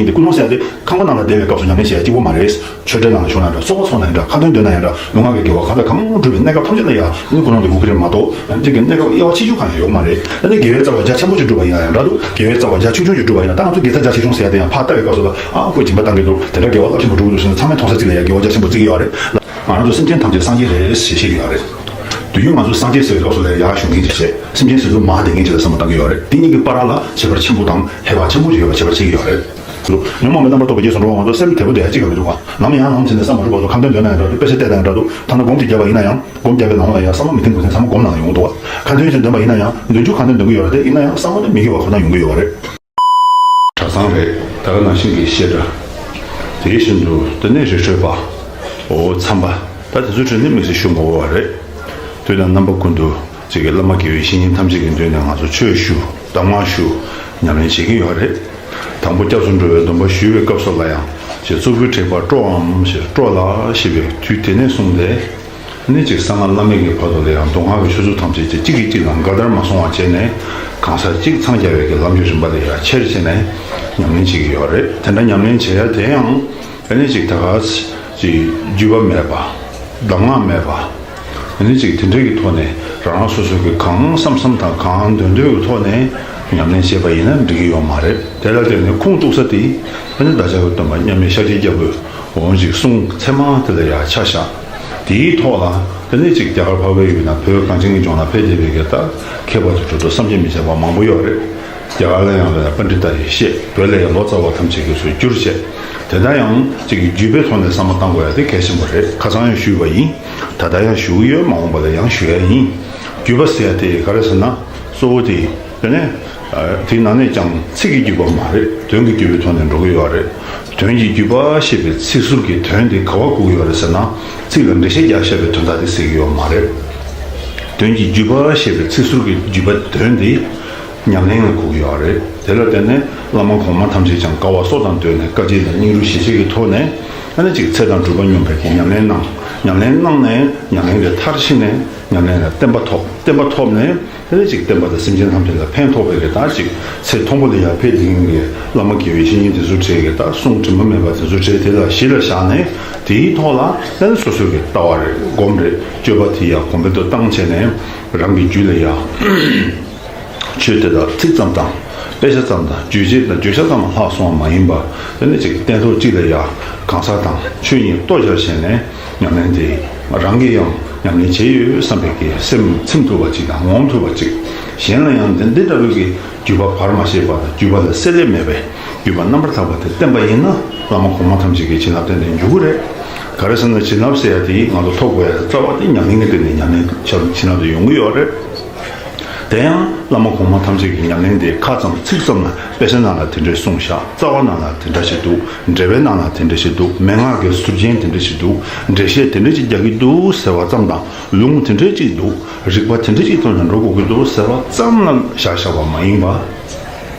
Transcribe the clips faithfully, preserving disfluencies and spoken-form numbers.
འདི་ཀུན་སློང་ཟེར་ཡ་དེ་ཁང་པ་ནང་ལ་བསྡད་པའི་སྐབས་སུ་ཉམས་ལེན་བྱེད་ཡ་གཅིག་པོ་མ་རེད། ཆོས་འབྲེལ་ནང་ལ་ཞུགས་ན་འདྲ། གསོལ་བ་འཚོགས་ན་ཡང་འདྲ། ཁ་འདོན་འདོན་ན་ཡང་འདྲ། ལུས་ངག་གི་དགེ་བ་གང་དང་གང་བསྒྲུབས་པའི་གནས་སྐབས་ཐམས་ཅད་ལ་ཡང་ཀུན་སློང་དེ་དགོས་ཀྱི་རེད་མ་གཏོགས། གཅིག་གི་གནས་སྐབས་དབྱེ་བ་ཕྱེ་ཆོག་གང་ཡང་ཡོད་མ་རེད། ད་ནི་དགེ་བའི་རྩ་བ་རྒྱ་ཆེན་པོ་ཅིག་བསྒྲུབས་པ་ཡིན་ན་ཡང་འདྲ་འདུག་དགེ་བའི་རྩ་བ་རྒྱ་ཆུང་ཆུང་ཅིག་བསྒྲུབས་པ་ཡིན་ན། ད་ང་ཚོ་དགེ་རྩ་རྒྱ་ཆེ་ཆུང་ཟེར་ཡ་དེ་ཡང་ཕར་ལྟ་བའི་སྐབས་སུ་ལ། ཨ་ཁོས་སྦྱིན་པ་བཏང་གི་འདུག་དེ་འདྲ་དགེ་བ་རླབས་ཆེན་པོ་བསྒྲུབས་འདུག་ཟེར་ནས་ཚང་མས་མཐོང་ས་ཅིག་ལ་ཡང་དགེ་བ་རྒྱ་ཆེན་པོ་བརྩི་གི་ཡོད་རེད། ང་རང་ཚོ་སེམས་ཅན་ཐམས་ཅད་སངས་རྒྱས་རེད་ཞེས་བཤད་ཀྱི་ཡོད་རེད། དུས་རྒྱུན་ང་ཚོ་སངས་རྒྱས་ཟེར་བའི་སྐབས་སུ་ལ་ཡར་ཞུགས་མཁན་ཅིག་བྱས། སེམས་ཅན་ཟེར་དུས་མར་བསྡད་མཁན་ཅིག་ལ་བསམ་བློ་བཏང་གི་ཡོད་རེད། འདི་གཉིས་ཀྱི་བར་ལ་ཁྱད་པར་ཆེན་པོ་དང་ཧེ་བག་ཆེན་པོ་ཅིག་ཡོད་པ་ཁྱད་པར་ཕྱེ་གི་ཡོད་རེད། ཉོན་མོངས་པའི་རྣམ་པར་རྟོག་པའི་རྗེས་སུ་འགྲོ་བ་ང་ཚོ་སེམས་དལ་པོ་བསྡད་ཡ་གཅིག་ཡོད་མི་འདུག་ག་ལམ་ཡང་ལམ་ཕྱིན་ནས་བསམ་མ་རུབ་པ་ཚོ་ཁ་འདོན་འདོན་ན་ཡང་འདྲ་འདུག་དཔེ་ཆ་བལྟས་ན་ཡང་འདྲ་འདུག་ཐ་ན་སྒོམ་གཅིག་བརྒྱབ་པ་ཡིན་ན་ཡང་། སྒོམ་བརྒྱབ་པའི་ནང་ལ་ཡང་བསམ་བློ་མི་ཐིམ་དགོས་ཚེ་ཚང་མ་སྒོམ་ནང་ལ་ཡོང་འདུག་ག་ཁ་འདོན་ཅིག་འདོན་པ་ཡིན་ན་ཡང་། མདུན་ཅུ་ཁ་འདོན་འདོན་གི་ཡོད་རེད། དེ་ཡིན་ན་ཡང་བསམ་བློ་དེ་མི་འཁྱོལ་བ་ཁོ་ན་ཡོང་གི་ཡོད་རེད། གྲྭ་ཚང་རེད། ད་ག་ནང་བཞིན་གྱི་བཤད་གྲྭ། དེ་བཞིན་དུ་དེ་ནས་རི་ཁྲོད་པ། འོ་མཚམས་པ། ད་དེ་ཚོའི་གྲས་ནས་དམིགས་བསལ་ཞུ་མ་དགོས་པ་རེད། དུས་དང་རྣམ་པ་ཀུན་ཏུ་ཅིག་གི་བླ་མ་དགེ་བའི་བཤེས་གཉེན་ཐམས་ཅད་ཀྱི་མདུན་ནས་ང་ཚོ་ཆོས་ཞུ། གདམས་ངག་ཞུ། ཉམས་ལེན་བྱེད་ཀྱི་ཡོད་རེད། དང་པོ་སྐྱབས་སུ་འགྲོ་བའི་སྡོམ་པ་ཞུ་བའི་སྐབས་སུ་ལ་ཡང་ཞེས། གཙུག་ཕུད་དྲེགས་པ་སྤྲོའམ་ཞེས། སྤྲོ་ལ་ཞེས་པའི་དུས་དེ་ནས་བཟུང་སྟེ། ནི་ཅིག་གསང་སྔགས་བླ་མེད་ཀྱི་བར་དུ་ལ་ཡང་མདོ་སྔགས་ཀྱི་ཆོས་ཚུལ་ཐམས་ཅད་ཀྱི་གཅིག་གིས་གཅིག་ལ་འགལ་ཟླར་མ་སོང་བ་བྱས་ནས། གང་ཟག་གཅིག་འཚང་རྒྱ་བའི་གི་ལམ་གྱི་རིམ་པ་ལ་ཡང་ཆེར་བྱས་ནས་ཉམས་ལེན་བྱེད་ཀྱི་ཡོད་རེད། དེ་འདྲ་ཉམས་ལེན་བྱེད་ཡ་དེ་ཡང་ཨ་ནི་ཅིག་ད་ག་ཅིག་བརྒྱུད་པ་མེད་པ། གདམས་ངག་མེད་པ། ཨ་ནི་ཅིག་དེ་འདྲ་གི་ཐོག་ནས་རང་རང་སོ་སོ་གི་གང་བསམ་བསམ་དང་གང་འདོད་འདོད་ཀྱི་ཐོག་ནས་ཉམས་ལེན་བྱས་པ་ཡིན་ན་འགྲིག་གི་ཡོད་མ་རེད། དེ་ལ་བརྟེན་ནས་ཁུངས་གཏུགས་ས་དེ་ཨ་ནི་བདག་ཅག་གི་སྟོན་པ་མཉམ་མེད་ཤཱཀྱའི་རྒྱལ་པོས་འོ་ཅིག་གསུང་ཚད་མ་དེ་ལ་ཡང་ཆ་བཞག་དེའི་ཐོག་ལ་དེ་ནས་ཅིག་རྒྱ་གར་འཕགས་པའི་ཡུལ་ན་བོད་གངས་ཅན་གྱི་ལྗོངས་ལ་ཕེབས་བསྡད་པའི་གི་ད་མཁས་པ་ཚོ་གྲུབ་ཐོབ་བསམ་གྱིས་མི་ཁྱབ་པ་མང་པོ་ཡོད་རེད། རྒྱ་གར་ལ་ཡང་ལ་ཡང་པཎྜི་ཏ་ཡེ་ཤེས། བོད་ལ་ཡང་ལོ་ཙཱ་བ་ཐམས་ཅད་ཀྱིས་སུ་བསྒྱུར་བྱས། དེ་ལྟར་ཡང་ཅིག་གི་བརྒྱུད་པའི་ཐོག་ནས་བསམ་བློ་བཏང་དགོས་ཡ་དེ་གལ་ཆེན་པོ་རེད། ཁ་སང་ཡང་ཞུས་པ་ཡིན། ད་ལྟ་ཡང་ཞུ་གི་ཡོད། མ་འོངས་པ་ལ་ཡང་ཞུ་ཡ་ཡིན། བརྒྱུད་པ་ཟེར་ཡ་དེ་ག་རེ་ཟེར་ན། གཙོ་བོ་དེ། དེ་ནས། དེའི་ནང་ནས་ཀྱང་ཚིག་གི་བརྒྱུད་པ་མ་རེད། དོན་གྱི་བརྒྱུད་པའི་ཐོག་ནས་འགྲོ་གི་ཡོད་རེད། དོན་གྱི་བརྒྱུད་པ་ཞེས་པའི་ཚིག་ཟུར་གྱི་དོན་དེ་ག་བ་གོ་གི་ཡོད་རེད་ཟེར་ན། ཚིག་ལ་འགྲེལ་བཤད་རྒྱག་བཞག་པའི་དོན་དག་དེ་ཟེར་གྱི་ཡོད་མ་རེད། དོན་གྱི་བརྒྱུད་པ་ཞེས་པའི་ཚིག་ཟུར་གྱི་བརྒྱུད་པ་དོན་དེ་ཉམས་ལེན་ལ་གོ་གི་ཡོད་རེད། དེ་ལ་བརྟེན་ནས་བླ་མ་གོང་མ་ཐམས་ཅད་ཀྱང་དཀའ་བ་སྲོག་དང་བསྡོས་ནས་དཀའ་སྤྱད་དང་སྙིང་རུས་ཞེ་གཅིག་གི་ཐོག་ནས་ཨ་ནི་ཅིག་ཚེ་དང་སྒྲུབ་པ་སྙོམས་པའི་གི་ཉམས་ལེན་གནང་། ཉམས་ལེན་གནང་ནས་ཉམས་ལེན་དེ་མཐར་ཕྱིན་ནས་ཉམས་ལེན་ལ་བརྟན་པ་ཐོབ། བརྟན་པ་ཐོབ་ནས་དེ་ནས་ཅིག་བསྟན་པ་དང་སེམས་ཅན་ཐམས་ཅད་ལ་ཕན་ཐོགས་པའི་གི་ད་ཅིག་ཚེ་མཐོན་པོ་ལ་ཡར་ཕེབས་བསྡད་མཁན་གྱི་བླ་མ་དགེ་བའི་བཤེས་གཉེན་དེ་ཚོ་གྲས་ཀྱི་ད་གསུང་དྲི་མ་མེད་པ་དེ་ཚོ་གྲས་དེ་ལ་གཞི་ལ་བཞག་ནས། དེའི་ཐོག་ལ་ཨ་ནི་སོ་སོ་གི་ལྟ་བ་རེད། སྒོམ་རེད། སྤྱོད་པ་དེ་ཡར་གོང་འཕེལ་དུ་བཏང་བྱས་ནས་རང་གི་རྒྱུད་ལ་ཡ། ཆོས་དེ་དག་ཚིག་ཙམ་དང་། དཔེ་ཆ་ཙམ་དང་། རྗོད་བྱེད་དང་བརྗོད་བྱ་ཙམ་ལ་ལྷག་སོང་བ་མ་ཡིན་པ། དེ་ནི་ཅིག་སྟན་ཐོག་གཅིག་ལ་ཡ་གང་ཟག་དང་ཆོས་གཉིས་ལྟོ་སྦྱར་བྱས་ནས་ཉམས་ལེན་དེ་རང་གིས་ཡང་ཉམས་ལེན་བྱས་ཡོད་བསམ་པའི་གི་སེམས་ཚིམ་ཐུབ་པ་ཅིག་དང་ངོམ་ཐུབ་པ་ཅིག་གཞན་ལ་ཡང་འདི་འདི་འདྲ་བའི་གི་བརྒྱུད་པ་བར་མ་ཆད་པ་དང་བརྒྱུད་པ་ལ་བསྲེ་ལྷད་མེད་པའི་བརྒྱུད་པ་རྣམ་པར་དག་པ་དེ་བསྟེན་པ་ཡིན་ན་བླ་མ་གོང་མ་ཐམས་ཅད་ཀྱི་བྱིན་རླབས་དེ་ནས་འཇུག་གི་རེད། ག་རེ་ཟེར་ན་བྱིན་རླབས་ཟེར་ཡ་དེ་ང་ཚོ་ཐོབ་དགོས་ཡ་རྩ་བ་དེ་ཉམས་ལེན་གྱི་སྟེང་ནས་ཉམས་ལེན་བྱ་བྱིན་རླབས་དེ་ཡོང་གི་ཡོད་རེད། དེ་ཡང་བླ་མ་གོང་མ་ཐམས་ཅད་ཀྱི་ཉམས་ལེན་དེ་ཁ་ཙམ་ཚིག་ཙམ་ལ་དཔེ་ཆ་ནང་ལ་དེ་འདྲས་གསུངས་བཞག་རྩ་བ་ནང་ལ་དེ་འདྲ་ཞིག་འདུག་འགྲེལ་པའི་ནང་ལ་དེ་འདྲ་ཞིག་འདུག་མན་ངག་གི་ཟུར་རྒྱན་དེ་འདྲ་ཞིག་འདུག་འགྲེལ་བཤད་དེ་འདྲ་ཞིག་རྒྱག་གི་འདུག་ཟེར་བ་ཙམ་དང་ལུང་དེ་འདྲ་ཞིག་འདུག་རིགས་པ་དེ་འདྲ་ཞིག་ཐོག་ནས་འགྲོ་དགོས་ཀྱི་འདུག་ཟེར་བ་ཙམ་ལ་བཞག་བཞག་པ་མ་ཡིན་པ།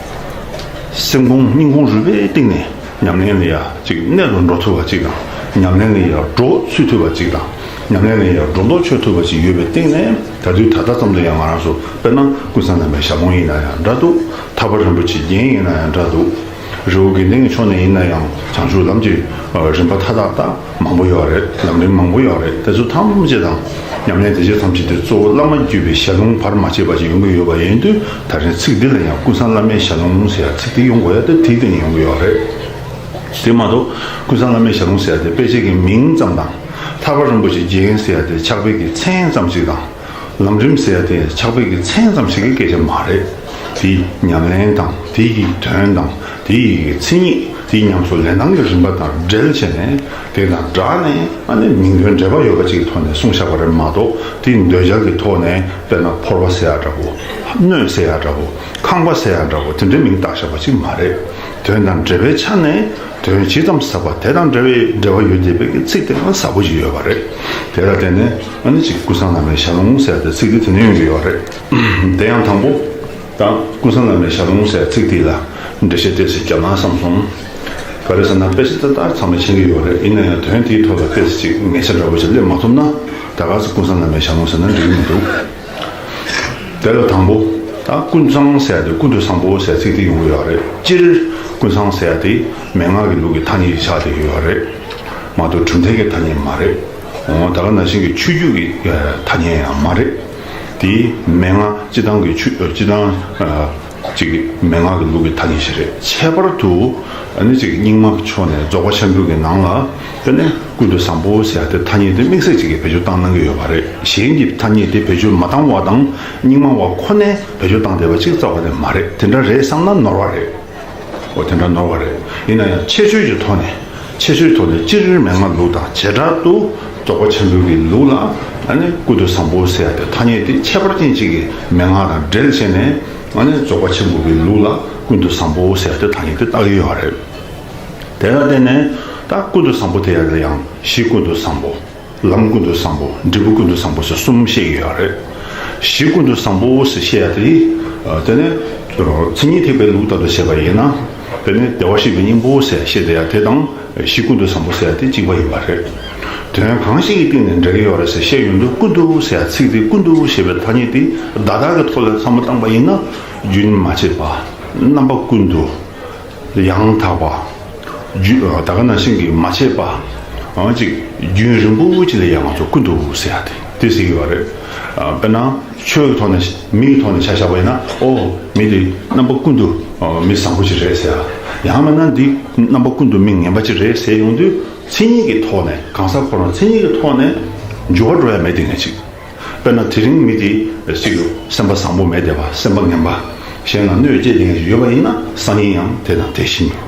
སེམས་ཁོང་སྙིང་ཁོང་རུས་པའི་གཏིང་ནས་ཉམས་ལེན་ལ་ཡ་ཅིག་གནད་དུ་འགྲོ་ཐུབ་པ་ཅིག་དང་། ཉམས་ལེན་ལ་ཡ་འགྲོ་ཚུད་ཐུབ་པ་ཅིག་དང་། ཉམས་ལེན་ལ་ཡ་སྒྲོ་འདོགས་ཆོད་ཐུབ་པ་ཅིག་ཡོད་པའི་སྟེང་ནས། ད་དུས་ད་ལྟ་ཙམ་དུ་ཡང་ང་རང་ཚོ་དཔེར་ན་ཀུན་བཟང་བླ་མའི་ཞལ་ལུང་ཡིན་ན་ཡང་འདྲ་འདུག་ཐར་པ་རིན་པོ་ཆེའི་རྒྱན་ཡིན་ན་ཡང་འདྲ་འདུག་རི་བོ་དགེ་ལྡན་གྱི་ཕྱོགས་ནས་ཡིན་ན་ཡང་བྱང་ཆུབ་ལམ་གྱི་རིམ་པ་མཐའ་དག་དང་མང་པོ་ཡོད་རེད། ལམ་རིམ་མང་པོ་ཡོད་རེད། དེ་ཚོ་ཐམས་ཅད་དང་ཉམས་ལེན་དེ་ཚོ་ཐམས་ཅད་དེ་གཙོ་བོ་བླ་མ་བརྒྱུད་པའི་ཞལ་ལུང་བར་མ་ཆད་པ་ཞིག་ཡོང་གི་ཡོད་པ་ཡིན་དུས། ད་རིང་ཚིག་འདི་ལ་ཡང་ཀུན་བཟང་བླ་མའི་ཞལ་ལུང་ཟེར་ཡ་ཚིག་འདི་ཡོང་དགོས་ཡ་དེ་དེའི་སྟེང་ནས་ཡོང་གི་ཡོད་རེད། དེ་མ་གཏོགས་ཀུན་བཟང་བླ་མའི་ཞལ་ལུང་ཟེར་ཡ་དེ་དཔེ་ཆའི་གི་མིང་ཙམ་དང་། ཐར་པ་རིན་པོ་ཆེའི་རྒྱན་ཟེར་ཡ་དེ་ཕྱག་དཔེ་གི་མཚན་ཙམ་ཞིག་དང་། ལམ་རིམ་ཟེར་ཡ་དེ་ཕྱག་དཔེ་གི་མཚན་ཙམ་ཞིག་གི་སྐད་ཆ་མ་རེད། དེའི་ཉམས་ལེན་དང་། དེའི་དོན་དང་། དེའི་མཚན་ཉིད། དེའི་ཉམས་སུ་ལེན་སྟངས་ཀྱི་རིམ་པ་དང་འབྲེལ་བྱས་ནས། དེ་དང་སྦྲགས་ནས་ཨ་ནི་མིང་དོན་འབྲེལ་བ་ཡོད་པ་ཅིག་གི་ཐོག་ནས་གསུངས་བཞག་པ་རེད་མ་གཏོགས། དེའི་འདོད་བྱ་གི་ཐོག་ནས་དཔེར་ན་ཕོར་པ་ཟེར་ཡ་འདྲ་པོ། སྣོད་ཟེར་ཡ་འདྲ་པོ། ཁང་པ་ཟེར་ཡ་འདྲ་པོ། དེ་འདྲའི་མིང་བཏགས་བཞག་པ་ཅིག་མ་རེད། དོན་དང་འབྲེལ་བའི་ཆ་ནས་དོན་ཇི་ཙམ་ཟབ་པ། དེ་དང་འབྲེལ་བའི་འབྲེལ་བ་ཡོད་བསྡད་པའི་ཚིག་དེ་ཡང་ཟབ་པོ་ཞིག་ཡོད་པ་རེད། དེ་ལ་བརྟེན་ནས་ཨ་ནི་ཅིག་ཀུན་བཟང་བླ་མའི་ཞལ་ལུང་ཟེར་ཏེ་ཚིག་དེ་དེ་ནས་ཡོང་གི་ཡོད་རེད། དེ་ཡང་དང་པོ། ད་ཀུན་བཟང་བླ་མའི་ཞལ་ལུང་ཟེར་ཚིག་དེ་ལ་འགྲེལ་བཤད་ཏོག་ཙམ་བརྒྱབ་ན་བསམ་སོང་། ག་རེ་ཟེར་ན་དཔེ་ཆ་ཏག་ཏག་ཚང་མས་མཁྱེན་གྱི་ཡོད་རེད། ཡིན་ན་ཡང་དོན་དེའི་ཐོག་ལ་ཏོག་ཙམ་ཅིག་ངེས་ཆ་འདྲ་པོ་ཞིག་སླེབས་མ་ཐུབ་ན། ད་ག་ཚོད་ཀུན་བཟང་བླ་མའི་ཞལ་ལུང་ཟེར་ན་འགྲིག་གི་མི་འདུག་དེ་ལ་དང་པོ། ད་ཀུན་བཟང་ཟེར་དུས་ཀུན་ཏུ་བཟང་པོ་ཟེར་ཚིག་དེ་ཡོང་གི་ཡོད་རེད། སྤྱིར་ ཀུན་བཟང་ཟེར་ཡ་དེ་མན་ངག་གི་ལུགས་ཀྱི་ཐ་སྙད་ཆགས་བསྡད་ཡོད་རེད། མ་གཏོགས་གྲུབ་མཐའི་གི་ཐ་སྙད་མ་རེད། འོ་ད་ག་ནང་བཞིན་གྱི་ཆོས་བརྒྱུད་ཀྱི་ཐ་སྙད་ཡང་མ་རེད། དེ་མན་ངག་སྤྱི་བཏང་གི་ཆོས་སྤྱི་བཏང་ཅིག་མན་ངག་གི་ལུགས་ཀྱི་ཐ་སྙད་ཞིག་རེད། ཁྱད་པར་དུ་ཨ་ནི་ཅིག་རྙིང་མ་གི་ཕྱོགས་ནས་རྫོགས་པ་ཆེན་པོའི་གི་ནང་ལ་དེ་ནས་ཀུན་ཏུ་བཟང་པོ་ཟེར་ཡ་དེ་ཐ་སྙད་དེ་དམིགས་བསལ་ཅིག་གིས་བེད་སྤྱོད་བཏང་གནང་གི་ཡོད་པ་རེད། གཞན་གྱི་ཐ་སྙད་དེ་བེད་སྤྱོད་མ་བཏང་བ་དང་རྙིང་མ་བ་ཁོ་ནས་བེད་སྤྱོད་བཏང་བསྡད་པ་ཅིག་རྩ་བ་ནས་མ་རེད། དེ་འདྲ་རེད་བསམ་ན་ནོར་བ་རེད། འོ་དེ་འདྲ་ནོར་བ་རེད། ཡིན་ན་ཡང་ཁྱད་ཆོས་ཀྱི་ཐོག་ནས་ཁྱད་ཆོས་ཐོག་ནས་སྤྱིར་མན་ངག་ལུགས་དང་བྱེ་བྲག་ཏུ་རྫོགས་པ་ཆེན་པོའི་གི་ལུགས་ལ་ཨ་ནི་ཀུན་ཏུ་བཟང་པོ་ཟེར་ཡ་དེ་ཐ་སྙད་དེ་ཁྱད་པར་ཅན་ཅིག་གི་མན་ངག་དང་འབྲེལ་བྱས་ནས་ཨ་ནི་རྫོགས་པ་ཆེན་པོའི་གི་ལུགས་ལ་ཀུན་ཏུ་བཟང་པོ་ཟེར་ཡ་དེ་ཐ་སྙད་དེ་བཏགས་ཀྱི་ཡོད་རེད། དེ་ལ་བརྟེན་ནས་ད་ཀུན་ཏུ་བཟང་པོ་དེ་ཡ་ལ་ཡང་གཞི་ཀུན་ཏུ་བཟང་པོ། ལམ་ཀུན་ཏུ་བཟང་པོ། འབྲས་བུ་ཀུན་ཏུ་བཟང་པོ་ཟེར་གསུམ་བཤད་ཀྱི་ཡོད་རེད། གཞི་ཀུན་ཏུ་བཟང་པོ་ཟེར་བཤད་ཡ་དེ། ཨ་དེ་ནས་མཚན་ཉིད་ཐེག་པའི་ལུགས་ལྟར་དུ་བཤད་པ་ཡིན་ན། དེ་ནས་བདེ་བར་གཤེགས་པའི་སྙིང་པོ་ཟེར་བཤད་བསྡད་ཡ་དེ་དང་གཞི་ཀུན་ཏུ་བཟང་པོ་ཟེར་ཡ་དེ་གཅིག་པ་ཡིན་པ་རེད། དོན་གང་ཞིག་གི་སྟེང་ནས་འབྲེལ་གྱི་ཡོད་རེད་ཟེར་བཤད་ཡོང་དུས་ཀུན་ཏུ་ཟེར་ཡ་ཚིག་དེ་ཀུན་ཏུ་ཞེས་པའི་ཐ་སྙད་དེ་བརྡ་དག་གི་ཐོག་ལ་བསམ་བློ་བཏང་པ་ཡིན་ན། རྒྱུན་མ་ཆད་པ། རྣམ་པ་ཀུན་ཏུ། ཡང་དག་པ། རྒྱུ་ད་ག་ནང་བཞིན་གྱི་མ་ཆད་པ། འོ་ཅིག་རྒྱུན་རིང་པོ་ཅིག་ལ་ཡང་ང་ཚོ་ཀུན་ཏུ་ཟེར་ཡ་དེ་དེ་ཟེར་གྱི་ཡོད་རེད། ཨ་དཔེར་ན་ཆོས་ཀྱི་ཐོག་ནས་མི་ཡི་ཐོག་ནས་ཆ་བཞག་པ་ཡིན་ན། ཨོ་མི་དེ་རྣམ་པ་ཀུན་ཏུ་ཨ་མི་བཟང་པོ་ཅིག་རེད་ཟེར་ཡ། ཡང་མིན་ན་འདི་རྣམ་པ་ཀུན་ཏུ་མི་ངན་པ་ཅིག་རེད་ཟེར་ཡོང་དུས་མཚན་ཉིད་ཀྱི་ཐོག་ནས་གང་ཟག་ཁོ་རང་མཚན་ཉིད་ཀྱི་ཐོག་ནས་འགྱུར་བ་འགྲོ་ཡ་མེད་དེ་ངས་ཅིག་དཔེར་ན་དེ་རིང་མི་དེ་ཅིག་སེམས་པ་བཟང་པོ་མེད་བསྡད་པ། སེམས་པ་ངན་པ། གཞན་ལ་གནོད་སྐྱེལ་བསྡད་མཁན་ཞིག་ཡོད་པ་ཡིན་ན་སང་ཉིན་ཡང་དེ་དང་དེ་བཞིན་དུ།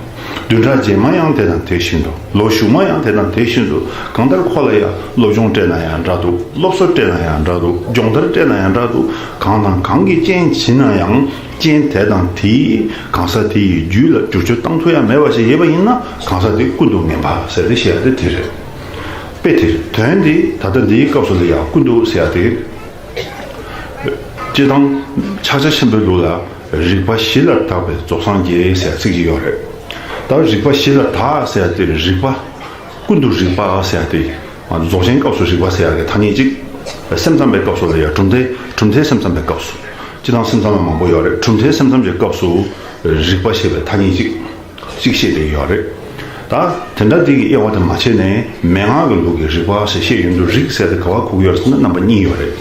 བདུན་ཕྲག་རྗེས་མ་ཡང་དེ་དང་དེ་བཞིན་དུ། ལོ་གཞུག་མ་ཡང་དེ་དང་དེ་བཞིན་དུ། གང་ལྟར་ཁོ་ལ་ཡང་སློབ་སྦྱོང་སྤྲད་ན་ཡང་འདྲ་འདུག་སློབ་གསོ་སྤྲད་ན་ཡང་འདྲ་འདུག་སྦྱོང་བརྡར་སྤྲད་ན་ཡང་འདྲ་འདུག་གང་དང་གང་གི་རྐྱེན་བྱིན་ན་ཡང་རྐྱེན་དེ་དང་དེའི་གང་ཟག་དེ་ཡི་རྒྱུད་ལ་བསྒྱུར་བཅོས་བཏང་ཐུབ་ཡ་མེད་པ་ཞིག་ཡོད་པ་ཡིན་ན་གང་ཟག་དེ་ཀུན་ཏུ་ངན་པ་ཟེར་ཏེ་བཤད་ཡ་དེ་དེ་རེད། དཔེ་དེར་དོན་འདི་ད་ལྟ་འདིའི་སྐབས་སུ་ལ་ཡང་ཀུན་ཏུ་ཟེར་ཡ་དེ། སྤྱིར་བཏང་ཕྱག་རྒྱ་ཆེན་པོའི་ལུགས་ལ་རིག་པ་གཞི་ལ་དག་པའི་རྫོགས་སངས་རྒྱས་ཟེར་ཚིག་ཅིག་ཡོད་རེད། ད་རིག་པ་གཞི་ལ་དག་ཟེར་ཡ་དེ་རིག་པ། ཀུན་ཏུ་རིག་པ་ཟེར་ཡ་དེ། རྫོགས་ཆེན་སྐབས་སུ་རིག་པ་ཟེར་ཡ་གི་ཐ་སྙད་ཅིག་སེམས་ཙམ་པའི་སྐབས་སུ་ལ་ཡང་གྲུབ་མཐའི་གྲུབ་མཐའི་སེམས་ཙམ་པའི་སྐབས་སུ། སྤྱིར་བཏང་སེམས་ཙམ་པ་མང་པོ་ཡོད་རེད། གྲུབ་མཐའི་སེམས་ཙམ་གྱི་སྐབས་སུ་རིག་པ་ཞེས་པའི་ཐ་སྙད་ཅིག་གཅིག་བཤད་བསྡད་ཡོད་རེད། ད་དེ་འདྲ་དེ་གི་དབྱེ་བ་དེ་མ་ཕྱེ་ནས་མན་ངག་གི་ལུགས་ཀྱི་རིག་པ་ཞེས་བཤད་ཡོང་དུས་རིག་ཟེར་དེ་ག་བ་གོ་གི་ཡོད་རེད་ཟེར་ན་རྣམ་པ་གཉིས་ཡོད་རེད།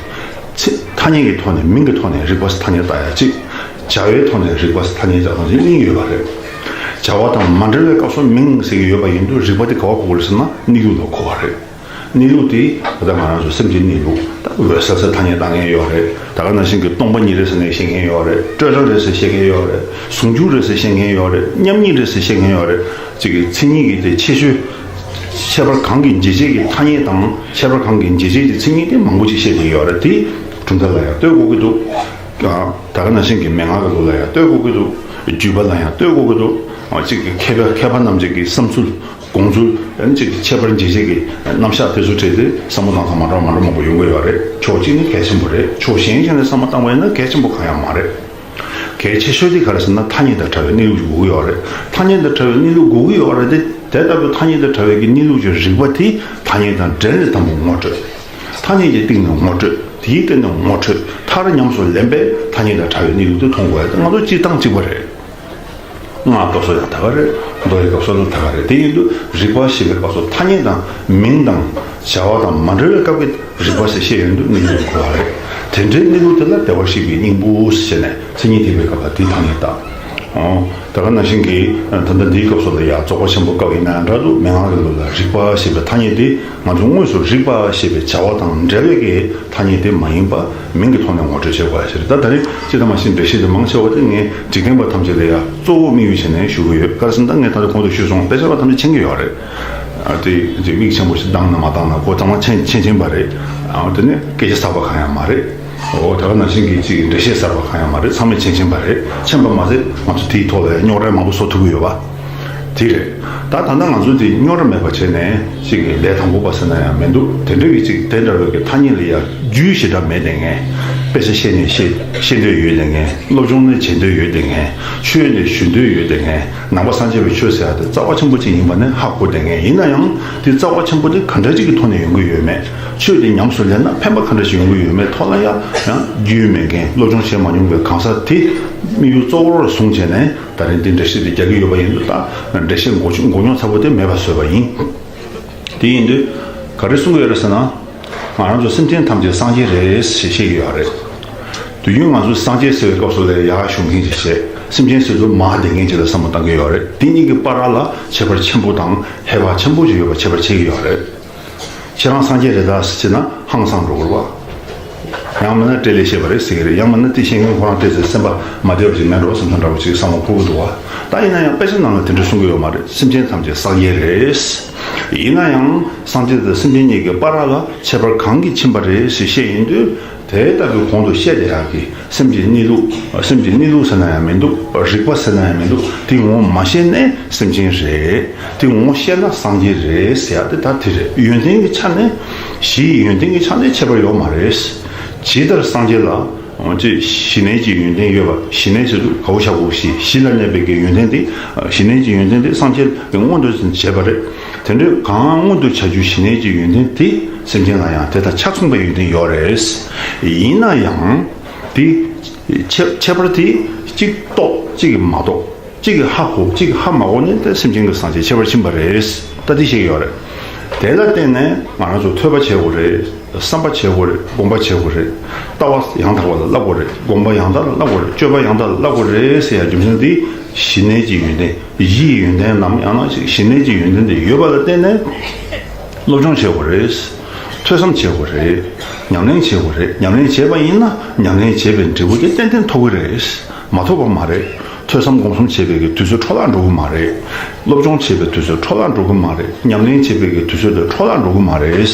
ཚིག་ཐ་སྙད་ཀྱི་ཐོག་ནས་མིང་གི་ཐོག་ནས་རིག་པ་ཟེར་ཐ་སྙད་བཏགས་ཡ་གཅིག་བྱ་བའི་ཐོག་ནས་རིག་པ་ཟེར་ཐ་སྙད་བཏགས་ཡ་གཉིས་ཡོད་པ་རེད། བྱ་བ་དང་མ་འབྲེལ་བའི་སྐབས་སུ་མིང་ཟེར་གྱི་ཡོད་པ་ཡིན་དུས་རིག་པ་དེ་ག་བ་གོ་གི་རེད་ཟེར་ན་གནས་ལུགས་ལ་གོ་བ་རེད། གནས་ལུགས་དེ་ད་ལྟ་ང་རང་ཚོ་སེམས་ཀྱི་གནས་ལུགས་ད་འོད་གསལ་ཟེར་ཐ་སྙད་བཏགས་མཁན་ཡོད་རེད། ད་ག་ནང་བཞིན་གྱི་སྟོང་པ་ཉིད་རེད་ཟེར་ནས་བཤད་མཁན་ཡོད་རེད། སྤྲོས་བྲལ་རེད་ཟེར་བཤད་མཁན་ཡོད་རེད། ཟུང་འཇུག་རེད་ཟེར་བཤད་མཁན་ཡོད་རེད། མཉམ་ཉིད་རེད་ཟེར་བཤད་མཁན་ཡོད་རེད། གཅིག་གི་མཚན་ཉིད་ཀྱི་དེ་ཁྱད་ཆོས། ཁྱད་པར་གང་གི་འབྱེད་བྱེད་ཀྱི་ཐ་སྙད་དང་ཁྱད་པར་གང་གི་འབྱེད་བྱེད་ཀྱི་མཚན་ཉིད་དེ་མང་པོ་ཅིག་བཤད་ཀྱི་ཡོད་རེད། དེ་གྲུབ་མཐའ་ལ་ཡང་ལྟོས་དགོས་ཀྱི་འདུག་ད་ག་ནང་བཞིན་གྱི་མན་ངག་གི་ལུགས་ལ་ཡང་ལྟོས་དགོས་ཀྱི་འདུག་བརྒྱུད་པ་ལ་ཡང་ལྟོས་དགོས་ཀྱི་འདུག་གཅིག་གི་མཁས་པ་མཁས་པ་རྣམས་ཀྱི་བསམ་ཚུལ། དགོངས་ཚུལ། ཡང་གཅིག་ཁྱད་པར་འབྱེད་བྱེད་ཀྱི་རྣམ་གཞག་དེ་ཚོ་བྲིས་ཏེ་བསམ་བློ་བཏང་སྟངས་མ་འདྲ་མ་འདྲ་མང་པོ་ཡོང་གི་ཡོད་རེད། ཕྱོགས་གཅིག་ནས་གལ་ཆེན་པོ་རེད། ཕྱོགས་གཞན་ཞིག་ནས་བསམ་བློ་བཏང་བ་ཡིན་ན་གལ་ཆེན་པོ་གང་ཡང་མ་རེད། གལ་ཆེ་ཤོས་དེ་ག་རེ་ཟེར་ན་ཐ་སྙད་དང་བྲལ་བའི་གནས་ལུགས་ཅིག་དགོས་ཀྱི་ཡོད་རེད། ཐ་སྙད་དང་བྲལ་བའི་གནས་ལུགས་དགོས་ཀྱི་ཡོད་རེད་དེ། དེ་ལྟ་བུའི་ཐ་སྙད་དང་བྲལ་བའི་གི་གནས་ལུགས་ཀྱི་རིག་པ་དེ་ཐ་སྙད་དང་འབྲེལ་ནས་དང་པོ་ངོ་སྤྲོད། ཐ་སྙད་ཀྱི་སྟེང་ནས་ངོ་སྤྲོད། དེའི་སྟེང་ནས་ངོ་འཕྲོད། མཐར་ཉམས་སུ་ལེན་པས་ཐ་སྙད་དང་བྲལ་བའི་གནས་ལུགས་དེ་མཐོང་དགོས་ཡ་དེ་ང་ཚོ་སྤྱིར་བཏང་གཅིག་པ་རེད། སྔགས་སྐབས་སུ་ཡང་ད་ག་རེད། མདོ་ཡི་སྐབས་སུ་ཡང་ད་ག་རེད། དེ་ཡིན་དུས་རིག་པ་ཞེས་པའི་སྐབས་སུ་ཐ་སྙད་དང་མིང་དང་བྱ་བ་དང་མ་འབྲེལ་བའི་སྐབས་ཀྱི་རིག་པ་ཞེས་བཤད་ཡོང་དུས་གནས་ལུགས་གོ་བ་རེད། དེ་འདྲའི་གནས་ལུགས་དེ་ལ་བདེ་བར་གཤེགས་པའི་སྙིང་པོ་ཞེས་ནས་མཚན་ཉིད་ཐེག་པའི་སྐབས་ལ་དེའི་ཐ་སྙད་བཏགས། ཨོ། ད་ག་ནང་བཞིན་གྱི་ད་ལྟ་འདིའི་སྐབས་སུ་ལ་ཡང་རྫོགས་པ་ཆེན་པོའི་སྐབས་ཡིན་ན་འདྲ་འདུག་མན་ངག་གི་ལུགས་ལ་རིག་པ་ཞེས་པའི་ཐ་སྙད་དེ་ང་ཚོ་དངོས་སུ་རིག་པ་ཞེས་པའི་བྱ་བ་དང་འབྲེལ་བའི་གི་ཐ་སྙད་དེ་མ་ཡིན་པ་མིང་གི་ཐོག་ནས་ངོ་སྤྲོད་བྱེད་དགོས་ཡ་ཞིག་རེད། ད་ད་རེས་སྤྱིར་བཏང་མ་གཞི་འགྲེལ་བཤད་དེ་མང་ཆེ་བ་དེ་ངས་འཇིག་རྟེན་པ་ཐམས་ཅད་ལ་ཡང་གཙོ་བོ་དམིགས་ཡུལ་བྱས་ནས་ཞུ་གི་ཡོད། ག་རེ་ཟེར་ན་ད་ངས་ད་ལྟ་གོང་དུ་ཞུས་སོང་། དཔེ་ཆ་བ་ཐམས་ཅད་མཁྱེན་གྱི་ཡོད་རེད། ཨ་དེ་དེ་མིག་ཆེན་པོ་ཞིག་བཏང་ན་མ་བཏང་ན་ཁོ་ཚང་མ་མཁྱེན་མཁྱེན་མཁྱེན་པ་རེད། ཨ་དེ་ནས་སྐད་ཆ་གསར་པ་གང་ཡང་མ་རེད། འོ་ད་ག་ནང་བཞིན་གྱི་ཅིག་འགྲེལ་བཤད་གསར་པ་གང་ཡང་མ་རེད། ཚང་མས་མཁྱེན་མཁྱེན་པ་རེད། མཁྱེན་པ་མ་ཟད་ང་ཚོ་དེའི་ཐོག་ལ་རྙོག་དྲ་མང་པོ་བཟོ་ཐུབ་ཀྱི་ཡོད་པ། དེ་རེད། ད་ད་ལྟ་ང་ཚོ་དེ་རྙོག་དྲ་མེད་པ་བྱས་ནས་ཅིག་གི་ལས་དང་པོ་པ་ཟེར་ན་ཡང་མི་འདུག་དེ་འདྲ་གི་ཅིག་དེ་འདྲ་བའི་གི་ཐ་སྙད་ལ་ཡང་རྒྱུས་ཞེ་དྲག་མེད་དེ་ངས། དཔེ་ཆ་ཤེས་ནས་ཤེས་ཤེས་འདོད་ཡོད་བསྡད་མཁན། སློབ་སྦྱོང་ནས་བྱེད་འདོད་ཡོད་བསྡད་མཁན། ཆོས་ནས་ཞུ་འདོད་ཡོད་བསྡད་མཁན། ནང་པ་སངས་རྒྱས་པའི་ཆོས་ཟེར་ཡ་དེ་རྩ་བ་ཆེན་པོ་ཅིག་ཡིན་པ་ནི་ཧ་གོ་བསྡད་མཁན། ཡིན་ན་ཡང་དེ་རྩ་བ་ཆེན་པོ་དེ་ག་འདྲ་ཅིག་གི་ཐོག་ནས་ཡོང་གི་ཡོད་མེད། ཆོས་དེ་ཉམས་སུ་ལེན་ན་ཕན་པ་ག་འདྲ་ཞིག་ཡོང་གི་ཡོད་མེད་ཐོག་ལ་ཡང་ཡང་རྒྱུས་མེད་མཁན། སློབ་སྦྱོང་བྱས་མ་མྱོང་བའི་གང་ཟག་དེ་དམིགས་ཡུལ་གཙོ་བོར་བཟུང་བྱས་ནས། ད་རིང་འདི་འགྲེལ་བཤད་འདི་རྒྱག་གི་ཡོད་པ་ཡིན་དུས། ད་འགྲེལ་བཤད་མགོ་མགོ་རྙོག་ཚ་པོ་དེ་མེད་པ་བཟོས་པ་ཡིན། དེ་ཡིན་དུས་ག་རེ་གསུང་གི་ཡོད་རེད་ཟེར་ན། ང་རང་ཚོ་སེམས་ཅན་ཐམས་ཅད་སངས་རྒྱས་རེད་ཞེས་བཤད་ཀྱི་ཡོད་རེད། དུས་རྒྱུན་ང་ཚོ་སངས་རྒྱས་ཟེར་བའི་སྐབས་སུ་ལ་ཡར་ཞུ་མཁན་ཞིག་བྱས། སེམས་ཅན་ཟེར་དུས་མར་བསྡད་མཁན་ཅིག་ལ་བསམ་བློ་བཏང་གི་ཡོད་རེད། དེ་གཉིས་ཀྱི་བར་ལ་ཁྱད་པར་ཆེན་པོ་དང་ཧེ་བག་ཆེན་པོ་ཞིག་ཡོད་པ་ཁྱད་པར་ཕྱེ་གི་ཡོད་རེད། ཁྱེད་རང་སངས་རྒྱས་རེད་ད་ཟེར་ན་ཧང་སངས་འགྲོ་གི་རེད་བ། ཡང་མིན་ན་སྤྲེལ་ལད་བཤད་པ་རེད་ཟེར་གི་རེད། ཡང་མིན་ན་དེ་བཤད་མཁན་ཁོ་རང་བལྟས་ཚེ་སེམས་པ་མ་བདེ་བ་ཞིག་མེད་འགྲོ་བསམ་བསམ་འདྲ་བོ་ཅིག་བསམ་བློ་འཁོར་གི་འདུག་བ། ད་ཡིན་ན་ཡང་དཔེ་ཆ་ནང་ལ་དེ་འདྲ་གསུང་གི་ཡོད་མ་རེད། སེམས་ཅན་ཐམས་ཅད་སངས་རྒྱས་རེད། ཡིན་ན་ཡང་སངས་རྒྱས་དང་སེམས་ཅན་གཉིས་ཀྱི་བར་ལ་ཁྱད་པར་གང་གིས་ཕྱིན་པ་རེད་ཞེས་བཤད་ཡོང་དུས། དེ་ལྟ་བུའི་གོང་དུ་བཤད་བསྡད་ཡག་གི་སེམས་ཀྱི་གནས་ལུགས། སེམས་ཀྱི་གནས་ལུགས་ཟེར་ན་ཡང་མི་འདུག་རིག་པ་ཟེར་ན་ཡང་མི་འདུག་དེ་ངོ་མ་ཤེས་ན་སེམས་ཅན་རེད། དེ་ངོ་ཤེས་ན་སངས་རྒྱས་རེད་ཟེར་ཡག་དེ་ད་དེ་རེད། ཡོན་ཏན་གྱི་ཆ་ནས། གཞི་ཡི་ཡོན་ཏན་གྱི་ཆ་ནས་ཁྱད་པར་ཡོད་མ་རེད། ཇི་ལྟར་སངས་རྒྱས་ལ། འོ་ཅེ་གཞི་གནས་ཀྱི་ཡོན་ཏན་ཡོད་པ། གཞི་གནས་ཟེར་དུས་ག་བོ་བཞག་དགོས། གཞི་གཞི་ལ་གནས་པའི་གི་ཡོན་ཏན་དེ། གཞི་གནས་ཀྱི་ཡོན་ཏན་དེ་སངས་རྒྱས་ཀྱིས་མངོན་དུ་བྱས་པ་རེད། དེ་འདྲའི་གང་མངོན་དུ་བྱ་རྒྱུ་གཞི་གནས་ཀྱི་ཡོན་ཏན་དེ་སེམས་ཅན་ལ་ཡང་དེ་དང་ཆ་མཚུངས་པའི་ཡོན་ཏན་ཡོད་རེད། ཡིན་ན་ཡང་དེ་ཁྱད་ཁྱད་པར་དེ་གཅིག་རྟོགས་གཅིག་མ་རྟོགས། གཅིག་གིས་ཧ་གོ་གཅིག་གིས་ཧ་མ་གོ་ནས་ད་སེམས་ཅན་གྱི་སངས་རྒྱས་ཁྱད་པར་ཕྱིན་པ་རེད། ད་འདི་བཤད་ཀྱི་ཡོད་རེད། དེ་ལ་བརྟེན་ནས་ང་རང་ཚོ་ཐོས་པ་བྱེད་དགོས་རེད། བསམ་པ་བྱེད་དགོས་རེད། སྒོམ་པ་བྱེད་དགོས་རེད། ལྟ་བ་ཡང་དག་པ་ལ་བསླབ་དགོས་རེད། སྒོམ་པ་ཡང་དག་ལ་བསླབ་དགོས་རེད། སྤྱོད་པ་ཡང་དག་ལ་བསླབ་དགོས་རེད་ཟེར་ཡ་རྒྱུ་མཚན་འདི་གཞི་གནས་ཀྱི་ཡོན་ཏན། གཞི་ཡི་ཡོན་ཏན་ནམ་ཡང་ན་གཞི་གནས་ཀྱི་ཡོན་ཏན་དེ་ཡོད་པ་ལ་བརྟེན་ནས་སློབ་སྦྱོང་བྱེད་དགོས་རེད། ཐོས་བསམ་བྱེད་དགོས་རེད། ཉམས་ལེན་བྱེད་དགོས་རེད། ཉམས་ལེན་བྱས་པ་ཡིན་ན་ཉམས་ལེན་བྱས་པའི་འབྲས་བུ་དེ་ཏན་ཏན་ཐོབ་ཀྱི་རེད། མ་ཐོབ་པ་མ་རེད། ཐོས་བསམ་སྒོམ་གསུམ་བྱེད་པའི་གི་དུས་ཚོད་འཕྲོ་བརླག་འགྲོ་གི་མ་རེད། སློབ་སྦྱོང་བྱེད་པའི་དུས་ཚོད་འཕྲོ་བརླག་འགྲོ་གི་མ་རེད། ཉམས་ལེན་བྱེད་པའི་གི་དུས་ཚོད་དེ་འཕྲོ་བརླག་འགྲོ་གི་མ་རེད།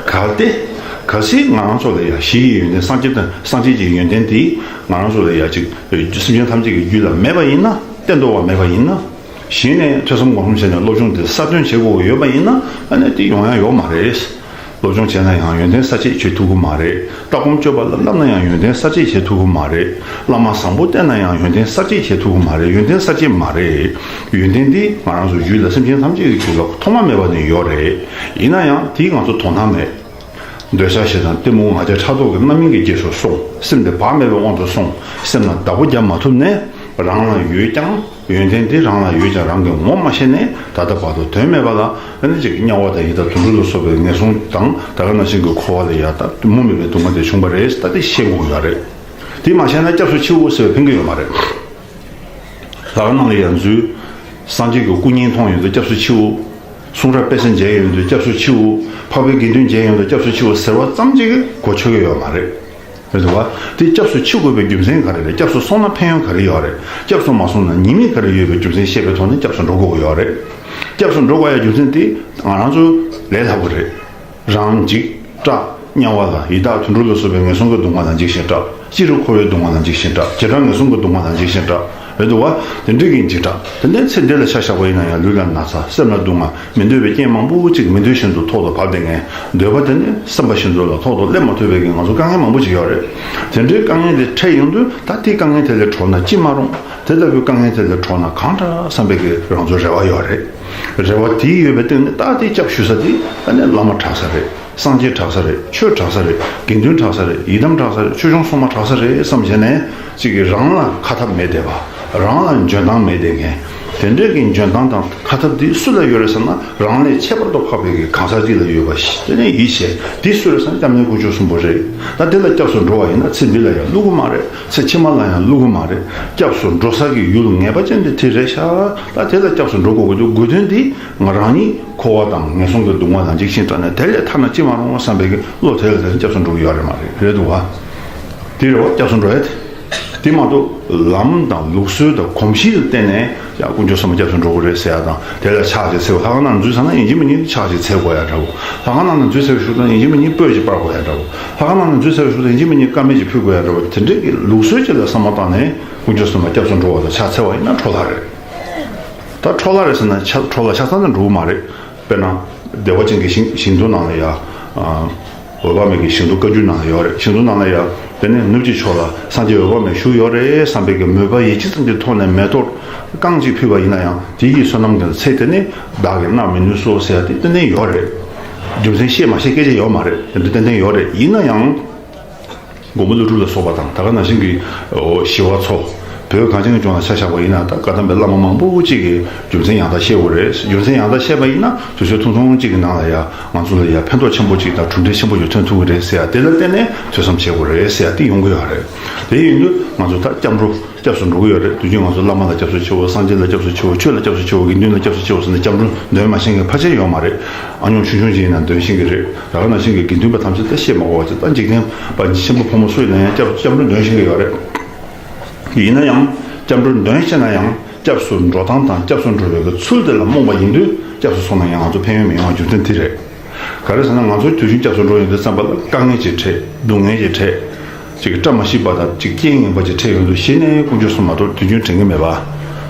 གལ་ཏེ། གལ་སྲིད་ང་རང་ཚོ་ལ་ཡ་གཞི་ཡི་ཡོན་ཏན་སངས་རྒྱས་དང་སངས་རྒྱས་ཀྱི་ཡོན་ཏན་དེ་ང་རང་ཚོ་ལ་ཡ་ཅིག་སེམས་ཅན་ཐམས་ཅད་ཀྱི་རྒྱུད་ལ་མེད་པ་ཡིན་ན། གཏན་དུ་བ་མེད་པ་ཡིན་ན། གཞི་ནས་ཐོས་བསམ་སྒོམ་གསུམ་བྱས་ནས་སློབ་སྦྱོང་དེ་གསར་ཐོན་བྱེད་དགོས་ཡོད་པ་ཡིན་ན། ཨ་ནི་དེ་ཡོང་ཡ་ཡོད་མ་རེད། སློབ་སྦྱོང་བྱས་ན་ཡང་ཡོན་ཏན་གསར་བརྗེ་བྱེད་ཐུབ་ཀྱི་མ་རེད། ལྟ་སྒོམ་སྤྱོད་པ་ལ་བསླབ་ན་ཡང་ཡོན་ཏན་གསར་བརྗེ་བྱེད་ཐུབ་ཀྱི་མ་རེད། བླ་མ་བཟང་པོ་བསྟེན་ན་ཡང་ཡོན་ཏན་གསར་བརྗེ་བྱེད་ཐུབ་ཀྱི་མ་རེད། ཡོན་ཏན་གསར་བརྗེ་མ་རེད། ཡོན་ཏན་འདི་ང་རང་ཚོ་རྒྱུད་ལ་སེམས་ཅན་ཐམས་ཅད་ཀྱི་རྒྱུད་ལ་ཐོག་མ་མེད་པ་ནས་ཡོད་རེད། ཡིན་ན་ཡང་དེ་ང་ཚོ་དོ་སྣང་མེད། འདོད་ཆགས་ཞེ་སྡང་གཏི་མུག་ང་རྒྱལ་ཕྲག་དོག་གི་རྣམ་སྨིན་གྱི་རྗེས་སུ་སོང་། སེམས་དེ་བག་མེད་པའི་དབང་དུ་སོང་། སེམས་ལ་བདག་པོ་རྒྱབ་མ་ཐུབ་ནས་རང་ལ་ཡོད་ཀྱང་། ཡོན་ཏན་དེ་རང་ལ་ཡོད་ཀྱང་རང་གིས་ངོ་མ་ཤེས་ནས་ད་ལྟ་བར་དུ་དོན་མེད་པ་ལ་ཨ་ནི་ཅིག་དམྱལ་བ་དང་ཡི་དྭགས་དུད་འགྲོ་ལ་སོགས་པའི་ངན་སོང་དང་ད་ག་ནང་བཞིན་གྱི་འཁོར་བ་ལ་ཡ་ད་མུ་མེད་པའི་སྡུག་བསྔལ་དེ་བྱུང་བ་རེད། ད་དེ་ཤེས་དགོས་ཡོད་རེད། དེ་མ་ཤེས་ན་སྐྱབས་སུ་མཆིའོ་ཟེར་བས་ཕན་གྱི་ཡོད་མ་རེད། ལྷ་ཁང་ནང་ལ་ཡང་འཛུལ། སངས་རྒྱས་ཀྱི་སྐུ་བརྙན་མཐོང་ཡོང་དུས་སྐྱབས་སུ་མཆིའོ། གསུང་རབ་དཔེ་ཆ་མཇལ་ཡོང་དུས་སྐྱབས་སུ་མཆིའོ། འཕགས་པའི་དགེ་འདུན་མཇལ་ཡོང་དུས་སྐྱབས་སུ་མཆིའོ་ཟེར་བ་ཙམ་གྱིས་གོ་ཆོད་ཀྱི་ཡོད་མ་རེད། རེད་འདུག་བ། དེ་སྐྱབས་སུ་མཆི་དགོས་པའི་རྒྱུ་མཚན་ག་རེ་རེད། སྐྱབས་སུ་སོང་ན་ཕན་ཡོན་ག་རེ་ཡོད་རེད། སྐྱབས་སུ་མ་སོང་ན་ཉེས་དམིགས་ག་རེ་ཡོད་པའི་རྒྱུ་མཚན་ཤེས་པའི་ཐོག་ནས་སྐྱབས་སུ་འགྲོ་དགོས་ཀྱི་ཡོད་རེད། སྐྱབས་སུ་འགྲོ་དགོས་ཡ་རྒྱུ་མཚན་དེ་ང་རང་ཚོ་ལས་སླ་པོ་རེད། རང་འཇིགས་སྐྲག་དམྱལ་བ་ལ་ཡི་དྭགས་དུད་འགྲོ་ལ་སོགས་པའི་ངན་སོང་གི་སྡུག་བསྔལ་ལ་འཇིགས་ཤིང་སྐྲག་སྤྱི་རུ་འཁོར་བའི་སྡུག་བསྔལ་ལ་འཇིགས་ཤིང་སྐྲག་བྱེ་བྲག་ངན་སོང་གི་སྡུག་བསྔལ་ལ་འཇིགས་ཤིང་སྐྲག་རེད་འདུག་བ། དེ་འདྲའི་གི་འཇིགས་སྐྲག་དེ་འདྲའི་ཚེ་འདི་ལ་ཆ་བཞག་པ་ཡིན་ན་ཡང་ལུས་ལ་ན་ཚ། སེམས་ལ་སྡུག་བསྔལ། མི་འདོད་པའི་རྐྱེན་མང་པོ་ཅིག་མི་འདོད་བཞིན་དུ་ཐོག་ཏུ་བབས་བསྡད་མཁན། འདོད་པ་དེ་ནི་བསམ་པ་བཞིན་དུ་ལ་ཐོག་ཏུ་སླེབས་མ་ཐུབ་པའི་གི་ང་ཚོ་དཀའ་ངལ་མང་པོ་ཅིག་ཡོད་རེད། དེ་འདྲའི་དཀའ་ངལ་དེ་འཕྲད་ཡོང་དུས་ད་དེའི་དཀའ་ངལ་དེ་ལས་གྲོལ་ན་ཅི་མ་རུང་། དེ་ལྟ་བུའི་དཀའ་ངལ་དེ་ལས་གྲོལ་ན་གང་དྲག་བསམ་པའི་གི་རང་ཚོའི་རེ་བ་ཡོད་རེད། རེ་བ་དེ་ཡོད་པའི་སྟེང་ནས་ད་དེ་སྐྱབས་ཞུ་ས་དེ་ཨ་ནི་བླ་མ་དྲག་ས་རེད། སངས་རྒྱས་དྲག་ས་རེད། ཆོས་དྲག་ས་རེད། དགེ་འདུན་དྲག་ས་རེད། ཡི་དམ་དྲག་ས་རེད། ཆོས་སྐྱོང་སྲུང་མ་དྲག་ས་རེད་བསམ་བྱས་ནས་གཅིག་གིས་རང་ལ་ཁ་ཐབས་མེད་བསྡད་པ། རང་ལ་འཇོན་ཐང་མེད་བསྡད་མཁན། དེ་འདྲའི་གི་འཇོན་ཐང་དང་ཁ་ཐབས་དེ་སུ་ལ་ཡོད་རེད་ཟེར་ན་རང་ལས་ཁྱད་པར་དུ་འཕགས་པའི་གི་གང་ཟག་ཅིག་ལ་ཡོད་པ་ཞིག་དེ་ནས་ཡིད་ཆེས། དེ་སུ་རེད་ཟེར་ན་སྐྱབས་གནས་དཀོན་མཆོག་གསུམ་པོ་རེད། ད་དེ་ལ་སྐྱབས་སུ་འགྲོ་བ་ཡིན་ན་ཚེ་འདི་ལ་ཡང་བསླུ་གི་མ་རེད། ཚེ་ཕྱི་མ་ལ་ཡང་བསླུ་གི་མ་རེད། སྐྱབས་སུ་འགྲོ་ས་གི་ཡུལ་ངེས་པ་ཅན་དེ་དེ་རེད་ཤག་ད་དེ་ལ་སྐྱབས་སུ་འགྲོ་དགོས་ཀྱི་འདུག་དགོས་དོན་དེ་ང་རང་ཉིད་འཁོར་བ་དང་ངན་སོང་གི་སྡུག་བསྔལ་ལ་འཇིགས་ཤིང་སྐྲག་ནས་དེ་ལས་ཐར་ན་ཅི་མ་རུང་བསམ་པའི་གི་བློ་དེ་ལ་དེ་སྐྱབས་སུ་འགྲོ་གི་ཡོད་རེད་མ་རེད། རེད་འདུག་བ། དེ་རེད་བ། སྐྱབས་སུ་འགྲོ་ཡ་དེ། དེ་མ་གཏོགས་ལམ་དང་ལུགས་སྲོལ་དང་གོམས་གཤིས་ལ་བརྟེན་ནས་ཡང་དཀོན་མཆོག་གསུམ་ལ་སྐྱབས་སུ་འགྲོ་དགོས་རེད་ཟེར་ཡ་དང་དེ་ལ་ཕྱག་ཅིག་འཚལ་དགོས། ལྷ་ཁང་ནང་འཛུལ་ཚར་ན་ཡིན་གཅིག་མིན་གཉིས་ཕྱག་ཅིག་འཚལ་དགོས་ཡ་འདྲ་བོ། ལྷ་ཁང་ནང་ནས་འཛུལ་ཚར་བའི་གཞུག་ལ་ཡིན་གཅིག་མིན་གཉིས་སྤོས་ཅིག་སྤར་དགོས་ཡ་འདྲ་བོ། ལྷ་ཁང་ནང་ནས་འཛུལ་ཚར་བའི་གཞུག་ལ་ཡིན་གཅིག་མིན་གཉིས་དཀར་མེ་ཅིག་ཕུལ་དགོས་ཡ་འདྲ་བོ། དེ་འདྲའི་གི་ལུགས་སྲོལ་ཅིག་ལ་བསམ་བློ་བཏང་ནས་དཀོན་མཆོག་གསུམ་ལ་སྐྱབས་སུ་འགྲོ་བ་ལ་ཕྱག་འཚལ་བ་ཡིན་ན་འཕྲོ་བརླག་རེད། ད་འཕྲོ་བརླག་རེད་ཟེར་ན་ཆ་འཕྲོ་བརླག་ཆ་ཚང་ལ་འགྲོ་གི་མ་རེད། དཔེར་ན། བདེ་བ་ཅན་གྱི་ཞིང་ཞིང་དུ་ནང་ལ་ཡ། ཨ། འོད་དཔག་མེད་ཀྱི་ཞིང་དུ་བཀའ་འགྱུར་ནང་ལ་ཡོད་རེད། ཞིང་དུ་ནང་ལ་ཡ། དེ་ནས་ནུབ་ཀྱི་ཕྱོགས་ལ་སངས་རྒྱས་འོད་དཔག་མེད་བཞུགས་ཡོད་རེད་བསམ་པའི་གི་མོས་པ་ཡིད་ཆེས་ཙམ་གྱི་ཐོག་ནས་མེ་ཏོག་རྐང་གཅིག་ཕུལ་བ་ཡིན་ན་ཡང་དེ་ཡི་བསོད་ནམས་ཀྱི་ཚད་དེ་ནི་བདག་གིས་གནང་མི་ནུས་སོ་ཟེར་ཡ་དེ་ཏན་ཏན་ཡོད་རེད། རྒྱུ་མཚན་ཤེས་མ་ཤེས་སྐད་ཆ་ཡོད་མ་རེད། དེ་འདྲ་ཏན་ཏན་ཡོད་རེད། ཡིན་ན་ཡང་། མགོན་པོ་ཀླུ་སྒྲུབ་ལ་སོགས་པ་དང་ད་ག་ནང་བཞིན་གྱི་ཞི་བ་འཚོ། བོད་གངས་ཅན་གྱི་ལྗོངས་ལ་ཆ་བཞག་པ་ཡིན་ན་ད་བཀའ་གདམས་པའི་བླ་མ་མང་པོ་ཅིག་གིས་རྒྱུ་མཚན་ཡང་དག་བཤད་དགོས་རེད། རྒྱུ་མཚན་ཡང་དག་བཤད་པ་ཡིན་ན་དུས་ཚོད་ཐུང་ཐུང་ཅིག་གི་ནང་ལ་ཡ་ང་ཚོ་ལ་ཡ་ཕན་ཐོགས་ཆེན་པོ་ཅིག་དང་གྲུབ་འབྲས་ཆེན་པོ་ཞིག་ཐོན་ཐུབ་ཀྱི་རེད་ཟེར་ཡ་དེ་ལ་བརྟེན་ནས་ཐོས་བསམ་བྱེད་དགོས་རེད་ཟེར་ཡ་དེ་ཡོང་གི་ཡོད་རེད། དེ་ཡིན་དུས་ང་ཚོ་ད་སྐྱབས་འགྲོ་སྐྱབས་སུ་འགྲོ་གི་ཡོད་རེད། དུས་རྒྱུན་ང་ཚོ་བླ་མ་ལ་སྐྱབས་སུ་མཆིའོ། སངས་རྒྱས་ལ་སྐྱབས་སུ་མཆིའོ། ཆོས་ལ་སྐྱབས་སུ་མཆིའོ། དགེ་འདུན་ལ་སྐྱབས་སུ་མཆིའོ་ཟེར་ནས་སྐྱབས་འགྲོ་འདོན་མ་ཤེས་མཁན་ཕལ་ཆེར་ཡོད་མ་རེད། ཨ་ཉོ་ཆུང་ཆུང་ཅིག་ཡིན་ན་འདོན་ཤེས་ཀྱི་རེད། ད་ག་ནང་བཞིན་གྱི་དགེ་འདུན་པ་ཐམས་ཅད་ད་བཤད་མ་དགོས་པ་ཅིག་ད་འཇིག་རྟེན་པ་ཆེན་པོ་ཕོ་མོ་སུ་ཡིན་ན་ཡང་སྐྱབས་སྐྱབས་འགྲོ་འདོན་ཤེས་ཀྱི་ཡོད་རེད། ཡིན་ན་ཡང་སྐྱབས་འགྲོ་འདོན་ཤེས་ན་ཡང་སྐྱབས་སུ་འགྲོ་སྟངས་དང་སྐྱབས་སུ་འགྲོ་བའི་གི་ཚུལ་དེ་ལ་རྨོངས་པ་ཡིན་དུས་སྐྱབས་སུ་སོང་ན་ཡང་ང་ཚོ་ཕན་ཡོན་མི་ཡོང་བ་རྒྱུ་མཚན་དེ་རེད། ག་རེ་ཟེར་ན་ང་ཚོ་དུས་རྒྱུན་སྐྱབས་སུ་འགྲོ་ཡོང་དུས་བསམ་པ་ལ་དཀའ་ངལ་གྱིས་བྲེལ། སྡུག་བསྔལ་གྱིས་བྲེལ། ཅིག་བཀྲ་མ་ཤིས་པ་དང་ཅིག་རྐྱེན་ངན་པ་ཅིག་འཕྲད་ཡོང་དུས་གཞི་ནས་དཀོན་མཆོག་གསུམ་མ་གཏོགས་དུས་རྒྱུན་དྲན་གྱི་མེད་པ།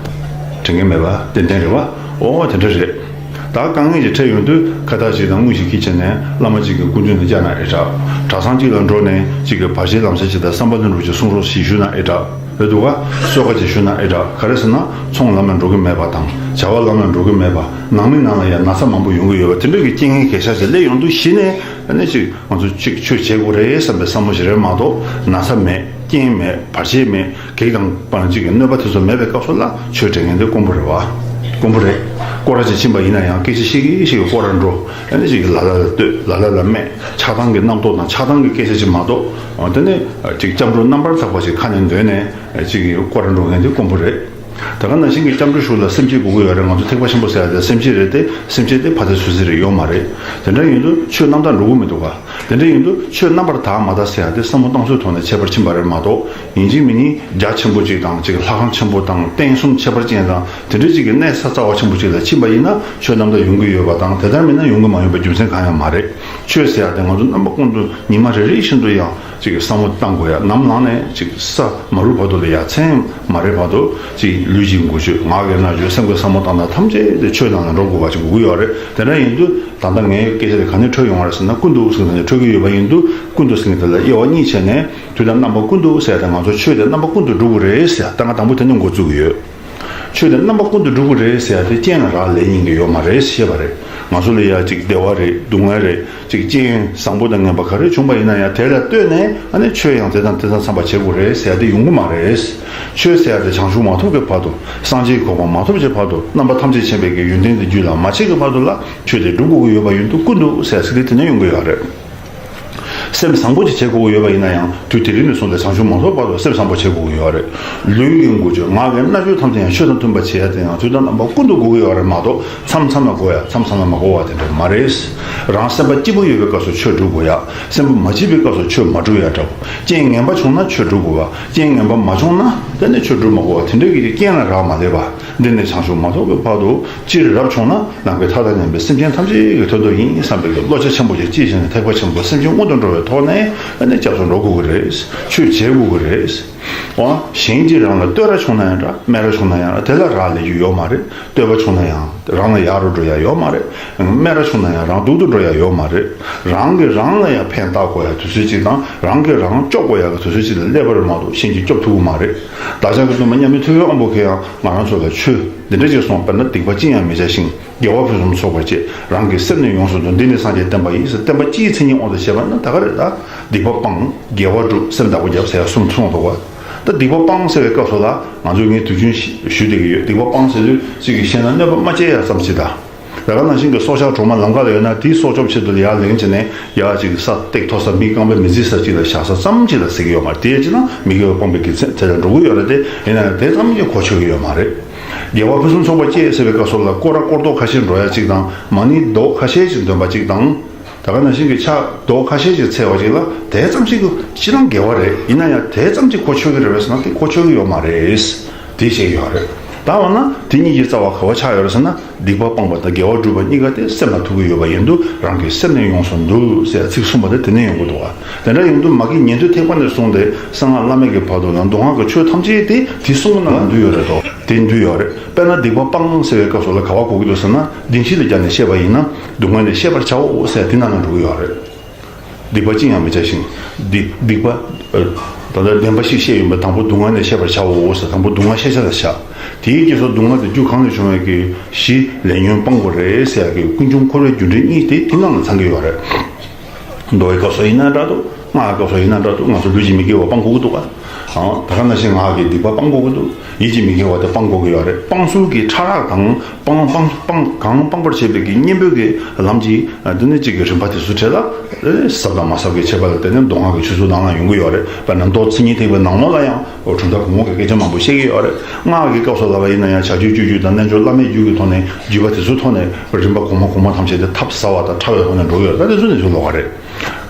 དྲན་གྱི་མེད་པ་ཏན་ཏན་རེད་བ། ཨོ་དེ་འདྲ་རེད། ད་དཀའ་ངལ་ཅིག་འཕྲད་ཡོང་དུས་ཁ་བཏགས་ཅིག་དང་དངུལ་ཞིག་འཁྱེར་བྱས་ནས་བླ་མ་ཅིག་གི་སྐུ་མདུན་དུ་བཅར་ན་ཨེ་དྲག་གྲྭ་ཚང་ཅིག་ལ་འགྲོ་ནས་ཅིག་གི་བར་ཆད་ལམ་སེལ་ཅིག་དང་བསམ་པ་ལྷུན་གྲུབ་ཅིག་གསུང་རོགས་ཞེས་ཞུས་ན་ཨེ་དྲག་རེད་འདུག་ག་གསོལ་ཁ་ཅིག་ཞུས་ན་ཨེ་དྲག་ག་རེ་ཟེར་ན་ཚོང་ལམ་ལ་འགྲོ་གི་མེད་པ་དང་བྱ་བ་ལམ་ལ་འགྲོ་གི་མེད་པ། ནང་མི་ནང་ལ་ཡང་ན་ཚ་མང་པོ་ཡོང་གི་ཡོད་པ་དེ་འདྲ་གི་རྐྱེན་ངན་གལ་ཆེ་ཞིག་སླེབས་ཡོང་དུས་གཞི་ནས་ཨ་ནི་ཅིག་ང་ཚོ་ཅིག་ཆོས་བྱེད་དགོས་རེད་བསམ་པའི་བསམ་བློ་ཞིག་རེད་མ་གཏོགས་ན་ཚ་མེད། རྐྱེན་མེད། བར་ཆད་མེད། གེགས་དང་བར་ཆད་ཀྱི་གནོད་པ་དེ་ཚོ་མེད་པའི་སྐབས་སུ་ལ་ཆོས་དྲན་མཁན་དེ་དཀོན་པོ་རེད་བ། དཀོན་པོ་རེད། སྐོར་ར་ཅིག་ཕྱིན་པ་ཡིན་ན་ཡང་སྐད་ཆ་བཤད་ཀྱི་བཤད་ཀྱི་སྐོར་ར་འགྲོ། ཨ་ནི་ཅིག་ལ་ལ་ལ་ལྟོས། ལ་ལ་ལ་སྨད། ཆགས་སྡང་གི་རྣམ་རྟོག་དང་ཆགས་སྡང་གི་སྐད་ཆ་ཅིག་མ་གཏོགས། འོ་དེ་ནས་ཅིག་སྐྱབས་འགྲོ་རྣམ་པར་དག་པ་ཞིག་ཁ་ནས་འདོན་ནས་ཅིག་སྐོར་ར་འགྲོ་མཁན་དེ་དཀོན་པོ་རེད། ད་ག་ནང་བཞིན་གྱི་སྐྱབས་འགྲོ་ཞུ་ལ་སེམས་བསྐྱེད་དགོས་ཀྱི་ཡོད་རེད། ང་ཚོ་ཐེག་པ་ཆེན་པོ་ཟེར་ཡ་དེ་སེམས་བསྐྱེད་རེད་དེ་སེམས་བསྐྱེད་དེ་ཕར་ཚད་ཚུར་ཚད་རེད་ཡོད་མ་རེད། དེ་འདྲ་ཡིན་དུས་ཆོས་རྣམ་དག་འགྲོ་གི་མི་འདུག་ག་དེ་འདྲ་ཡིན་དུས་ཆོས་རྣམ་པར་དག་མ་དག་ཟེར་ཡ་དེ་བསམ་བློ་བཏང་ཚུལ་ཐོག་ནས་ཁྱད་པར་ཕྱིན་པ་རེད་མ་གཏོགས་ཡིན་གཅིག་མིན་གཉིས་རྒྱ་ཆེན་པོ་གཅིག་དང་གཅིག་ལྷ་ཁང་ཆེན་པོ་དང་རྟེན་གསུམ་ཁྱད་པར་ཅན་དང་དེ་འདྲ་གཅིག་གི་གནས་ས་རྩ་བ་ཆེན་པོ་གཅིག་ལ་ཕྱིན་པ་ཡིན་ན་ཆོས་རྣམ་དག་ཡོང་གི་ཡོད་པ་དང་དེ་ལྟར་མིན་ན་ཡོང་གི་མ་ཡོང་པའི་རྒྱུ་མཚན་གང་ཡང་མ་རེད། ཆོས་ཟེར་ཡ་དེ་ང་ཚོ་རྣམ་པ་ཀུན་ཏུ་ཉི་མ་རེ་རེ་བཞིན་དུ་ཡང་ཅིག་བསམ་བློ་བཏང་དགོས་ཡ། ནམ་ལངས་ནས་ཅིག་ས་མ་རུབ་བར་དུ་ལ་ཡ་མཚན་མ་རེག་བར་དུ་ཅིག་ལུས་ཀྱི་འགུལ་སྐྱོད། ངག་གི་རྣ་སྦྱོར། སེམས་ཀྱི་བསམ་བློ་བཏང་སྟངས་ཐམས་ཅད་དེ་ཆོས་ནང་ལ་འགྲོ་དགོས་པ་ཅིག་དགོས་ཀྱི་ཡོད་རེད། དེ་འདྲ་ཡིན་དུས་ད་ལྟ་ངའི་སྐད་ཆ་དེ་ག་ནས་འཕྲོས་ཡོང་བ་རེད་ཟེར་ན་ཀུན་ཏུ་ཟེར་ནས་འཕྲོས་ཀྱི་ཡོད་པ་ཡིན་དུས་ཀུན་ཏུ་ཟེར་མཁན་དེ་ལ་དབྱེ་བ་གཉིས་ཕྱེ་ནས་དུས་དང་རྣམ་པ་ཀུན་ཏུ་ཟེར་ཡ་དེ་ང་ཚོ་ཆོས་དེ་རྣམ་པ་ཀུན་ཏུ་སྒྲུབ་དགོས་རེད་ཟེར་ཡ་ད་ང་དང་པོ་དེ་ནས་འགོ་བཙུགས་ཀྱི་ཡོད། ཆོས་དེ་རྣམ་པ་ཀུན་ཏུ་སྒྲུབ་ཀྱི་རེད་ཟེར་ཡ་དེ་རྐྱེན་ལ་རག་ལས་ཉན་གྱི་ཡོད་མ་རེད་ཞེས་པ་རེད། ང་ཚོ་ལ་ཡ་ཅིག་བདེ་བ་རེད། སྡུག་བསྔལ་རེད། ཅིག་རྐྱེན་བཟང་པོ་དང་ངན་པ་ག་རེ་བྱུང་པ་ཡིན་ན་ཡང་དེ་ལ་ལྟོས་ནས་ཨ་ནི་ཆོས་ཡང་དེ་དང་དེ་དང་འཚམས་པ་བྱེད་དགོས་རེད་ཟེར་ཡ་དེ་ཡོང་གི་མ་རེད། ཆོས་ཟེར་ཡ་དེ་བྱང་ཆུབ་མ་ཐོབ་ཀྱི་བར་དུ་སངས་རྒྱས་ཀྱི་གོ་འཕང་མ་ཐོབ་ཀྱི་བར་དུ་རྣམ་པ་ཐམས་ཅད་མཁྱེན་པའི་གི་ཡོན་ཏན་དེ་རྒྱུད་ལ་མ་སྐྱེས་ཀྱི་བར་དུ་ལ་ཆོས་དེ་སྒྲུབ་དགོས་ཀྱི་ཡོད་པ་ཡིན་དུས་ཀུན་ཏུ་ཟེར་ཚིག་དེ་དེ་ནས་ཡོང་གི་ཡོད་རེད། སེམས་བཟང་པོ་ཅིག་བྱེད་དགོས་ཀྱི་ཡོད་པ་ཡིན་ན་ཡང་དུས་དེ་རིང་ནས་བཟུང་སྟེ་བྱང་ཆུབ་མ་ཐོབ་བར་དུ་སེམས་བཟང་པོ་བྱེད་དགོས་ཀྱི་ཡོད་རེད། ལུས་ཀྱི་འགུལ་སྐྱོད། ངག་གི་རྣ་སྦྱོར་ཐམས་ཅད་ཡང་ཆོས་དང་མཐུན་པ་བྱེད་ཡ་དེ་ཡང་དུས་དང་རྣམ་པ་ཀུན་ཏུ་དགོས་ཀྱི་ཡོད་རེད་མ་གཏོགས་མཚམས་མཚམས་ལ་དགོས་ཡ་མཚམས་མཚམས་ལ་མ་དགོས་པ་དེ་འདྲ་མ་རེད། རང་སེམས་པ་སྐྱིད་པོ་ཡོད་པའི་སྐབས་སུ་ཆོས་སྒྲུབ་དགོས་ཡ། སེམས་པ་མ་སྐྱིད་པའི་སྐབས་སུ་ཆོས་མ་སྒྲུབ་ཡ་འདྲ་བོ། རྐྱེན་ངན་པ་བྱུང་ན་ཆོས་སྒྲུབ་དགོས་པ། རྐྱེན་ངན་པ་མ་བྱུང་ན་དེ་ནས་ཆོས་སྒྲུབ་མ་དགོས་པ་དེ་འདྲ་གི་རྐྱེན་ལ་རག་མ་ལས་པ། འདི་ནས་བྱང་ཆུབ་མ་ཐོབ་པའི་བར་དུ་སྤྱིར་རབ་བྱུང་ན་ནམ་མཁའི་མཐའ་དང་མཉམ་པའི་སེམས་ཅན་ཐམས་ཅད་ཀྱི་དོན་དུ་ཡིན་བསམ་པའི་བློ་རྒྱ་ཆེན་པོ་ཞིག་སྐྱེས་བྱས་ནས་ཐེག་པ་ཆེན་པོ་སེམས་ཅན་མངོན་དུ་འགྲོ་བའི་ཐོག་ནས་ཨ་ནི་སྐྱབས་སུ་འགྲོ་དགོས་ཀྱི་རེད། ཆོས་བྱེད་དགོས་ཀྱི་རེད། འོ་གཞན་གྱིས་རང་ལ་བསྟོད་ར་བྱུང་ན་ཡང་འདྲ། སྨད་ར་བྱུང་ན་ཡང་འདྲ། དེ་ལ་རག་ལས་རྒྱུ་ཡོད་མ་རེད། བསྟོད་པ་བྱུང་ན་ཡང་རང་ལ་ཡག་རུ་འགྲོ་ཡ་ཡོད་མ་རེད། སྨད་ར་བྱུང་ན་ཡང་རང་སྡུག་ཏུ་འགྲོ་ཡ་ཡོད་མ་རེད། རང་གིས་རང་ལ་ཡང་ཕན་བཏགས་དགོས་ཡ་དུས་ཚོད་ཅིག་དང་རང་གིས་རང་སྐྱོབ་དགོས་ཡ་གི་དུས་ཚོད་ཅིག་ལ་སླེབས་པ་རེད་མ་གཏོགས་གཞན་གྱིས་སྐྱོབ་ཐུབ་ཀྱི་མ་རེད། བདག་ཅག་གི་སྟོན་པ་མཉམ་མེད་ཐུབ་པའི་དབང་པོ་མཁྱེན་ཡང་ང་རང་ཚོ་ལ་ཆོས་འདི་འདྲ་ཅིག་གསུངས། དཔེར་ན་སྡིག་པ་ཅི་ཡང་མི་བྱ་ཞིང་། དགེ་བ་ཕུན་སུམ་ཚོགས་པར་སྤྱད། རང་གི་སེམས་ནི་ཡོངས་སུ་འདུལ། འདི་ནི་སངས་རྒྱས་བསྟན་པ་ཡིན་ཟེར་བསྟན་པ་སྤྱིའི་མཚན་ཉིད་དབང་དུ་བྱས་པ་ན་ད་ག་རེ་ད། སྡིག་པ་སྤང་། དགེ་བ་སྒྲུབ། སེམས་དག་པོ་རྒྱབ་ཟེར་ཡ་གསུམ་གསུངས་འདུག་བ། ད་སྡིག་པ་སྤང་ཟེར་བའི་སྐབས་སུ་ལ་ང་ཚོས་ངས་དུས་རྒྱུན་ཞུ་བསྡད་ཀྱི་ཡོད། སྡིག་པ་སྤང་ཟེར་དུས་གཅིག་གིས་བཤད་ན་གནོད་པ་མ་སྐྱེལ་ཡ་ཙམ་ཞིག་དང་། ད་ག་ནང་བཞིན་གྱི་སྲོག་ཆགས་གྲོག་མ་ལམ་ཁ་ལ་ཡོད་ན་དེའི་སྲོག་སྐྱོབ་ཆེད་དུ་ཡར་ལེན་བྱས་ནས་ཡར་ཅིག་ས་སྟེགས་མཐོ་ས་མི་རྐང་པ་མི་བརྩི་ས་ཅིག་ལ་བཞག་ས་ཙམ་ཞིག་ལ་ཟེར་གྱི་ཡོད་མ་རེད། དེ་ཡིན་ན་མི་དགེ་བ་སྤོང་བའི་དགེ་མཚན་དེ་ལ་འགྲོ་གི་ཡོད་རེད་དེ། ཡིན་ན་ཡང་དེ་ཙམ་གྱིས་གོ་ཆོད་ཀྱི་ཡོད་མ་རེད། དགེ་བ་ཕུན་སུམ་ཚོགས་པ་སྐྱེས་ཟེར་བའི་སྐབས་སུ་ལ་སྐོར་ར་སྐོར་རྡོག་ཁ་ཤས་འགྲོ་ཡ་གཅིག་དང་མ་ཎི་རྡོག་ཁ་ཤས་ཤིག་འདོན་པ་གཅིག་དང་། ད་ག་ནང་བཞིན་གྱི་ཕྱག་རྡོག་ཁ་ཤས་ཤིག་འཚལ་བ་གཅིག་ལ་དེ་ཙམ་ཞིག་གི་སྤྱིར་བཏང་དགེ་བ་རེད། ཡིན་ན་ཡང་དེ་ཙམ་གྱིས་གོ་ཆོད་ཀྱི་རེད་པས་ཟེར་ན་དེ་གོ་ཆོད་ཀྱི་ཡོད་མ་རེད། དེ་བཤད་ཀྱི་ཡོད་རེད། ད་འོ་ན་དེ་གཉིས་ཀྱི་རྩ་བ་ག་བ་ཆགས་ཡོད་རེད་ཟེར་ན་སྡིག་པ་སྤངས་པ་དང་དགེ་བ་བསྒྲུབས་པ་གཉིས་ཀ་དེ་སེམས་ལ་ཐུག་གི་ཡོད་པ་ཡིན་དུས་རང་གི་སེམས་ནི་ཡོངས་སུ་འདུལ་ཟེར་ཚིག་གསུངས་པ་དེ་དེ་ནས་ཡོང་གི་འདུག་བ། དེ་འདྲ་ཡོང་དུས་མ་གི་ཉན་ཐོས་ཐེག་པ་ནས་བཟུང་སྟེ་གསང་སྔགས་བླ་མེད་ཀྱི་བར་དུ་ལ་མདོ་སྔགས་ཀྱི་ཆོས་ཐམས་ཅད་དེ་དེ་གསུམ་ནང་ལ་འདུས་ཡོད་རེད་དོ། དེ་འདུས་ཡོད་རེད། དཔེར་ན་སྡིག་པ་སྤང་ཟེར་བའི་སྐབས་སུ་ལ་ག་བ་གོ་གི་འདུག་ཟེར་ན་བདེན་བཞི་ལ་སྦྱར་ནས་བཤད་པ་ཡིན་ན་སྡུག་བསྔལ་ལས་ཤེས་པར་བྱའོ་ཟེར་དེ་ནང་ལ་འགྲོ་གི་ཡོད་རེད། སྡིག་པ་ཅི་ཡང་མི་བྱ་ཞིང་། སྡིག་སྡིག་པ། ཨ། ད་ལྟ་བདེན་པ་བཞི་བཤད་ཡོད་པ། དང་པོ་སྡུག་བསྔལ་ནི་ཤེས་པར་བྱའོ་ཟེར། དང་པོ་སྡུག་བསྔལ་ཤེས་བྱ་ལ་བྱ། དེའི་རྗེས་སུ་སྡུག་བསྔལ་དེ་རྒྱུ་གང་ལས་བྱུང་བའི་གི་གཞི་ལས་ཉོན་སྤང་དགོས་རེད་ཟེར་ཡ་གི་ཀུན་འབྱུང་འཁོར་བའི་རྒྱུ་འབྲས་གཉིས་དེ་དེ་ནང་ལ་ཚང་གི་ཡོད་རེད། མདོ་ཡི་སྐབས་སུ་ཡིན་ན་འདྲ་འདུག་སྔགས་ཀྱི་སྐབས་སུ་ཡིན་ན་འདྲ་འདུག་ང་ཚོ་ལུས་ཀྱི་མི་དགེ་བ་སྤང་དགོས་ཀྱི་འདུག་ག་ཨང་། ད་ག་ནང་བཞིན་ངག་གི་སྡིག་པ་སྤང་དགོས་ཀྱི་འདུག་ཡིད་ཀྱི་མི་དགེ་བ་དེ་སྤང་དགོས་ཀྱི་ཡོད་རེད། སྤང་ཚུལ་གྱི་ཕྲ་རགས་དང་། སྤང་སྤང་སྤང་གང་སྤང་བར་བྱེད་པའི་གི་གཉེན་པོའི་གི་ལམ་གྱི། ཨ། འདི་ནི་གཅིག་གི་རིམ་པ་དེ་ཚོ་གྲས་ལ། ཨེ། ཟབ་དང་མ་ཟབ་ཀྱི་ཁྱད་པར་ལ་བརྟེན་ནས་མདོ་སྔགས་ཀྱི་ཆོས་ཚུལ་ནང་ལ་ཡོང་གི་ཡོད་རེད། དཔེར་ན་མདོ་མཚན་ཉིད་ཐེག་པའི་ནང་ལོགས་ལ་ཡང་། ཨོ། གྲུབ་མཐའ་གོང་འོག་གི་སྐད་ཆ་མང་པོ་བཤད་ཀྱི་ཡོད་རེད། སྔགས་ཀྱི་སྐབས་སུ་ལབ་པ་ཡིན་ན་ཡང་བྱ་སྤྱོད་སྤྱོད་རྒྱུད་དང་རྣལ་འབྱོར་བླ་མེད་རྒྱུད་ཀྱི་ཐོག་ནས་བརྒྱུད་པ་དེ་ཚོའི་ཐོག་ནས་རིམ་པ་གོང་མ་གོང་མ་ཐམས་ཅད་དེ་ཐབས་ཟབ་པ་དང་ཕྲ་བའི་ཐོག་ནས་འགྲོ་གི་ཡོད་རེད། ད་དེ་ཚོ་ནས་ཚུར་ལོག་པ་རེད།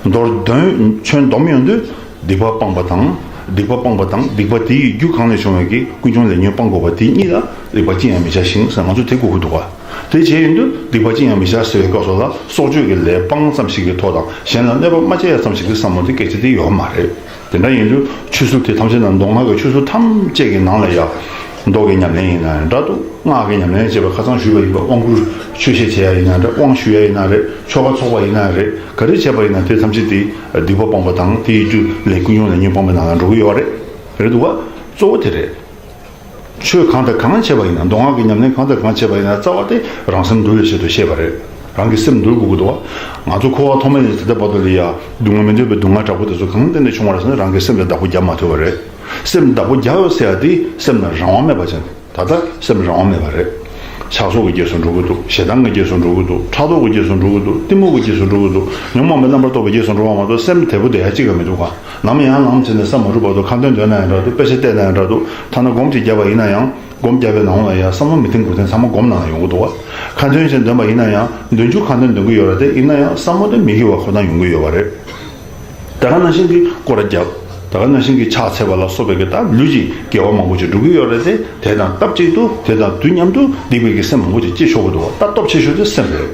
མདོར་དོན་ཁྱོན་བསྡོམས་ཡོང་དུས། སྡིག་པ་སྤངས་པ་དང་། སྡིག་པ་སྤངས་པ་དང་སྡིག་པ་དེའི་རྒྱུ་གང་ལས་བྱུང་བའི་གི་ཀུན་འབྱུང་ལས་ཉོན་སྤང་དགོས་པ་དེ་གཉིས་ལ་སྡིག་པ་ཅི་ཡང་མི་བྱ་ཞིང་ཟེར། ང་ཚོ་དེ་གོ་གི་འདུག་ག་དེ་བྱས་ཡོང་དུས་སྡིག་པ་ཅི་ཡང་མི་བྱ་ཟེར་བའི་སྐབས་སུ་ལ་སྲོག་གཅོད་ཀྱི་ལས་སྤང་ཙམ་ཞིག་གི་ཐོག་དང་། གཞན་ལ་གནོད་པ་མ་བྱེད་ཡ་ཙམ་ཞིག་གི་བསམ་བློ་དེ་སྐད་ཆ་དེ་ཡོད་མ་རེད། དེ་འདྲ་ཡིན་དུས་ཆོས་ཚུལ་དེ་ཐམས་ཅད་ནང་མདོ་སྔགས་ཀྱི་ཆོས་ཚུལ་ཐམས་ཅད་ཀྱི་ནང་ལ་ཡ། མདོ་གི་ཉམས་ལེན་ཡིན་ན་ཡང་འདྲ་འདུག་སྔགས་ཀྱི་ཉམས་ལེན་བྱེད་པ་ཁ་སང་ཞུས་པ་ཡིན་པ། དབང་བསྐུར་ཆོས་བཤད་བྱེད་ཡ་ཡིན་ན་འདྲ། དབང་ཞུ་ཡ་ཡིན་ན་རེད། ཆོ་ག་ཚོགས་པ་ཡིན་ན་རེད། ག་རེ་བྱས་པ་ཡིན་ན་དེ་ཐམས་ཅད་དེ་སྡིག་པ་སྤངས་པ་དང་དེའི་རྒྱུ་ལས་ཀུན་འབྱུང་ལས་ཉོན་སྤངས་པའི་ནང་ལ་འགྲོ་གི་ཡོད་རེད། རེད་འདུག་བ། གཙོ་བོ་དེ་རེད། ཆོས་གང་དང་གང་བྱས་པ་ཡིན་ན། མདོ་སྔགས་ཀྱི་ཉམས་ལེན་གང་དང་གང་བྱས་པ་ཡིན་ན། རྩ་བ་དེ་རང་སེམས་འདུལ་བའི་ཆེད་དུ་བཤད་པ་རེད། རང་གི་སེམས་འདུལ་དགོས་ཀྱི་འདུག་བ། ང་ཚོ་འཁོར་བ་ཐོག་མེད་ནས་ད་ལྟ་བར་དུ་ལ་ཡ་སྡུག་བསྔལ་མི་འདོད་པའི་སྡུག་བསྔལ་དྲག་པོ་དེ་ཚོ་གང་སྟེང་ནས་བྱུང་བ་རེད་ཟེར་ན། རང་གི་སེམས་ལ་བདག་པོ་རྒྱབ་མ་ཐུབ་པ་རེད། སེམས་བདག་པོ་རྒྱབ་ཡོད་ཟེར་ཡ་དེ་སེམས་ལ་རང་དབང་མེད་པ་ཅན། ད་ལྟ་སེམས་རང་དབང་མེད་པ་རེད། ཆགས་སོགས་ཀྱི་རྗེས་སུ་འགྲོ་གི་འདུག་ཞེ་སྡང་གི་རྗེས་སུ་འགྲོ་གི་འདུག་ཕྲག་དོག་གི་རྗེས་སུ་འགྲོ་གི་འདུག་གཏི་མུག་གི་རྗེས་སུ་འགྲོ་གི་འདུག་ཉོན་མོངས་པའི་རྣམ་པར་རྟོག་པའི་རྗེས་སུ་འགྲོ་བ་མ་གཏོགས་སེམས་དལ་པོ་བསྡད་ཡ་གཅིག་ཀྱང་མི་འདུག་ག་ནམ་ཡང་ལངས་བྱས་ནས་ས་མ་རུབ་བར་དུ་ཁ་འདོན་འདོན་ན་ཡང་འདྲ་འདུག་དཔེ་ཆ་བལྟས་ན་ཡང་འདྲ་འདུག་ཐ་ན་སྒོམ་གཅིག་བརྒྱབ་པ་ཡིན་ན་ཡང་། སྒོམ་བརྒྱབ་པའི་ནང་ལ་ཡང་བསམ་བློ་མི་བཏང་དགོས་དོན་ཚང་མ་སྒོམ་ནང་ཡོང་གི་འདུག་བ། ཁ་འདོན་བྱས་འདོན་པ་ཡིན་ན་ཡང་། འདོན་རྒྱུ་ཁ་འདོན་འདོན་གི་ཡོད་རེད་དེ། ཡིན་ན་ཡང་བསམ་བློ་དེ་མི་སྐྱེ་བ་ཁོ་ན་ཡོང་གི་ཡོད་པ་རེད། ད་ག་ནང་བཞིན་གྱི་སྐོར་ར་རྒྱབ། ད་ག་ནང་བཞིན་གྱི་ཕྱག་འཚལ་བ་ལ་སོགས་པའི་གི་ད་ལུས་ཀྱི་དགེ་བ་མང་པོ་ཅིག་སྒྲུབ་ཀྱི་ཡོད་རེད་དེ། དེ་དང་སྟབས་གཅིག་ཏུ་དེ་དང་དུས་མཉམ་དུ་སྡིག་པའི་གི་སེམས་མང་པོ་ཅིག་སྐྱེ་ཆོག་གི་འདུག་བ། ད་སྟོབས་ཆེ་ཤོས་དེ་སེམས་རེད།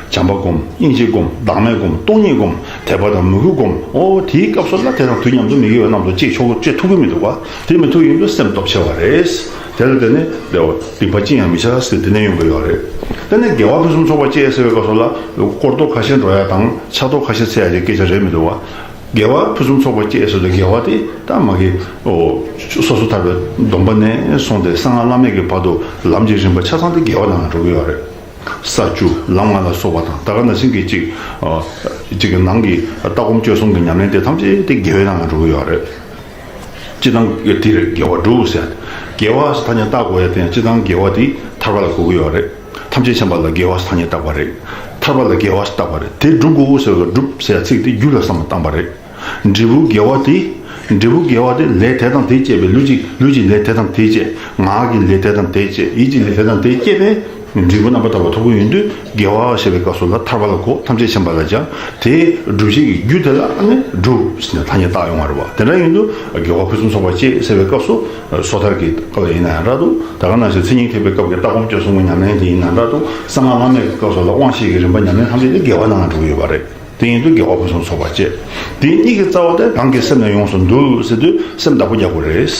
བྱམས་པ་སྒོམ། སྙིང་རྗེ་སྒོམ། བདག་མེད་སྒོམ། སྟོང་ཉིད་སྒོམ། དད་པ་དང་མོས་གུས་སྒོམ། ཨོ། དེའི་སྐབས་སུ་ལ་དེ་དང་དུས་མཉམ་དུ་མི་དགེ་བའི་རྣམ་རྟོག་སྐྱེ་ཆོག་སྐྱེ་ཐུབ་ཀྱི་མི་འདུག་བ། དེ་མི་ཐུབ་ཡིན་དུས་སེམས་སྟོབས་ཆེ་བ་རེད། དེ་ལ་བརྟེན་ནས་སྡིག་པ་ཅི་ཡང་མི་བྱ་ཟེར་དེ་ནས་ཡོང་གི་ཡོད་རེད། དེ་ནས་དགེ་བ་ཕུན་སུམ་ཚོགས་པ་སྤྱད་ཟེར་བའི་སྐབས་སུ་ལ་སྐོར་རྡོ་ཁ་ཤས་འགྲོ་ཡ་དང་ཕྱག་རྡོ་ཁ་ཤས་འཚལ་ཡ་གི་སྐད་ཆ་རེད་མི་འདུག་བ། དགེ་བ་ཕུན་སུམ་ཚོགས་པ་སྤྱད་ཟེར་དུས་དགེ་བ་དེ་ད་མ་གི། ཨོ། སོ་སོ་ཐར་པའི་སྡོམ་པ་ནས་བཟུང་སྟེ་གསང་སྔགས་བླ་མེད་ཀྱི་བར་དུ་ལམ་གྱི་རིམ་པ་ཆ་ཚང་དེ་དགེ་བ་ནང་ལ་འགྲོ་གི་ཡོད་རེད། ས་བཅུ་ལམ་ལྔ་ལ་སོགས་པ་དང་། ད་ག་ནང་བཞིན་གྱི་གཅིག་ཨ། གཅིག་གི་ནང་གི་ལྟ་སྒོམ་སྤྱོད་གསུམ་གྱི་ཉམས་ལེན་དེ་ཐམས་ཅད་དེ་དགེ་བའི་ནང་ལ་འགྲོ་གི་ཡོད་རེད། སྤྱིར་བཏང་དེ་རེད། དགེ་བ་སྒྲུབ་ཟེར། དགེ་བ་ཟེར་ཐ་སྙད་བཏགས་དགོས་ཡ་དེ་ཡང་སྤྱིར་བཏང་དགེ་བ་དེ་ཐར་པ་ལ་གོ་གི་ཡོད་རེད། ཐམས་ཅད་མཁྱེན་པ་ལ་དགེ་བ་ཟེར་ཐ་སྙད་བཏགས་པ་རེད། ཐར་པ་ལ་དགེ་བ་ཟེར་བཏགས་པ་རེད། དེ་སྒྲུབ་དགོས་ཟེར་བའི་སྒྲུབ་ཟེར་ཡ་ཚིག་དེ་རྒྱུད་ལ་བསམ་བློ་བཏང་པ་རེད། འབྲས་བུ་དགེ་བ་དེ། འབྲས་བུ་དགེ་བ་དེ་ལས་དེ་དང་དེ་སྐྱེས་པའི། ལུས་ཀྱི་ལུས་ཀྱི་ལས་དེ་དང་དེ་སྐྱེས། ངག་གི་ལས་དེ་དང་དེ་སྐྱེས། ཡིད་ཀྱི་ལས་དེ་དང་དེ་སྐྱེས་པའི་འབྲས་བུ་རྣམ་པར་དག་པ་ཐོབ་ཀྱི་ཡོད་དུས། དགེ་བ་ཞེས་པའི་སྐབས་སུ་ལ་ཐར་པ་ལ་གོ། ཐམས་ཅད་མཁྱེན་པ་ལ་སྦྱང་། དེའི་སྒྲུབ་བྱེད་ཀྱི་རྒྱུ་དེ་ལ་ཨ་ནི་སྒྲུབ་ཟེར་ནས་ཐ་སྙད་བཏགས་ཡོང་བ་རེད་བ། དེ་འདྲ་ཡིན་དུས་དགེ་བ་ཕུན་སུམ་ཚོགས་པ་སྤྱད་ཟེར་བའི་སྐབས་སུ། སོ་ཐར་གྱི་སྐབས་ལ་ཡིན་ན་ཡང་འདྲ་འདུག་ད་ག་ནང་བཞིན་མཚན་ཉིད་ཐེག་པའི་སྐབས་ཀྱི་ལྟ་སྒོམ་སྤྱོད་གསུམ་གྱི་ཉམས་ལེན་དེ་ཡིན་ན་འདྲ་འདུག་གསང་སྔགས་བླ་མེད་ཀྱི་སྐབས་སུ་ལ་དབང་བཞི་གི་རིམ་པ་ཉམས་ལེན་ཐམས་ཅད་དེ་དགེ་བ་ནང་ལ་འགྲོ་གི་ཡོད་པ་རེད། དེ་ཡིན་དུས་དགེ་བ་ཕུན་སུམ་ཚོགས་པ་སྤྱད། དེ་གཉིས་ཀྱི་རྩ་བ་དེ་རང་གི་སེམས་ལ་ཡོངས་སུ་འདུལ་ཟེར་དུས་སེམས་བདག་པོ་རྒྱག་དགོས་རེད།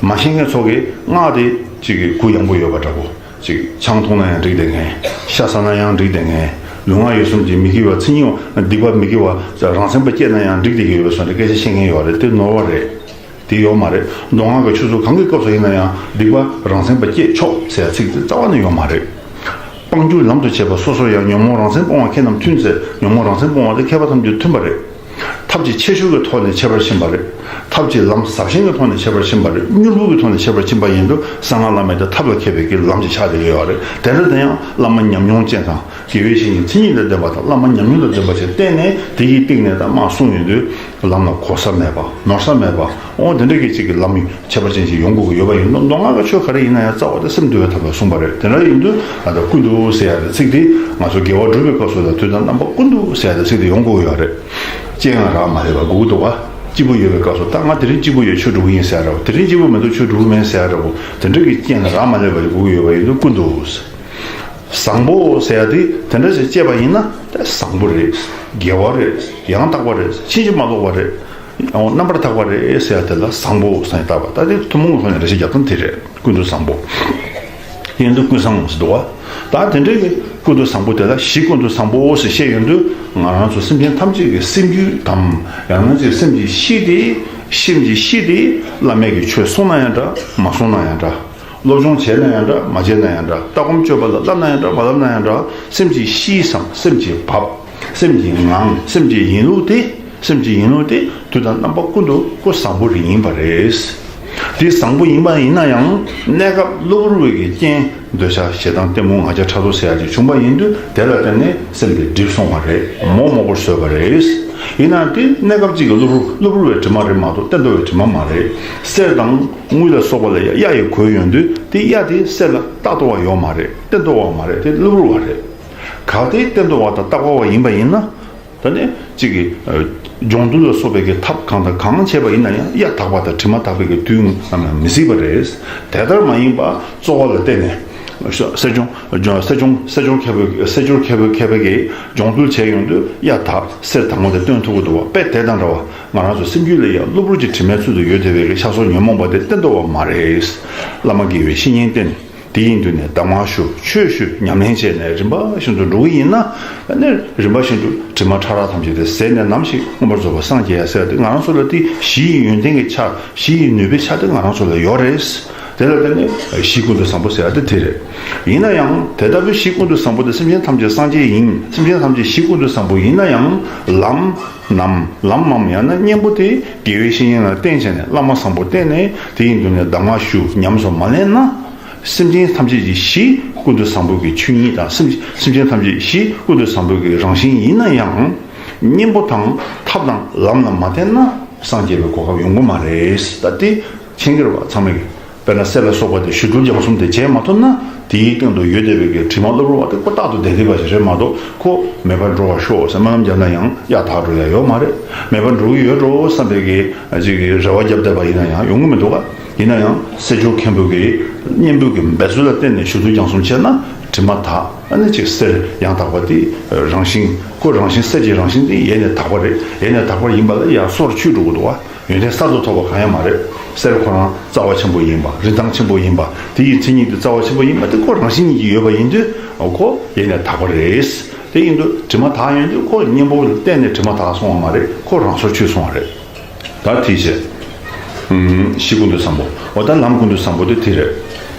མ་ཤེས་མཁན་ཚོ་གིས་སྔགས་དེ་གཅིག་གི་གུ་ཡངས་པོ་ཡོད་པ་འདྲ་པོ། གཅིག་ཆང་འཐུང་ན་ཡང་འགྲིག་བསྡད་མཁན། ཤ་ཟ་ན་ཡང་འགྲིག་བསྡད་མཁན། ལུས་ངག་ཡིད་གསུམ་གྱི་མི་དགེ་བ། མཚན་ཉིད་སྡིག་པ་མི་དགེ་བ་རང་སེམས་པ་སྐྱེས་ན་ཡང་འགྲིག་བསྡད་ཀྱི་ཡོད་པའི་བཟོ་འདྲ་སྐད་ཆ་བཤད་མཁན་ཡོད་རེད། དེ་ནོར་བ་རེད། དེ་ཡོད་མ་རེད། མདོ་སྔགས་ཀྱི་ཆོས་ཚུལ་གང་གི་སྐབས་སུ་ཡིན་ན་ཡང་སྡིག་པ་རང་སེམས་པ་སྐྱེས་ཆོག་ཟེར་ཡ་ཚིག་དེ་རྩ་བ་ནས་ཡོད་མ་རེད། སྤང་རྒྱུར་ལམ་དུ་བྱེད་པ་སོ་སོར་ཡང་། ཉོན་མོངས་རང་མཚན་སྤོང་བ་མཁས་རྣམས་མཐུན་ཟེར། ཉོན་མོངས་རང་མཚན་སྤོང་བ་དེ་མཁས་པ་ཐམས་ཅད་མཐུན་པ་རེད། ཐབས་ཀྱི་ཁྱད་ཆོས་ཀྱི་ཐོག་ནས་ཁྱད་པར་ཕྱིན་པ་རེད། ཐབས་ཀྱི་ལམ་ཟབ་ཞན་གྱི་ཐོག་ནས་ཁྱད་པར་ཕྱིན་པ་རེད། མྱུར་བུལ་གྱི་ཐོག་ནས་ཁྱད་པར་ཕྱིན་པ་ཡིན་དུས་གསང་སྔགས་བླ་མེད་དེ་ཐབས་ལ་མཁས་པའི་གི་ལམ་གྱི་ཆ་དེ་ཡོད་རེད། དེ་འདྲ་དེ་ཡང་བླ་མ་ཉམས་མྱོང་ཅན་དང་། དགེ་བའི་བཤེས་གཉེན་མཚན་ཉིད་ལ་ལྡན་པ་དང་བླ་མ་ཉམས་མྱོང་ལ་ལྡན་པ་ཞིག་བསྟེན་ནས་དེ་ཡི་སྟེང་ནས་ད་མར་གསུངས་ཡོང་དུས་ལམ་ལ་གོལ་ས་མེད་པ། ནོར་ས་མེད་པ། འོ་དེ་འདྲ་གི་ཅིག་གི་ལམ་ཁྱད་པར་ཅན་ཞིག་ཡོང་དགོས་ཀྱི་ཡོད་པ་ཡིན་ན། མདོ་སྔགས་ཀྱི་ཆོས་ག་རེ་ཡིན་ན་ཡང་རྩ་བ་དེ་སེམས་འདུལ་བའི་ཐབས་ལ་གསུངས་པ་རེད། དེ་འདྲ་ཡིན་དུས་ཨ་ད་ཀུན་ཏུ་ཟེར་ཡ་དེ་ཚིག་དེ་ང་ཚོ་དགེ་བ་སྒྲུབ་པའི་སྐབས་སུ་ལ་དུས་དང་རྣམ་པ་ཀུན་ཏུ་ཟེར་ཡ་དེ་ཚིག་དེ་ཡོང་དགོས་ཀྱི་ཡོད་རེད། སྤྱན་ལ་རག་མ་ལས་པ་དགོས་ཀྱི་འདུག་བ། སྐྱིད་པོ་ཡོད་པའི་སྐབས་སུ་ད་ང་དེ་རིང་སྐྱིད་པོ་ཡོད། ཆོས་སྒྲུབ་ཀྱི་ཡིན་ཟེར་ཡ་འདྲ་བོ། དེ་རིང་སྐྱིད་པོ་མི་འདུག་ཆོས་སྒྲུབ་ཀྱི་མིན་ཟེར་ཡ་འདྲ་བོ། དེ་འདྲ་གི་སྤྱན་ལ་རག་མ་ལས་པ་ཞིག་དགོས་ཀྱི་ཡོད་པ་ཡིན་དུས་ཀུན་ཏུ། བཟང་པོ་ཟེར་ཡ་དེ་དེ་འདྲ་ཞིག་སྤྱད་པ་ཡིན་ན་ད་བཟང་པོ་རེད། དགེ་བ་རེད། ཡང་དག་པ་རེད། ཕྱིན་ཅི་མ་ལོག་པ་རེད། ཡང་རྣམ་པར་དག་པ་རེད་ཟེར་ཡ་དེ་ལ་བཟང་པོ་ཟེར་བཏགས་པ། ད་དེ་ཐུན་མོང་གི་ཐོག་ནས་འགྲེལ་བཤད་རྒྱག་སྟངས་དེ་རེད། ཀུན་ཏུ་བཟང་པོ། དེ་ཡིན་དུས་ཀུན་བཟང་ཟེར་འདུག་བ། ད་དེ་འདྲའི་གི་ཀུན་ཏུ་བཟང་པོ་དེ་ལ་གཞི་ཀུན་ཏུ་བཟང་པོ་ཟེར་བཤད་ཡོང་དུས། ང་རང་ཚོ་སེམས་ཅན་ཐམས་ཅད་ཀྱི་སེམས་རྒྱུད་དམ། ཡང་ན་ཅིག་སེམས་ཀྱི་གཤིས་དེ། སེམས་ཀྱི་གཤིས་དེ་བླ་མས་ཀྱི་ཆོས་གསུངས་ན་ཡང་འདྲ། མ་གསུངས་ན་ཡང་འདྲ། སློབ་སྦྱོང་བྱས་ན་ཡང་འདྲ། མ་བྱས་ན་ཡང་འདྲ། ལྟ་སྒོམ་སྤྱོད་པ་ལ་བསླབ་ན་ཡང་འདྲ། མ་བསླབ་ན་ཡང་འདྲ། སེམས་ཀྱི་གཤིས་སམ། སེམས་ཀྱི་བབ། སེམས་ཀྱི་ངང་། སེམས་ཀྱི་ཡིན་ལུགས་དེ། སེམས་ཀྱི་ཡིན་ལུགས་དེ་དུས་དང་རྣམ་པ་ཀུན་ཏུ་ཀོ་བཟང་པོ་རེ་ཡིན་པ་རེད། དེ་བཟང་པོ་ཡིན་པ་ཡིན་ན་ཡང་། གནས་སྐབས་གློ་བུར་བའི་གི་རྐྱེན། འདོད་ཆགས་ཞེ་སྡང་གཏི་མུག་ང་རྒྱལ་ཕྲག་དོག་ཟེར་ཡ་ཅིག་བྱུང་པ་ཡིན་དུས། དེ་ལ་བརྟེན་ནས་སེམས་དེ་འགྲིབ་སོང་བ་རེད། མོག་མོག་པོར་བཟོས་པ་རེད། ཡིན་ནའང་དེ་གནས་སྐབས་གཅིག་གི་གློ་བུར། གློ་བུར་བའི་དྲི་མ་རེད་མ་གཏོགས། བརྟན་ཏོག་པའི་དྲི་མ་མ་རེད། གསེར་དང་དངུལ་ལ་སོགས་པ་ལ་ཡ་གཡའ་ཡི་གོས་ཡོང་དུས། དེ་གཡའ་དེ་གསེར་ལ་རྟག་ཏུ་བ་ཡོད་མ་རེད། བརྟན་ཏོག་པ་མ་རེད། དེ་གློ་བུར་བ་རེད། གལ་ཏེ་བརྟན་ཏོག་པ་དང་རྟག་པ་བ་ཡིན་པ་ཡིན་ན། ད་ནི་གཅིག་གི་ཨ་སྦྱོང་བརྡུང་ལ་སོགས་པའི་གི་ཐབས་གང་དང་གང་བྱས་པ་ཡིན་ན་ཡང་། གཡའ་དག་པ་དང་དྲི་མ་དག་པའི་གི་དུས་ནམ་ཡང་མི་སྲིད་པ་རེད། དེ་ལྟར་མ་ཡིན་པ་རྩོལ་བ་ལ་བརྟེན་ནས། གསེར་སྦྱོང་། སྦྱོང་། གསེར་སྦྱོང་། གསེར་སྦྱོང་མཁས་པོ། གསེར་སྦྱོང་མཁས་པོ་མཁས་པོ་གིས་སྦྱོང་བརྡུང་བྱས་ཡོང་དུས། གཡའ་དག་གསེར་དྭངས་མོ་དེ་སྟོན་ཐུབ་ཀྱི་འདུག་བ། དཔེ་དེ་དང་འདྲ་བ། ང་རང་ཚོ་སེམས་རྒྱུད་ལ་ཡང་གློ་བུར་གྱི་དྲི་མའི་ཚུལ་དུ་ཡོད་བསྡད་པའི་གི་ཤ་ཟོག་ཉོན་མོངས་པ་དེ་བརྟན་ཏོག་པ་མ་རེད། བླ་མ་དགེ་བའི་བཤེས་གཉེན་བསྟེན། དེ་ཡིན་དུས་ནས་གདམས་ངག་ཞུ། ཆོས་ཞུ། ཉམས་ལེན་བྱས་ནས་རིམ་པ་བཞིན་དུ་འགྲོ་གི་ཡིན་ན། ཨ་ནི་རིམ་པ་བཞིན་དུ་དྲི་མ་ཕྲ་རགས་ཐམས་ཅད་དེ་ཟད་ནས། ནམ་ཞིག་མངོན་པར་རྫོགས་པར་སངས་རྒྱས་ཡ་ཟེར་ཡ་དེ་ང་རང་ཚོ་ལ། དེ་གཞི་ཡི་ཡོན་ཏན་གྱི་ཆ། གཞི་ཡི་ནུས་པའི་ཆ་དེ་ང་རང་ཚོ་ལ་ཡོད་རེད། དེ་ལ་བརྟེན་ནས་གཞི་ཀུན་ཏུ་བཟང་པོ་ཟེར་ཡ་དེ་དེ་རེད། ཡིན་ན་ཡང་དེ་ལྟ་བུའི་གཞི་ཀུན་ཏུ་བཟང་པོ་དེ། སེམས་ཅན་ཐམས་ཅད་སངས་རྒྱས་ཡིན། སེམས་ཅན་ཐམས་ཅད་གཞི་ཀུན་ཏུ་བཟང་པོ་ཡིན་ན་ཡང་། ལམ་ནམ། ལམ་མམ་ཡང་ན་གཉེན་པོ་དེ་དགེ་བའི་བཤེས་གཉེན་ལ་བསྟེན་བྱས་ནས། བླ་མ་བཟང་པོ་བསྟེན་ནས། དེ་ཡིན་དུས་ནས་གདམས་ངག་ཞུ། ཉམས་སུ་མ་ལེན་ན། སེམས་ཅན་ཐམས་ཅད་ཀྱི་གཞི་ཀུན་ཏུ་བཟང་པོ་གི་ཆོས་ཉིད་དང་། སེམས། སེམས་ཅན་ཐམས་ཅད་གཞི་ཀུན་ཏུ་བཟང་པོ་གི་རང་བཞིན་ཡིན་ན་ཡང་། གཉེན་པོ་དང་ཐབས་དང་ལམ་ལ་མ་བརྟེན་ན་སངས་རྒྱས་པའི་གོ་སྐབས་ཡོང་གི་མ་རེད། ད་དེ་མཁྱེན་གྱི་རེད་བ། ཚང་མས། དཔེར་ན་གསེར་ལ་སོགས་པ་དེ་ཞུ་ཐུལ་རྒྱང་གསུམ་དེ་བྱས་མ་ཐུབ་ན། དེའི་སྟེང་དུ་ཡོད་བསྡད་པའི་གི་དྲི་མ་གློ་བུར་བ་དེ་ཁོ་རྟག་ཏུ་བསྡད་བསྡད་པ་ཞིག་རེད་མ་གཏོགས། ཁོ་མེད་པར་འགྲོ་བར་ཤོག་ཟེར་སྨོན་ལམ་བརྒྱབ་ན་ཡང་གཡའ་དག་འགྲོ་ཡ་ཡོད་མ་རེད། མེད་པར་འགྲོ་གི་ཡོད་འགྲོ་བསམ་པའི་གི་ཅིག་རེ་བ་བརྒྱབ་བསྡད་པ་ཡིན་ན་ཡང་ཡོང་གི་མི་འདུག་ག་ཡིན་ན་ཡང་སྲས་མཆོག་མཁན་པོ་གི་གཉེན་པོ་གི་འབད་རྩོལ་ལ་བརྟེན་ནས་ཞུ་ཐུལ་རྒྱང་གསུམ་བྱས་ན་དྲི་མ་དག། ཨ་ནི་ཅིག་གསེར་ཡང་དག་པ་དེ་རང་བཞིན། ཁོ་རང་བཞིན། གསེར་གྱི་རང་བཞིན་དེ་ཡེ་ནས་དག་པ་རེད། ཡེ་ནས་དག་པ་ཡིན་པ་ལ་ཡང་སོར་ཆུད་འགྲོ་གི་འདུག་བ། ཡོན་ཏན་གསར་དུ་ཐོབ་པ་གང་ཡང་མ་རེད། གསེར་ཁོ་རང་རྩ་བ་ཆེན་པོ་ཡིན་པ། རིན་ཐང་ཆེན་པོ་ཡིན་པ། དེ་ཡི་མཚན་ཉིད་དེ་རྩ་བ་ཆེན་པོ་ཡིན་པ་དེ་ཁོ་རང་བཞིན་ཉིད་ཀྱིས་ཡོད་པ་ཡིན་དུས། ཁོ་ཡེ་ནས་དག་པ་རེད། དེ་ཡིན་དུས་དྲི་མ་དག་ཡོང་དུས་ཁོ་གཉེན་པོ་ལ་བརྟེན་ནས་དྲི་མ་དག་སོང་བ་མ་རེད། ཁོ་རང་སོར་ཆུད་སོང་བ་རེད། ད་དེ་བྱས། ཨུམ། གཞི་ཀུན་ཏུ་བཟང་པོ། འོ་ད་ལམ་ཀུན་ཏུ་བཟང་པོ་དེ་དེ་རེད།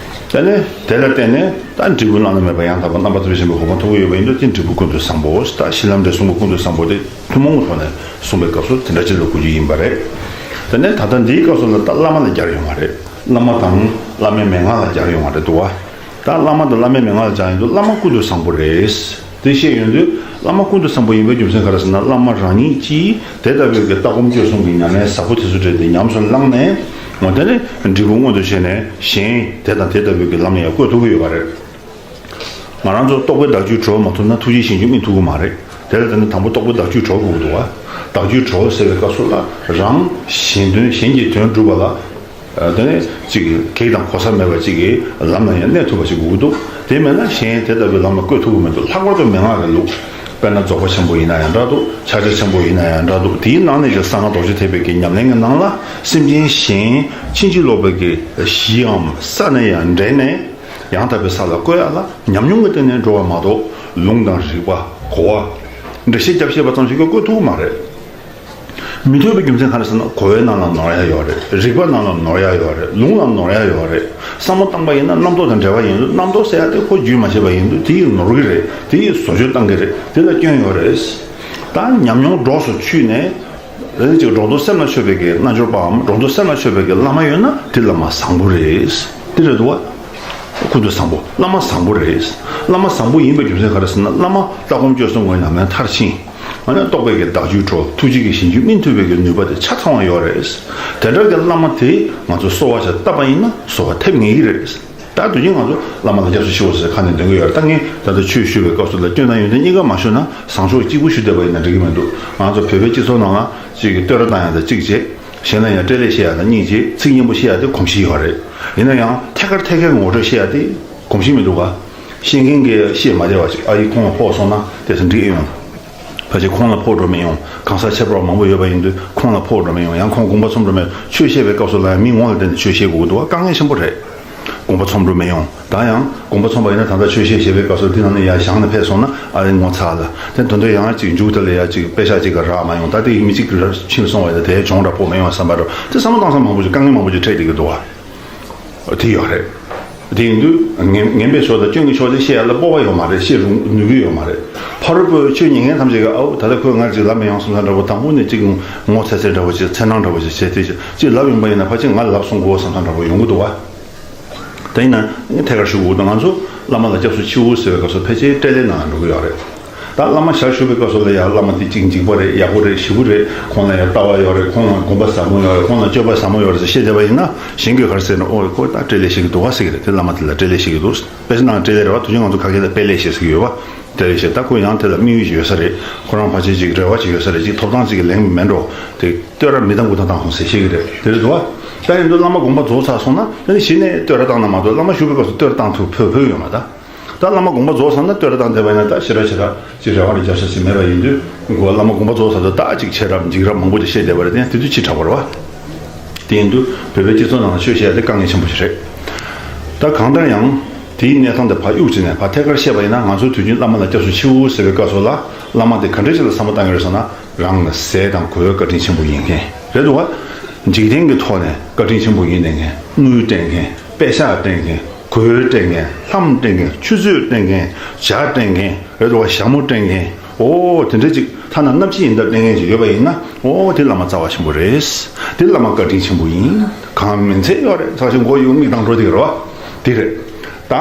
དེ་ནས་དེ་ལ་བརྟེན་ནས་ད་འབྲས་བུ་བླ་ན་མེད་པ་ཡང་དག་པ་རྣམ་པར་ཐར་པའི་ཞིང་པའི་གོ་འཕང་ཐོབ་ཀྱི་ཡོད་པ་ཡིན་དུས། དེ་འབྲས་བུ་ཀུན་ཏུ་བཟང་པོ། ད་གཞི་ལམ་འབྲས་གསུམ་གྱི་ཀུན་ཏུ་བཟང་པོ་དེ། ཐུན་མོང་གི་ཐོག་ནས་གསུངས་པའི་སྐབས་སུ་དེ་འདྲ་ཅིག་ལ་གོ་རྒྱུ་ཡིན་པ་རེད། དེ་ནས་ད་ལྟ་འདིའི་སྐབས་སུ་ལ་ད་བླ་མ་ལ་སྦྱར་ཡོང་བ་རེད། བླ་མ་དང་བླ་མའི་མན་ངག་ལ་སྦྱར་ཡོང་བ་རེད་འདུག་བ། ད་བླ་མ་དང་བླ་མའི་མན་ངག་ལ་སྦྱར་ཡོང་དུས་བླ་མ་ཀུན་ཏུ་བཟང་པོ་རེད། དེ་བཤད་ཡོང་དུས་བླ་མ་ཀུན་ཏུ་བཟང་པོ་ཡིན་པའི་རྒྱུ་མཚན་ག་རེ་ཟེར་ན། བླ་མ་རང་ཉིད་ཀྱིས་དེ་ལྟ་བུའི་གི་ལྟ་སྒོམ་སྤྱོད་གསུམ་གྱི་ཉམས་ལེན་ཟབ་པོ་དེ་ཚོ་སྤྲད་དེ་ཉམས་སུ་བླངས་ནས། འོ་དེ་ནས་འབྲས་བུ་མངོན་དུ་བྱས་ནས་གཞན་དེ་དང་དེ་ལྟ་བུའི་གི་ལམ་ལ་ཡང་བཀོད་ཐུབ་ཀྱི་ཡོད་པ་རེད། ང་རང་ཚོ་རྟོགས་པའི་བདག་རྒྱུད་གྲོལ་མ་ཐུབ་ན་ཐུགས་རྗེའི་ཞིང་བཅུ་སྨིན་ཐུབ་ཀྱི་མ་རེད། དེ་ལ་བརྟེན་ནས་དང་པོ་རྟོགས་པའི་བདག་རྒྱུད་གྲོལ་དགོས་ཀྱི་འདུག་བ། བདག་རྒྱུད་གྲོལ་ཟེར་བའི་སྐབས་སུ་ལ་རང་གཞན་དོན། གཞན་གྱི་དོན་སྒྲུབ་པ་ལ། ཨ། དེ་ནས་ཅིག་གེགས་དང་གོལ་ས་མེད་པ་ཅིག་གི་ལམ་ལ་ཡང་གནས་ཐུབ་པ་ཞིག་དགོས་ཀྱི་འདུག་དེ་མེད་ན་གཞན་དེ་ལྟ་བུའི་ལམ་ལ་བཀོད་ཐུབ་ཀྱི་མི་འདུག་ལྷག་པར་དུ་མན་ངག་གི་ལུགས། དཔེར་ན་རྫོགས་པ་ཆེན་པོ་ཡིན་ན་ཡང་འདྲ་འདུག་ཕྱག་རྒྱ་ཆེན་པོ་ཡིན་ན་ཡང་འདྲ་འདུག་དེའི་ནང་ནས་ཀྱང་གསང་སྔགས་རྡོ་རྗེ་ཐེག་པའི་གི་ཉམས་ལེན་གྱི་ནང་ལ། སེམས་ཅན་གཞན་ཕྱིན་ཅི་ལོག་པའི་གི་གཞིའམ་ས་ནས་ཡང་འདྲེན་ནས། ཡང་དག་པའི་ས་ལ་བཀོད་ཡ་ལ་ཉམས་མྱོང་གི་སྟེང་ནས་འགྲོ་བ་མ་གཏོགས། ལུང་དང་རིགས་པ། གོ་བ། འགྲེལ་བཤད་རྒྱབ་ཤེས་པ་ཙམ་ཞིག་གིས་བཀོད་ཐུབ་ཀྱི་མ་རེད། མི་ཐུབ་པའི་རྒྱུ་མཚན་ག་རེ་ཟེར་ན། གོ་བའི་ནང་ལ་ནོར་ཡ་ཡོད་རེད། རིགས་པ་ནང་ལ་ནོར་ཡ་ཡོད་རེད། ལུང་ལ་ནོར་ཡ་ཡོད་རེད། བསམ་བློ་བཏང་པ་ཡིན་ན་རྣམ་རྟོག་དང་འབྲེལ་བ་ཡིན་དུས། རྣམ་རྟོག་ཟེར་ཡ་དེ་ཁོ་རྒྱུས་མ་ཆད་པ་ཡིན་དུས། དེ་ཡིས་ནོར་གྱི་རེད། དེ་ཡིས་བཟོ་བཅོས་བཏང་གི་རེད། དེ་ལ་སྐྱོན་ཡོད་རེད། ད་ཉམས་མྱོང་སྒྲོགས་སུ་ཆུད་ནས། རེད། ཅིག་འགྲོ་ལྡོག་སེམས་ལ་ཆོད་པའི་གི་རྣལ་འབྱོར་པའམ་འགྲོ་ལྡོག་སེམས་ལ་ཆོད་པའི་གི་བླ་མ་ཡོད་ན་དེ་བླ་མ་བཟང་པོ་རེད། དེ་རེད་འདུག་བ། ཀུན་ཏུ་བཟང་པོ། བླ་མ་བཟང་པོ་རེད། བླ་མ་བཟང་པོ་ཡིན་པའི་རྒྱུ་མཚན་ག་རེ་ཟེར་ན། བླ་མ་ལྟ་སྒོམ་སྤྱོད་གསུམ་གྱི་ཉམས་ལེན་མཐར་ཕྱིན། ཨ་ནི་རྟོགས་པའི་གི་བདག་རྒྱུད་གྲོལ། ཐུགས་རྗེ་གི་ཞིང་བཅུ་སྨིན་ཐུབ་པའི་གི་ནུས་པ་དེ་ཆ་ཚང་བ་ཡོད་རེད། དེ་འདྲ་གི་བླ་མ་དེ་ང་ཚོ་གསོ་བ་ཞིག་བཏབ་པ་ཡིན་ན་གསོ་བ་ཐེབས་ངེས་ཀྱི་རེད། ད་དུས་རྒྱུན་ང་ཚོ་བླ་མ་ལ་སྐྱབས་སུ་མཆིའོ་ཟེར་ཁ་ནས་འདོན་གྱི་ཡོད་རེད། ད་ངས་ད་ལྟ་ཆོས་ཞུ་བའི་སྐབས་སུ་ལ་སྐྱོན་དང་ཡོན་ཏན་གཉིས་ཀ་མ་ཞུ་ན། བཟང་ཕྱོགས་གཅིག་པུ་ཞུ་བསྡད་པ་ཡིན་ན་འགྲིག་གི་མི་འདུག་ང་ཚོ་བོད་པའི་སྤྱི་ཚོགས་ནང་ལ་ཅིག་གི་བསྟོད་ར་བཏང་ཡ་དང་གཅིག་བྱས། གཞན་ལ་ཡང་སྤྲེལ་ལད་བཤད་ཡ་དང་གཉིས་བྱས། ཚིག་སྙན་པོ་བཤད་ཡ་དེ་གོམས་གཤིས་ཡོད་རེད། ཡིན་ན་ཡང་ཐད་ཀར་ཐད་ཀའི་ངོ་སྤྲོད་བཤད་ཡ་དེ་གོམས་གཤིས་མི་འདུག་ག་བཤད་མཁན་གྱིས་བཤད་མ་བདེ་བ་ཅིག་ཨ་ཡི་ཁོང་ལ་ཕོག་སོང་ན་དེ་ཚོ་འགྲིག་ཨེ་ཡོང་། ཕལ་ཆེར་ཁོང་ལ་ཕོག་འགྲོ་མི་ཡོང་། གང་ཟག་ཁྱད་པར་བ་མང་པོ་ཡོད་པ་ཡིན་དུས་ཁོང་ལ་ཕོག་འགྲོ་མི་ཡོང་། ཡང་ཁོང་དགོངས་པ་ཚོམ་འགྲོ་མི་ཡོང་། ཆོས་བཤད་པའི་སྐབས་སུ་ལ་ཡང་མིའི་ངོ་ལ་བལྟས་ནས་ཆོས་བཤད་དགོས་ཀྱི་འདུག་ག་དཀའ་ངལ་ཆེན་པོ་རེད། དགོངས་པ་ཚོམ་འགྲོ་མི་ཡོང་། ད་ཡང་དགོངས་པ་ཚོམ་པ་ཡིན་ན་ད་ལྟ་ཆོས་བཤད་བྱེད་པའི་སྐབས་སུ་འདི་ནང་ནས་ཡར་བཞེངས་ནས་ཕེབས་སོང་ན་ཨ་རེ་ངོ་ཚ་ལ། དེ་དོན་དུ་ཡང་ཅིག་མཇུག་དེ་ལ་ཡ་ཅིག་དཔེ་ཆ་ཅིག་ག་རག་མ་ཡོང་། ད་དེ་མི་གཅིག་གིས་ཕྱིན་སོང་བ་ཡིན་ན་དེ་གྱོང་འདྲ་ཕོག་མི་ཡོང་བསམ་པ་འདྲ། དེ་བསམ་བློ་བཏང་ས་མང་པོ་ཅིག་དཀའ་ངལ་མང་པོ་ཅིག་འཕྲད་བསྡད་ཀྱི་འདུག་བ། དེ་ཡོད་རེད། དེ་ཡིན་དུས་ངན་ངན་པའི་ཕྱོགས་དང་སྐྱོན་གྱི་ཕྱོགས་དེ་བཤད་ཡ་ལ་སྤོབས་པ་ཡོད་མ་རེད། བཤད་རུང་ནུས་ཀྱི་ཡོད་མ་རེད། ཕ་རོལ་པོའི་ཆོས་ཉན་མཁན་ཐམས་ཅད་ཀྱིས་ཨའུ་ད་ལྟ་ཁོས་ང་ཅིག་ལབ་མི་ཡོང་བསམ་ས་འདྲ་པོ། དང་པོ་ནས་ཅིག་ངོ་ཚ་ཚ་འདྲ་པོ་ཅིག་འཚེར་སྣང་འདྲ་པོ་ཅིག་བྱས་ཏེ་ཅིག་ལབ་ཡོང་པ་ཡིན་ན་ཕལ་ཆེར་ང་ལབ་སོང་གོ་བསམ་ས་འདྲ་པོ་ཡོང་གི་འདུག་བ། དེ་ཡིན་ན་ཐད་ཀར་ཞུ་དགོས་འདུག་ང་ཚོ་བླ་མ་ལ་སྐྱབས་སུ་མཆིའོ་ཟེར་བའི་སྐབས་སུ་ཕལ་ཆེར་སྤྲེལ་ལད་ནང་ལ་འགྲོ་གི་ཡོད་རེད། ད་བླ་མ་ཞལ་བཞུགས་པའི་སྐབས་སུ་ལ་ཡང་བླ་མ་དེ་གཅིག་འཇིགས་པ་རེད། ཡག་པོ་རེད། ཞེ་པོ་རེད། ཁོང་ལ་ཡང་ལྟ་བ་ཡོད་རེད། ཁོང་ལ་གོམ་པ་ཟབ་མོ་ཡོད་རེད། ཁོང་ལ་སྤྱོད་པ་ཟབ་མོ་ཡོད་རེད་ཟེར་བཤད་བསྡད་པ་ཡིན་ན་གཞན་གྱིས་ག་རེ་ཟེར་ན། ཨོ་ཁོ་ད་སྤྲེལ་ལད་བཤད་ཀྱི་འདུག་བ་ཟེར་གི་རེད། དེ་བླ་མ་དེ་ལ་སྤྲེལ་ལད་བཤད་ཀྱི་འདུག་དཔེ་ཆ་ནང་སྤྲེལ་ལད་རེད་བ། དུས་རྒྱུན་ང་ཚོ་ཁ་སྐད་ལ་དཔེ་ལད་བཤད་ཟེར་གི་ཡོད་བ། སྤྲེལ་ལད་བཤད། ད་ཁོ་ཡང་དེ་ལ་དམིགས་ཡུལ་ཅིག་ཡོད་ས་རེད། ཁོ་རང་ཕལ་ཆེར་ཅིག་རེ་བ་ཅིག་ཡོད་ས་རེད། ཅིག་ཐོབ་ཐང་ཅིག་གི་ལན་མིན་འགྲོ། དེ་བསྟོད་ར་མི་བཏང་དགོས་ཐང་བཏང་སོང་ཟེར་བཤད་ཀྱི་རེད། དེ་རེད་འདུག་བ། ད་ཡིན་དུས་བླ་མ་དགོངས་པ་རྫོགས་ཚར་སོང་ན་ཨ་ནི་གཞི་ནས་བསྟོད་ར་བཏང་ན་མ་གཏོགས་བླ་མ་བཞུགས་པའི་སྐབས་སུ་བསྟོད་ར་བཏང་ཐུབ་ཕོད་ཕོད་ཡོད་མ་རེད། ད་བླ་མ་དགོངས་པ་རྫོགས་ཚར་ན་བསྟོད་ར་བཏང་བསྡད་པ་ཡིན་ན་ད་ཞེ་དྲག་ཞེ་དྲག་ཅིག་རེ་བ་རེ་རྒྱབ་ས་ཞིག་མེད་པ་ཡིན་དུས། ཁོ་བླ་མ་དགོངས་པ་རྫོགས་ཚར་དུས་ད་ཅིག་ཆེ་རབས་འཇིགས་རབས་མང་པོ་ཅིག་བཤད་བསྡད་པ་རེད། དེ་དེ་དུས་ཕྱི་དྲགས་པ་རེད་བ། དེ་ཡིན་དུས་བོད་པའི་སྤྱི་ཚོགས་ནང་ལ་ཆོས་བཤད་ཡ་དེ་དཀའ་ངལ་ཆེན་པོ་ཞིག་རེད། ད་གང་ལྟར་ཡང་དེའི་གནས་སྟངས་དེ་ཕར་གཡུག་བྱས་ནས་ཕར་ཐད་ཀར་བཤད་པ་ཡིན་ན། ང་ཚོ་དུས་རྒྱུན་བླ་མ་ལ་སྐྱབས་སུ་མཆིའོ་ཟེར་བའི་སྐབས་སུ་ལ་བླ་མ་དེ་ག་འདྲ་ཞིག་ལ་བསམ་བློ་བཏང་གི་རེད་ཟེར་ན། རང་ལ་ཟས་དང་གོས་བཀའ་དྲིན་ཆེན་པོ་ཡིན་མཁན་རེད་འདུག་བ། འཇིག་རྟེན་གྱི་ཐོག་ནས་བཀའ་དྲིན་ཆེན་པོ་ཡིན་བསྡད་མཁན། དངུལ་སྤྲད་མཁན། པད་ཤག་སྤྲད་མཁན། གོས་སྤྲད་མཁན། ལྷམ་སྤྲད་མཁན། ཆུ་ཚོད་སྤྲད་མཁན། ཇ་སྤྲད་མཁན་རེད་འདུག་བ། ཞྭ་མོ་སྤྲད་མཁན། ཨོ་དེ་འདྲ་ཅིག་ཐ་ན་སྣབས་ཕྱི་ཡིན་ད་སྤྲད་མཁན་ཅིག་ཡོད་པ་ཡིན་ན། ཨོ་དེ་བླ་མ་རྩ་བ་ཆེན་པོ་རེད། དེ་བླ་མ་བཀའ་དྲིན་ཆེན་པོ་ཡིན། གང་མིན་ཚད་ཡོད་རེད། ཚ་ཞིང་མགོ་གཡུག་མིག་དང་འགྲོ་དེ་རེད་བ། དེ་རེད། ད་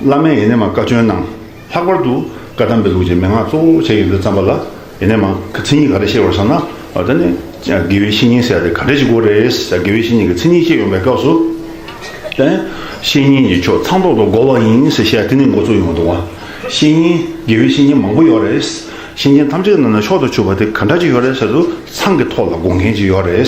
བླ་མས་ཡིན་ནས་མ་བཀའ་བཀྱོན་གནང་། ལྷག་པར་དུ་བཀའ་གདམས་པའི་ལུགས་ཀྱི་མན་ངག་གཙོ་བོ་བྱས་ཡོང་དུས་ཙམ་པ་ལ། ཡིན་ནས་མ་མཚན་ཉིད་ག་རེ་བཤད་པར་བསམ་ན། ཨ་ད་ནི་དགེ་བའི་བཤེས་གཉེན་ཟེར་ཡ་དེ་ག་འདྲ་ཞིག་དགོས་རེད་ཟེར། དགེ་བའི་བཤེས་གཉེན་གྱི་མཚན་ཉིད་བཤད་ཡོང་པའི་སྐབས་སུ། ཨ་བཤེས་གཉེན་གྱི་ཕྱོགས་མཚང་ཐོག་ཏུ་བསྒོར་བ་ཡིན་ཟེར་བཤད་ཡ་དེ་ནས་འགོ་བཙུགས་ཡོང་གི་འདུག་བ། བཤེས་གཉེན་དགེ་བའི་བཤེས་གཉེན་མང་པོ་ཡོད་རེད། བཤེས་གཉེན་ཐམས་ཅད་ཀྱི་ནང་ནས་མཆོག་ཏུ་གྱུར་པ་དེ་ག་འདྲ་ཅིག་ཡོད་རེད་ཟེར་དུས་མཚང་གི་ཐོག་ལ་བསྒོར་མཁན་ཅིག་ཡོད་རེད།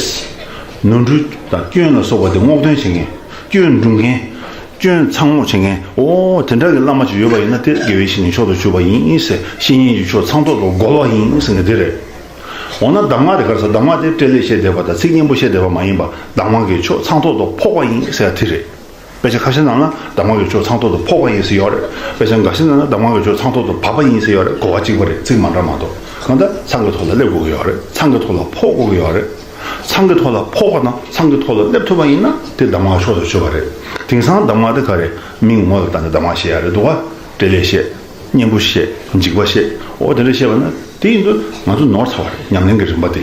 ནོར་འཁྲུལ་དང་སྐྱོན་ལ་སོགས་པ་དེ་སྔོག་འདོན་བྱེད་མཁན། སྐྱོན་སྒྲུབ་མཁན། སྐྱོན་མཚང་འོག་བྱེད་མཁན། ཨོ་དེ་འདྲ་གི་བླ་མ་ཅིག་ཡོད་པ་ཡིན་ན་དེ་དགེ་བའི་བཤེས་གཉེན་མཆོག་ཏུ་གྱུར་པ་ཡིན་ཟེར། བཤེས་གཉེན་གྱི་ཕྱོགས་མཚང་ཐོག་ཏུ་བསྒོར་བ་ཡིན་ཟེར་མཁན་དེ་རེད། འོ་ན་གདམས་ངག་དེ་ག་རེ་ཟེར། གདམས་ངག་དེ་སྤྲེལ་ལད་བཤད་བསྡད་པ་དང་ཚིག་སྙན་པོ་བཤད་བསྡད་པ་མ་ཡིན་པ། གདམས་ངག་གི་ཕྱོགས་མཚང་ཐོག་ཏུ་ཕོག་པ་ཡིན་ཟེར་ཡ་དེ་རེད། དཔེ་ཆ་ཁ་ཤས་ནང་ན་གདམས་ངག་གི་ཕྱོགས་མཚང་ཐོག་ཏུ་ཕོག་པ་ཡིན་ཟེར་ཡོད་རེད། དཔེ་ཆ་འགའ་ཤས་ནང་ན་གདམས་ངག་གི་ཕྱོགས་མཚང་ཐོག་ཏུ་བབས་པ་ཡིན་ཟེར་ཡོད་རེད། གོ་བ་གཅིག་པ་རེད། ཚིག་མ་འདྲ་མ་གཏོགས། གང་ལྟར་མཚང་གི་ཐོག་ལ་སླེབས་དགོས་ཀྱི་ཡོད་རེད། མཚང་གི་ཐོག་ལ་ཕོག་དགོས་ཀྱི་ཡོད་རེད། མཚང་གི་ཐོག་ལ་ཕོག་པ་དང་མཚང་གི་ཐོག་ལ་སླེབས་ཐུབ་པ་ཡིན་ན་དེ་གདམས་ངག་མཆོག་ཏུ་གྱུར་པ་རེད། དེང་སང་གདམས་ངག་དེ་ག་རེ། མིང་ངོ་ལ་བལྟས་ནས་གདམས་ངག་བཤད་ཡ་རེད་འདུག་བ། སྤྲེལ་ལད་བཤད། སྙན་པོ་བཤད། འཇིགས་པ་བཤད། འོ་དེ་འདྲ་བཤད་པ་ན་དེ་ཡིན་དུས་ང་ཚོ་ནོར་ཚར་བ་རེད། ཉམས་ལེན་གྱི་རིམ་པ་དེ།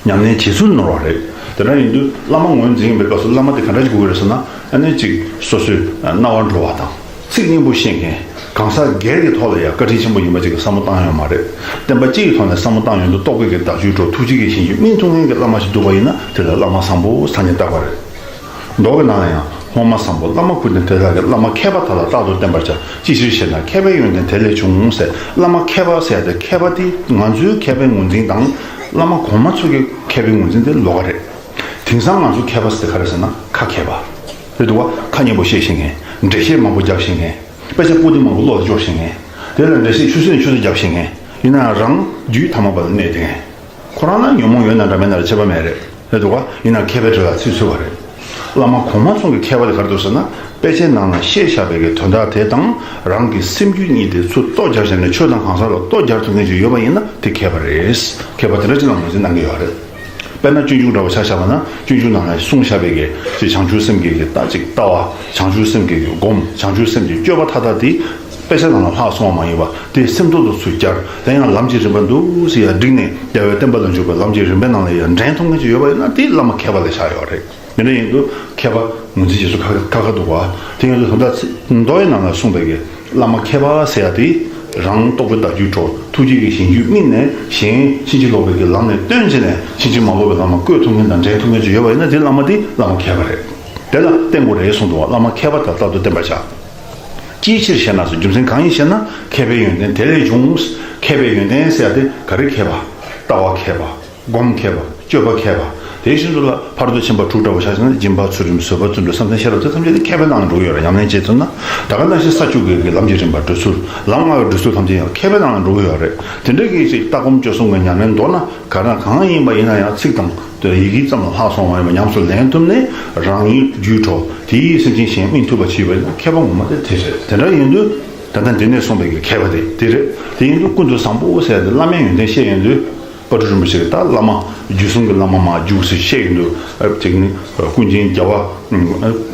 ཉམས་ལེན་བྱེད་ཚུལ་ནོར་བ་རེད། དེ་འདྲ་ཡིན་དུས་བླ་མ་ངོས་འཛིན་པའི་སྐབས་སུ་བླ་མ་དེ་ག་འདྲ་ཞིག་དགོས་ཀྱི་རེད་ཟེར་ན། ཨ་ནི་གཅིག་སོ་སོའི་རྣ་བར་འགྲོ་བ་དང་། ཚིག་སྙན་པོ་བཤད་མཁན། གང་ཟག་སྒེར་གྱི་ཐོག་ལ་ཡང་བཀའ་དྲིན་ཆེན་པོ་ཡིན་པ་ཅིག་གི་བསམ་བློ་བཏང་ཡོད་མ་རེད། བསྟན་པ་སྤྱི་ཡི་ཐོག་ནས་བསམ་བློ་བཏང་ཡོང་དུས་རྟོག་གེ་གི་བརྡ་བརྒྱུད་འགྲོ། ཐུགས་རྗེ་གི་ཞིང་བཅུད་སྨིན་ཐུབ་མཁན་གྱི་བླ་མ་ཞིག་འདུག་པ་ཡིན་ན་དེ་ལ་བླ་མ་བཟང་པོ་ཟེར་ནས་བཏགས་པ་རེད། མདོ་གི་ནང་ལ་ཡང་སློབ་མ་བཟང་པོ་བླ་མ་བཀུར་སྟེ། དེ་དག་གིས་བླ་མ་མཁས་པ་དག་ལ་རྟག་ཏུ་བསྟེན་པར་བྱ། ཅི་ཕྱིར་ཞེ་ན་མཁས་པའི་ཡོན་ཏན་དེ་ལས་བྱུང་ཟེར། བླ་མ་མཁས་པ་ཟེར་ཡ་དེ་མཁས་པ་དེ་ང་ཚོའི་མཁས་པའི་ངོས་འཛིན་དང་། བླ་མ་གོང་མ་ཚོ་གི་མཁས་པའི་ངོས་འཛིན་དེ་ལོགས་ཀ་རེད། དེང་སང་ང་ཚོ་མཁས་པ་ཟེར་དེ་ག་རེ་ཟེར་ན་ཁ་མཁས་པ་རེད་འདུག་བ། ཁ་སྙན་པོ་བཤད་ཤེས་མཁན། འགྲེལ་བཤད་མང་པོ་རྒྱབ་ཤེས་མཁན། དཔེ་ཆ་པོ་ཏི་མང་པོ་བློ་ལ་འཇོག་ཤེས་མཁན། དེ་ལ་འགྲེལ་བཤད་ཆུ་ཚོད་ནས་ཆུ་ཚོད་རྒྱབ་ཤེས་མཁན། ཡིན་ནའང་རང་རྒྱུད་ཐ་མལ་པ་ལ་གནས་བསྡད་མཁན། ཁོ་རང་ལ་ཉོན་མོངས་ཡོད་ན་འདྲ་མེད་ན་ར་ཁྱད་པར་མེད་རེད། རེད་འདུག་བ། ཡིན་ནའང་མཁས་པའི་གྲས་ལ་ཚུད་ཚུད་པ་རེད། བླ་མ་གོང་མ་ཚོ་གི་མཁས་པ་དེ་ག་རེ་འདུག་ཟེར་ན། དཔེ་ཆའི་ནང་ན་བཤད་བཞག་པའི་གི་དོན་དག་དེ་དང་རང་གི་སེམས་རྒྱུད་གཉིས་དེ་ཚུར་རྟོག་རྒྱག་བྱས་ནས་ཆོས་དང་གང་ཟག་ལ་རྟོག་རྒྱག་ཐུབ་མཁན་ཅིག་ཡོད་པ་ཡིན་ན་དེ་མཁས་པ་རེད། མཁས་པ་དེ་འདྲ་ཅིག་ལ་ངོས་འཛིན་གནང་གི་ཡོད་རེད། དཔེར་ན་སྤྱོད་འཇུག་འདྲ་བོ་ཆ་བཞག་པ་ན། སྤྱོད་འཇུག་ནང་ན་གསུངས་བཞག་པའི་གི་ཅིག་བྱང་ཆུབ་སེམས་ཀྱི་གི་ད་ཅིག་ལྟ་བ། བྱང་ཆུབ་སེམས་ཀྱི་གི་སྒོམ། བྱང་ཆུབ་སེམས་ཀྱི་སྤྱོད་པ་མཐའ་དག་དེ་དཔེ་ཆ་ནང་ལ་ལྷག་སོང་བ་མ་ཡིན་པ། དེ་སེམས་ཐོག་ཏུ་ཚུར་བསྐྱར། དེ་ཡང་ལམ་གྱི་རིམ་པ་འདུག་སེ་ཡར་བསྒྲིགས་ནས། རྒྱལ་བའི་བསྟན་པ་ལ་འཇུག་པའི་ལམ་གྱི་རིམ་པའི་ནང་ལ་ཡང་འདྲེན་ཐུབ་མཁན་ཅིག་ཡོད་པ་ཡིན་ན་དེ་བླ་མ་མཁས་པ་ལ་ཆགས་ཡོད་རེད། དེ་འདྲ་ཡིན་དུས་མཁས་པ་ངོས་འཛིན་བྱེད་ཚུལ་ཁ་ཁ་ཁ་འདུག་བ། དེ་ཡིན་དུས་ད་ལྟ་མདོ་ཡི་ནང་ལ་གསུངས་པའི་གི་བླ་མ་མཁས་པ་ཟེར་ཡ་དེ། རང་རྟོགས་པའི་བརྡ་བརྒྱུད་འགྲོ། ཐུགས་རྗེ་གི་ཞིང་བཅུད་སྨིན་ནས་གཞན་ཕྱིན་ཅི་ལོག་པའི་གི་ལམ་ནས་བཏོན་བྱས་ནས་ཕྱིན་ཅི་མ་ལོག་པའི་ལམ་ལ་བཀོད་ཐུབ་མཁན་དང་འདྲེན་ཐུབ་མཁན་ཅིག་ཡོད་པ་ཡིན་ན་དེ་བླ་མ་དེ་བླ་མ་མཁས་པ་རེད། དེ་ལ་བསྟེན་དགོས་རེད་གསུངས་འདུག་བ། བླ་མ་མཁས་པ་དག་ལ་རྟག་ཏུ་བསྟེན་པར་བྱ། ཅིའི་ཕྱིར་ཞེ་ན་ཟེར། རྒྱུ་མཚན་གང་ཡིན་ཞེ་ན། མཁས་པའི་ཡོན་ཏན་དེ་ལས་བྱུང་། མཁས་པའི་ཡོན་ཏན་ཟེར་ཡ་དེ་ག་རེ་མཁས་པ། ལྟ་བ་མཁས་པ། སྒོམ་མཁས་པ། སྤྱོད་པ་མཁས་པ། དེ་བཞིན་དུ་ལ་ཕ་རོལ་ཏུ་ཕྱིན་པ་དྲུག་འདྲ་བོ་ཆ་བཞག་ན་སྦྱིན་པ་ཚུལ་ཁྲིམས་བཟོད་པ་བརྩོན་འགྲུས་བསམ་གཏན་ཤེས་རབ་དེ་ཐམས་ཅད་དེ་མཁས་པའི་ནང་ལ་འགྲོ་གི་ཡོད་རེད། ཉམས་ལེན་བྱེད་ཐུབ་ན། ད་ག་ནང་བཞིན་ས་བཅུ་དགུ་གི་ལམ་གྱི་རིམ་པ་འགྲོ་ཚུལ། ལམ་ལྔ་གི་འགྲོ་ཚུལ་ཐམས་ཅད་ཡང་མཁས་པའི་ནང་ལ་འགྲོ་གི་ཡོད་རེད། དེ་འདྲ་གི་ཅིག་ལྟ་སྒོམ་སྤྱོད་གསུམ་གྱི་ཉམས་ལེན་མདོར་ན་ག་རང་གང་ཡིན་པ་ཡིན་ན་ཡང་ཚིག་དང་དེ་ཡི་གེ་ཙམ་ལ་ལྷག་སོང་བ་ཡིན་པ་ཉམས་སུ་ལེན་ཐུབ་ནས་རང་ཉིད་རྒྱུད་འཕྲོག་དེ་ཡིས་སེམས་ཅན་གཞན་སྨིན་ཐུབ་པ་བྱེད་པ་ཡིན་ན་མཁས་པ་ངོ་མ་དེ་དེ་རེད། དེ་འདྲ་ཡིན་དུས་ད་ལྟ་འདི་ནས་གསུངས་པའི་གི་མཁས་པ་དེ་དེ་རེད། དེ་ཡིན་དུས་ཀུན་ཏུ་བཟང་པོ་ཟེར་ཡ་དེ་བླ་མའི་ཡོན་ཏན་བཤད་ཡོང་དུས། དཔལ་སྤྲུལ་རིན་པོ་ཆེ་གིས་ད་བླ་མ་རྒྱུད་གསུམ་གྱི་བླ་མ་མར་རྒྱུགས་ཟེར་བཤད་ཡོང་དུས། ཨ་ཅིག་ནི་ཀུན་མཁྱེན་རྒྱལ་བ། ཀུན་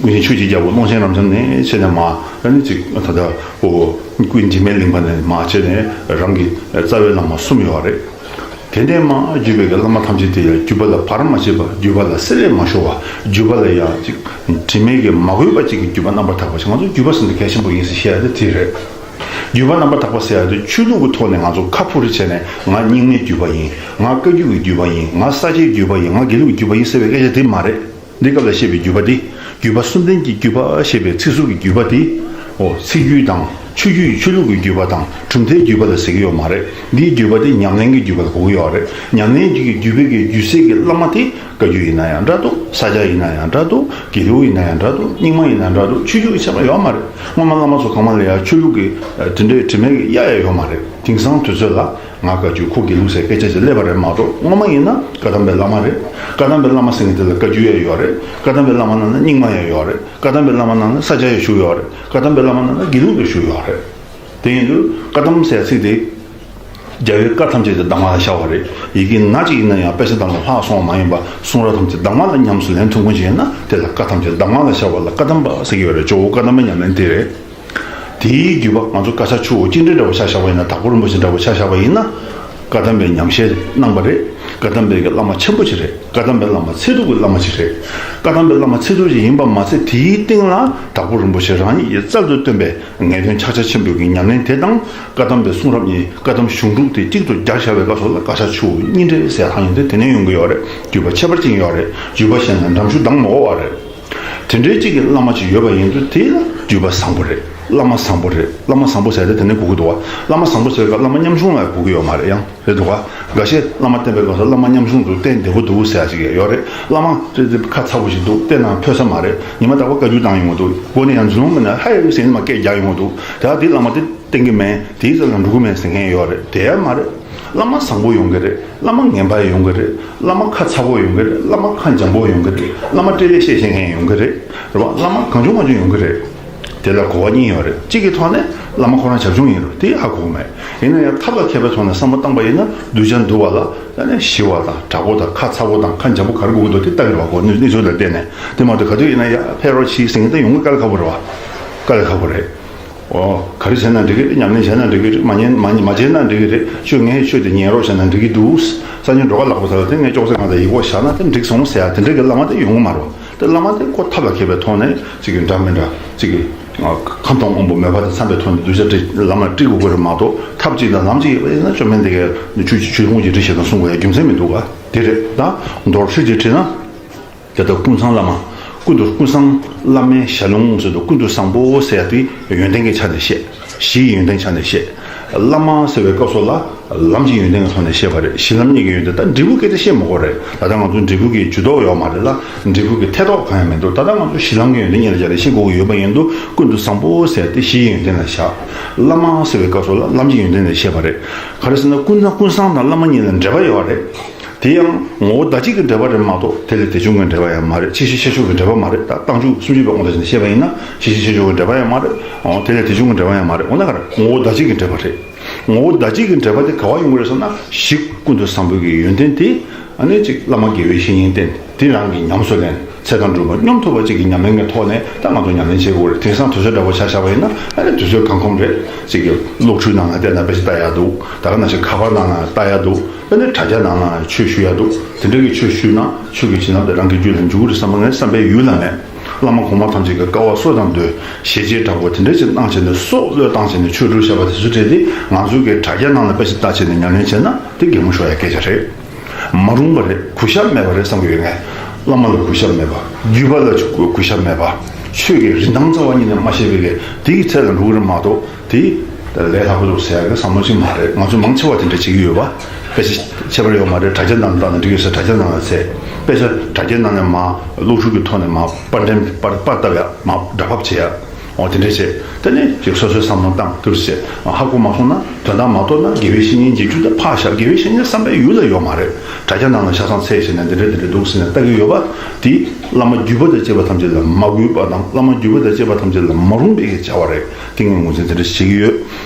མཁྱེན་ཆོས་ཀྱི་རྒྱལ་པོ་ཀློང་ཆེན་རབ་འབྱམས་ནས་བྱས་ནས་མར། ཨ་ནི་ཅིག་ད་ལྟ་ཨོ་ཀུན་འཇིགས་མེད་གླིང་པ་ནས་མར་བྱས་ནས་རང་གི་རྩ་བའི་བླ་མ་གསུམ་ཡོད་རེད། དེ་ནས་མར་བརྒྱུད་པའི་གི་བླ་མ་ཐམས་ཅད་དེ་ཡང་བརྒྱུད་པ་ལ་བར་མ་ཆད་པ། བརྒྱུད་པ་ལ་བསྲེ་ལྷད་མ་ཤོར་བ། བརྒྱུད་པ་ལ་ཡང་ཅིག་དྲི་མས་གི་མ་གོས་པ་ཅིག་གི་བརྒྱུད་པ་རྣམ་པར་དག་པ་ཞིག་ང་ཚོ་བརྒྱུད་པ་ཟེར་འདི་གལ་ཆེན་པོ་ཡིན་ཟེར་བཤད་ཡ་དེ་དེ་རེད། བརྒྱུད་པ་རྣམ་པར་དག་པ་ཟེར་ཡ་དེ་ཆོས་ལུགས་ཀྱི་ཐོག་ནས་ང་ཚོ་ཁ་ཕུ་རེ་བྱས་ནས་ང་རྙིང་མའི་བརྒྱུད་པ་ཡིན། ང་བཀའ་བརྒྱུད་ཀྱི་བརྒྱུད་པ་ཡིན། ང་ས་སྐྱའི་བརྒྱུད་པ་ཡིན། ང་དགེ་ལུགས་ཀྱི་བརྒྱུད་པ་ཡིན་ཟེར་བའི་སྐད་ཆ་དེ་མ་རེད། འདི་སྐབས་ལ་བཤད་པའི་བརྒྱུད་པ་དེ། བརྒྱུད་པ་གསུམ་ལྡན་གྱི་བརྒྱུད་པ་ཞེས་པའི་ཚིག་ཟུར་གྱི་བརྒྱུད་པ་དེ། འོ་ཚིག་བརྒྱུད་དང་ཆོས་བརྒྱུད་ཀྱི་ཆོས་ལུགས་ཀྱི་བརྒྱུད་པ་དང་གྲུབ་མཐའི་བརྒྱུད་པ་ལ་ཟེར་གྱི་ཡོད་མ་རེད། འདིའི་བརྒྱུད་པ་དེ་ཉམས་ལེན་གྱི་བརྒྱུད་པ་ལ་གོ་གི་ཡོད་རེད། ཉམས་ལེན་གྱི་བརྒྱུད་པའི་གི་བརྒྱུད་སྲས་ཀྱི་བླ་མ་དེ། བཀའ་བརྒྱུད་ཡིན་ན་ཡང་འདྲ་འདུག་ས་སྐྱ་ཡིན་ན་ཡང་འདྲ་འདུག་དགེ་ལུགས་ཡིན་ན་ཡང་འདྲ་འདུག་རྙིང་མ་ཡིན་ན་འདྲ་འདུག་ཆོས་བརྒྱུད་ཀྱི་ཁྱད་པར་ཡོད་མ་རེད། སྔོན་མ་བླ་མ་ཚོ་གང་མ་ལ་ཡང་ཆོས་ལུགས་ཀྱི་དེ་འདྲའི་དྲི་མས་གཡའ་ཡ་ཡོད་མ་རེད། དེང་སང་དུས་ཚོད་ལ་ང་བཀའ་བརྒྱུད་ཁོ་དགེ་ལུགས་ཟེར་སྐད་ཆ་ཞིག་སླེབས་པ་རེད་མ་གཏོགས། སྔོན་མ་ཡིན་ན་བཀའ་གདམས་པའི་བླ་མ་རེད། བཀའ་གདམས་པའི་བླ་མ་ཟེར་མཁན་དེ་ལ་བཀའ་བརྒྱུད་ཡང་ཡོད་རེད། བཀའ་གདམས་པའི་བླ་མ་ནང་ན་རྙིང་མ་ཡང་ཡོད་རེད། བཀའ་གདམས་པའི་བླ་མ་ནང་ན་ས་སྐྱ་ཡང་ཞུགས་ཡོད་རེད། བཀའ་གདམས་པའི་བླ་མ་ནང་ན་དགེ་ལུགས་ཡང་ཞུགས་ཡོད་རེད། དེ་ཡིན་དུས་བཀའ་གདམས་ཟེར་ཚིག་དེ། རྒྱལ་བའི་བཀའ་ཐམས་ཅད་དེ་གདམས་ངག་ལ་ཤར་བ་རེད། ཡི་གེ་སྣ་གཅིག་ཡིན་ན་ཡང་དཔེ་ཆ་དང་ལ་ལྷག་སོང་བ་མ་ཡིན་པ་གསུང་རབ་ཐམས་ཅད་གདམས་ངག་ལ་ཉམས་སུ་ལེན་ཐུབ་མཁན་ཞིག་ཡིན་ན་དེ་ལ་བཀའ་ཐམས་ཅད་གདམས་ངག་ལ་ཤར་བ་ལ་བཀའ་གདམས་པ་ཟེར་གྱི་ཡོད་རེད། ཇོ་བོ་བཀའ་གདམས་པའི་ཉམས་ལེན་དེ་རེད། དེའི་བརྒྱུད་པ་ང་ཚོ་བཀའ་ཕྱག་ཆུ་བོ་གཅིག་འདྲེས་འདྲ་བོ་ཆ་བཞག་པ་ཡིན་ན། དྭགས་པོ་རིན་པོ་ཆེ་འདྲ་བོ་ཆ་བཞག་པ་ཡིན་ན། བཀའ་གདམས་པའི་ཉམས་བཞེས་གནང་པ་རེད། བཀའ་གདམས་པའི་གི་བླ་མ་ཆེན་པོ་ཅིག་རེད། བཀའ་གདམས་པའི་བླ་མ་ཚད་ཐུབ་ཀྱི་བླ་མ་ཅིག་རེད། བཀའ་གདམས་པའི་བླ་མ་ཚད་ཐུབ་ཅིག་ཡིན་པ་མ་ཚད་དེའི་སྟེང་ལ་དྭགས་པོ་རིན་པོ་ཆེ་རང་ཉིད་ཀྱིས་རྩལ་དུ་བཏོན་པའི་ངེས་དོན་ཕྱག་རྒྱ་ཆེན་པོའི་གི་ཉམས་ལེན་དེ་དང་བཀའ་གདམས་པའི་གསུང་རབ་གཉིས། བཀའ་གདམས་གཞུང་དྲུག་དེ་གཅིག་ཏུ་སྦྱར་བཞག་པའི་སྐབས་སུ་ལ་བཀའ་ཕྱག་ཆུ་བོ་གཉིས་འདྲེས་ཟེར་ཡག་ཡིན་ཏེ། དེ་ནས་ཡོང་གི་ཡོད་རེད། བརྒྱུད་པ་ཁྱད་པར་ཅན་ཡོད་རེད། བརྒྱུད་པ་གཞན་ལ་འགྲམ་ཞུགས་འདང་མ་དགོས་པ་རེད། དེ་འདྲའི་གཅིག་གི་བླ་མ་ཅིག་ཡོད་པ་ཡིན་དུས་དེ་ལ་བརྒྱུད་པ་བཟང་པོ་རེད། བླ་མ་བཟང་པོ་རེད། བླ་མ་བཟང་པོ་ཟེར་ཏེ་དེ་ནས་གོ་གི་འདུག་བ། བླ་མ་བཟང་པོ་ཟེར་སྐབས་བླ་མ་ཉམ་ཆུང་ལ་གོ་གི་ཡོད་མ་རེད། ཡང་རེད་འདུག་བ། འགའ་ཤས་བླ་མ་བསྟེན་པའི་སྐབས་སུ་བླ་མ་ཉམ་ཆུང་འདུག་བསྟེན་བདེ་པོ་འདུག་ཟེར་ཡ་ཅིག་ཡོད་རེད། བླ་མ་དེ་ཁ་ཚ་པོ་ཞིག་འདུག་བསྟེན་ན་ཕོད་ས་མ་རེད། ཉི་མ་རྟག་པར་བཀའ་བརྒྱུད་བཏང་ཡོང་གི་འདུག་སྒོ་ནས་ཡང་འཛུལ་ལོང་མེད་ན་ཧའི་ཟེར་ནས་མར་སྐད་རྒྱག་ཡོང་གི་འདུག་དེ་ཡང་དེ་བླ་མ་དེ་བསྟེན་གི་མེད། དེའི་རྩ་ལ་འགྲོ་གི་མེད་ཟེར་མཁན་ཡོད་རེད། དེ་ཡང་མ་རེད། བླ་མ་བཟང་པོ་ཡོང་གི་རེད། བླ་མ་ངན་པ་ཡོང་གི་རེད། བླ་མ་ཁ་ཚ་པོ་ཡོང་གི་རེད། བླ་མ་ཁ་འཇམ་པོ་ཡོང་གི་རེད། བླ་མ་སྤྲེལ་ལད་བཤད་ཤེས་མཁན་ཡོང་གི་རེད། རེད་བ། བླ་མ་གང་བྱུང་མང་བྱུང་ཡོང་གི་རེད། དེ་ལ་གོ་བ་གཉིས་ཡོད་རེད། གཅིག་གི་ཐོག་ནས་བླ་མ་ཁོ་རང་བྱབ་ཆུང་ཡིན་རུང་དེ་ཧ་གོ་གི་མེད། ཡིན་ན་ཡང་ཐབས་ལ་མཁས་པའི་ཐོག་ནས་བསམ་བློ་བཏང་པ་ཡིན་ན་གདུལ་བྱ་འདུལ་བ་ལ་ད་ནི་ཞི་བ་དང་དྲག་པོ་དང་ཁ་ཚ་པོ་དང་ཁ་འཇམ་པོ་ག་རེ་དགོས་ཀྱི་འདུག་དེ་ལྟ་གི་རེད་བ། གོ་གནས་གནས་ཚུལ་ལ་བལྟས་ནས། དེ་མ་གཏོགས་ག་དུས་ཡིན་ན་ཡ་ཕེབས་རོགས་གྱིས་ཟེར་མཁན་དེ་ཡོང་གི་དཀའ་ལས་ཁག་པོ་རེད་བ། དཀའ་ལས་ཁག་པོ་རེད། ཨོ། ག་རེ་བྱས་ན་འགྲིག་གི་རེད། ཉམས་ལེན་བྱས་ན་འགྲིག་གི་རེད། མ་ཉན་མ་མ་བྱས་ན་འགྲིག་གི་རེད། ཁྱོད་ངའི་ཆོས་དེ་ཉན་རོགས་བྱས་ན་འགྲིག་གི་འདུག་སང་ཉིན་འགྲོ་ཁ་ལག་པ་ཟ་ལ་དེ་ངས་ཅོག་ཙེ་སྒང་ལ་ཡིག་འོག་བཞག་ན་དེ་འགྲིག་སོང་ཟེར་ཡ་དེ་འདྲ་གི་བླ་མ་དེ་ཡོང་གི་མ་རེད། དེ་བླ་མ་དེ་ཁོ་ཐབས་ལ་མཁས་པའི་ཐོག་ནས་ཅིག་གི་འདྲ་མི་འདྲ་ཅིག་གི་ཁམས་དྭངས་དབང་པོ་མོས་པ་དང་འཚམས་པའི་ཐོག་ནས་གདུལ་བྱ་ཁྲིད་ལམ་ལ་ཁྲིད་དགོས་ཀྱི་རེད་མ་གཏོགས། ཐབས་ཅིག་དང་ལམ་ཅིག་ཡོད་པ་ཡིན་ན་བཅོམ་ལྡན་འདས་ཀྱིས་ཆོས་ཀྱི་ཆོས་ཕུང་གི་ཁྲིད་བྱེད་དང་གསུང་དགོས་ཡ་རྒྱུ་མཚན་མི་འདུག་ག་དེ་རེད། ད་མདོར་ཁྲིད་ཅིག་ཁྲིད་ན། དེ་ལྟར་ཀུན་བཟང་བླ་མ། ཀུན་ཏུ་ཀུན་བཟང་བླ་མའི་ཞལ་ལུང་ཟེར་དུས་ཀུན་ཏུ་བཟང་པོ་ཟེར་ཡ་དེ་ཡོན་ཏན་གྱི་ཆ་ནས་བཤད། གཞི་ཡི་ཡོན་ཏན་ཆ་ནས་བཤད། བླ་མ་ཟེར་བའི་སྐབས་སུ་ལ་ལམ་གྱི་ཡོན་ཏན་གྱི་ཐོག་ནས་བཤད་པ་རེད། གཞི་ལམ་གཉིས་ཀྱི་ཡོན་ཏན། ད་འབྲས་བུ་སྐད་ཆ་བཤད་མི་དགོས་རེད། ད་ལྟ་ང་ཚོ་འབྲས་བུ་གི་ཇུས་གཏོགས་ཡོད་མ་རེད་ལ། འབྲས་བུ་གི་ཐེ་གཏོགས་གང་ཡང་མི་འདུག་ད་ལྟ་ང་ཚོ་གཞི་ལམ་གྱི་ཡོན་ཏན་གཉིས་ལ་སྦྱར་ནས་བཤད་དགོས་ཀྱི་ཡོད་པ་ཡིན་དུས་ཀུན་ཏུ་བཟང་པོ་ཟེར་ཡ་དེ་གཞི་ཡི་ཡོན་ཏན་ལ་བཞག། བླ་མ་ཟེར་བའི་སྐབས་སུ་ལ་ལམ་གྱི་ཡོན་ཏན་ལ་བཤད་པ་རེད། ག་རེ་ཟེར་ན་ཀུན་བཟང་ཀུན་བཟང་དང་བླ་མ་གཉིས་ལ་འབྲེལ་བ་ཡོད་རེད། དེ་ཡང་ངོ་བོ་བདག་གཅིག་གི་འབྲེལ་བ་རེད་མ་གཏོགས་དེ་ལས་དེ་བྱུང་གི་འབྲེལ་བ་ཡང་མ་རེད། ཕྱི་གཞི་ཆོས་སྐྱོང་གི་འབྲེལ་བ་མ་རེད། ད་རྟགས་འཇུག་སུམ་ཅུ་པའི་དབང་དུ་བྱས་ནས་བཤད་པ་ཡིན་ན་ཕྱི་གཞི་ཆོས་སྐྱོང་གི་འབྲེལ་བ་ཡང་མ་རེད། འོ་དེ་ལས་དེ་བྱུང་གི་འབྲེལ་བ་ཡང་མ་རེད། འོ་ན་ག་རེ། ངོ་བོ་བདག་གཅིག་གི་འབྲེལ་བ་དེ་ག་བ་ཡོང་གི་རེད་ཟེར་ན་གཞི་ཀུན་ཏུ་བཟང་པོའི་གི་ཡོན་ཏན་དེ་ཨ་ནི་ཅིག་བླ་མ་དགེ་བའི་བཤེས་གཉེན་བསྟེན་དེ་རང་གིས་ཉམས་སུ་ལེན། ཚེ་དང་སྒྲུབ་པ་སྙོམས་ཐུབ་པ་ཅིག་གི་ཉམས་ལེན་གྱི་ཐོག་ནས་ད་ང་ཚོ་ཉམས་ལེན་བྱེད་དགོས་རེད། དེང་སང་དུས་ཚོད་འདྲ་བོ་ཆ་བཞག་པ་ཡིན་ན་ཨ་ནི་དུས་ཚོད་གང་ཁོམ་རེད། ཅིག་གི་གློག་འཕྲུལ་ནང་ལ་བལྟས་ན་དཔེ་ཆ་ལྟ་ཡག་འདུག་ད་ག་ནང་བཞིན་ཁ་པར་ནང་ལ་ལྟ་ཡག་འདུག་དེ་ནས་དྲ་རྒྱ་ནང་ལ་ཆོས་ཞུ་ཡ་འདུག་དེ་འདྲ་གི་ཆོས་ཞུས་ན་ཆོས་ཀྱི་བྱིན་རླབས་དེ་རང་གི་རྒྱུད་ལ་འཇུག་གི་རེད་བསམ་པ་ངའི་བསམ་པའི་ཡུལ་ལ་མེད། བླ་མ་གོང་མ་ཐམས་ཅད་ཀྱི་དཀའ་བ་གསོ་དང་སྡོད། ཞེ་བཅད་དྲག་པོ་དེ་འདྲ་ཅིག་བཏང་བྱས་ནས་སྲོག་བློས་བཏང་བྱས་ནས་ཆོས་སྒྲུབ་བྱས་པ་དེ་ཚོ་གྲས་དེ་ང་ཚོའི་གི་དྲ་རྒྱ་ནང་ལ་དཔེ་ཆ་ལྟ་བྱས་ནས་ཉམས་ལེན་བྱས་ན་དེ་གད་མོ་ཤོར་ཡ་སྐད་ཆ་རེད། མ་རུང་བ་རེད། གུས་ཞབས་མེད་པ་རེད་བསམ་གྱི་ཡོད། ངས་བླ་མ་ལ་གུས་ཞབས་མེད་པ། བརྒྱུད་པ་ལ་གུས་ཞབས་མེད་པ། ཆོས་ཀྱི་རིན་ཐང་རྩ་བ་ཉིད་ནས་མ་ཤེས་པའི་གི་དེ་གི་ཚད་ལ་འགྲོ་གི་རེད་མ་གཏོགས། དེ་ལས་སླ་པོ་འདུག་ཟེར་ཡག་གི་བསམ་བློ་ཅིག་མ་རེད། ང་ཚོ་མང་ཆེ་བ་དེ་འདྲ་བྱེད་ཀྱི་ཡོད་པ། དཔེ་ཆ་ཁྱད་པར་ཡོད་མ་རེད། དྲ་རྒྱ་ནང་ལ་བཏང་ན་འགྲིག་ཡོད་ས་དྲ་རྒྱ་ནང་ལ་བཙལ། དཔེ་ཆ་དྲ་རྒྱའི་ནང་ནས་མར་གློག་ཤུགས་ཀྱི་ཐོག་ནས་མར་པར་འགྲེམས་པར་པར་བཏབ་ཡ། མར་སྒྲ་ཕབ་བྱེད་ཡ། འོ་དེ་འདྲས་བྱས། དེ་ནས་ཅིག་སོ་སོའི་བསམ་བློ་བཏང་ཐུབ་ཟེར། ཧ་གོ་མ་སོང་ན། དོན་དག་མ་རྟོགས་ན་དགེ་བའི་བཤེས་གཉེན་མཇལ་རྒྱུ་དེ་ཕར་བཞག་དགེ་བའི་བཤེས་གཉེན་བསམ་པའི་ཡུལ་ལ་ཡོད་མ་རེད། དྲ་རྒྱ་ནང་ལ་ཆ་ཚང་བཙལ་བྱས་ནས་འདི་འདྲས་འདི་འདྲས་འདུག་ཟེར་ནས་ལྟ་གི་ཡོད་པ་དེ། བླ་མ་བརྒྱུད་པ་དང་བཅས་པ་ཐམས་ཅད་ལ་མ་གུས་པ་དང་། བླ་མ་བརྒྱུད་པ་དང་བཅས་པ་ཐམས་ཅད་ལ་མ་རུངས་པའི་གི་བྱ་བ་རེད། དེ་ངས་ངོས་འཛིན་དེ་འདྲས་བྱེད་ཀྱི་ཡོད།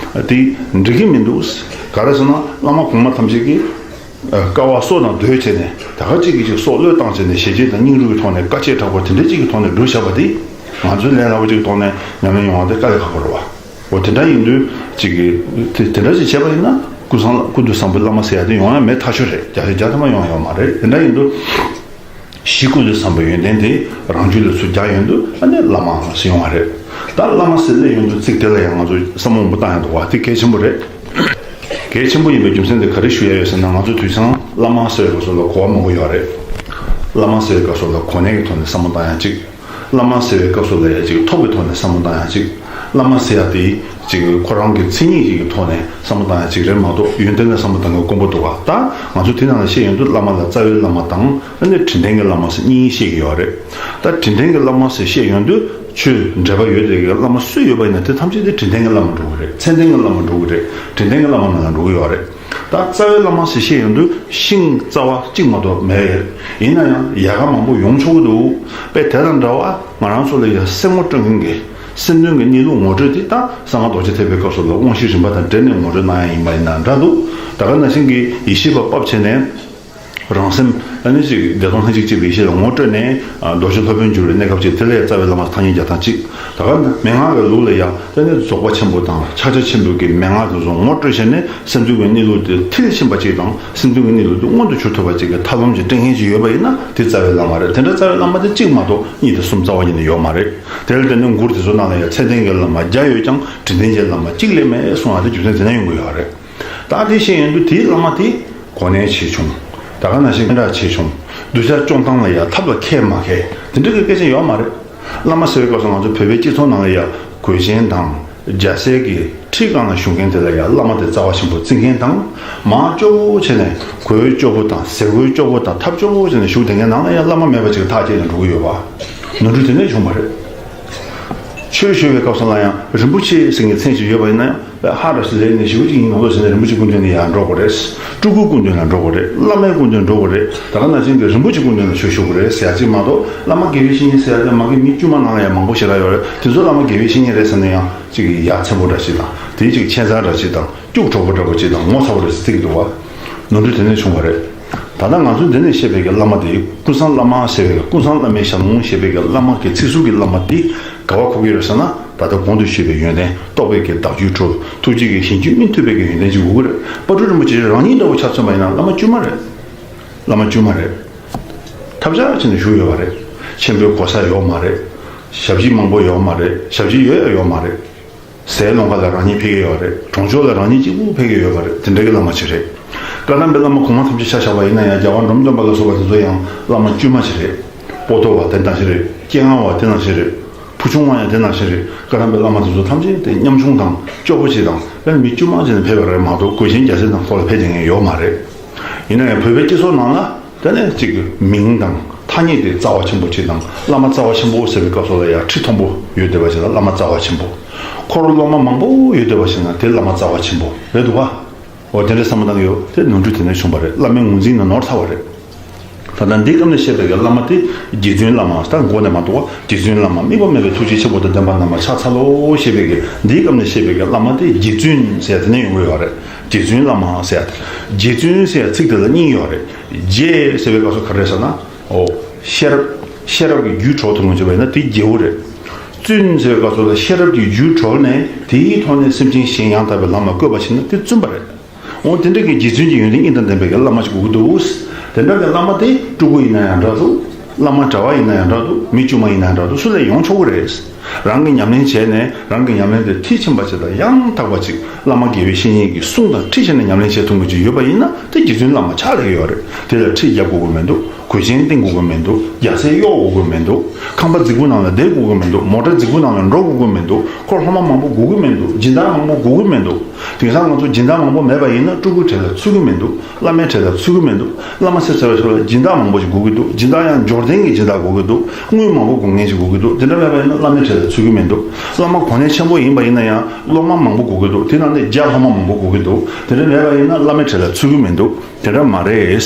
དེ་འགྲིག་གི་མི་འདུག། ག་རེ་ཟེར་ན། བླ་མ་གོང་མ་ཐམས་ཅད་ཀྱིས་དཀའ་བ་སྲོག་དང་བསྡོས་བྱས་ནས། ད་ག་གཅིག་གིས་གཅིག་སྲོག་བློས་བཏང་བྱས་ནས་ཞལ་གྱེས་དང་སྙིང་རུས་ཀྱི་ཐོག་ནས་དཀའ་སྤྱད་དྲག་པོ་དེ་འདྲ་གཅིག་གི་ཐོག་ནས་སྒྲུབ་བཞག་པ་དེ། ང་ཚོའི་ལས་སླ་པོ་གཅིག་གི་ཐོག་ནས་ཉམས་ལེན་ཡོང་བ་དེ་དཀའ་ལས་ཁག་པོ་རེད་བ། འོ་དེ་འདྲ་ཡིན་དུས་གཅིག་གིས་དེ་དེ་འདྲ་ཞིག་བྱས་པ་ཡིན་ན། ཀུན་བཟང་ཀུན་ཏུ་བཟང་པོའི་བླ་མ་ཟེར་ཡ་དེ་ཡོང་ཡ་མེད་ཐག་ཆོད་རེད། བརྒྱ་ཆ་བརྒྱ་ཐམ་པ་ཡོང་ཡ་ཡོད་མ་རེད། དེ་འདྲ་ཡིན་དུས། གཞི་ཀུན་ཏུ་བཟང་པོའི་ཡོན་ཏན་དེ་རང་རྒྱུད་ལ་ཚུར་རྒྱག་ཡོང་དུས། ཨ་ནི་བླ་མ་ཟེར་ཡོང་བ་རེད། ད་བླ་མ་ཟེར་སླེབས་ཡོང་དུས་ཚིག་དེ་ལ་ཡང་ང་ཚོ་བསམ་བློ་མང་པོ་བཏང་ཡ་འདུག་བ། དེ་གལ་ཆེན་པོ་རེད། གལ་ཆེན་པོ་ཡིན་པའི་རྒྱུ་མཚན་དེ་ག་རེ་ཞུ་ཡ་ཡོད་ཟེར་ན། ང་ཚོ་དུས་སང་བླ་མ་ཟེར་བའི་སྐབས་སུ་ལ་གོ་བ་མང་པོ་ཡོད་རེད། བླ་མ་ཟེར་བའི་སྐབས་སུ་ལ་གོ་གནས་ཀྱི་ཐོག་ནས་བསམ་བློ་བཏང་ཡ་གཅིག། བླ་མ་ཟེར་བའི་སྐབས་སུ་ལ་ཡ་གཅིག་ཐོབ་པའི་ཐོག་ནས་བསམ་བློ་བཏང་ཡ་གཅིག། བླ་མ་ཟེར་ཡ་དེ་གཅིག་ཁོ་རང་གི་མཚན་ཉིད་ཅིག་གི་ཐོག་ནས་བསམ་བློ་བཏང་ཡ་གཅིག་རེད་མ་གཏོགས། ཡོན་ཏན་ལ་བསམ་བློ་བཏང་གི་དཀོན་པོ་འདུག་ག། ད་ང་ཚོ་དེ་ནང་ལ་བཤད་ཡོང་དུས། བླ་མ་ལ་རྩ་བའི་བླ་མ་དང་། ཨ་ནི་དྲིན་ལྡན་གྱི་བླ་མ་ཟེར་གཉིས་བཤད་ཀྱི་ཡོད་རེད། ད་དྲིན་ལྡན་གྱི་བླ་མ་ཟེར་བཤད་ཡོང་དུས། ཆོས་འབྲེལ་པ་ཡོད་བསྡད་ཀྱི་བླ་མ་སུ་ཡོད་པ་ཡིན་ན། དེ་ཐམས་ཅད་དེ་དྲིན་ལྡན་གྱི་བླ་མ་འགྲོ་གི་རེད། མཚན་ལྡན་གྱི་བླ་མ་འགྲོ་གི་རེད། དྲིན་ལྡན་གྱི་བླ་མ་ནང་ལ་འགྲོ་གི་ཡོད་རེད། ད་རྩ་བའི་བླ་མ་ཟེར་བཤད་ཡོང་དུས། ཤིང་རྩ་བ་གཅིག་མ་གཏོགས་མེད། ཡིན་ན་ཡང་ཡལ་ག་མང་པོ་ཡོང་ཆོག་གི་འདུག། དཔེ་དེ་དང་འདྲ་བ། ང་རང་ཚོ་ལ་ཡང་སེམས་ངོ་སྤྲོད་མཁན་གྱི། སེམས་དོན་གྱི་གནས་ལུགས་ངོ་སྤྲོད་དེ། ད་གསང་སྔགས་རྡོ་རྗེ་ཐེག་པའི་སྐབས་སུ་ལ་དབང་བཞི་རིམ་པ་དང་འབྲེལ་ནས་ངོ་སྤྲོད་གནང་ཡ་ཡིན་པ་ཡིན་ན་འདྲ་འདུག། ད་ག་ནང་བཞིན་གྱི་ཡེ་ཤེས་པ་ཕབ་བྱས་ནས། རང་སེམས་ཨ་ནི་ཅིག་བདེ་སྟོང་ལྷན་ཅིག་སྐྱེས་པའི་ཡེ་ཤེས་ལ་ངོ་སྤྲོད་ནས། ཨ། རྡོ་རྗེ་སློབ་དཔོན་གྱུར་པའི་གནས་སྐབས་ཅིག། དེ་ལ་ཡང་རྩ་བའི་བླ་མ་ཐ་སྙད་རྒྱག་སྟངས་གཅིག། ད་ག་མན་ངག་གི་ལུགས་ལ་ཡང་དེ་ནི་རྫོགས་པ་ཆེན་པོ་དང་ཕྱག་རྒྱ་ཆེན་པོའི་གི་མན་ངག་དེ་ཚོ་ངོ་སྤྲོད་བྱས་ནས། སེམས་དོན་གྱི་གནས་ལུགས་དེ་མཐིལ་ཕྱིན་པ་ཅིག་དང་། སེམས་དོན་གྱི་གནས་ལུགས་དེ་མངོན་དུ་གྱུར་ཐུབ་པ་ཅིག་གི་ཐབས་ལམ་ཅིག་སྤྲད་མཁན་ཅིག་ཡོད་པ་ཡིན་ན། དེ་རྩ་བའི་བླ་མ་རེད། དེ་འདྲ་རྩ་བའི་བླ་མ་དེ་གཅིག་མ་གཏོགས་གཉིས་དང་གསུམ་རྩ་བ་ཉིད་ནས་ཡོད་མ་རེད། དེ་ལ་བརྟེན་ནས་མགུར་དེ་ཚོ་ནང་ལ་ཡང་མཚན་ལྡན་གྱི་བླ་མ་བརྒྱ་ཡོད་ཀྱང་། དྲིན་ལྡན་གྱི་བླ་མ་གཅིག་ལས་མེད་གསུང་བ་དེ་རྒྱུ་མཚན་དེ་ན་ཡོང་གི་ཡོད་རེད། ད་དེ་བཤད་ཡོང་དུས། དེའི་བླ་མ་དེ་གོ་གནས་ཆེ་ཆུང་། ད་ག་ནང་བཞིན་སྙན་གྲགས་ཆེ་ཆུང་། གདུལ་བྱ་སྐྱོང་སྟངས་ལ་ཡང་ཐབས་ལ་མཁས་མ་མཁས། དེ་འདྲ་གི་སྐད་ཆ་ཡོད་མ་རེད། བླ་མ་ཟེར་བའི་སྐབས་སུ་ང་ཚོ་བོད་པའི་སྤྱི་ཚོགས་ནང་ལ་ཡང་གོས་ཆེན་དང་རྒྱ་སེར་གྱི་ཁྲི་སྒང་ལ་བཞུགས་མཁན་དེ་ལ་ཡང་བླ་མ་དེ་རྩ་བ་ཆེན་པོ་བརྩི་མཁན་དང་། མར་སྐྱོ་བོ་བྱས་ནས། གོས་སྐྱོ་བོ་དང་ཟས་གོས་སྐྱོ་བོ་དང་ཐབས་སྐྱོ་བོ་བྱས་ནས་བཞུགས་བསྡད་མཁན་ནང་ལ་ཡང་བླ་མ་མེད་པ་ཅིག་ཐག་བཅད་ནས་འགྲོ་གི་ཡོད་པ། ནོར་འཁྲུལ་དེ་ནས་བྱུང་བ་རེད། ཆོས་ཞུ་བའི་སྐབས་སུ་ལ་ཡང་རིན་པོ་ཆེ་ཟེར་མཁན་མཚན་ཞིག་ཡོད་པ་ཡིན་ན་ཡང་། ཧ་ར་སི་ལས་ནས་ཞེ་པོ་ཅིག་ཡིན་ནོ་ཟེར་ནས་རིན་པོ་ཆེ་སྐུ་མདུན་ལ་ཡར་འགྲོ་དགོས་རེད། སྤྲུལ་སྐུའི་སྐུ་མདུན་ལ་འགྲོ་དགོས་རེད། བླ་མའི་སྐུ་མདུན་འགྲོ་དགོས་རེད། ད་ག་ནང་བཞིན་གྱི་རིན་པོ་ཆེ་སྐུ་མདུན་ལ་ཆོས་ཞུ་དགོས་རེད་ཟེར་ཡ་གཅིག་མ་གཏོགས། བླ་མ་དགེ་བའི་བཤེས་གཉེན་ཟེར་ཡ་དེ་མ་གི་མི་དཀྱུས་མ་ནང་ལ་ཡང་མང་པོ་ཞེ་དྲག་ཡོད་རེད། དེ་ཚོ་བླ་མ་དགེ་བའི་བཤེས་གཉེན་རེད་ཟེར་ན་ཡང་། གཅིག་གི་ཡ་མཚན་པོ་འདྲ་ཞིག་དང་། དེའི་གཅིག་ཁྱད་མཚར་འདྲ་ཞིག་དང་། སྐྱུག་བྲོ་པོ་འདྲ་པོ་ཅིག་དང་། ངོ་ཚ་པོ་འདྲ་ཞིག་བརྩི་གི་འདུག་བ། ནོར་འཁྲུལ་དེ་ནས་བྱུང་བ་རེད། ད་ལྟ་ང་ཚོས་འདི་ནས་བཤད་པའི་གི་བླ་མ་དེ། ཀུན་བཟང་བླ་མ་ཟེར་བའི། ཀུན་བཟང་བླ་མའི་ཞལ་ལུང་ཞེས་པའི་གི་བླ་མ་གི་ཚིག་ཟུར་གྱི་བླ་མ་དེ་ག་པར་གོ་གི་རེད་ཟེར་ན། ད་ལྟ་གོང་དུ་ཞུས་པའི་ཡོན་ཏན། རྟོགས་པའི་གི་བདག་རྒྱུད་གྲོལ། ཐུགས་རྗེ་གི་གཞན་རྒྱུད་སྨིན་ཐུབ་པའི་གི་ཡོན་ཏན་ཅིག་དགོས་ཀྱི་རེད། དཔལ་སྤྲུལ་རིན་པོ་ཆེ་རང་ཉིད་འདྲ་བོ་ཆ་མཚོན་པ་ཡིན་ན་བླ་མ་དཀྱུས་མ་རེད། བླ་མ་དཀྱུས་མ་རེད། ཐབས་ཆག་བྱས་ནས་བཞུགས་ཡོད་པ་རེད། ཆེན་པོའི་གོ་ས་ཡོད་མ་རེད། ཞབས་ཕྱི་མང་པོ་ཡོད་མ་རེད། ཞབས་ཕྱི་ཡོད་ཡ་ཡོད་མ་རེད། ཟས་སློང་ག་ལ་རང་ཉིད་ཕེབས་ཀྱི་ཡོད་རེད། གྲོང་ཆོག་ལ་རང་ཉིད་གཅིག་པུ་ཕེབས་ཀྱི་ཡོད་པ་རེད། དེ་འདྲ་གི་བླ་མ་ཅིག་རེད། བཀའ་གདམས་པའི་བླ་མ་གོང་མ་ཐམས་ཅད་ཆ་བཞག་པ་ཡིན་ན་ཡང་། རྒྱལ་བ་འབྲོམ་སྟོན་པ་ལ་སོགས་པ་དེ་ཚོ་ཡང་བླ་མ་དཀྱུས་མ་ཅིག་རེད། པོ་ཏོ་བ་དེ་ནང་བཞིན་རེད། སྤྱན་སྔ་བ་དེ་ནང་བཞིན་རེད། ཕུ་ཆུང་བ་ཡང་དེ་ནང་བཞིན་རེད། བཀའ་གདམས་པའི་བླ་མ་དེ་ཚོ་ཐམས་ཅད་དེ་ཉམ་ཆུང་དང་སྐྱོ་པོ་ཅིག་དང་། ཨ་ནི་མི་དཀྱུས་མ་ཅིག་ནས་ཕེབས་པ་རེད་མ་གཏོགས། གོས་ཆེན་རྒྱ་སེར་དང་ཐོག་ལ་ཕེབས་བསྡད་མཁན་ཡོད་མ་རེད། ཡིན་ན་ཡང་བོད་པའི་སྤྱི་ཚོགས་ནང་ལ། དེ་ནས་གཅིག་མིང་དང་ཐ་སྙད་དེ་རྩ་བ་ཆེན་པོ་ཅིག་དང་། བླ་མ་རྩ་བ་ཆེན་པོ་ཟེར་བའི་སྐབས་སུ་ལ་ཡང་ཁྲི་མཐོན་པོ་ཡོད་བསྡད་པ་ཅིག་ལ་བླ་མ་རྩ་བ་ཆེན་པོ། འཁོར་སློབ་མ་མང་པོ་ཡོད་བསྡད་པ་ཞིག་ན་དེ་བླ་མ་རྩ་བ་ཆེན་པོ་རེད་འདུག་ག། འོ་དེ་འདྲའི་བསམ་བློ་བཏང་གི་ཡོད། དེ་ནོར་འཁྲུལ་དེ་ནས་བྱུང་བ་རེད། བླ་མའི་ངོས་འཛིན་ནི་ནོར་ཚར་བ་རེད། ད་ལྟ་འདིའི་སྐབས་ནས་བཤད་པའི་གི་བླ་མ་དེ་རྗེ་བཙུན་བླ་མ། ད་མགོ་ནས་མ་གཏོགས། རྗེ་བཙུན་བླ་མ། དམིགས་པ་མེད་པའི་ཐུགས་རྗེ་ཆེན་པོ་དང་ལྡན་པ་རྣམས་ལ་ཕྱག་འཚལ་ལོ་ཞེས་པའི་གི། འདིའི་སྐབས་ནས་བཤད་པའི་གི་བླ་མ་དེ་རྗེ་བཙུན་ཟེར་དེ་ནས་ཡོང་གི་ཡོད་རེད། རྗེ་བཙུན་བླ་མ་ཟེར་ཡ་དེ། རྗེ་བཙུན་ཟེར་ཡ་ཚིག་དེ་ལ་གཉིས་ཡོད་རེད། རྗེ་ཟེར་བའི་སྐབས་སུ་ག་རེ་ཟེར་ན། འོ། ཤེས་རབ། ཤེས་རབ་ཀྱི་རྒྱུད་གྲོལ་ཐུབ་མཁན་བྱས་པ་ཡིན་ན་དེ་རྗེ་བོ་རེད། བཙུན་ཟེར་བའི་སྐབས་སུ་ལ་ཤེས་རབ་ཀྱི་རྒྱུད་གྲོལ་ནས་དེའི་ཐོག་ནས་སེམས་ཅན་གཞན་ཡང་དག་པའི་ལམ་ལ་བཀོད་པ་ཞིག་ན་དེ་བཙུན་པ་རེད། འོ་དེ་འདྲ་གི་རྗེ་བཙུན་གྱི་ཡོན་ཏན་གཉིས་དང་ལྡན་པའི་གི་བླ་མ་ཞིག་དགོས་ཀྱི་འདུག། དེ་འདྲ་གི་བླ་མ་དེ་སྤྲུལ་སྐུ་ཡིན་ན་ཡང་འདྲ་འདུག། བླ་མ་གྲྭ་པ་ཡིན་ན་ཡང་འདྲ་འདུག། མི་དཀྱུས་མ་ཡིན་ན་ཡང་འདྲ་འདུག། སུ་ལས་ཡོང་ཆོག་གི་རེད། རང་གིས་ཉམས་ལེན་བྱས་ནས། རང་གི་ཉམས་ལེན་དེ་མཐིལ་ཕྱིན་པ་ཅིག་དང་ཡང་དག་པ་ཅིག། བླ་མ་དགེ་བའི་བཤེས་གཉེན་གྱི་གསུང་དང་འཁྲིལ་བྱས་ནས་ཉམས་ལེན་བྱེད་ཐུབ་མཁན་ཅིག་ཡོད་པ་ཡིན་ན་དེ་རྗེ་བཙུན་བླ་མ་ཆགས་བསྡད་ཀྱི་ཡོད་རེད། དེ་ལ་ཁྲིད་རྒྱག་དགོས་ཀྱི་མི་འདུག། གོས་ཆེན་བཏིང་དགོས་ཀྱི་མི་འདུག་རྒྱ་སེར་གཡོག་དགོས་ཀྱི་མི་འདུག་ཁང་པ་རྫིག་པོ་ནང་ལ་བསྡད་དགོས་ཀྱི་མི་འདུག་མོ་ཊ་རྫིག་པོ་ནང་ལ་འགྲོ་དགོས་ཀྱི་མི་འདུག་ཁོ་སློབ་མ་མང་པོ་དགོས་ཀྱི་མི་འདུག་སྦྱིན་བདག་མང་པོ་དགོས་ཀྱི་མི་འདུག་དེང་སང་ང་ཚོ་སྦྱིན་བདག་མང་པོ་མེད་པ་ཡིན་ན་སྤྲུལ་སྐུའི་གྲས་ལ་ཚུད་ཀྱི་མི་འདུག་བླ་མའི་གྲས་ལ་ཚུད་ཀྱི་མི་འདུག་བླ་མ་ཟེར་ཟེར་བ་ཞིག་ལ་སྦྱིན་བདག་མང་པོ་ཞིག་དགོས་ཀྱི་འདུག་སྦྱིན་བདག་ཡང་འབྱོར་ལྡན་གྱི་སྦྱིན་བདག་དགོས་ཀྱི་འདུག་དངུལ་མང་པོ་དགོས་མཁན་ཞིག་དགོས་ཀྱི་འདུག་དེ་འདྲ་མེད་པ་ཡིན་ན་བླ་མའི་གྲས་ལ་ཚུད་ཀྱི་མི་འདུག་བླ་མ་གོ་གནས་ཆེན་པོ་ཡིན་པ་ཡིན་ན་ཡང་སློབ་མ་མང་པོ་དགོས་ཀྱི་འདུག་དེ་ནང་ནས་བརྒྱ་སློབ་མ་མང་པོ་དགོས་ཀྱི་འདུག་དེ་འདྲ་མེད་པ་ཡིན་ན་བླ་མའི་གྲས་ལ་ཚུད་ཀྱི་མི་འདུག་དེ་འདྲ་མ་རེད།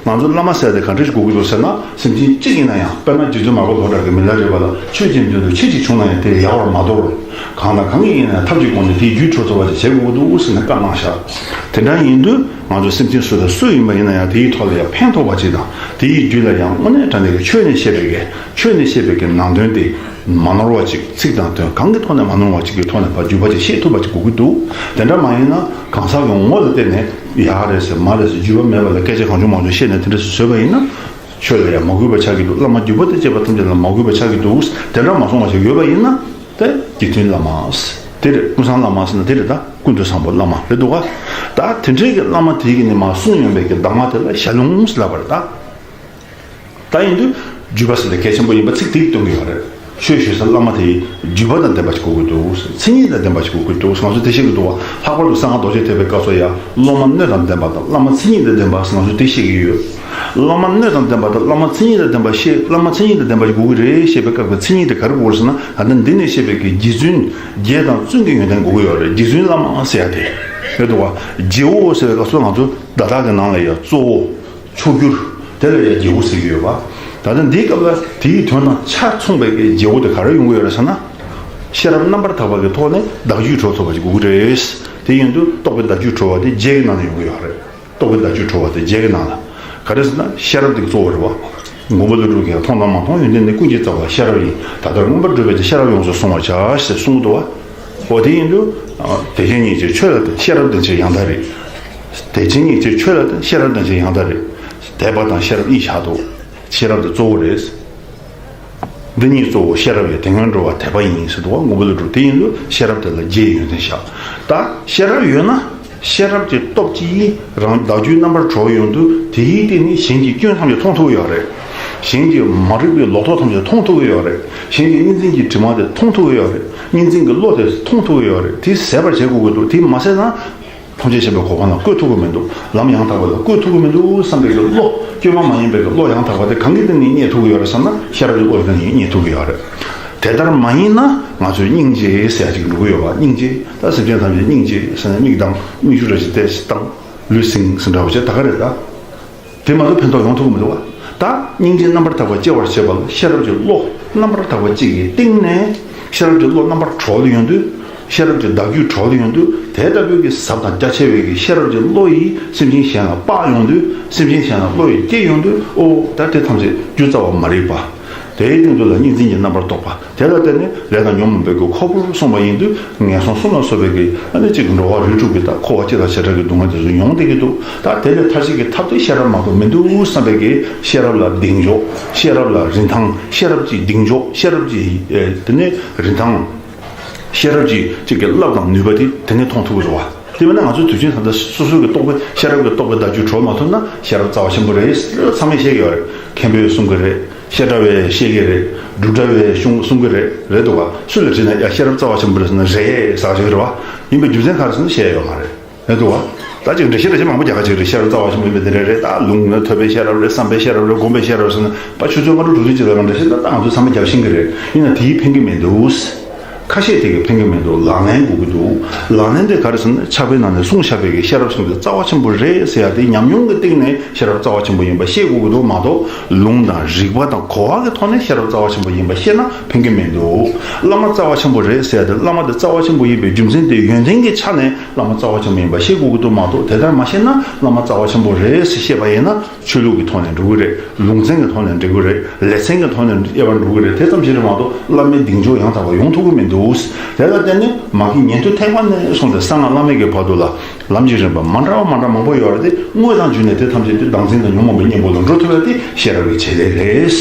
ང་ཚོ་བླ་མ་ཟེར་དེ་ག་འདྲ་ཞིག་དགོས་ཀྱི་འདུག་ཟེར་ན། སེམས་ཅན་གཅིག་ཡིན་ན་ཡང་། དཔེར་ན་རྗེ་བཙུན་མར་པ་ལོ་གྲགས་ཀྱི་མི་ལ་རས་པ་ལ་ཆོས་ཀྱི་དོན་དུ་ཁྱི་གཅིག་བྱུང་ན་ཡང་དེ་ཡལ་བར་མ་དོར། གང་དང་གང་གིས་ཡིན་ན་ཡང་ཐབས་ཀྱི་སྒོ་ནས་དེའི་རྒྱུད་གྲོལ་ཐུབ་པ་ཞིག་བྱེད་དགོས་ཀྱི་འདུག་ཟེར་ནས་བཀའ་གནང་བཞག་དེ་འདྲ་ཡིན་དུས་ང་ཚོ་སེམས་ཅན་སུ་དང་སུ་ཡིན་པ་ཡིན་ན་ཡང་དེའི་ཐོག་ལ་ཡང་ཕན་ཐོགས་པ་ཅིག་དང་། དེའི་རྒྱུད་ལ་ཡང་དངོས་གནས་དྲང་གནས་ཀྱི་ཆོས་ནས་བཤད་པའི་གི་ཆོས་ནས་བཤད་པའི་གི་ནང་དོན་དེ་མ་ནོར་བ་ཅིག་ཚིག་དང་དོན་གང་གི་ཐོག་ནས་མ་ནོར་བ་ཅིག་གི་ཐོག་ནས་ཕར་བརྒྱུད་པ་ཅིག་བཤད་ཐུབ་པ་ཅིག་དགོས་ཀྱི་འདུག་དེ་འདྲ་མ་ཡིན་ན་གང་ཟག་གི་ངོ་ལ་བལྟས་ནས་ཡག་རེད་ཟེར་མ་རེད་ཟེར་བརྒྱུད་པ་མེད་པ་ལ་སྐད་ཆ་གང་བྱུང་མང་བྱུང་བཤད་ནས་དེ་འདྲ་ཞིག་བཟོས་པ་ཡིན་ན། ཆོས་ལ་ཡང་མ་གུས་པ་ཆགས་ཀྱི་འདུག་བླ་མ་བརྒྱུད་པ་དང་བཅས་པ་ཐམས་ཅད་ལ་མ་གུས་པ་ཆགས་ཀྱི་འདུག་དེ་འདྲ་མ་སོང་བ་ཞིག་ཡོད་པ་ཡིན་ན། དེ་རྗེ་བཙུན་བླ་མ། དེ་རེད། ཀུན་བཟང་བླ་མ་ཟེར་ན་དེ་རེད་ད། ཀུན་ཏུ་བཟང་པོ་བླ་མ་རེད་འདུག་ག་ད་དེ་འདྲའི་གི་བླ་མ་དེ་གི་ནི་མ་གསུངས་ཡོང་བའི་གི་གདམས་ངག་དེ་ལ་ཞལ་ལུང་ཟེར་ལབ་པ་རེད་ད། ད་ཡིན་དུས་བརྒྱུད་པ་ཟེར་དེ་གལ་ཆེན་པོ་ཡིན་པ་ཚིག་དེ་གིས་སྟོན་གྱི་ཡོད་རེད། ཆོས་ཞུ་ས་བླ་མ་དེ་བརྒྱུད་པ་དང་ལྡན་པ་ཞིག་དགོས་ཀྱི་འདུག་མཚན་ཉིད་དང་ལྡན་པ་ཞིག་དགོས་ཀྱི་འདུག་ང་ཚོ་དེ་བཤད་ཀྱི་འདུག་བ། ལྷག་པར་དུ་གསང་སྔགས་རྡོ་རྗེ་ཐེག་པའི་སྐབས་སུ་ཡང་སློབ་མ་སྣོད་དང་ལྡན་པ་དང་བླ་མ་མཚན་ཉིད་དང་ལྡན་པ་ཟེར་ང་ཚོས་དེ་བཤད་ཀྱི་ཡོད། སློབ་མ་སྣོད་དང་ལྡན་པ་དང་བླ་མ་མཚན་ཉིད་དང་ལྡན་པ་བཤད། བླ་མ་མཚན་ཉིད་དང་ལྡན་པ་ཞིག་དགོས་ཀྱི་རེད་ཞེས་པའི་སྐབས་ཀྱི་མཚན་ཉིད་དེ་ག་རེ་དགོས་རེད་ཟེར་ན། ད་ལྟ་འདི་ནས་བཤད་པའི་གི་རྗེ་བཙུན་རྗེ་དང་བཙུན་གྱི་ཡོན་ཏན་དགོས་ཀྱི་ཡོད་རེད། རྗེ་བཙུན་བླ་མ་ཟེར་ཡ་དེ་རེད་འདུག་བ། རྗེ་བོ་ཟེར་བའི་སྐབས་སུ་ང་ཚོ་བརྡ་དག་གི་ནང་ལ་ཡང་གཙོ་བོ། མཆོག་གྱུར། དེ་ལ་ཡང་རྗེ་བོ་ཟེར་གྱི་ཡོད་པ། ད་ལྟ་འདིའི་སྐབས་ལ་དེའི་དོན་དང་ཆ་མཚུངས་པའི་གི་རྗེ་བོ་དེ་ག་རེ་ཡོང་གི་ཡོད་རེད་ཟེར་ན། ཤེས་རབ་རྣམ་པར་དག་པ་གི་ཐོག་ནས་བདག་རྒྱུད་གྲོལ་ཐུབ་པ་ཞིག་དགོས་ཀྱི་རེད། དེ་ཡིན་དུས་རྟོགས་པའི་བདག་རྒྱུད་གྲོལ་བ་དེ་རྗེ་གི་ནང་ནས་ཡོང་གི་ཡོད་རེད། རྟོགས་པའི་བདག་རྒྱུད་གྲོལ་བ་དེ་རྗེ་གི་ནང་ལ། ག་རེ་ཟེར་ན་ཤེས་རབ་དེ་གཙོ་བོ་རེད་བ། མགོན་པོ་ཀླུ་སྒྲུབ་ཀྱིས་མཐོང་དང་མ་མཐོང་ཡོན་ཏན་ནི། ཀུན་གྱི་རྩ་བ་ཤེས་རབ་ཡིན། ད་ལྟར་མངོན་པར་བསྒྲུབས་པའི་ཕྱིར། ཤེས་རབ་ཡོངས་སུ་གཟུང་བར་བྱ། ཞེས་གསུངས་འདུག་བ། འོ་དེ་ཡིན་དུས། དད་ཅན་ཉིད་ཀྱི་ཆོས་ལ་བརྟེན། ཤེས་རབ་ལྡན་ཕྱིར་ཡང་དག་རིག་དད་ཅན་ཉིད་ཀྱི་ཆོས་ལ་བརྟེན། ཤེས་རབ་ལྡན་ཕྱིར་ཡང་དག་རིག་དད་པ་དང་ཤེས་རབ་གཉིས་བཞག་འདུག་ཤེས་རབ་དེ་གཙོ་བོ་རེད། འདི་གཉིས་གཙོ་བོ་ཤེས་རབ་ཡི་དེ་སྔོན་འགྲོ་བ་དད་པ་ཡིན་ཟེར་འདུག་བ། མགོན་པོ་ཀླུ་སྒྲུབ་དེ་ཡིན་དུས་ཤེས་རབ་དེ་ལ་རྗེ་ཡི་ཡོན་ཏན་བཞག་ད་ཤེས་རབ་ཡོད་ན། ཤེས་རབ་ཀྱི་སྟོབས་ཀྱིས་རང་བདག་རྒྱུད་རྣམ་པར་གྲོལ་ཡོང་དུས་དེའི་སྟེང་ནས་གཞན་གྱི་སྐྱོན་ཐམས་ཅད་མཐོང་ཐུབ་ཀྱི་ཡོད་རེད། གཞན་གྱི་མ་རིག་པའི་ལོག་རྟོག་ཐམས་ཅད་མཐོང་ཐུབ་ཀྱི་ཡོད་རེད། གཞན་གྱི་གཉིས་འཛིན་གྱི་དྲི་མ་དེ་མཐོང་ཐུབ་ཀྱི་ཡོད་རེད། གཉིས་འཛིན་གྱི་བློ་དེ་མཐོང་ཐུབ་ཀྱི་ཡོད་རེད། དེ་ཟད་པར་བྱེད་དགོས་ཀྱི་འདུག་དེ་མ་ཟད་ན། ཐམས་ཅད་མཁྱེན་པའི་གོ་འཕང་ལ་བཀོད་ཐུབ་ཀྱི་མི་འདུག་ལམ་ཡང་དག་པ་ལ་བཀོད་ཐུབ་ཀྱི་མི་འདུག་བསམ་པའི་གི་བློ། སྐྱོན་མ་མ་ཡིན་པའི་གི་བློ་ཡང་དག་པ་དེ་གང་གི་སྟེང་ནས་རྙེད་ཐུབ་ཀྱི་ཡོད་རེད་ཟེར་ན། ཤེས་རབ་ཀྱི་བློ་ཡི་སྟེང་ནས་རྙེད་ཐུབ་ཀྱི་ཡོད་རེད། དེ་ལྟར་མ་ཡིན་ན་ང་ཚོས་སྙིང་རྗེ་ཟེར་ཡ་ཅིག་འགྲོ་གི་ཡོད་པ། སྙིང་རྗེ། ད་སེམས་ཅན་ཐམས་ཅད་སྙིང་རྗེ་ཟེར་ནས་མིག་བསྡམས། མིག་ཆུ་འདྲ་ཞིག་བལྟས་ཤིག་བཏང་། ལུས་ཟིན་ཟིན་འདྲ་བོ་བྱས་ད་ག་རེད་ད། དེ་མ་གཏོགས་ཕན་ཐོགས་ཡོང་ཐུབ་ཀྱི་མི་འདུག་བ། ད་སྙིང་རྗེ་རྣམ་པར་དག་པ་སྐྱེ་བར་བྱེད་པ་ལ་ཤེས་རབ་ཀྱི་བློ་རྣམ་པར་དག་པ་གཅིག་གི་སྟེང་ནས་ཤེས་རབ་ཀྱི་བློ་རྣམ་པར་གྲོལ་ཡོང་དུས། ཤེས་རབ་ཀྱི་བདག་རྒྱུད་གྲོལ་ཡོང་དུས་དེ་ལྟ་བུའི་གི་ཟབ་དང་རྒྱ་ཆེ་བའི་གི་ཤེས་རབ་ཀྱི་བློ་ཡིས་སེམས་ཅན་གཞན་ལ་སྤར་ཡོང་དུས། སེམས་ཅན་གཞན་ལ་བློ་ཡིས་སྐྱེ་ཡོང་དུས། ཨོ་ད་དེ་ཐམས་ཅད་རྒྱུ་རྩ་བ་མ་རིག་པ། དེའི་སྟེང་དུ་ལ་གཉིས་འཛིན་གྱི་རྣམ་པར་རྟོག་པ། དེ་ལ་བརྟེན་ནས་ལས་དང་ཉོན་མོངས་པའི་གི་ཁོལ་པོར་སོང་བ་ཡིན་དུས་ངན་སོང་གསུམ་ལ་སོགས་པའི་གི་ཨ་ནི་གཅིག་འགྲོ་བ་རིགས་དྲུག་གི་ད་འཁོར་བ་སྤྱི་དང་བྱེ་བྲག་གི་སྡུག་བསྔལ་དེ་ཚོ་མྱོང་བསྡད་ཀྱི་འདུག་ད་དེ་ལས་ཐར་བྱེད་ཀྱི་ཐབས་དེ་ཤེས་རབ་མ་གཏོགས་མི་འདུག་བསམ་པའི་གི་ཤེས་རབ་ལ་གདེང་འཇོག་ཤེས་རབ་ལ་རིན་ཐང་། ཤེས་རབ་ཀྱི་གདེང་འཇོག་ཤེས་རབ་ཀྱི་ཨེ་དེ་ནས་རིན་ཐང་། ཤེས་རབ་ཀྱི་གཅིག་གི་རླབས་དང་ནུས་པ་དེ་དེ་ནས་མཐོང་ཐུབ་ཀྱི་རེད་བ། དེ་མིན་ན་ང་ཚོ་དུས་རྒྱུན་ད་ལྟ་སོ་སོའི་གི་རྟོགས་པའི་ཤེས་རབ་ཀྱི་རྟོགས་པའི་བརྡ་བརྒྱུད་གྲོལ་མ་ཐུབ་ན་ཤེས་རབ་རྩ་བ་ཆེན་པོ་རེད་ཚང་མས་བཤད་ཀྱི་ཡོད་རེད། མཁན་པོས་གསུང་གི་རེད། བཤད་གྲྭ་བས་བཤད་ཀྱི་རེད། སྒྲུབ་གྲྭ་བས་གསུང་གསུང་གི་རེད། རེད་འདུག་བ། སུ་ལ་དྲིས་ན་ཡ་ཤེས་རབ་རྩ་བ་ཆེན་པོ་རེད་ཟེར་ན་རེད་ཟེར་བ་ཞིག་རེད་བ། ཡིན་པའི་རྒྱུ་མཚན་ག་རེ་ཟེར་ན་བཤད་ཡོད་མ་རེད། རེད་འདུག་བ། ད་ཅིག་འགྲེལ་བཤད་འགྲེལ་བཤད་མང་པོ་རྒྱག་ག་ཅིག་རེད། ཤེས་རབ་རྩ་བ་ཆེན་པོ་ཡིན་པའི་དེ་འདྲ་རེད། ད་ལུང་ནི་ཐོས་པའི་ཤེས་རབ་རེད། སྒོམ་པའི་ཤེས་རབ་རེད་ཟེར་ན་ཕར་ཆུ་ཚོད་ལྔ་དྲུག་དྲུག་ཅུ་ཅིག་ལ་ང་འགྲེལ་བཤད་ད་ད་ང་ཚོ་ཚང་མས་རྒྱབ་ཤེས་ཀྱི་རེད། ཡིན་ན་དེའི་ཕན་གྱི་མི་འདུག་ཁ་ཤས་དེ་གི་ཕན་གྱི་མི་འདུག་ལག་ལེན་དགོས་ཀྱི་འདུག་ལག་ལེན་དེ་ག་རེ་ཟེར་ན་ཕྱག་དཔེའི་ནང་ནས་གསུངས་བཞག་པའི་གི་ཤེས་རབ་གསུམ་དེ་རྩ་བ་ཆེན་པོ་རེད་ཟེར་ཡ་དེ་ཉམས་མྱོང་གི་སྟེང་ནས་ཤེས་རབ་རྩ་བ་ཆེན་པོ་ཡིན་པ་ཤེས་དགོས་ཀྱི་འདུག་མ་གཏོགས་ལུང་དང་རིགས་པ་དང་གོ་བ་གི་ཐོག་ནས་ཤེས་རབ་རྩ་བ་ཆེན་པོ་ཡིན་པ་ཤེས་ན་ཕན་གྱི་མི་འདུག་བླ་མ་རྩ་བ་ཆེན་པོ་རེད་ཟེར་ཡ་དེ་བླ་མ་དེ་རྩ་བ་ཆེན་པོ་ཡིན་པའི་རྒྱུ་མཚན་དེ་ཡོན་ཏན་གྱི་ཆ་ནས་བླ་མ་རྩ་བ་ཆེན་པོ་ཡིན་པ་ཤེས་དགོས་ཀྱི་འདུག་མ་གཏོགས་དེ་ལྟར་མ་ཤེས་ན་བླ་མ་རྩ་བ་ཆེན་པོ་རེད་ཟེར་བཤད་པ་ཡིན་ན། ཆོས་ལུགས་ཀྱི་ཐོག་ནས་འགྲོ་གི་རེད། ལུང་ཚན་གྱི་ཐོག་ནས་འགྲོ་གི་རེད། ལེ་ཚན་གྱི་ཐོག་ནས་དབྱེ་བ་འགྲོ་གི་རེད། དེ་ཙམ་ཞིག་རེད་མ་གཏོགས་བླ་མའི་གདེང་འཇོག་ཡང་དག་པ་ཡོང་ཐུབ་ཀྱི་མི་འདུག་དེ་ལ་བརྟེན་ནས་མ་གི་ཉན་ཐོས་ཐེག་པ་ནས་བཟུང་སྟེ་གསང་སྔགས་བླ་མེད་ཀྱི་བར་དུ་ལ་ལམ་གྱི་རིམ་པ་མ་འདྲ་བ་མ་འདྲ་མང་པོ་ཡོད་རེད་དེ། དངོས་དང་བརྒྱུད་ནས་དེ་ཐམས་ཅད་དེ་བདག་འཛིན་དང་ཉོན་མོངས་པའི་གཉེན་པོ་ལ་འགྲོ་ཐུབ་ཡ་དེ་ཤེས་རབ་ཀྱི་བྱེད་ལས་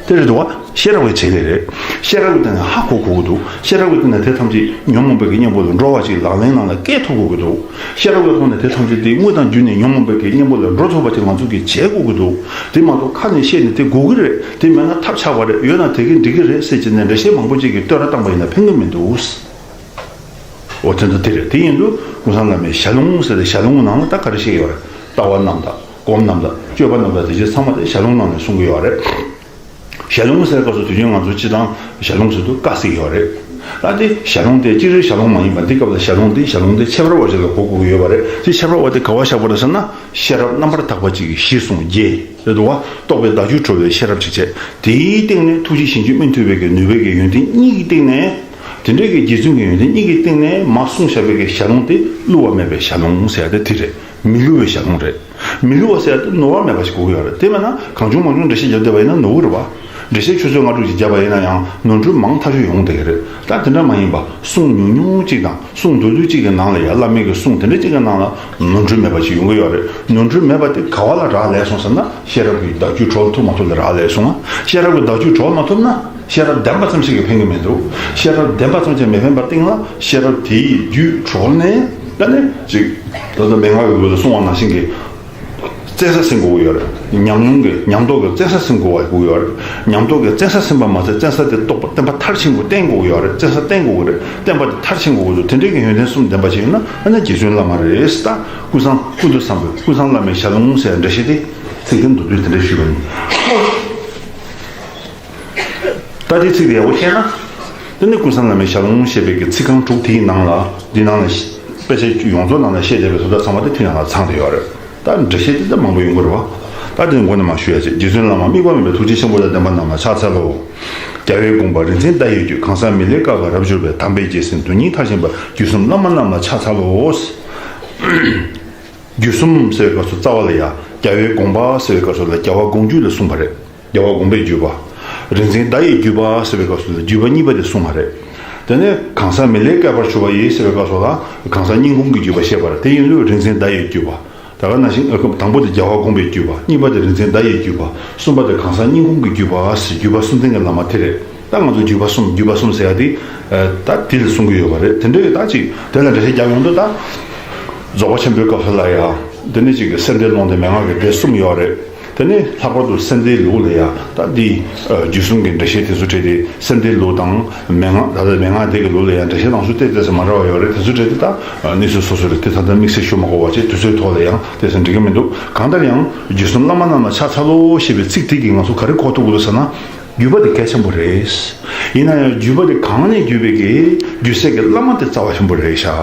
རེད། དེ་རེད་འདུག་བ། ཤེས་རབ་ཀྱི་བྱེད་ལས་རེད། ཤེས་རབ་ཀྱི་སྟེང་ནས་ཧ་གོ་དགོས་ཀྱི་འདུག་ཤེས་རབ་ཀྱི་སྟེང་ནས་དེ་ཐམས་ཅད་ཉོན་མོངས་པའི་གི་གཉེན་པོ་ལས་སྒྲོལ་བ་ཅིག་ལག་ལེན་ནང་ལ་བཀལ་ཐུབ་དགོས་ཀྱི་འདུག་ཤེས་རབ་ཀྱི་ཐོག་ནས་དེ་ཐམས་ཅད་དེ་དངོས་དང་བརྒྱུད་ནས་ཉོན་མོངས་པའི་གི་གཉེན་པོ་ལས་སྒྲོལ་ཐུབ་པ་ཅིག་ང་ཚོ་གིས་བྱེད་དགོས་ཀྱི་འདུག་དེ་མ་གཏོགས་ཁ་ནས་བཤད་ནས་དེ་དགོས་ཀྱི་རེད། དེ་མེད་ན་ཐབས་ཆག་པ་རེད། ཡོད་ན་དེ་གིས་འགྲིག་གི་རེད་ཟེར་གྱི་ནས་འགྲེལ་བཤད་མང་པོ་ཅིག་གིས་བསྟོད་ར་བཏང་པ་ཡིན་ན་ཕན་གྱི་མི་འདུག་འོ་དེ་འདྲ་དེ་རེད། དེ་ཡིན་དུས་ཀུན་བཟང་བླ་མའི་ཞལ་ལུང་ཟེར་ཏེ་ཞལ་ལུང་ནང་ལ་ད་ག་རེ་བཤད་ཡོད་རེད། ལྟ་བ་རྣམས་དང་སྒོམ་རྣམས་དང་སྤྱོད་པ་རྣམས་དང་དེ་ཚོ་ཚང་མ་དེ་ཞལ་ལུང་ནང་ནས་གསུང་གི་ཡོད་རེད། ཞལ་ལུང་ཟེར་སྐབས་སུ་དུས་རྒྱུན་ང་ཚོ་སྤྱི་བཏང་ཞལ་ལུང་ཟེར་དུས་ཀ་ཟེར་གྱི་ཡོད་རེད། ད་དེ་ཞལ་ལུང་དེ་སྤྱིར་ཞལ་ལུང་མ་ཡིན་པ་འདི་སྐབས་ལ་ཞལ་ལུང་དེ་ཞལ་ལུང་དེ་ཁྱད་པར་བ་ཞིག་ལ་གོ་དགོས་ཀྱི་ཡོད་པ་རེད། དེ་ཁྱད་པར་བ་དེ་ག་བ་བཞག་པ་རེད་ཟེར་ན། ཤེས་རབ་རྣམ་པར་དག་པ་གཅིག་གིས་ཞེས་གསུངས་རྗེས། རེད་འདུག་བ། རྟོགས་པའི་བདག་རྒྱུད་གྲོལ་བའི་ཤེས་རབ་ཅིག་བྱས། དེའི་སྟེང་ནས་ཐུགས་རྗེ་ཞིང་རྒྱུད་སྨིན་ཐུབ་པའི་གི་ནུས་པའི་གི་ཡོན་ཏན་གཉིས་ཀྱི་སྟེང་ནས། དེ་འདྲའི་གི་རྗེ་བཙུན་གྱི་ཡོན་ཏན་གཉིས་ཀྱི་སྟེང་ནས་མར་གསུངས་བཞག་པའི་གི་ཞལ་ལུང་དེ་བསླུ་བ་མེད་པའི་ཞལ་ལུང་ཟེར་ཡ་དེ་དེ་རེད། མི་བསླུ་བའི་ཞལ་ལུང་རེད། མི་བསླུ་བ་ཟེར་ཡ་དེ་ནོར་བ་མེད་པ་ཞིག་དགོས་ཀྱི་ཡོད་རེད། དེ་མེད་ན་གང་བྱུང་མང་བྱུང་འགྲེལ་བཤད་རྒྱབ་བསྡད་པ་ཡིན་ན་ནོར་གྱི་རེད་བ། འགྲེལ་བཤད་ཆུ་ཚོད་ལྔ་དྲུག་ཅིག་བརྒྱབ་པ་ཡིན་ན་ཡང་ནོར་འཁྲུལ་མང་ཐག་ཆོད་ཡོང་བསྡད་ཀྱི་རེད། ད་དེ་འདྲ་མ་ཡིན་པ་གསུང་ཉུང་ཉུང་གཅིག་དང་གསུང་བསྡུས་བསྡུས་གཅིག་གི་ནང་ལ་ཡང་བླ་མའི་གི་གསུང་དེ་འདྲ་གཅིག་གི་ནང་ལ་ནོར་འཁྲུལ་མེད་པ་ཞིག་ཡོང་གི་ཡོད་རེད། ནོར་འཁྲུལ་མེད་པ་དེ་ག་བ་ལ་རག་ལས་སོང་ཟེར་ན་ཤེས་རབ་ཀྱི་བདག་རྒྱུད་གྲོལ་ཐུབ་མ་ཐུབ་ལ་རག་ལས་སོང་ང་། ཤེས་རབ་ཀྱི་བདག་རྒྱུད་གྲོལ་མ་ཐུབ་ན་ཤེས་རབ་ལྡན་པ་ཙམ་ཞིག་གིས་ཕན་གྱི་མི་འདུག་ཤེས་རབ་ལྡན་པ་ཙམ་གྱིས་མི་ཕན་པར་སྟེང་ལ་ཤེས་རབ་དེའི་རྒྱུད་གྲོལ་ནས་ད་ནི་ཅིག་ད་ལྟ་མན་ངག་གི་སྐོར་ལ་གསུངས་པ་ནང་བཞིན་གྱི། བཙན་ས་ཟིན་དགོས་ཀྱི་ཡོད་རེད། ཉམས་མྱོང་གི་ཉམས་རྟོགས་ཀྱི་བཙན་ས་ཟིན་དགོས་པ་དགོས་ཀྱི་ཡོད་རེད། ཉམས་རྟོགས་ཀྱི་བཙན་ས་ཟིན་པ་མ་ཟད་བཙན་ས་དེ་རྟོགས་པ་བརྟན་པ་མཐར་ཕྱིན་དགོས་བརྟན་དགོས་ཀྱི་ཡོད་རེད། བཙན་ས་བརྟན་དགོས་ཀྱི་རེད། བརྟན་པ་དེ་མཐར་ཕྱིན་དགོས་ཀྱི་འདུག་དེ་འདྲའི་གི་ཡོན་ཏན་གསུམ་ལྡན་པ་ཞིག་ཡིན་ན་ཨ་ནི་རྗེ་བཙུན་བླ་མ་རེད། ད་ཀུན་བཟང་ཀུན་ཏུ་བཟང་པོའི་ཀུན་བཟང་བླ་མའི་ཞལ་ལུང་ཟེར་འགྲེལ་བཤད་དེ་ཚིག་དེ་མདོར་བསྡུས་དེ་འདྲ་ཞུས་པ་ཡིན། ད་དེ་ཚིག་དེ་ཡག་པོ་ཤེས་ན། དེ་ནི་ཀུན་བཟང་བླ་མའི་ཞལ་ལུང་ཞེས་པའི་གི་ཚིག་རྐང་དྲུག་དེའི་ནང་ལ་འདི་ནང་ལ་དཔེ་ཆ་ཡོངས་རྫོགས་ནང་ལ་བཤད་བསྡད་པའི་བཟོ་ལྟ་ཚང་མ་དེ་དེ་ནང་ལ་ཚང་བསྡད་ཡོད་རེད། ད་འགྲེལ་བཤད་དེ་ད་མང་པོ་ཡོང་གི་རེད་བ། ད་དེ་མགོ་ནས་མར་ཞུ་ཡ་ཅིག་རྗེ་བཙུན་བླ་མ་དམིགས་པ་མེད་པའི་ཐུགས་རྗེ་ཆེན་པོ་ལ་ལྡན་པ་རྣམས་ལ་ཕྱག་འཚལ་ལོ། རྒྱལ་བའི་དགོངས་པ་རིག་འཛིན་བརྡ་ཡི་རྒྱུད། གང་ཟག་མི་ལས་བསྐལ་པར་རབ་གྱུར་པའི། དམ་པའི་རྗེས་ཟིན་དོན་གཉིས་མཐར་ཕྱིན་པ། བརྒྱུད་གསུམ་བླ་མ་རྣམས་ལ་ཕྱག་འཚལ་ལོ། བརྒྱུད་གསུམ་ཟེར་བའི་སྐབས་སུ་རྩ་བ་ལ་ཡ་རྒྱལ་བའི་དགོངས་པ་ཟེར་བའི་སྐབས་སུ་ལ་རྒྱལ་བ་དགོངས་བརྒྱུད་ལ་གསུངས་པ་རེད། རྒྱལ་བ་དགོངས་པའི་བརྒྱུད་པ། རིག་འཛིན་བརྡ་ཡི་བརྒྱུད་པ་ཟེར་བའི་སྐབས་སུ་ལ་བརྒྱུད་པ་གཉིས་པ་དེ་གསུངས་པ་རེད། དེ་ནས་གང་ཟག་མི་ལས་བསྐལ་པར་གྱུར་པ་ཡི་ཟེར་བའི་སྐབས་སུ་ལ་གང་ཟག་སྙིང་ཁོང་གི་བརྒྱུད་པ་བཤད་པ་རེད། དེ་ཡིན་དུས་རིག་འཛིན་བརྡ་ཡི་བརྒྱུད་པ། ད་ག་ནང་བཞིན་ཨ་དང་པོ་དེ་རྒྱལ་བ་དགོངས་པའི་བརྒྱུད་པ། གཉིས་པ་དེ་རིག་འཛིན་བརྡ་ཡི་བརྒྱུད་པ། གསུམ་པ་དེ་གང་ཟག་སྙིང་ཁོང་གི་བརྒྱུད་པ་ཟེར་བརྒྱུད་པ་གསུམ་ལྡན་གྱི་བླ་མ་དེ་རེད། ད་ང་ཚོ་བརྒྱུད་པ་གསུམ་བརྒྱུད་པ་གསུམ་ཟེར་ཡ་དེ་ད་དེ་ལ་གསུང་གི་ཡོད་པ་རེད། དེ་འདྲ་ཡོད་ད་ཅིག་དེ་ལ་འགྲེལ་བཤད་རྒྱག་ཡོང་དུས་ད་རྫོགས་པ་ཆེན་པོའི་སྐབས་སུ་ལ་ཡ་དེ་ནས་ཅིག་གི་སེམས་སྡེའི་ཀློང་དེ་མན་ངག་གི་སྡེ་གསུམ་ཡོད་རེད། དེ་ནས་ལྷག་པར་དུ་སེམས་སྡེའི་ལུགས་ལ་ཡ་ད་འདི་རྒྱུད་གསུམ་གྱི་འགྲེལ་བཤད་དེ་ཚོ་བྲིས་ཏེ་སེམས་སྡེའི་ལུགས་དང་མན་ངག་ད་ལྟ་མན་ངག་སྡེ་གི་ལུགས་ལ་ཡ་འགྲེལ་བཤད་གནང་ཚུལ་ཏོག་ཙམ་མ་འདྲ་བ་ཡོད་རེད། དེ་ཚོ་བྲིས་ཏེ་ད་གནས་ཚུལ་སོ་སོ་རེད། དེ་ད་ལྟ་དམིགས་བསལ་ཞུ་མ་དགོས་པ་བྱས་དུས་ཚོད་ཐོག་ལ་ཡང་དེ་ཚོ་འགྲིག་གི་མི་འདུག་གང་ལྟར་ཡང་རྒྱུད་གསུམ་བླ་མ་རྣམས་ལ་ཕྱག་འཚལ་ལོ་ཞེས་པའི་ཚིག་དེ་གིས་ང་ཚོ་ག་རེ་གོ་ཐུབ་ཀྱི་འདུག་ཟེར་ན། བརྒྱུད་པ་དེ་གལ་ཆེན་པོ་རེད། ཡིན་ན་ཡང་བརྒྱུད་པ་དེ་གང་ནས་བརྒྱུད་པའི་གི་རྒྱུད་སྲས་ཀྱི་བླ་མ་དེ་རྩ་བ་ཆེན་པོ་རེད་ཤག་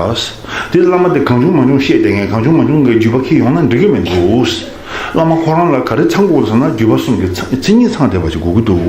དེ་བླ་མ་དེ་གང་བྱུང་མང་བྱུང་བཤད་བསྡད་མཁན་གང་བྱུང་མང་བྱུང་གི་བརྒྱུད་པ་ཁྱེར་ཡོང་ན་འགྲིག་གི་མི་འདུག་བླ་མ་ཁོ་རང་ལ་ག་རེ་ཚང་དགོས་ཟེར་ན་བརྒྱུད་པ་གསུམ་གྱི་མཚན་མཚན་ཉིད་ཚང་བསྡད་པ་ཞིག་དགོས་ཀྱི་འདུག་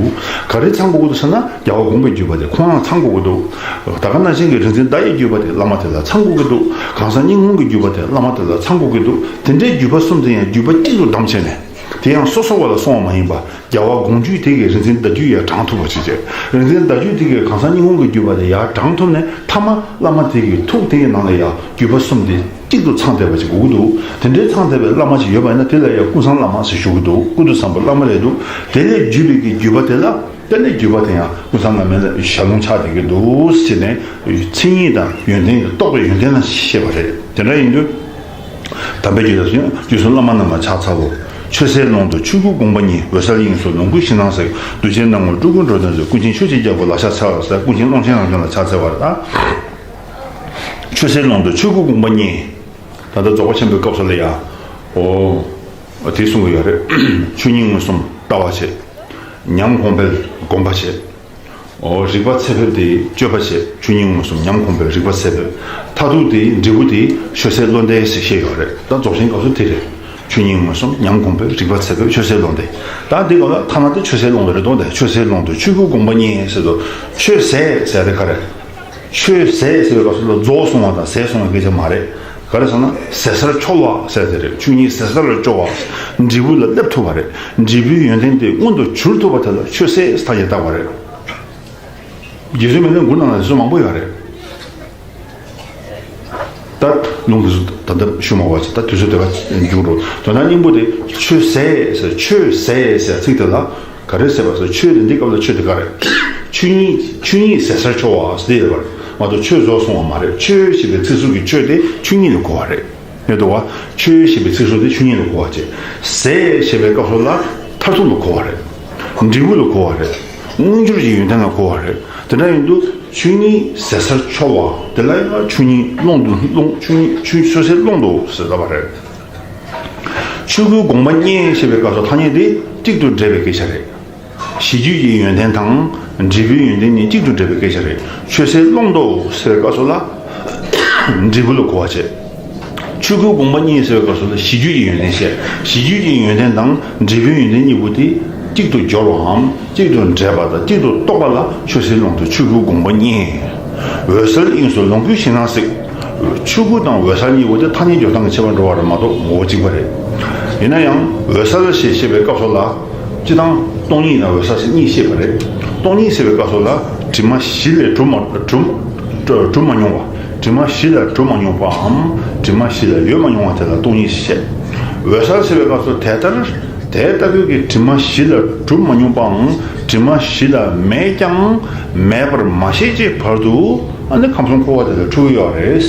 ག་རེ་ཚང་དགོས་ཀྱི་འདུག་ཟེར་ན་རྒྱལ་བ་དགོངས་པའི་བརྒྱུད་པ་དེ་ཁོ་རང་ཚང་དགོས་ཀྱི་འདུག་ད་ག་ནང་བཞིན་གྱི་རིག་འཛིན་བརྡ་ཡི་བརྒྱུད་པ་དེ་བླ་མ་དེ་ལ་ཚང་དགོས་ཀྱི་འདུག་གང་ཟག་སྙིང་ཁོང་གི་བརྒྱུད་པ་དེ་བླ་མ་དེ་ལ་ཚང་དགོས་ཀྱི་འདུག་དེ་འདྲའི་བརྒྱུད་པ་གསུམ་དེ་ཡང་བརྒྱུད་པ་གཅིག་ཏུ་བསྡམས་བྱས་ནས། དེ་ཡང་སོ་སོ་བ་ལ་སོང་བ་མ་ཡིན་པ། རྒྱལ་བ་དགོངས་བརྒྱུད་དེ་གིས་རིག་འཛིན་བརྡ་བརྒྱུད་ཡར་དྲངས་ཐུབ་པ་ཞིག་བྱས། རིག་འཛིན་བརྡ་བརྒྱུད་དེ་གིས་གང་ཟག་སྙིང་ཁོང་གི་བརྒྱུད་པ་དེ་ཡར་དྲངས་ཐུབ་ནས་མཐའ་མ་བླ་མ་དེ་གི་ཐུགས་དེ་ཡི་ནང་ལ་ཡང་བརྒྱུད་པ་གསུམ་དེ་གཅིག་ཏུ་ཚང་བསྡད་པ་ཞིག་དགོས་ཀྱི་འདུག་དེ་འདྲའི་ཚང་བསྡད་པའི་བླ་མ་ཞིག་ཡོད་པ་ཡིན་ན་དེ་ལ་ཡང་ཀུན་བཟང་བླ་མ་ཞེས་ཞུ་གི་འདུག་ཀུན་ཏུ་བཟང་པོའི་བླ་མ་རེད་འདུག་དེ་ལས་བརྒྱུད་པའི་གི་བརྒྱུད་པ་དེ་ལ་དེ་ལས་བརྒྱུད་པ་དེ་ཡང་ཀུན་བཟང་བླ་མའི་ཞལ་ལུང་ཆགས་བསྡད་ཀྱི་འདུག་ཟེར་ནས་མཚན་ཉིད་དང་ཡོན་ཏན་གྱི་རྟོགས་པའི་ཡོན་ཏན་ལ་བཤད་པ་རེད། དེ་འདྲ་ཡིན་དུས། དམ་པའི་རྒྱུད་ལ་སོགས་རྒྱུད་གསུམ་བླ་མ་རྣམས་ལ་ཕྱག་འཚལ་ལོ། ཆོས་སྲིད་ཀློང་དུ་ཆོས་སྐུ་དགོངས་པ་ཉིད། འོད་གསལ་དབྱིངས་སུ་ལོངས་སྐུའི་ཞིང་དང་ཟེར། གདུལ་བྱའི་སྣང་ངོར་སྤྲུལ་སྐུ་འགྲོ་དོན་མཛད། ཀུན་མཁྱེན་ཆོས་ཀྱི་རྒྱལ་པོ་ལ་ཕྱག་འཚལ་ལོ་ཟེར། ཀུན་མཁྱེན་ཀློང་ཆེན་རང་བྱུང་ལ་ཕྱག་འཚལ་བ་རེད་ད། ཆོས་སྲིད་ཀློང་དུ་ཆོས་སྐུ་དགོངས་པ་ཉིད། ད་ལྟ་རྫོགས་པ་ཆེན་པོའི་སྐབས་སུ་ལ་ཡང་། འོ། དེ་གསུང་གི་ཡོད་རེད། ཆོས་ཉིད་མངོན་སུམ་ལྟ་བ་བྱེད། ཉམས་གོང་འཕེལ་སྒོམ་པ་བྱེད། འོ་རིག་པ་ཚད་ཕེབས་དེ་སྤྱོད་པ་བྱེད། ཆོས་ཉིད་མངོན་སུམ་ཉམས་གོང་འཕེལ་རིག་པ་ཚད་ཕེབས། མཐར་ཐུག་དེ་འབྲས་བུ་དེ་ཆོས་སྲིད་བློ་འདས་ཟེར་བཤད་ཡོད་རེད། ད་རྫོགས་ཆེན་སྐབས་སུ་དེ་རེད། ཆོས་ཉིད་མངོན་སུམ་ཉམས་གོང་འཕེལ་རིག་པ་ཚད་ཕེབས་ཆོས་སྲིད་བློ་འདས། ད་འདི་སྐབས་ལ་ཐ་ན་དེ་ཆོས་སྲིད་ཀློང་དུ་རེད་དོ། དེ་ཆོས་སྲིད་ཀློང་དུ་ཆོས་སྐུ་དགོངས་པ་ཉིད་ཟེར་དུས་ཆོས་ཟད་ཟེར་དེ་ག་རེད། ཆོས་ཟད་ཟེར་བའི་སྐབས་སུ་ལ་རྫོགས་སོང་བ་དང་ཟད་སོང་བའི་སྐད་ཆ་མ་རེད། ག་རེ་ཟེར་ན་ཟད་སར་འཆོལ་བ་ཟེར་དེ་རེད། ཆོས་ཉིད་ཟད་ས་ལ་སྤྱོད་པ། འབྲས་བུ་ལ་སླེབས་ཐུབ་པ་རེད། འབྲས་བུའི་ཡོན་ཏན་དེ་མངོན་དུ་གྱུར་ཐུབ་པ་དེ་ལ་ཆོས་ཟད་ཟེར་ཐ་སྙད་བཏགས་པ་རེད། རྗེ་བཙུན་མི་ལའི་མགུར་ནང་ལ་དེ་ཚོ་མང་པོ་ཡོད་རེད། ད་ལུང་དེ་ཚོ་ད་ལྟ་ཞུ་མ་བ་ཅིག་ད་དུས་ཚོད་དེ་ག་འགྱུར་རོ། དོན་དག་སྙིང་པོ་དེ་ཆོས་ཟད་ཟེར་ཆོས་ཟད་ཟེར་ཚིག་དེ་ལ། ག་རེ་ཟེར་བ་ཟེར། ཆོས་དེ་འདི་སྐབས་ལ་ཆོས་དེ་ག་རེད། ཆོས་ཉིད། ཆོས་ཉིད་ཟད་སར་འཆོལ་བ་ཟེར་ཡོད་པ་རེད་མ་གཏོགས་ཆོས་རྫོགས་སོང་བ་མ་རེད། ཆོས་ཞེས་པའི་ཚིག་ཟུར་གྱི་ཆོས་དེ་ཆོས་ཉིད་ལ་གོ་བ་རེད། རེད་འདུག་བ། ཆོས་ཞེས་པའི་ཚིག་ཟུར་དེ་ཆོས་ཉིད་ལ་གོ་བ་བྱས། ཟད་ཞེས་པའི་སྐབས་སུ་ལ་མཐར་ཐུག་ལ་གོ་བ་རེད། འབྲས་བུ་ལ་གོ་བ་རེད། མངོན་གྱུར་གྱི་ཡོན་ཏན་ལ་གོ་བ་རེད། དེ་འདྲ་ཡིན་དུས་ཆོས་ཉིད་ཟད་སར་འཆོལ་བ་དེ་ལ་ཡང་ཆོས་ཉིད་ཀློང་དུ། ཀློང་། ཆོས་ཉིད། ཆོས། ཆོས་ཟད་ཀློང་དུ་ཟེར་བ་རེད། ཆོས་སྐུའི་དགོངས་པ་རྙེད་ཞེས་པའི་སྐབས་སུ་ཐ་སྙད་དེ་གཅིག་ཏུ་འདྲེས་པའི་སྐད་ཆ་རེད། གཞི་རྒྱུད་ཀྱི་ཡོན་ཏན་དང་འབྲས་བུའི་ཡོན་ཏན་གཉིས་གཅིག་ཏུ་འདྲེས་པའི་སྐད་ཆ་རེད། ཆོས་ཟད་ཀློང་དུ་ཟེར་བའི་སྐབས་སུ་ལ་འབྲས་བུ་ལ་གོ་བ་བྱེད། ཆོས་སྐུའི་དགོངས་པ་རྙེད་ཟེར་བའི་སྐབས་སུ་ལ་གཞི་རྒྱུད་ཀྱི་ཡོན་ཏན་བཤད། གཞི་རྒྱུད་ཀྱི་ཡོན་ཏན་དང་འབྲས་བུའི་ཡོན་ཏན་གཉིས་པོ་དེ་གཅིག་ཏུ་སྦྱོར་བའམ་གཅིག་ཏུ་འདྲེས་པ་དང་གཅིག་ཏུ་རྟོགས་པ་ལ་ཆོས་ཟད་ཀློང་དུ་ཆོས་སྐུའི་དགོངས་པ་རྙེད། འོད་གསལ་དབྱིངས་སུ་ལོངས་སྐུའི་གཞི་སྣང་གཟིགས། ཆོས་སྐུ་དང་འོད་གསལ་གཉིས་པོ་དེ་ཐ་སྙད་སྦྱོར་སྟངས་ཀྱི་ཁྱད་པར་འགྲོ་བ་རེད་མ་གཏོགས་ངོ་བོ་གཅིག་པ་རེད། ཡིན་ན་ཡང་འོད་གསལ་ཞེས་བཤད་པའི་སྐབས་སུ་ལ། སྤྱིར་བཏང་སྟོང་ཉིད་དང་འོད་གསལ་ཞེས་གཉིས་བཤད་པ་རེད། སྟོང་ཉིད་ཟེར་བའི་སྐབས་སུ་ལ་དྲི་མ་བཞི་ལས་གྲུབ་མ། གྲུབ། གྲུབ་མ་མྱོང་བ། དྲི་མ་བཞི་ལས་གྲུབ་མ་མྱོང་བའམ་དྲི་མ་བཞི་ལས་ཡོད་མ་མྱོང་བ་དེ་ལ་སྟོང་ཉིད་ཞེས་བཤད། འོད་གསལ་ཟེར་བའི་སྐབས་སུ་དེ་ལྟར་དེ་ལྟ་བུའི་གི་དྲི་མ་བཞི་ལས་གྲུབ་མ་མྱོང་བའམ་དྲི་མ་བཞི་ལས་མེད་ཀྱང་མེད་པར་མ་ཤེས་ཀྱི་བར་དུ། ཨ་ནི་ཁམས་གསུམ་འཁོར་བ་དེ་ལ་འཁྲུལ་གྱི་ཡོད་རེད།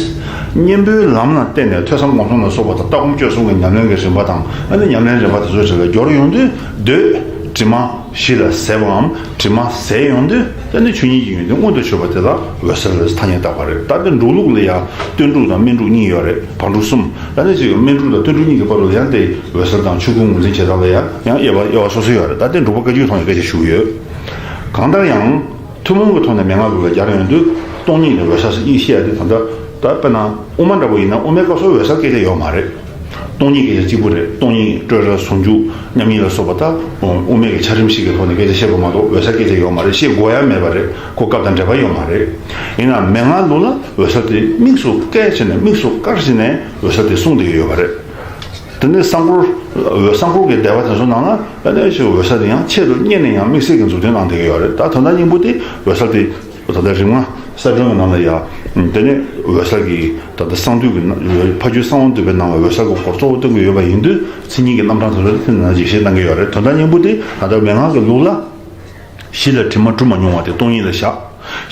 གཉེན་པོའི་ལམ་ལ་བརྟེན་ནས་ཐོས་བསམ་སྒོམ་གསུམ་ལ་སོགས་པ་དང་ལྟ་སྒོམ་སྤྱོད་གསུམ་གྱི་ཉམས་ལེན་གྱི་རིམ་པ་དང་ཨ་ནི་ཉམས་ལེན་རིམ་པ་དེ་ཚོའི་གྲས་ལ་སྦྱོར་ཡོང་དུས་འདོད། དྲི་མ་བཞི་ལ་ཟད་པའམ་དྲི་མ་ཟད་ཡོང་དུས་ད་ནི་ཆོས་ཉིད་ཀྱི་ཡོན་ཏན་མངོན་དུ་གྱུར་པ་དེ་ལ་འོད་གསལ་ལ་ཐ་སྙད་བཏགས་པ་རེད། ད་དེ་འགྲོ་ལུགས་ལ་ཡང་སྟོན་དྲུག་དང་སྨིན་དྲུག་གཉིས་ཡོད་རེད། བར་དྲུག་གསུམ། ད་ནི་ཅིག་སྨིན་དྲུག་དང་སྟོན་དྲུག་གཉིས་ཀྱི་བར་དུ་ཡང་དེ་འོད་གསལ་དང་ཆོས་སྐུ་ངོས་འཛིན་བྱེད་སྟངས་ལ་ཡང་ཡང་དབྱེ་བ་དབྱེ་བ་སོ་སོ་ཡོད་རེད། ད་དེ་འགྲོ་བ་བཀའ་བརྒྱུད་ཐོག་ནས་སྐད་ཆ་ཞུ་གི་ཡོད། གང་ལྟར་ཡང་། ཐུན་མོང་གི་ཐོག་ནས་མན་ངག་ལུགས་ལ་སྦྱར་ཡོང་དུས་སྟོང་ཉིད་ནས་འོད་གསལ་ཟེར་གཉིས་བཤད་ཡ་དེ་ད་ལྟ་ད་དཔེར་ན་དབུ་མ་འདྲ་པོ་ཡིན་ན་དབུ་མའི་སྐབས་སུ་འོད་གསལ་སྐད་ཆ་ཡོད་མ་རེད། སྟོང་ཉིད་སྐད་ཆ་གཅིག་པུ་རེད། སྟོང་ཉིད་སྤྲོས་བྲལ་ཟུང་འཇུག་མཉམ་ཉིད་ལ་སོགས་པ་ད་དབུ་མའི་གི་འཆར་རིམ་ཞིག་གི་ཐོག་ནས་སྐད་ཆ་བཤད་པ་མ་གཏོགས་འོད་གསལ་སྐད་ཆ་ཡོད་མ་རེད། བཤད་དགོས་ཡ་མེད་པ་རེད། ཁོ་སྐབས་དང་འབྲེལ་བ་ཡོད་མ་རེད། ཡིན་ནའང་མན་ངག་ལུགས་ལ་འོད་གསལ་དེ་དམིགས་སུ་བཀར་བྱས་ནས་དམིགས་སུ་བཀར་བྱས་ནས་འོད་གསལ་དེ་གསུངས་བསྡད་ཀྱི་ཡོད་པ་རེད། དེ་ནས་གསང་སྐོར། འོད་གསལ་སྐོར་གྱི་བཟླས་པ་དེ་ཚོ་ནང་ལ་ཨ་ནི་ཞིག་འོད་གསལ་དེ་ཡང་ཆེད་དུ་གཉེར་ནས་ཡང་དམིགས་བསལ་གྱི་མཛུབ་སྟོན་གནང་བསྡད་ཀྱི་ཡོད་རེད། ད་དོན་དག་སྙིང་པོ་དེ་འོད་གསལ་དེ་ད་ལྟ་རིམ་ལྔ་གསལ་སྒྲོན་གྱི་ནང་ལ་ཡང་དེ་ནས་འོད་གསལ་གྱི་ད་ལྟ་གསང་འདུས་ཀྱི་ཕ་རྒྱུད་གསང་བ་འདུས་པའི་ནང་ལ་འོད་གསལ་གྱི་སྐོར་གཙོ་བོ་སྟོན་གྱི་ཡོད་པ་ཡིན་དུས་མཚན་ཉིད་ཀྱི་རྣམ་གྲངས་དེ་ཚོ་དེ་ནང་འཇིགས་བྱེད་གནང་གི་ཡོད་རེད། དོན་དག་སྙིང་པོ་དེ་ད་ལྟ་མན་ངག་གི་ལུགས་ལ། གཞི་ལ་དྲི་མ་གྲུབ་མ་མྱོང་བ་དེ་སྟོང་ཉིད་ལ་བཞག་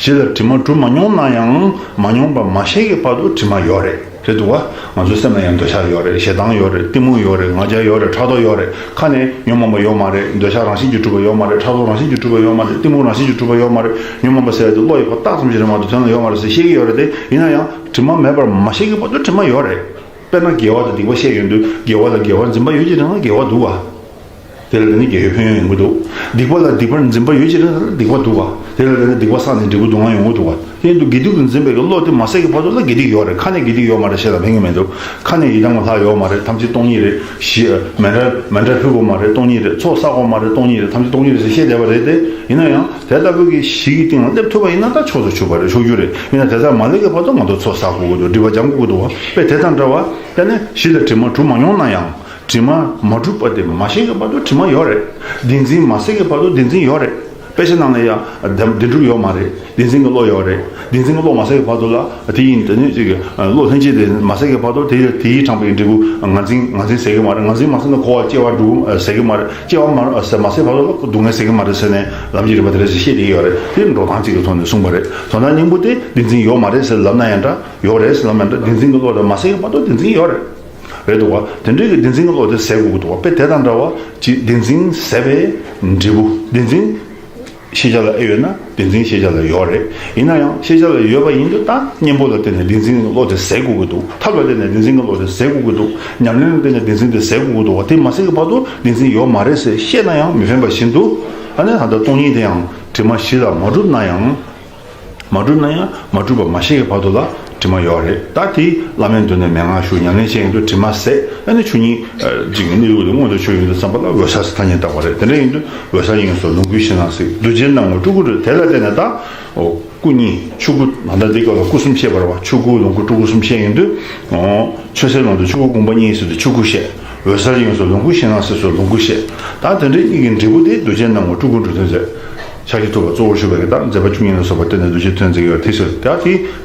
གཞི་ལ་དྲི་མ་གྲུབ་མ་མྱོང་ན་ཡང་མ་མྱོང་པ་མ་ཤེས་ཀྱི་བར་དུ་དྲི་མ་ཡོད་རེད། རེད་འདུག་བ། ང་ཚོའི་སེམས་ལ་ཡང་འདོད་ཆགས་ཡོད་རེད། ཞེ་སྡང་ཡོད་རེད། གཏི་མུག་ཡོད་རེད། ང་རྒྱལ་ཡོད་རེད། ཕྲག་དོག་ཡོད་རེད། ཁ་ནས་ཉོན་མོངས་པ་ཡོད་མ་རེད། འདོད་ཆགས་རང་བཞིན་གྱིས་གྲུབ་པ་ཡོད་མ་རེད། ཕྲག་དོག་རང་བཞིན་གྱིས་གྲུབ་པ་ཡོད་མ་རེད། གཏི་མུག་རང་བཞིན་གྱིས་གྲུབ་པ་ཡོད་མ་རེད། ཉོན་མོངས་པ་ཟེར་ཡ་དེ་བློ་ཡི་བར་བཏགས་ཙམ་ཞིག་རེད་མ་གཏོགས་དོན་ལ་ཡོད་མ་རེད་ཟེར་བཤད་ཀྱི་ཡོད་རེད་དེ། ཡིན་ན་ཡང་དྲི་མ་མེད་པར་མ་ཤེས་ཀྱི་བར་དུ་དྲི་མ་ཡོད་རེད། དཔེར་ན་དགེ་བ་དང་སྡིག་པ་བཤད་ཡོང་དུས་དགེ་བ་ལ་དགེ་བར་འཛིན་པ་ཡོད་ཀྱི་རེད་ན་དགེ་བ་འདུག་བ། དེ་ལ་དེ་ནི་དགེ་བའི་ཕན་ཡོན་ཡོང་གི་འདུག་སྡིག་པ་ལ་སྡིག་པར་འཛིན་པ་ཡོད་ཀྱི་རེད་ན་སྡིག་པ་འདུག་བ། དེ་ལ་དེ་ནི་སྡིག་པ་བསགས་ནས་འབྲས་བུ་སྡུག་བསྔལ་ཡོང་གི་འདུག་བ། དེ་ཡིན་དུས་དགེ་སྡིག་ཏུ་འཛིན་པའི་བློ་དེ་མ་ཟད་ཀྱི་བར་དུ་ལ་དགེ་སྡིག་ཡོད་རེད། ཁ་ནས་དགེ་སྡིག་ཡོད་མ་རེད་བཤད་ལ་ཕན་གྱི་མི་འདུག་ཁ་ནས་ཡི་དམ་གྱི་ལྷ་ཡོད་མ་རེད། ཐམས་ཅད་སྟོང་ཉིད་རེད། ཞི། མཎྜལ། མཎྜལ་ཕུལ་དགོས་མ་རེད། སྟོང་ཉིད་རེད། ཚོགས་བསགས་དགོས་མ་རེད། སྟོང་ཉིད་རེད། ཐམས་ཅད་སྟོང་ཉིད་རེད་ཟེར་བཤད་བསྡད་པ་རེད་དེ། ཡིན་ན་ཡང་དེ་ལྟ་བུའི་གི་གཞི་གི་སྟེང་ལ་སླེབས་ཐུབ་པ་ཡིན་ན་ད་ཆོས་སུ་ཆུད་པ་རེད། ཆོས་བརྒྱུད་རེད། ཡིན་ན་དེ་ལྟར་མ་སླེབས་ཀྱི་བར་དུ་ང་ཚོ་ཚོགས་བསགས་དགོས་ཀྱི་འདུག་སྒྲིབ་པ་སྦྱང་དགོས་ཀྱི་འདུག་བ། དཔེ་དེ་དང་འདྲ་བ། དེ་ནས་གཞི་ལ་དྲི་མ་གྲུབ་མ་མྱོང་ན་ཡང་། དྲི་མ་མ་གྲུབ་པ་དེ་མ་ཤེས་ཀྱི་བར་དུ་དྲི་མ་ཡོད་རེད། བདེན་འཛིན་མ་ཟད་ཀྱི་བར་དུ་བདེན་འཛིན་ཡོད་རེད། དཔེ་ཆ་ནང་ལ་ཡང་བདེན་བདེན་གྲུབ་ཡོད་མ་རེད། བདེན་འཛིན་གྱི་བློ་ཡོད་རེད། བདེན་འཛིན་གྱི་བློ་མ་ཟད་ཀྱི་བར་དུ་ལ་དེ་ཡིན་དེ་ནི་ཅིག་བློ་ལྷན་སྐྱེས་དེ་མ་ཟད་ཀྱི་བར་དུ་དེ་ཡི་དེ་ཡིས་དྲངས་པའི་འབྲས་བུ་ངར་འཛིན་ངར་འཛིན་ཟེར་གྱི་མ་རེད། ངར་འཛིན་མ་ཟད་ན་འཁོར་བ་སྐྱེ་བ་འགྲོ་ཟེར་གྱི་མ་རེད། སྐྱེ་བ་མ་མ་ཟད་བར་དུ་ལ་སྡུག་བསྔལ་ཟེར་གྱི་མ་རེད་ཟེར་ནས་ལམ་གྱི་རིམ་པ་དེ་རེད་ཟེར་བཤད་དེ་ཡོད་རེད། དེ་འགྲོ་སྟངས་གཅིག་གི་ཐོག་ནས་གསུངས་པ་རེད། དོན་དག་སྙིང་པོ་དེ་བདེན་འཛིན་ཡོད་མ་རེད་ཟེར་ལབ་ན་ཡང་འདྲ། ཡོད་རེད་ཟེར་ལབ་ན་འདྲ། བདེན་འཛིན་གྱི་བློ་དེ་མ་ཟད་ཀྱི་བར་དུ་བདེན་འཛིན་ཡོད་རེད། རེད་འདུག་བ། དེ་འདྲའི་གི་བདེན་འཛིན་གྱི་བློ་དེ་ཟད་དགོས་ཀྱི་འདུག་བ། དཔེ་དེ་དང་འདྲ་བ་ཅིག་བདེན་འཛིན་ཟད་པའི་འབྲས་བུ། བདེན་འཛིན་ཤེས་བྱ་ལ་ཨེ་ཡོད་ན་བདེན་འཛིན་ཤེས་བྱ་ལ་ཡོད་རེད། ཡིན་ན་ཡང་ཤེས་བྱ་ལ་ཡོད་པ་ཡིན་དུས་ད་གཉེན་པོ་ལ་བརྟེན་ནས་བདེན་འཛིན་གྱི་བློ་དེ་ཟད་དགོས་ཀྱི་འདུག་ཐབས་ལ་བརྟེན་ནས་བདེན་འཛིན་གྱི་བློ་དེ་ཟད་དགོས་ཀྱི་འདུག་ཉམས་ལེན་ལ་བརྟེན་ནས་བདེན་འཛིན་དེ་ཟད་དགོས་ཀྱི་འདུག་བ། དེ་མ་ཟད་ཀྱི་བར་དུ་བདེན་འཛིན་ཡོད་མ་རེད་ཟེར་བཤད་ན་ཡང་མི་ཕན་པ་བཞིན་དུ། ཨ་ནི་ད་ལྟ་སྟོང་ཉིད་དེ་ཡང་དྲི་མ་བཞི་ལ་མ་གྲུབ་ན་ཡང་། མ་གྲུབ་ན་ཡང་མ་གྲུབ་པ་མ་ཤེས་ཀྱི་བར་དུ་ལ་དྲི་མ་ཡོད་རེད། ད་དེ་བླ་མའི་མདུན་ནས་མན་ངག་ཞུ་ཉམས་ལེན་བྱས་ཡིན་དུས་དྲི་མ་ཟད། ཨ་ནི་ཆོས་ཉིད་ཅིག་གི་གནས་ལུགས་དེ་མངོན་དུ་གྱུར་ཡོང་དུས་ཙམ་པ་ལ་འོད་གསལ་ཟེར་ཐ་སྙད་བཏགས་པ་རེད། དེ་འདྲ་ཡིན་དུས་འོད་གསལ་དབྱིངས་སུ་ལོངས་སྐུའི་གཞི་སྣང་གཟིགས། གདུལ་བྱའི་སྣང་ངོར་སྤྲུལ་སྐུ་འགྲུབ། དེ་ལ་བརྟེན་ནས་ད་སྐུ་གཉིས་ཆོས་སྐུ་ད་ལྟ་འདི་སྐབས་ལ་སྐུ་གསུམ་བཤད་པ་རེད་བ། ཆོས་སྐུ་ལོངས་སྐུ་སྤྲུལ་སྐུ་གསུམ་བཤད་ཡིན་དུས། ཆོས་ཟད་ཀློང་དུ་ཆོས་སྐུ་དགོངས་པ་རྙེད་ཟེར་དུས་ཆོས་སྐུ་བཤད། འོད་གསལ་དབྱིངས་སུ་ལོངས་སྐུའི་གཞི་སྣང་གཟིགས་སུ་ལོངས་སྐུ་བཤད། ད་དེ་འདྲའི་གཉིས་ཀྱི་འབྲས་བུ་དེ་གདུལ་བྱའི་སྣང་ངོར་སྤྲུལ་སྐུ་འགྲུབ་སྟོན་མཛད། ཕྱག་བཞི་ཐུབ་པ་གཙོ་བོར་ཞུགས་པའི་གི་ད་མཛད་པ་བཅུ་གཉིས་ལ་སོགས་པ་བསྟན་ནས་གདུལ་བྱའི་དོན་མཛད་ཀྱི་ཡོད་དེ་ཟེར། ད་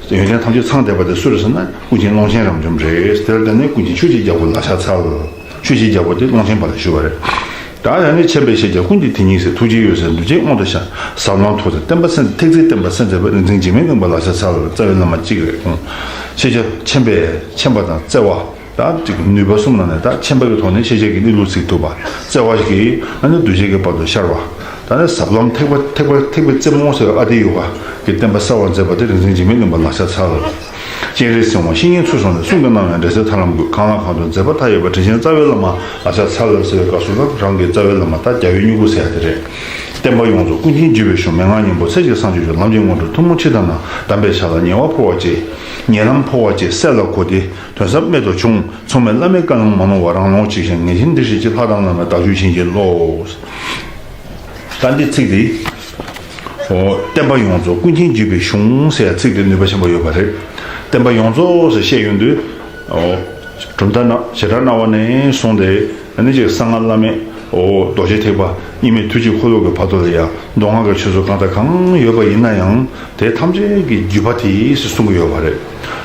དེ་ཡོན་ཏན་ཐམས་ཅད་ཚང་བསྡད་པ་དེ་སུ་རེད་ཟེར་ན་ཀུན་མཁྱེན་ཀློང་ཆེན་རབ་འབྱམས་རེད། དེར་བརྟེན་ནས་ཀུན་མཁྱེན་ཆོས་ཀྱི་རྒྱལ་པོ་ལ་ཕྱག་འཚལ། ཆོས་ཀྱི་རྒྱལ་པོ་དེ་ཀློང་ཆེན་པ་ལ་ཞུ་བ་རེད། ད་ཡང་ནི་མཁྱེན་པས་ཤེས་བྱ་ཀུན་གྱི་དེ་ཉིད་ཟེར། ཐུགས་རྗེའི་འོད་ཟེར་འདུ་བྱེད་དབང་དུ་ཤར། ཟབ་ལམ་ཐོབ་སྟེ་བསྟན་པ་སེམས་ཐེག་ཚད་བསྟན་པ་སེམས་ཚད་པའི་རིག་འཛིན་འཇིགས་མེད་གླིང་པ་ལག་ཆ་ཚར་ལ་རྩ་བའི་བླ་མ་གཅིག་རེད། ཤེས་བྱ་མཁྱེན་པས་མཁྱེན་པ་དང་བརྩེ་བ། ད་ཅིག་ནུས་པ་གསུམ་ནང་ནས་ད་མཁྱེན་པ་གི་ཐོག་ནས་ཤེས་བྱ་གི་གནས་ལུགས་གཟིགས་ཐུབ་པ། བརྩེ་བ་ཞིག་གིས་ཨ་ནི་འདུ་བྱེད་ཀྱི་བར་དུ་ཤར་བ། ད་ནི་ཟབ་ལམ་ཐེག་པ་ཐེག་པ་ཐེག་པའི་རྩེ་མོ་ཟེར་བའི་ཨ་ཏི་ཡོ་ག་གི་བསྟན་པ་གསར་བར་མཛད་པ་དེ་རིག་འཛིན་འཇིགས་མེད་གླིང་པ་ལག་ཆ་ཚར་ལ། སྤྱན་རས་གཟིགས་དབང་བཤེས་གཉེན་ཚུལ་བཟུང་ནས། གསུང་གིས་གནང་བའི་འབྲེལ་ཚད་ཐར་ལམ་དགོས། གང་ལ་གང་འདུལ་མཛད་པ་མཐའ་ཡས་པ། དྲིན་ཅན་རྩ་བའི་བླ་མ་ལག་ཆ་ཚར་ལ་ཟེར་བའི་སྐབས་སུ་ལ་རང་གི་རྩ་བའི་བླ་མ་ད་རྒྱལ་བའི་སྨྱུ་གུ་ཟེར་ཡ་དེ་རེད། བསྟན་པ་ཡོངས་རྫོགས་ཀུན་མཁྱེན་བརྒྱུད་པའི་གཞུང་། མན་ངག་སྙིང་པོ་ཚེ་གཅིག་སངས་རྒྱས་ཆོས། ལམ་གྱི་སྔོན་འགྲོ་ཐུན་མོང་ཕྱི་དང་ནང་། དམ་པའི་ཆ་ལ་ཉེ་བར་འཕོ་བ་བཅས། ཉེ་ལམ་འཕོ་བ་བཅས་སྲས་ལ་གོ་སྟེ། དོན་ཟབ་རྨད་དུ་བྱུང་། མཚུངས་མེད་བླ་མའི་བཀའ་ལུང་མ་ནོར་བ། རང་ལོངས་ཇི་བཞིན་ངེས་ཤེས་འདི་ཧྲིལ་གྱིས། ལྷ་དང་བླ་མའི་བདག་རྒྱུད་བྱིན་གྱིས་རློབས། ད་འདི་ཚིག་འདི། འོ། བསྟན་པ་ཡོངས་རྫོགས་ཀུན་མཁྱེན་བརྒྱུད་པའི་གཞུང་ཟེར་ཡ་ཚིག་འདི་ནུས་པ་ཆེན་པོ་ཡོད་པ་རེད། བསྟན་པ་ཡོངས་རྫོགས་ཟེར་བཤད་ཡོང་དུས། འོ། གྲུབ་མཐའ་ན་བྱེ་བྲག་སྨྲ་བ་ནས་བཟུང་སྟེ་ཨ་ནི་ཅིག་གསང་སྔགས་བླ་མེད། འོ། རྡོ་རྗེ་ཐེག་པ་གཉིས་མེད་ཐུགས་རྗེའི་འཁོར་ལོ་གི་བར་དུ་ལ་ཡང་མདོ་སྔགས་ཀྱི་ཆོས་ཚུལ་གང་དང་གང་ཡོད་པ་ཡིན་ན་ཡང་། དེ་ཐམས་ཅད་ཀྱི་བརྒྱུད་པ་དེ་ཟེར་གསུང་གི་ཡོད་པ་རེད།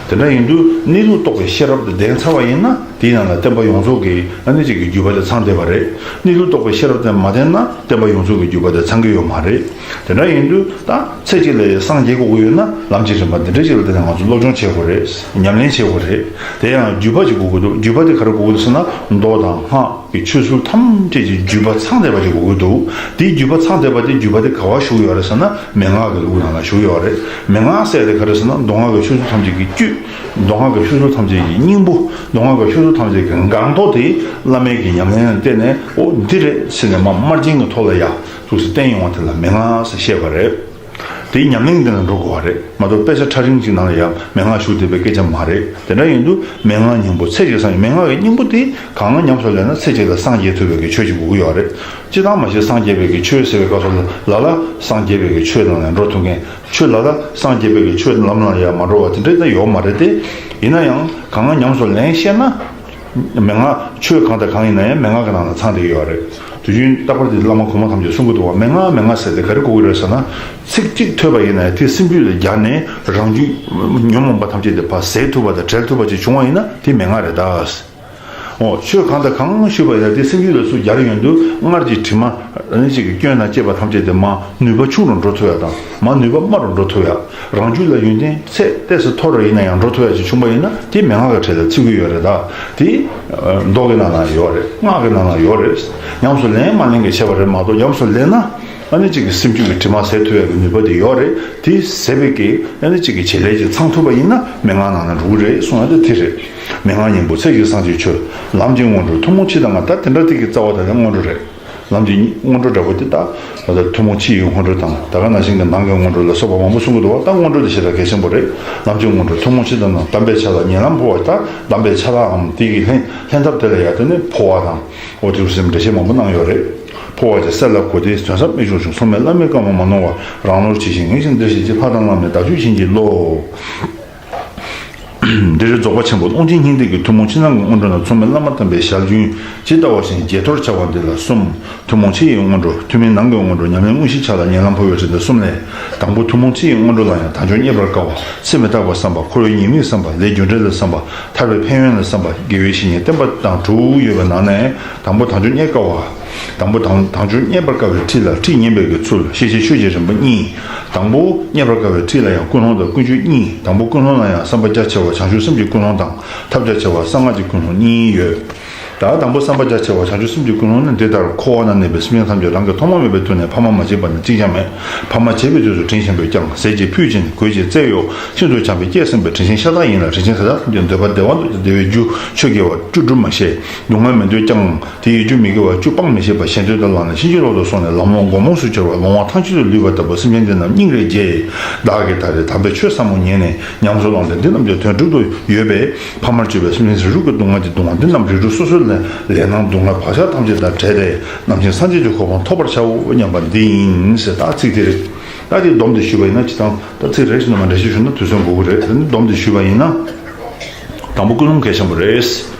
དེ་འདྲ་ཡིན་དུས་གནས་ལུགས་རྟོགས་པའི་ཤེས་རབ་དེ་ལྡན་ཚར་བ་ཡིན་ན། དེའི་ནང་ལ་བསྟན་པ་ཡོངས་རྫོགས་ཀྱི་ཨ་ནི་ཅིག་གི་བརྒྱུད་པ་དེ་ཚང་བསྡད་པ་རེད། གནས་ལུགས་རྟོགས་པའི་ཤེས་རབ་དེ་མ་ལྡན་ན་བསྟན་པ་ཡོངས་རྫོགས་ཀྱི་བརྒྱུད་པ་དེ་ཚང་གི་ཡོད་མ་རེད། དེ་འདྲ་ཡིན་དུས་ད་ཚེ་གཅིག་ལ་ཡང་སངས་རྒྱས་དགོས་ཀྱི་ཡོད་ན། ལམ་གྱི་རིམ་པ་འདི་འདྲ་ཅིག་ལ་བརྟེན་ནས་ང་ཚོ་སློབ་སྦྱོང་བྱེད་དགོས་རེད། ཉམས་ལེན་བྱེད་དགོས་རེད། དེ་ཡང་བརྒྱུད་པ་ཅིག་དགོས་ཀྱི་འདུག་བརྒྱུད་པ་དེ་ག་རེ་དགོས་ཀྱི་འདུག་ཟེར་ན། མདོ་དང་སྔགས་ཀྱི་ཆོས་ཚུལ་ཐམས་ཅད་ཀྱི་བརྒྱུད་པ་ཚང་བསྡད་པ་ཅིག་དགོས་ཀྱི་འདུག་དེའི་བརྒྱུད་པ་ཚང་བསྡད་པ་དེ། བརྒྱུད་པ་དེ་ག་བར་བཞུགས་ཡོད་རེད་ཟེར་ན། མན་ངག་གི་ལུགས་ནང་ལ་བཞུགས་ཡོད་རེད། མན་ངག་ཟེར་དེ་ག་རེ་ཟེར་ན། མདོ་སྔགས་ཀྱི་ཆོས་ཚུལ་ཐམས་ཅད་ཀྱི་བཅུད། མདོ་སྔགས་ཀྱི་ཆོས་ཚུལ་ཐམས་ཅད་ཀྱི་སྙིང་པོ། མདོ་སྔགས་ཀྱི་ཆོས་ཚུལ་ཐམས་ཅད་ཀྱི་སྒང་ཐོག་དེ་བླ་མའི་གི་ཉམས་ལེན་ལ་བརྟེན་ནས། འོ། འདི་རེད་ཟེར་ནས་མར་དམར་རྗེན་གྱི་ཐོག་ལ་ཡ་ཐུགས་སུ་བསྟན་ཡོང་བ་དེ་ལ་མན་ངག་ཟེར་བཤད་པ་རེད། དེའི་ཉམས་ལེན་དེ་ལ་འགྲོ་དགོས་པ་རེད་མ་གཏོགས། དཔེ་ཆ་ཕྲ་རིང་ཅིག་ནང་ལ་ཡང་མན་ངག་བཞུགས་བསྡད་པའི་སྐད་ཆ་མ་རེད། དེ་འདྲ་ཡིན་དུས་མན་ངག་སྙིང་པོ་ཚེ་གཅིག་སངས། མན་ངག་གི་སྙིང་པོ་དེ་གང་ཉམས་སུ་ལེན་ན་ཚེ་གཅིག་ལ་སངས་རྒྱས་ཐུབ་པའི་གི་ཆོས་ཅིག་དགོས་ཀྱི་ཡོད་རེད། སྤྱིར་བཏང་མ་གཞི་སངས་རྒྱས་པའི་གི་ཆོས་ཟེར་བའི་སྐབས་སུ་ལ་ལ་སངས་རྒྱས་པའི་གི་ཆོས་ནང་ལ་འགྲོ་ཐུབ་མཁན། ཆོས་ལ་ལ་སངས་རྒྱས་པའི་གི་ཆོས་ལམ་ལ་ཡང་མ་འགྲོ་བ་དེ་འདྲ་ད་ཡོད་མ་རེད་དེ། ཡིན་ན་ཡང་གང་ཉམས་སུ་ལེན་ཤེས་ན། མན་ངག་ཆོས་གང་དང་གང་ཡིན་ན་ཡང་མན་ངག་གི་ནང་ལ་ཚང་བསྡད་ཀྱི་ཡོད་རེད། དུས་རྒྱུན་རྟག་པར་དེ་བླ་མ་གོང་མ་ཐམས་ཅད་གསུང་གི་འདུག་བ། མན་ངག་མན་ངག་ཟེར་དེ་ག་རེ་གོ་གི་རེད་ཟེར་ན། ཚིག་གཅིག་ཐོས་པ་ཡིན་ན་ཡང་དེ་སེམས་རྒྱུད་ལ་སྦྱར་ནས་རང་རྒྱུད་ཉོན་མོངས་པ་ཐམས་ཅད་དེ་ཕར་ཟད་ཐུབ་པ་དང་བྲལ་ཐུབ་པ་ཅིག་བྱུང་བ་ཡིན་ན་དེ་མན་ངག་རེད་ད། འོ། ཆོས་གང་དང་གང་ཞུས་པ་ཡིན་ན་དེ་སེམས་རྒྱུད་ལ་སུ་སྦྱར་ཡོང་དུས་སྔར་གྱི་དྲི་མ་ཨ་ནི་ཅིག་གི་སྐྱོན་དང་བཅས་པ་ཐམས་ཅད་དེ་མར་ནུས་པ་ཆུང་རུ་འགྲོ་ཐུབ་ཡ་དང་། མར་ནུས་པ་དམའ་རུ་འགྲོ་ཐུབ་ཡ། རང་རྒྱུད་ལ་ཡོན་ཏན་ཚད་ཏོག་ཙམ་མཐོ་རུ་ཡིན་ན་ཡང་འགྲོ་ཐུབ་ཡ་ཅིག་བྱུང་བ་ཡིན་ན་དེ་མན་ངག་གི་གྲས་ལ་ཚུད་ཀྱི་ཡོད་རེད་ད། དེ་མདོ་གི་ནང་ན་ཡོད་རེད། སྔགས་ཀྱི་ནང་ན་ཡོད་རེད། ཉམས་སུ་ལེན་མ་ལེན་གྱི་ཁྱད་པར་རེད་མ་གཏོགས། ཉམས་སུ་ལེན་ན་ཨ་ནི་ཅིག་གི་སེམས་རྒྱུད་ཀྱི་དྲི་མ་ཟད་ཐུབ་ཡ་གི་ནུས་པ་དེ་ཡོད་རེད། དེ་ཟད་པའི་གི་ཨ་ནི་ཅིག་གི་བྱེད་ལས་ཅིག་ཚང་ཐུབ་པ་ཡིན་ན་མན་ངག་ནང་ན་འགྲོ་གི་རེད་གསུང་ཡ་དེ་དེ་རེད། མན་ངག་སྙིང་པོ་ཚེ་གཅིག་སངས་རྒྱས་ཆོས། ལམ་གྱི་སྔོན་འགྲོ་ཐུན་མོང་ཕྱི་དང་ནང་། ད་དེ་འདྲ་དེ་གི་རྩ་བ་ད་ལྟ་སྔོན་འགྲོ་རེད། ལམ་གྱི་སྔོན་འགྲོ་འདྲ་པོ་དེ་ད་ད་ལྟ་ཐུན་མོང་ཕྱི་ཡི་སྔོན་འགྲོ་དང་། ད་ག་ནང་བཞིན་གྱི་ནང་གི་སྔོན་འགྲོ་ལ་སོགས་པ་མང་པོ་གསུང་གི་འདུག་བ། ད་སྔོན་འགྲོ་དེ་ཞེ་དྲག་གལ་ཆེན་པོ་རེད། ལམ་གྱི་སྔོན་འགྲོ་ཐུན་མོང་ཕྱི་དང་ནང་། དམ་པའི་ཆ་ལ་ཉེ་ལམ་འཕོ་བ། ད་དམ་པའི་ཆ་ལའམ་དེ་གི་ལྷན་ལྷན་ཐབས་དེ་ལ་ཡ་དེ་ནི་འཕོ་བ་དང་། འོ་དེ་རུ་སེམས་འགྲེལ་བཤད་མང་པོ་གནང་ཡོད་རེད། འཕོ་བ་དེ་སྲས་ལ་གོ་སྟེ། དོན་ཟབ་རྨད་བྱུང་གཞུང་། མཚུངས་མེད་བླ་མའི་བཀའ་ལུང་མ་ནོར་བ། རང་ལོངས་ཇི་བཞིན་ངེས་ཤེས་འདི་ཧྲིལ་གྱིས། ལྷ་དང་བླ་མའི་བདག་རྒྱུད་བྱིན་གྱིས་རློབས། འདིར་རྫོགས་པ་ཆེན་པོ་ཀློང་ཆེན་སྙིང་ཐིག་གི་ཐུན་མོང་ཕྱི་ནང་གི་སྔོན་འགྲོ་ནང་། མཚུངས་མེད་བླ་མ་དམ་པའི་ཞལ་རྒྱུན་ཇི་ལྟ་བ་བཞིན་བརྗེད་གཏོར་བྱ་བ་འདི་ལ་གསུམ། ཐུན་མོང་ཕྱི་ཡི་སྔོན་འགྲོ། ཐུན་མིན་ནང་གི་སྔོན་འགྲོ། ཉམས་ལེན་དངོས་གཞིའི་ཆ་ལ་ཉེ་ལམ་འཕོ་བའི་ཕྲིན་ལས་གསུམ་ལས། དང་པོ་ཐུན་མོང་ཕྱི་ཡི་སྔོན་འགྲོ་ལ་ཡང་དལ་འབྱོར་རྙེད་པར་དཀའ་བ། ཚེ་མི་རྟག་པའི་བསམ་པ། འཁོར་བའི་ཉེས་དམིགས་བསམ་པ། ལས་རྒྱུ་འབྲས་ལ་བསམ་པ། ཐར་པའི་ཕན་ཡོན་ལ་བསམ་པ། དགེ་བའི་བཤེས་གཉེན་བསྟེན་པ་དང་དྲུག་ཡོད་པའི་ནང་ནས། དང་པོ་དལ་འབྱོར་རྙེད་དཀའ་བ། དང་པོ་དང་དལ་འབྱོར་རྙེད་པར་དཀའ་བའི་ཁྲིད་ལ་ཁྲིད་ཉན་པའི་གི་ཚུལ། ཤེས་བྱའི་ཆོས་ཀྱི་རིམ་པ་གཉིས། དང་པོ་རྙེད་པར་དཀའ་བའི་ཁྲིད་ལ་ཡང་ཀུན་སློང་དང་ཀུན་སྤྱོད་གཉིས། དང་པོ་ཀུན་སློང་ལ་ཡང་བསམ་པ་རྒྱ་ཆེ་བ་བྱང་ཆུབ་སེམས་ཀྱི་ཀུན་སློང་དང་། ཐབས་རྒྱ་ཆེ་བ་གསང་སྔགས་ཀྱི་ཀུན་སློང་གཉིས་ཡོད། ད་དང་པོ་བསམ་པ་རྒྱ་ཆེ་བ་བྱང་ཆུབ་སེམས་ཀྱི་ཀུན་སློང་ནི་འདི་ལྟར། འཁོར་བ་ན་གནས་པའི་སེམས་ཅན་ཐམས་ཅད་རང་གི་ཐོག་མ་མེད་པའི་དུས་ནས་ཕ་མ་མ་བྱས་པ་ནི་གཅིག་ཀྱང་མེད། ཕ་མ་བྱས་པའི་དུས་སུ་དྲིན་ཆེན་པོས་བསྐྱངས། ཟས་ཀྱི་ཕུད་བྱིན། གོས་ཀྱི་རྩེ་གཡོགས། ཤིན་ཏུ་བྱམས་པའི་སྐྱེས་ཟིན་པའི་དྲིན་ཆེན་ཤ་སྟག་ཡིན་ལ། དྲིན་ཆེན་དེ་དག་ཐམས་ཅད་འདོད་པ་བདེ་བ་འདོད་དེ་བདེ་བའི་རྒྱུ་ཆོས་དགེ་བ་བཅུ་སྒྲུབ་མ་ཤེས། སྡུག་བསྔལ་མི་འདོད་ཀྱང་། དེ་ཡི་རྒྱུ་མི་དགེ་བ་བཅུ་སྤང་མི་ཤེས་པ། གཞན་དོན་དུ་བླངས་ནས་ཕྱིན་ཅི་ལོག་ཏུ་སོང་ནས་ལམ་ལོག་མགོ་རྨོངས་སུ་གྱུར་པ། ལོང་བ་ཐང་ཆད་དུ་ལུས་པ་ལྟ་བུ་སེམས་ཅན་འདི་རྣམས་སྙིང་རེ་རྗེ། བདག་གིས་ད་རེས་དམ་པའི་ཆོས་ཟབ་མོ་ཉན་ནས་ཉམས་སུ་བླངས་ཏེ་འདི་རྣམས་ཀྱི་དོན་སྒྲུབ་ཏུ་ཡོད་པས། ཕ་མར་གྱུར་པའི་སེམས་ཅན་རིགས་དྲུག་གི་སྡུག་བསྔལ་གྱིས་གདུང་བ་འདི་རྣམས་རིགས་དྲུག་སོ་སོའི་ལས་ལས་སྣང་སྡུག་བསྔལ་བག་ཆགས་ཐམས་ཅད་དང་བྲལ་ཏེ་རྣམ་མཁྱེན་སངས་རྒྱས་ཀྱི་གོ་འཕང་ཐོབ་པར་བྱའོ་སྙམ་པ་འདི་ཡིན་ཟེར། ད་ཚིག་དེ་རེད། ད་དེ་སྡོམ་དེ་ཞུས་པ་ཡིན་ན། སྤྱིར་བཏང་ད་ཚིག་རེ་ཞིག་ནས་མར་འགྲེལ་བཤད་ཞུས་ན་དུས་ཚོད་འགོར་གི་རེད། དེ་ནི་སྡོམ་དེ་ཞུས་པ་ཡིན་ན། དང་པོ་ཀུན་སློང་གལ་ཆེན་པོ་རེད།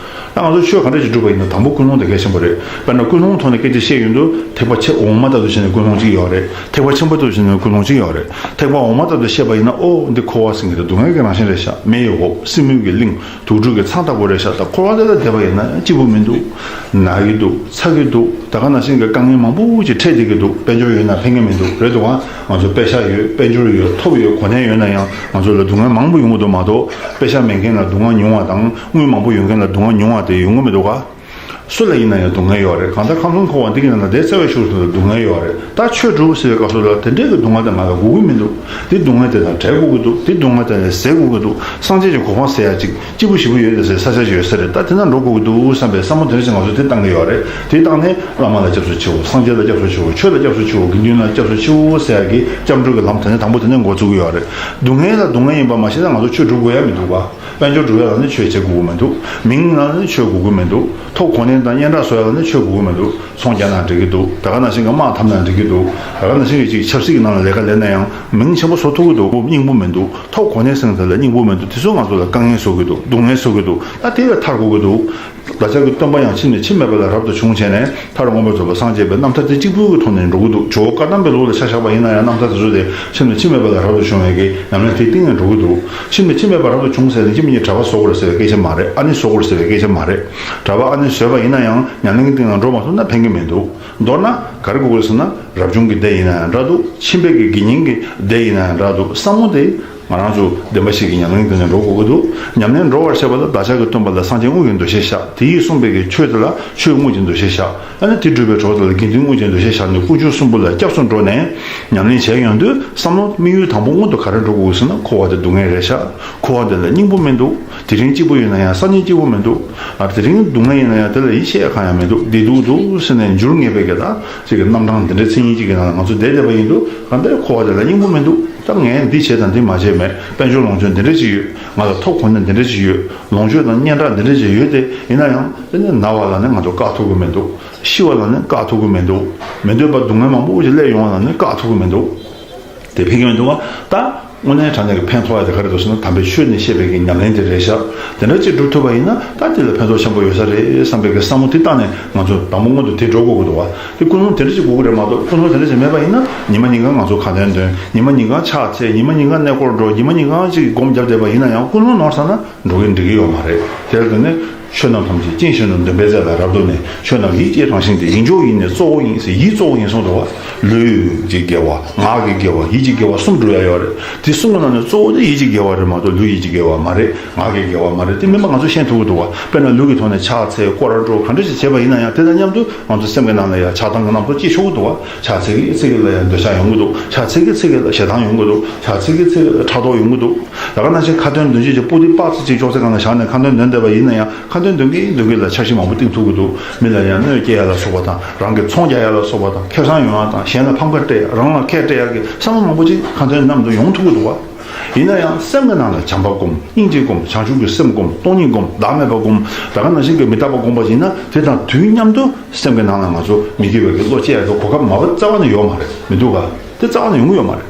ད་ང་ཚོ་ཆོས་ག་འདྲ་ཞིག་སྒྲུབ་པ་ཡིན་ན་དང་པོ་ཀུན་སློང་དེ་གལ་ཆེན་པོ་རེད། དཔེར་ན་ཀུན་སློང་ཐོག་ནས་སྐད་ཆ་བཤད་ཡོང་དུས་ཐེག་པ་ཆེ་འོག་མ་ལྟ་བུ་བྱས་ནས་ཀུན་སློང་གཅིག་ཡོད་རེད། ཐེག་པ་ཆེན་པོ་ལྟ་བུ་བྱས་ནས་ཀུན་སློང་གཅིག་ཡོད་རེད། ཐེག་པ་འོག་མ་ལྟ་བུ་བཤད་པ་ཡིན་ན་ཨོ་འདི་འཁོར་བ་ཟེར་མཁན་དེ་སྡུག་བསྔལ་གྱི་རང་བཞིན་རེད་ཤག་མི་ཡི་འོབས་སྲིན་མོའི་གི་གླིང་དུག་སྦྲུལ་གྱི་ཚང་ལྟ་བུ་རེད་ཤག་ད་འཁོར་བ་དེ་ལ་བསྡད་པ་ཡིན་ན་སྐྱིད་པོ་མི་འདུག་ན་གི་འདུག་ཚ་གི་འདུག་ད་ག་ནང་བཞིན་གྱི་དཀའ་ངལ་མང་པོ་ཅིག་འཕྲད་བསྡད་ཀྱི་འདུག་དཔལ་འབྱོར་ཡོད་ན་ཕན་གྱི་མི་འདུག་རེད་འདུག་ག་ང་ཚོ་པེ་ཤག་ཡོད། དཔལ་འབྱོར་ཡོད། ཐོབ་ཡོད། གོ་གནས་ཡོད་ན་ཡང་ང་ཚོ་ལ་སྡུག་བསྔལ་མང་པོ་ཡོང་གི་འདུག་མ་གཏོགས་པེ་ཤག་མེད་མཁན་ལ་སྡུག་བསྔལ་ཉུང་བ་དང་དངུལ་མང་པོ་ཡོད་མཁན་ལ་སྡུག་བསྔལ་ཉུང་བ་དེ་ཡོང་གི་མི་འདུག་ག་སུ་ལ་ཡིན་ན་ཡང་སྡུག་བསྔལ་ཡོད་རེད། གང་ལྟར་ཁམས་གསུམ་འཁོར་བ་འདི་གི་ནང་ན་བསྡད་ཚར་བའི་ཤུགས་སུ་ལ་སྡུག་བསྔལ་ཡོད་རེད། ད་ཆོས་སྒྲུབ་ཟེར་བའི་སྐབས་སུ་ལ་དེ་འདྲའི་གི་སྡུག་བསྔལ་དེ་ང་ལ་དགོས་ཀྱི་མི་འདུག་དེ་སྡུག་བསྔལ་དེ་དང་བྲལ་དགོས་ཀྱི་འདུག་དེ་སྡུག་བསྔལ་དེ་ལས་ཟད་དགོས་ཀྱི་འདུག་སངས་རྒྱས་ཀྱི་གོ་འཕང་ཟེར་ཡ་ཅིག་སྐྱིད་པོ་ཞེ་པོ་ཡོད་རེད་ཟེར་ས་ཆ་ཅིག་ཡོད་ས་རེད། ད་དེ་ན་འགྲོ་དགོས་ཀྱི་འདུག་བསམ་པའི་བསམ་བློ་དེ་འདྲ་ཅིག་ང་ཚོས་དེ་བཏང་གི་ཡོད་རེད། དེ་བཏང་ནས་བླ་མ་ལ་སྐྱབས་སུ་མཆིའོ། སངས་རྒྱས་ལ་སྐྱབས་སུ་མཆིའོ། ཆོས་ལ་སྐྱབས་སུ་མཆིའོ། དགེ་འདུན་ལ་སྐྱབས་སུ་མཆིའོ་ཟེར་ཡ་གི་སྐྱབས་འགྲོ་གི་ལམ་དེ་ནས་དང་པོ་དེ་ནས་འགོ་བཙུགས་ཀྱི་ཡོད་རེད། སྡུག་བསྔལ་ལ་སྡུག་བསྔལ་ཡིན་པ་མ་ཤེས་ན་ང་ཚོ་ཆོས་སྒྲུབ་དགོས་ཡ་མི་འདུག་ག་དཔལ་འབྱོར་སྒྲུབ་ཡ་ལ་ནི་ཆོས་བྱེད་དགོས་ཀྱི་མི་འདུག་མིང་ལ་ནི་ཆོས་དགོས་ཀྱི་མི་འདུག་ཐོབ་གོ་གནས་དང་སྙན་གྲགས་བཟོ་ཡ་ལ་ནི་ཆོས་དགོས་ཀྱི་མི་འདུག་ཚོང་རྒྱག་ན་འགྲིག་གི་འདུག་ད་ག་ནང་བཞིན་གྱི་དམག་འཐབ་ན་འགྲིག་གི་འདུག་ད་ག་ནང་བཞིན་གྱི་ཅིག་ཆབ་སྲིད་ཀྱི་ནང་ལ་ལས་ཀ་ལས་ན་ཡང་མིང་ཆེན་པོ་བཟོ་ཐུབ་ཀྱི་འདུག་སྙིང་པོ་མི་འདུག་ཐོབ་གོ་གནས་ཟེར་མཁན་དེ་ལ་སྙིང་པོ་མི་འདུག་དེ་ཚོ་ང་ཚོ་ལ་དཀའ་ངལ་བཟོ་གི་འདུག་སྡུག་བསྔལ་བཟོ་གི་འདུག་ད་དེ་ལས་ཐར་དགོས་ཀྱི་འདུག་བདག་ཅག་གི་སྟོན་པ་ཡང་ཁྱིམ་ནས་ཁྱིམ་མེད་པ་ལས་རབ་ཏུ་བྱུང་བྱས་ནས་མཐར་མངོན་པར་རྫོགས་པར་སངས་རྒྱས་པའི་རྣམ་ཐར་དེ་གཅིག་པུའི་ཐོག་ནས་འགྲོ་གི་འདུག་ཇོ་བོ་བཀའ་གདམས་པའི་ལུགས་ལ་ཆ་བཞག་པ་ཡིན་ན་ཡང་རྣམ་ཐར་དེ་ཚོ་དེ་ཁྱིམ་ནས་ཁྱིམ་མེད་པ་ལས་རབ་ཏུ་བྱུང་བའི་གི་ཉམས་ལེན་དེའི་སྟེང་ནས་འགྲོ་གི་འདུག་ཁྱིམ་ནས་ཁྱིམ་མེད་པ་རབ་ཏུ་བྱུང་ཟེར་ནས་ཁྱིམ་གཉིས་གྲྭ་པ་བཟོ་དགོས་རེད་ཟེར་བའི་སྐད་ཆ་མ་རེད། ཨ་ནི་བཟོ་དགོས་རེད་ཟེར་བའི་སྐད་ཆ་མ་རེད། གྲྭ་པ་ཨ་ནི་བཟོས་པ་ཡིན་ན་ཡང་ཉམས་ལེན་གྱི་སྟེང་ལ་འགྲོ་མ་ཐུབ་ན་ཕན་གི་མི་འདུག་མདོར་ན་ག་རེ་དགོས་ཀྱི་རེད་ཟེར་ན་རབ་བྱུང་གི་སྡེ་ཡིན་ན་ཡང་འདྲ་འདུག་ཁྱིམ་པའི་གི་དགེ་བསྙེན་གྱི་སྡེ་ཡིན་ན་ཡང་འདྲ་འདུག་བསམ་བློ་དེ་ང་རང་ཚོ་བདེན་པ་ཞིག་གི་ཉམས་ལེན་དེ་ནས་འགྲོ་དགོས་ཀྱི་འདུག་ཉམས་ལེན་འགྲོ་བར་བྱེད་པ་ལ་བདག་ཅག་གི་སྟོན་པ་ལ་སངས་རྒྱས་དངོས་ཀྱི་འདུ་ཤེས་བཞག་དེ་ཡིས་གསུངས་པའི་གི་ཆོས་དེ་ལ་ཆོས་དངོས་ཀྱི་འདུ་ཤེས་བཞག་ཨ་ནི་དེ་སྒྲུབ་པའི་གྲོགས་དེ་ལ་དགེ་འདུན་དངོས་ཀྱི་འདུ་ཤེས་བཞག་ནས་དཀོན་མཆོག་གསུམ་པོ་ལ་སྐྱབས་སུ་འགྲོ་ནས་ཉམས་ལེན་བྱས་ཡོང་དུས་བསམ་བློ་དམིགས་ཡུལ་དང་པོ་སྔོན་དུ་ག་རེ་འགྲོ་དགོས་ཟེར་ན་འཁོར་བ་དེ་སྡུག་བསྔལ་རེད་ཤག་འཁོར་བ་འདི་ལ་སྙིང་པོ་མི་འདུག་དེ་རིང་སྐྱིད་པོ་ཡོད་ན་ཡང་སང་ཉིན་སྐྱིད་པོ་མི་འདུག་ཨ་དེ་རིང་སྡུག་བསྔལ་ཡིན་ན་ཡང་དེ་ལ་ཡིད་ཆེས་ཡ་གང་ཡང་མི་འདུག་བདེ་སྡུག་འདུག་ཟེར་ནས་འགྱུར་ངེས་པའི་གི་ད་ཅིག་གི་རྣམ་གྲངས་འདི་འདྲའི་མཚན་ཉིད་ཅིག་གི་ནང་ལ་ང་ཚོ་བསྡད་བསྡད་པ་ཡིན་དུས་གང་ལྟར་འཁོར་བ་དེ་ལ་སྙིང་པོ་མི་འདུག་ད་ངས་འདི་བྱས་དང་འདི་མ་བྱས་མེད། དཔལ་འབྱོར་ལོངས་སྤྱོད་འདི་འདྲ་ཅིག་ཡོད། ང་ལ་ཐོབ་གོ་གནས་འདི་འདྲ་ཅིག་ཡོད། ལོངས་སྤྱོད་དང་སྙན་གྲགས་འདི་འདྲ་ཅིག་ཡོད་དེ་ཡིན་ན་ཡང་དེ་ནི་ན་བ་ལ་ནི་ང་ཚོ་བཀག་ཐུབ་ཀྱི་མི་འདུག་ཤི་བ་ལ་ནི་བཀག་ཐུབ་ཀྱི་མི་འདུག་མི་འདོད་པ་སྡུག་བསྔལ་མང་པོ་ཞིག་སླེབས་ཡོང་བ་ལ་ནི་བཀག་ཐུབ་ཀྱི་མི་འདུག་དེ་ཕན་གྱི་མི་འདུག་བ། ད་དངོས་གནས་དྲང་གནས་ཀྱི་ཕན་ཐོགས་ཡ་དེ་ག་རེ་འདུག་ཟེར་ན་དམ་པའི་ཆོས་ནས་བཤད་པའི་གི་ཉམས་ལེན་དེ་རེད་ཤག་དེ་འདྲ་ཅིག་སྒྲུབ་ཐུབ་པ་ཡིན་ན་ད་དེ་ལ་ཕན་ཐོགས་ཆེན་པོ་ཡོད་ས་རེད་བསམ་པའི་གི་བསམ་བློ་དེ་བཏང་ནས་ང་ཚོ་དང་པོ་སྔོན་དུ་དེ་འགྲོ་དགོས་ཀྱི་འདུག་བ། དེ་ཀུན་སློང་དེ་འདྲ་ཅིག་དགོས་ཀྱི་རེད་མ་གཏོགས་ཀུན་སློང་དེ་འདྲ་ཅིག་མེད་པ་ཡིན་ན་ཉི་མ་ཉིན་གང་ང་ཚོ་ཁ་འདོན་འདོན། ཉི་མ་ཉིན་གང་ཕྱག་འཚལ། ཉི་མ་ཉིན་གང་གནས་སྐོར་འགྲོ། ཉི་མ་ཉིན་གང་ཅིག་སྒོམ་བརྒྱབ་བསྡད་པ་ཡིན་ན་ཡང་ཀུན་སློང་ནོར་ཚར་ན་འགྲོ་གི་འགྲིག་གི་ཡོད་མ་རེད། དེར་བརྟེན་ནས་ཆོས་རྣམས་ཐམས་ཅད་རྐྱེན་བཞིན་དུ་འདོད་པའི་རྩལ་ལ་རབ་བསྡུས་ནས་ཆོས་རྣམས་ཡིད་ཀྱི་རང་བཞིན་ཏེ། ཡིན་མཆོག་ཡིན་ནས་གཙོ་བོ་ཡིན་ཟེར་ཡིད་གཙོ་བོ་ཡིན་གསུངས་འདུག་བ། ལུས་ཀྱི་དགེ་བ། ངག་གི་དགེ་བ། ཡིད་ཀྱི་དགེ་བ་གསུམ་འགྲོ་ཡ་ཡོད་རེད། དེ་གསུམ་གྱི་ནང་ནས་གཙོ་བོ་དེ་ཡིད་ཀྱི་དགེ་བ་རེད་མ་གཏོགས་ལུས་ཡིད་ཀྱི་དགེ་བ་མ་རེད། ངག་གི་དགེ་བ་མ་རེད། དེ་མིན་པ་ང་ཚོ་ཤེས་ཐུབ་ཀྱི་འདུག་བ། དཔེར་ན་ལུས་ཀྱི་ཐོག་ནས་ཕྱག་འཚལ། སྐོར་ར་འགྲོ། ག་འདྲ་ཞིག་བྱས་པ་ཡིན་ན་ཡང་དེ་དང་མཉམ་དུ་ང་ཚོ་སེམས་ཀྱི་ནང་ལ་ཡང་ཆགས་སྡང་གི་རྣམ་རྟོག་སྐྱེ་ཆོག་གི་འདུག་བ། ཕྱག་འཚལ་གྱི་ཚིག་གི་ལ་ཡང་འདོད་ཆགས་ཡོང་གི་འདུག་ཕྱག་འཚལ་གྱི་ཚིག་གི་ལ་ཞེ་སྡང་ཡོང་གི་འདུག་ཕྱག་འཚལ་གྱི་ཚིག་གི་ལ་ཕྲག་དོག་ཡོང་གི་འདུག་ད་ག་ནང་བཞིན་ཁ་འདོན་འདོན་བྱེད་ཀྱི་པོ་ཏི་པགས་ཙི་ཅིག་ཅོག་ཙེ་སྒང་ལ་བཞག་ནས་ཁ་འདོན་འདོན་བསྡད་པ་ཡིན་ན་ཡང་ཁ་འདོན་འདོན་གྱིན་འདོན་གྱིན་ལ་འཆར་གཞི་མང་པོ་བཏིང་ཐུབ་ཀྱི་འདུག་མི་ལ་ཡང་གནོད་སྐྱེལ་ཡ་ལ་སོགས་པ་དང་། རང་གི་ཚོང་རྒྱག་ཡ་ལ་སོགས་པ་དང་། ཁེ་བཟང་ཡོང་ཡ་དང་། གཞན་ལ་ཕམ་ཁ་སྤྲད་ཡ། རང་ལ་ཁེ་སྤྲད་ཡ་གི་བསམ་བློ་མང་པོ་ཅིག་ཁ་འདོན་ནམ་དུ་ཡོང་ཐུབ་ཀྱི་འདུག་བ། ཡིན་ན་ཡང་སེམས་ཀྱི་ནང་ལ་བྱམས་པ་སྒོམ། སྙིང་རྗེ་སྒོམ། བྱང་ཆུབ་ཀྱི་སེམས་སྒོམ། སྟོང་ཉིད་སྒོམ། བདག་མེད་པ་སྒོམ། ད་ག་ནང་བཞིན་གྱི་མི་རྟག་པ་སྒོམ་པ་ཡིན་ན་དེ་དང་དུས་མཉམ་དུ་སེམས་ཀྱི་ནང་ལ་ང་ཚོ་མི་དགེ་བའི་གི་བློ་སྐྱེ་ཡ་གི་གོ་སྐབས་མ་པ་རྩ་བ་ནས་ཡོད་མ་རེད། མི་འདུག་ག་དེ་རྩ་བ་ནས་ཡོང་གི་ཡོད་མ་རེད།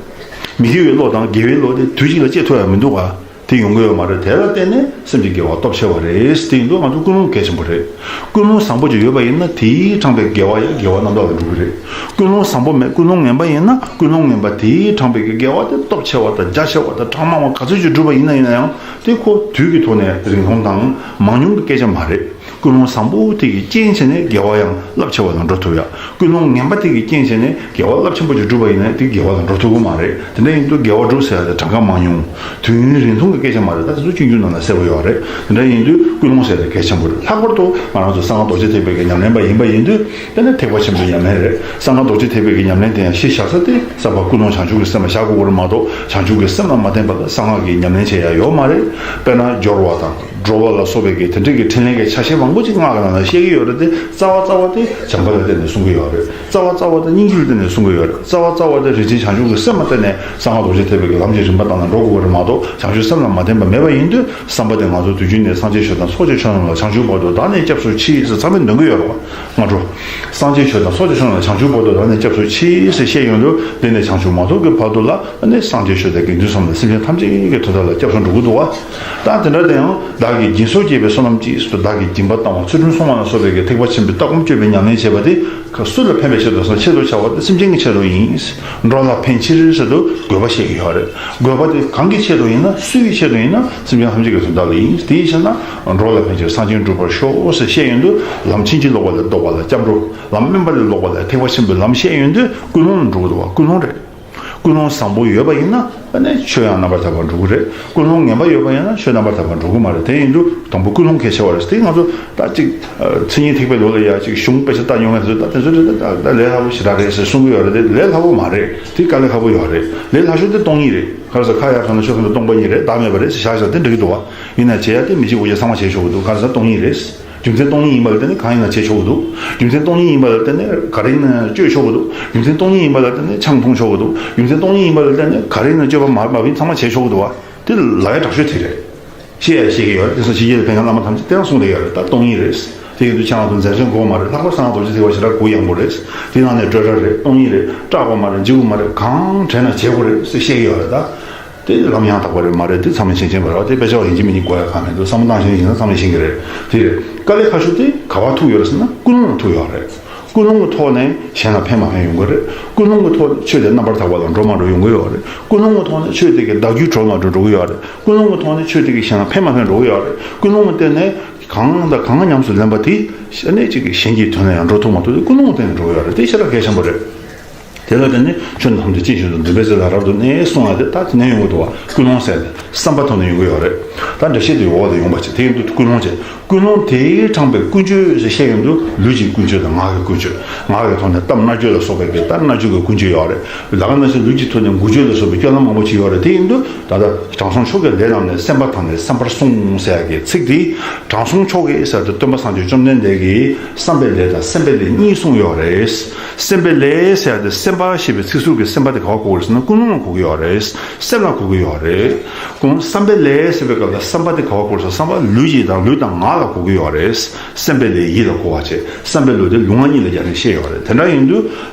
མི་དགེ་བའི་བློ་དང་དགེ་བའི་བློ་དེ་དུས་གཅིག་ལ་སྐྱེ་ཐུབ་ཡ་མི་འདུག་ག་དེ་ཡོང་གི་ཡོད་མ་རེད། དེ་ལ་བརྟེན་ནས་སེམས་ཀྱི་དགེ་བ་སྟོབས་ཆེ་བ་རེད། དེ་ཡིན་དུས་ང་ཚོ་ཀུན་སློང་གལ་ཆེན་པོ་རེད། ཀུན་སློང་བཟང་པོ་ཅིག་ཡོད་པ་ཡིན་ན་དེས་དྲངས་པའི་དགེ་བ་ཡང་དགེ་བ་རྣམ་དག་ལ་འགྲོ་གི་རེད། ཀུན་སློང་བཟང་པོ་མེད། ཀུན་སློང་ངན་པ་ཡིན་ན་ཀུན་སློང་ངན་པ་དེས་དྲངས་པའི་དགེ་བ་དེ་སྟོབས་ཆེ་བ་དང་རྒྱ་ཆེ་བ་དང་གྲངས་མང་བ་ག་ཚོད་ཅིག་བསྒྲུབས་པ་ཡིན་ན་ཡིན་ན་ཡང་དེ་ཁོ་དུས་ཀྱི་ཐོག་ནས་རིང་ཐུང་དང་མང་ཉུང་གི་སྐད་ཆ་མ་རེད། ཀུན་སློང་བཟང་པོ་དེ་གི་རྐྱེན་བྱས་ནས་དགེ་བ་ཡང་རླབས་ཆེ་བ་ལ་འགྲོ་ཐུབ་ཡ། ཀུན་སློང་ངན་པ་དེ་གི་རྐྱེན་བྱས་ནས་དགེ་བ་རླབས་ཆེན་པོ་ཅིག་བསྒྲུབས་པ་ཡིན་ན་དེ་དགེ་བ་ལ་འགྲོ་ཐུབ་ཀྱི་མ་རེད། དེ་འདྲ་ཡིན་དུས་དགེ་བ་སྒྲུབ་ཟེར་ཡ་དེ་གྲངས་ཀ་མང་ཉུང་། དུས་ཡུན་རིང་ཐུང་གི་སྐད་ཆ་མ་རེད། ད་དེ་ཚོ་སྤྱོད་འཇུག་ནང་ལ་གསལ་པོ་ཡོད་རེད། དེ་འདྲ་ཡིན་དུས་ཀུན་སློང་ཟེར་ཡ་དེ་གལ་ཆེན་པོ་རེད། ལྷག་པར་དུ་ང་རང་ཚོ་གསང་སྔགས་རྡོ་རྗེ་ཐེག་པའི་གི་ཉམས་ལེན་པ་ཡིན་པ་ཡིན་དུས་དེ་ནི་ཐེག་པ་ཆེན་པོའི་ཉམས་ལེན་རེད། གསང་སྔགས་རྡོ་རྗེ་ཐེག་པའི་གི་ཉམས་ལེན་དེ་ཡང་གཞི་བཞག་ས་དེ་བསམ་པ་ཀུན་སློང་བྱང་ཆུབ་ཀྱི་སེམས་ལ་བཞག་དགོས་ཀྱི་རེད་མ་གཏོགས་བྱང་ཆུབ་ཀྱི་སེམས་ལ་མ་བརྟེན་པ་ལ་གསང་སྔགས་ཀྱི་ཉམས་ལེན་བྱེད་ཡ་ཡོད་མ་རེད། དཔེར་ན་སྦྱོར་བ་དང་། འགྲོ་བ་ལ་སོགས་པའི་གི་དེ་འདྲའི་གི་ཕྲིན་ལས་ཀྱི་ཆ་ཤས་མང་པོ་ཅིག་སྔགས་ཀྱི་ནང་ལ་བཤད་ཀྱི་ཡོད་རེད་དེ། རྩ་བ་རྩ་བ་དེ་བྱམས་པ་ལ་བརྟེན་ནས་གསུང་གི་ཡོད་རེད། རྩ་བ་རྩ་བ་དེ་སྙིང་རྗེ་ལ་བརྟེན་ནས་གསུང་གི་ཡོད་རེད། རྩ་བ་རྩ་བ་དེ་རིན་ཆེན་བྱང་ཆུབ་ཀྱི་སེམས་ལ་བརྟེན་ནས་གསང་སྔགས་རྡོ་རྗེ་ཐེག་པའི་གི་ལམ་གྱི་རིམ་པ་དང་ལ་འགྲོ་དགོས་ཀྱི་རེད་མ་གཏོགས་བྱང་ཆུབ་སེམས་ལ་མ་བརྟེན་པ་མེད་པ་ཡིན་དུས་བསམ་པ་དེ་ང་ཚོ་དུས་རྒྱུན་ནས་སངས་རྒྱས་ཆོས་དང་ཚོགས་ཀྱི་མཆོག་རྣམས་ལ་བྱང་ཆུབ་བར་དུ་བདག་ནི་སྐྱབས་སུ་མཆི་ཟེར་མཚམས་མེད་འདོན་གྱི་ཡོད་རེད་བ། སྔ་དྲོ། སངས་རྒྱས་ཆོས་དང་ཚོགས་ཀྱི་མཆོག་རྣམས་ལ་བྱང་ཆུབ་བར་དུ་བདག་ནི་སྐྱབས་སུ་མཆི་ཟེར་བཤད་ཡོང་དུས་འདི་ནས་བྱང་ཆུབ་མ་ཐོབ་ཀྱི་བར་དུ་ལ། ཨ་ནི་སངས་རྒྱས་ཆོས་དང་དགེ་འདུན་གསུམ་ལ་སེམས་ཅན་ཐམས་ཅད་ཀྱི་དོན་དག་ལ་སྐྱབས་སུ་འགྲོ་གི་འདུག་བ། ད་དེ་འདྲ་དེ་ཡང་བདག་ བདག་གིས་སྦྱིན་སོགས་བགྱིས་པའི་བསོད་ནམས་ཀྱིས་ཟེར་དུས། བདག་གིས་སྦྱིན་པ་བཏང་བ། ཚུལ་ཁྲིམས་སྲུང་བ་ལ་སོགས་པའི་གི་ཐེག་པ་ཆེན་པོའི་ལྟ་སྒོམ་སྤྱོད་པའི་ཉམས་ལེན་བྱས་པ་དེ་སུ་ལ་ཕན་པའི་ཆེད་དུ་ཟེར་ན། ཆེད་དུ་བྱ་བ་དེ་སེམས་ཅན་གྱི་ཆེད་དུ་ཡིན། འགྲོ་ལ་ཕན་ཕྱིར་ཟེར་དུས་དགོས་པ་བཤད་ཀྱི་ཡོད་རེད། དགོས་པ་དེ་གང་གི་ཆེད་དུ་ཡིན་ན། སུའི་ཆེད་དུ་ཡིན་ན། སེམས་ཅན་ཐམས་ཅད་ཀྱི་དོན་དག་ལ་ཡིན། དེའི་ཕྱིར་ན་འགྲོ་ལ་ཕན་ཕྱིར་སངས་རྒྱས་འགྲུབ་པར་ཤོག་ཟེར་བཤད་ཡོང་དུས། ལམ་ཕྱིན་ཅི་ལོག་པ་ལས་ལྡོག་པ་ལ་སྐྱབས་འགྲོ། ལམ་དམན་པ་ལས་ལྡོག་པ་ལ་ཐེག་པ་ཆེན་པོའི་ལམ་བཤད་ཡོང་དུས། ཀུན་སློང་ལ་འགྲོ་གི་འདུག་བ། ཀུན་སློང་རེད། ཀུན་སློང་བཟང་པོ་ཡོད་པ་ཡིན་ན། ཨ་ནི་ཆོས་ཡང་རྣམ་པར་དག་པར་འགྲོ་གི་རེད། ཀུན་སློང་ངན་པ་ཡོད་པ་ཡིན་ན་ཆོས་རྣམ་པར་དག་པར་འགྲོ་གི་མ་རེད། དེ་ཡིན་དུས་དང་པོ་ཀུན་སློང་གལ་ཆེ་བ་རེད། དེ་ང་ཚོ་ད་ཅིག་མཚན་ཉིད་ཐེག་པའི་ལུགས་ལ་ཡ་ཅིག་གཞུང་དཔེ་ཆ་ལྟ་མྱོང་མཁན་ཚོས། ད་དེ་ཚོ་ད་ད་ལས་སླ་པོ་ཞེ་དྲག་རེད་ཟེར་གསུང་གི་ཡོད་རེད། དེ་ལས་སླ་པོ་མ་རེད། དེ་དཀའ་ལས་ཁག་པོ་ཡོད་རེད། ལས་སླ་ཤོས་དེ་སྟོང་ཉིད་རེད། ག་རེ་ཟེར། ཁ་ཡར་གང་ན་ཆོས་གང་ན་སྟོང་པ་ཉིད་རེད། བདག་མེད་པ་རེད་ཟེར་བཞག་བཞག་དེ་འགྲིག་གི་འདུག་བ། ཡིན་ན་བྱེད་ཡ་དེ་མི་བྱེད་དགོས་ཡ་ཚང་མ་བྱེད་ཆོག་གི་འདུག། ག་རེ་ཟེར། སྟོང་ཉིད་རེད། རྒྱུ་མཚན་སྟོང་ཉིད་ཡིན་པ་ལ་བརྟེན་ནས་གང་ཡིན་ན་བྱེད་ཆོག་གི་འདུག། རྒྱུ་མཚན་སྟོང་ཉིད་ཡིན་པ་ལ་བརྟེན་ནས་ག་རེ་ཡིན་ན་སྤྱོད་ཆོག་གི་འདུག། རྒྱུ་མཚན་སྟོང་ཉིད་ཡིན་པ་ལ་བརྟེན་ནས་ཆང་འཐུང་ཆོག་གི་འདུག། རྒྱུ་མཚན་སྟོང་ཉིད་ཡིན་པ་ལ་བརྟེན་ནས་ག་རེ་ཡིན་ན་སྤྱོད་པ་མ་མ་བིན་ཚང་མ་བྱེད་ཆོག་གི་འདུག་བ། དེ་ལ་ཡ་དྲག་ཤོས་དེ་རེད། བཤད་ཡ་བཤད་ཀྱི་ཡོད་རེད། དེང་སང་ཕྱི་རྒྱལ་ལ་ཕེབས་མཁན་བླ་མ་ཐམས་ཅད་དེ་རང་གསུངས་བསྡད་ཡོད་རེད། ད་སྟོང་ཉིད་རེད། དེ་ཡིན་དུས་ཁྱེད་རང་ཚོ་འཛིན་སྐྱོང་དགོས་མ་རེད། ལྷག་པར་གསང་སྔགས་རྡོ་རྗེ་ཐེག་པ་ཞེ་དྲག་གུ་ཡངས་པོ་རེད། དེ་ནང་ནས་སྤྲོས་བྲལ་རེད། སྟོང་ཉིད་རེད། སྐྲག་པ་མ་རེད། འཇིགས་པ་མ་རེད། གང་དྲན་ན་བྱེད་དགོས་རེད་ཟེར་བཤད་ཀྱི་ཡོད་རེད་ད། དེ་ལམ་ཡང་དག་པ་རེད་མ་རེད། དེ་ཚང་མས་མཁྱེན་མཁྱེན་པ་རེད། དེ་དཔེ་ཆ་བ་ཡིན་གཅིག་མིན་གཅིག་དགོས་ཡ་གང་མེད་འདུག། བསམ་བློ་བཏང་ཤེས་ཡིན་ན་ཚང་མས་ཤེས་ཀྱི་རེད། དེ་རེད། དཀའ་ལས་ཁག་ཤོས་དེ་ག་པར་ཐུག་ཡོད་རེད་ཟེར་ན། ཀུན་སློང་ལ་ཐུག་ཡོད་རེད། ཀུན་སློང་གི་ཐོག་ནས་གཞན་ལ་ཕན་མ་ཕན་ཡོང་གི་རེད། ཀུན་སློང་གི་ཐོག་ནས་ཆོས་དེ་རྣམ་པར་དག་པ་ལ་འགྲོ་མ་འགྲོ་ཡོང་གི་ཡོད་རེད། ཀུན་སློང་གི་ཐོག་ནས་ཆོས་དེ་གི་བདག་རྒྱུད་གྲོལ་མ་གྲོལ་འགྲོ་གི་ཡོད་རེད། ཀུན་སློང་གི་ཐོག་ནས་ཆོས་དེ་གི་གཞན་ལ་ཕན་མ་ཕན་འགྲོ་གི་ཡོད་རེད། ཀུན་སློང་གི་སྟེང་ནས་གང་དང་གང་ཉམས་སུ་ལེན་པ་དེ་ཨ་ནི་གཅིག་གི་གཞན་གྱི་དོན་ལ་ཡང་འགྲོ་ཐུབ་མ་ཐུབ་དེ་ཀུན་སློང་གི་སྟེང་ནས་འགྲོ་གི་ཡོད་རེད། དེ་ཞེ་དྲག་གལ་ཆེན་པོ་རེད། དེ་ལ་བརྟེན་ནས་ཆོས་རྣམས་དེ་ཅི་བཞིན་དུ་འདུན་པའི་ཚུལ་ལ་རབ་ཏུ་གནས་གསུང་བ་དེ་ད་དེ་ནས་ཡོང་གི་འདུག་བ། ཀུན་སློང་ཟེར་ཏེ་བསམ་པ་ཐོག་ནས་ཡོང་གི་ཡོད་རེད། ད་འགྲེལ་བཤད་དེ་འོག་ཏུ་ཡོང་པ་ཅིག། དེ་ཡིན་དུས་ཀུན་སློང་བྱས། ཀུན་སློང་དེས་དྲངས་པའི་ཀུན་སྤྱོད་ཞེས་བཤད་ཡོང་དུས། ལུས་ཀྱི་ཀུན་སྤྱོད་དང་ངག་གི་ཀུན་སྤྱོད། ངག་གི་ཐོག་ནས་གཏམ་སྨྲ་བརྗོད་ལ་སོགས་པའི་གི་ད་སྨྲ་བརྗོད་ཀྱི་ཀུན་སྤྱོད་ཡོད་རེད། ད་ག་ནང་བཞིན་ལུས་ཀྱི་ཐོག་ནས་འགུལ་སྐྱོད་ལ་སོགས་པའི་སྤྱོད་ལམ་མང་པོ་ཅིག་ཡོད་རེད། དེ་ཡིན་དུས་ད་ལྟ་དྲང་སྲོང་མཆོག་གིས་ལས་རྣམས་ནི་སེམས་པ་དང་ནི་བསམ་པར་གསུངས་ཟེར་ཡ་གི་ཚིག་དེ། དྲང་སྲོང་མཆོག་གིས་ཟེར་ཏེ་སྟོན་པ་སངས་རྒྱས་བཅོམ་ལྡན་འདས་ཀྱིས་བསམ་པའི་ལས་དང་སེམས་པའི་ལས་གཉིས་གསུངས་ཡོད་རེད། སེམས་པའི་ལས་ཟེར་ཏེ་སེམས་པ་ཞེས་པའི་ཚིག་ཟུར་གྱི་སེམས་པ་དེ་ག་པར་གོ་དགོས་རེད་ཟེར་ན་ཀུན་སློང་ལ་གོ་གི་ཡོད་རེད། སེམས་ལ་གོ་གི་ཡོད་རེད། ཀུན་བསམ་པའི་ལས་ཟེར་བའི་སྐབས་ལ་བསམ་པ་དེ་ག་པར་གོ་དགོས་རེད་ཟེར་ན་བསམ་པ་ལུས་ཀྱི་དང་ལུས་དང་ངག་ལ་གོ་གི་ཡོད་རེད། སེམས་པའི་ལས་ཡིད་ལ་གོ་བ་བྱས། བསམ་པའི་ལུས་དེ་ལུས་ངག་གཉིས་ལ་རྒྱབ་ནས་བཤད་ཡོད་རེད། དེ་འདྲ་ཡིན་དུས་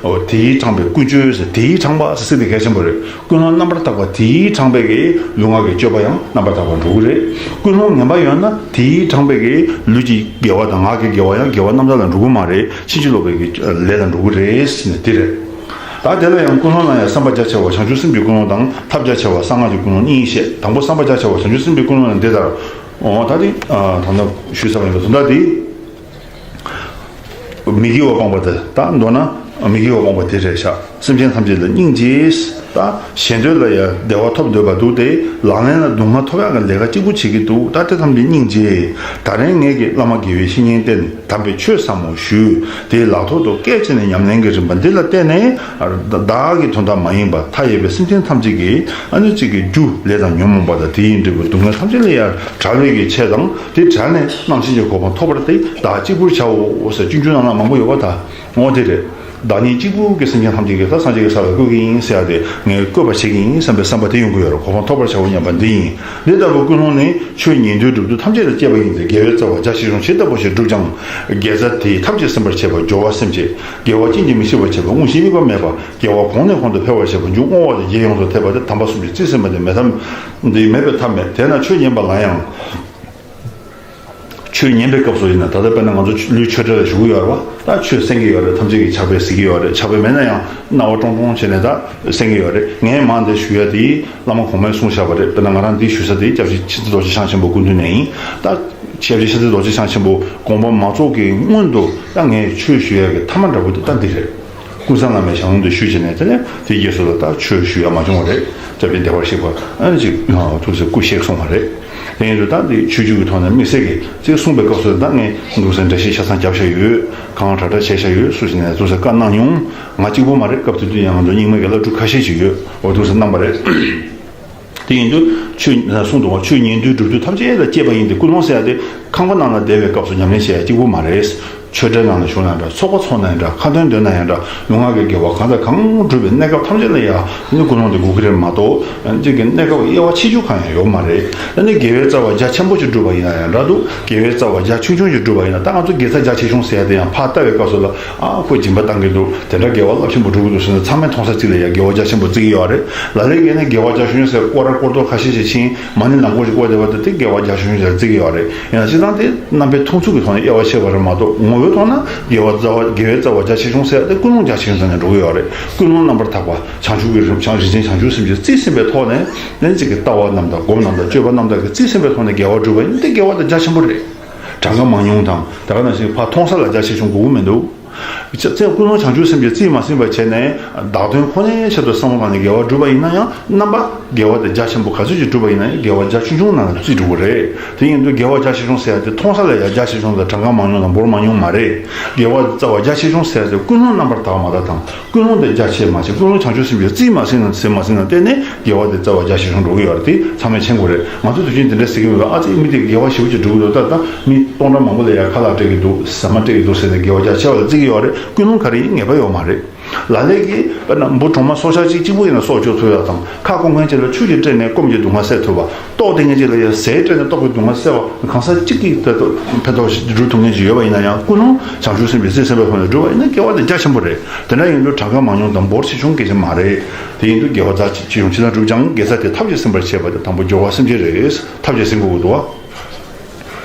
དེས་དྲངས་པའི་ཀུན་སྤྱོད་ཟེར། དེས་དྲངས་པ་ཟེར་ཚིག་དེ་གལ་ཆེན་པོ་རེད། ཀུན་སློང་རྣམ་པར་དག་པ་དེས་དྲངས་པའི་གི་ལུས་ངག་གི་སྤྱོད་པ་ཡང་རྣམ་པར་དག་པར་འགྲོ་གི་རེད། ཀུན་སློང་ངན་པ་ཡོད་ན་དེས་དྲངས་པའི་གི་ལུས་ཀྱི་དགེ་བ་དང་ངག་གི་དགེ་བ་ཡང་དགེ་བ་རྣམ་དག་ལ་འགྲོ་གི་མ་རེད། ཕྱིན་ཅི་ལོག་པའི་གི་ལས་ལ་འགྲོ་གི་རེད་ཟེར་ནས་དེ་རེད། ད་དེ་ལ་ཡང་ཀུན་སློང་ལ་ཡང་བསམ་པ་རྒྱ་ཆེ་བ་བྱང་ཆུབ་སེམས་ཀྱི་ཀུན་སློང་དང་ཐབས་རྒྱ་ཆེ་བ་གསང་སྔགས་ཀྱི་ཀུན་སློང་གཉིས་བཤད། དང་པོ་བསམ་པ་རྒྱ་ཆེ་བ་བྱང་ཆུབ་སེམས་ཀྱི་ཀུན་སློང་ལ་འདི་ལྟར། འོ་ད་དེ་ད་ལྟ་ཞུས་ཚར་བ་ཡིན་པ་དོན་དག་དེ། མི་དགེ་བ་སྤངས་པ་དེ་ད་མདོར་ན་མི་དགེ་བ་སྤངས་པ་དེ་རེད་ཤག། སེམས་ཅན་ཐམས་ཅད་ལ་སྙིང་རྗེ། ད་གཞན་དོན་ལ་ཡང་བདེ་བ་ཐོབ་འདོད་པ་འདུག་སྟེ། ལག་ལེན་ལ་སྡུག་བསྔལ་ཐོབ་ཡག་གི་ལས་ཀ་གཅིག་པུ་བྱེད་ཀྱི་འདུག། ད་དེ་ཐམས་ཅད་སྙིང་རྗེ། ད་རིང་ངེད་ཀྱིས་བླ་མ་དགེ་བའི་བཤེས་གཉེན་བསྟེན་དམ་པའི་ཆོས་ཟབ་མོ་ཞུས། དེའི་ལག་ཐོག་ཏུ་སྐད་ཅིག་ནས་ཉམས་ལེན་གྱི་རིམ་པ་འདི་ལ་བརྟེན་ནས། བདག་གི་དོན་དག་མ་ཡིན་པ་མཐའ་ཡས་པའི་སེམས་ཅན་ཐམས་ཅད་ཀྱི་ཨ་ནི་གཅིག་གི་རྒྱུ་ལས་དང་ཉོན་མོངས་པ་དང་དེ་ཡིས་འབྲས་བུ་སྡུག་བསྔལ་ཐམས་ཅད་ལས་ཡང་བྲལ་བའི་གི་ཆེད་དང་། དེ་བྲལ་ནས་རྣམ་ཤེས་ཀྱི་གོ་འཕང་ཐོབ་པར་ཏེ་བདག་གཅིག་པུར་བྱའོ་ཟེར་སྤྱོད་འཇུག་ནང་ལ་མང་པོ་ཡོད་པ་ད། འོ་དེ་རེད། བདག་ཉིད་གཅིག་པུ་གི་སེམས་ཅན་ཐམས་ཅད་ཀྱི་ད་སངས་རྒྱས་ཀྱི་ས་ལ་བཀོད་ཀྱི་ཡིན་ཟེར་ཡ་དེ་ངས་བཀོད་པ་བྱེད་ཀྱི་ཡིན་བསམ་པའི་བསམ་པ་དེ་ཡོང་གི་ཡོད་རེད། གོ་འཕང་ཐོབ་པར་བྱའོ་སྙམ་པ་འདི་ཡིན། འདི་ལྟ་བུའི་ཀུན་སློང་ནི་ཆོས་ཉན་ཐོས་སྒྲུབ་ཐབས་ཐམས་ཅད་ལ་སྤྱད་པ་ཡིན་ཏེ། དགེ་བའི་རྩ་བ་བརྒྱ་ཆེ་ཆུང་ཇི་ལྟ་བ་ཞིག་བསྒྲུབས་ཀྱང་། དགེ་རྩ་དེས་ཐམས་ཅད་ཟིན་པར་བྱེད་པ་སྦྱོར་བ་སེམས་བསྐྱེད། དགེ་བ་ཅན་གྱི་མི་ཤེས་པར་བྱེད་པ་དངོས་གཞིའི་དམིགས་པ་མེད་པ། དགེ་བ་གོང་ནས་གོང་དུ་འཕེལ་བར་བྱེད་པ་འབྱུང་བསྔོ་བ་དང་རྗེས་ཡོངས་སུ་འཐེབ་པ་དེ་དམ་པ་གསུམ་གྱིས་རྩིས་ཟིན་པ་དེ་མེད་ཐབས་འདི་མེད་པའི་ཐབས་མེད། དེས་ན་ཆོས་ཉན་པ་ལ་ཡང་། ཆོས་ཉན་པའི་སྐབས་སུ་ཡིན་ན་ད་ལྟ་དཔེར་ན་ང་ཚོ་ལུས་ཆོས་འབྲེལ་ལ་ཞུགས་ཀྱི་ཡོད་རེད་བ། ད་ཆོས་གསན་གྱི་ཡོད་རེད། ཐམས་ཅད་ཀྱིས་ཕྱག་དཔེ་གཟིགས་ཀྱི་ཡོད་རེད། ཕྱག་དཔེ་མེད་ན་ཡང་རྣ་བ་ཀྲོང་ཀྲོང་བྱས་ནས་ད་གསན་གྱི་ཡོད་རེད། ངས་མར་འདི་ཞུ་ཡ་དེ་བླ་མ་གོང་མས་གསུངས་བཞག་པ་རེད། དཔེར་ན་ང་རང་འདི་ཞུ་ས་དེ་སྐྱབས་རྗེ་མཁྱེན་བརྩེ་རྡོ་རྗེ་འཆང་ཆེན་པོ་སྐུ་མདུན་ནས་ཡིན། ད་སྐྱབས་རྗེ་མཁྱེན་བརྩེ་རྡོ་རྗེ་འཆང་ཆེན་པོ་དགོངས་པ་མ་རྫོགས་ཀྱི་སྔོན་དུ་ད་ངས་ཆོས་ཞུ་ཡ་གི་ཐ་མ་འདྲ་པོ་དེ་ད་འདི་རེད། ཀུན་བཟང་བླ་མའི་ཞལ་ལུང་དུ་ཞུས་བྱས་ནས་དེ་ནས་དེའི་རྗེས་སུ་ལ་ད་ཆོས་ཞུ་ཡ་མ་བྱུང་བ་རེད། སྐྱབས་རྗེ་བདེ་བར་གཤེགས་པ་ཨ་ནི་ཅིག་ཐུགས་སྲས་སྐུ་གཤེགས་སོང་བ་རེད། དེ་ཡིན་དུས་ད་འདི་ཆོས་བརྒྱུད་ཀྱི་ཐོག་ནས་དམིགས་བསལ་གྱི་ཅིག་གསུངས་པའི་སྐབས་སུ་ད་ངས་འདུག་སེ་འགྲེལ་བཤད་ཆ་ཚང་བརྒྱབ་བཞག་ཡོད། གང་དྲག་དྲག་བྱས་བཞག་ཡོད། སུ་ཞིག་ནས་འདུག་སེ་བཀའ་གནང་མྱོང་། ང་གཅིག་པོ་མ་རེད། སྐབས་དེ་དུས་ཡང་ང་ཚོ་རྙིང་མའི་སྐད་ལ་འབྲུག་ཁ་ཤས་ཅིག་ཡོད། འོ་འདུག་སེ་གནང་བ་རེད། དེ་ཡིན་དུས་ཆོས་གསུངས་འདུག་བ། ཆོས་ཉན་ཐོས་སྒྲུབ་ཐུབ་ཐམས་ཅད་ལ་སྤྱད་པ་ཡིན་ཏེ། ཀུན་སློང་ཟེར་ཡ་དེ་ ཁང་པ་ནང་ལ་བསྡད་པའི་སྐབས་སུ་ཉམས་ལེན་བྱེད་ཡ་གཅིག་པུ་མ་རེད། ཆོས་གྲྭའི་ནང་ལ་བཞུགས་ན་འདྲ། ཚོགས་པ་ཚོགས་ན་ཡང་འདྲ། ཁ་འདོན་འདོན་ན་ཡང་འདྲ། ལུས་ངག་གི་དགེ་བ་གང་དང་གང་བསྒྲུབ་པའི་གནས་སྐབས་ཐམས་ཅད་ལ་ཡང་ནི་ཀུན་སློང་དེ་དགོས་ཀྱི་རེད་མ་གཏོགས། གཅིག་གི་གནས་སྐབས་དབྱེ་བ་ཕྱེ་རྒྱུ་གང་ཡང་ཡོད་མ་རེད། ཨ་ནི་དགེ་བའི་རྩ་བ་རྒྱ་ཆེན་པོ་ཞིག་བསྒྲུབས་པ་ཡིན་ན་ཡང་འདྲ་འདུག་དགེ་བའི་རྩ་བ་རྒྱ་ཆུང་ཆུང་ཞིག་བསྒྲུབས་པ་ཡིན་ན། ད་ང་ཚོ་དགེ་རྩ་རྒྱ་ཆེ་ཆུང་ཟེར་ཡ་དེ་ཡང་ཕར་ལྟ་བའི་སྐབས་སུ་ལ། ཨ་ཁོས་སྦྱིན་པ་བཏང་གི་འདུག་དེ་འདྲ་དགེ་བ་རླབས་ཆེན་པོ་བསྒྲུབ་ཀྱི་འདུག་ཟེར་ནས་ཚང་མས་མཐོང་ས་གཅིག་ལ་ཡང་དགེ་བ་རྒྱ་ཆེན་པོ་བརྩི་གི་ཡོད་རེད། ལ་ལས་ཀྱིས་ནི་དགེ་བ་རྒྱ་ཆུང་ཆུང་ཟེར་སྐོར་ར་སྐོར་ཐོག་ཁ་ཤས་ཤིག་ཕྱིན། མ་ཎི་ནང་སྐོར་ཞིག་བསྐོར་བསྡད་པ་དེ་དེ་དགེ་བ་རྒྱ་ཆུང་ཆུང་ཟེར་བརྩི་གི་ཡོད་རེད། ཡིན་ན་སྤྱིར་བཏང་དེ་རྣམ་པའི་མཐོང་ཚུལ་གྱི་ཐོག་ནས་དབྱེ་བ་ཕྱེ་བ་རེད་མ་གཏོགས། ངོ་བོའི་ཐོག་ན་དགེ་བ་རྩ་བ་དགེ་བའི་རྩ་བ་རྒྱ་ཆེ་ཆུང་ཟེར་ཡ་དེ་ཀུན་སློང་རྒྱ་ཆེ་ཆུང་ཟེར་ནས་འགྲོ་གི་ཡོད་རེད། ཀུན་སློང་རྣམ་པར་དག་པ། བྱང་ཆུབ་ཀྱི་རིམ། བྱང་རིན་ཆེན་བྱང་ཆུབ་སེམས་ཀྱིས་རྩིས་ཟིན་པའི་ཐོག་ནས། ནན་ཅིག་གི་ལྟ་བ་རྣམ་དག་སྒོམ་རྣམ་དག་སྤྱོད་པ་རྣམ་དག་གིས་རྩིས་ཟིན་པའི་ཐོག་ནས་དགེ་བ་བསྒྲུབས་པ་ཡིན་ན་དེ་དགེ་བ་དེ་རྒྱ་ཆེན་པོ་རེད། གྲངས་ཀ་མང་ཉུང་དང་། ད་ག་ནང་བཞིན་ཕར་མཐོང་ས་ལ་རྒྱ་ཆེ་ཆུང་དགོས་ཀྱི་མི་འདུག་ཅེས་ཀུན་སློང་བྱང་ཆུབ་སེམས་ཀྱིས་རྩིས་མ་ཟིན་པ་བྱས་ནས། བདག་དོན་ཁོ་ནའི་ཆེད་དུ་བསམ་བློ་བཏང་ནས་དགེ་བ་བསྒྲུབས་པ་ཡིན་ན་ཡང་། རྣམ་པ་དགེ་བ་དེ་རྒྱ་ཆེན་པོ་ག་ཚོད་ཅིག་བསྒྲུབས་པ་ཡིན་ན་ཡང་དགེ་བ་རྒྱ་ཆུང་ཆུང་ནང་ལ་རྩིས་འགྲོ་གི་རེད། དེ་ཡིན་དུས་དགེ་བ་རྒྱ་ཆེ་ཆུང་ཟེར་ཡ་དེ་མཐོང་ས་ལ་ཡང་རྒྱ་ཆེ་ཆུང་དང་གྲངས་ཀ་མང་ཉུང་དང་འབོར་མང་ཉུང་མ་རེད། དགེ་བ་རྩ་བ་རྒྱ་ཆེ་ཆུང་ཟེར་ཡ་དེ་ཀུན་སློང་རྣམ་པར་དག་མ་དག་དང་། ཀུན་སློང་དེ་རྒྱ་ཆེ་མ་ཆེ། ཀུན་སློང་བྱང་ཆུབ་སེམས་ཀྱིས་རྩིས་མ་ཟིན་ན་ཟིན་མ་ཟིན་ན་བལྟས་ནས་དགེ་བ་དེ་རྩ་བ་རྒྱ་ཆེ་ཆུང་འགྲོ་གི་ཡོད་རེད། དེ་ཚང་མས་མཁྱེན་དགོས་རེད། ང་ཚོ་དུས་རྒྱུན་དེ་འདྲ་ཟེར་གྱི་མེད་པ། ཨ་ཙི་མི་དེ་དགེ་བ་ཞེ་པོ་ཅིག་སྒྲུབ་ཀྱི་འདུག་ད་ལྟ་མི་སྟོང་ཕྲག་མང་པོ་ལ་ཡ་ཁ་ལག་སྤྲད་ཀྱི་འདུག་ཟ་མ་སྤྲད་ཀྱི་འདུག་ཟེར་ནས་དགེ་བ་རྒྱ་ཆེ་བ་ལ་བརྩི་གི་ཡོད་རེད། ཀུན་སློང་ག་རེ་ཡིན་ངེས་པ་ཡོད་མ་རེད། ལ་ལས་ཀྱིས་དཔེར་ན་འབུ་གྲོག་མ་སྲོག་ཆགས་གཅིག་གཅིག་པུ་ཡིན་ན་སྲོག་སྐྱོབ་ཐུབ་ཡ་དང་། ཁ་སྐོམ་མཁན་གཅིག་ལ་ཆུ་ཞིག་སྤྲད་ནས་སྐོམ་གྱི་སྡུག་བསྔལ་སེལ་ཐུབ་པ། ལྟོགས་ལྡན་མཁན་གཅིག་ལ་ཡ་ཟས་སྤྲད་ནས་ལྟོགས་པའི་སྡུག་བསྔལ་སེལ་བ། གང་ཟག་གཅིག་གིས་ཕན་ཐོགས་ཕན་ཐོགས་སྒྲུབ་ཐུབ་མཁན་ཞིག་ཡོད་པ་ཡིན་ན་ཡང་། ཀུན་སློང་བྱང་ཆུབ་སེམས་ཀྱིས་རྩིས་ཟིན་པའི་ཐོག་ནས་བསྒྲུབས་པ་ཡིན་ན་དགེ་བ་དེ་རྒྱ་ཆེན་པོ་རེད། དེ་འདྲ་ཡིན་དུས་གྲངས་ཀ་མང་ཉུང་དང་འབོར་ཆེ་ཆུང་སྐད་ཆ་མ་རེད། དེ་ཡིན་དུས་དགེ་བ་རྩ་ཆེ་ཆུང་ཇི་ལྟར་བསྒྲུབ་ཀྱང་དགེ་རྩ་དེ་ཐབས་ཀྱིས་ཟིན་པར་བྱེད་པ་དེ་དང་པོ་སྦྱོར་བ་སེམས་བསྐྱེད་རེད། ཐབས་ཀྱིས་ཟིན་དགོས་ཀྱི་འདུག་བ།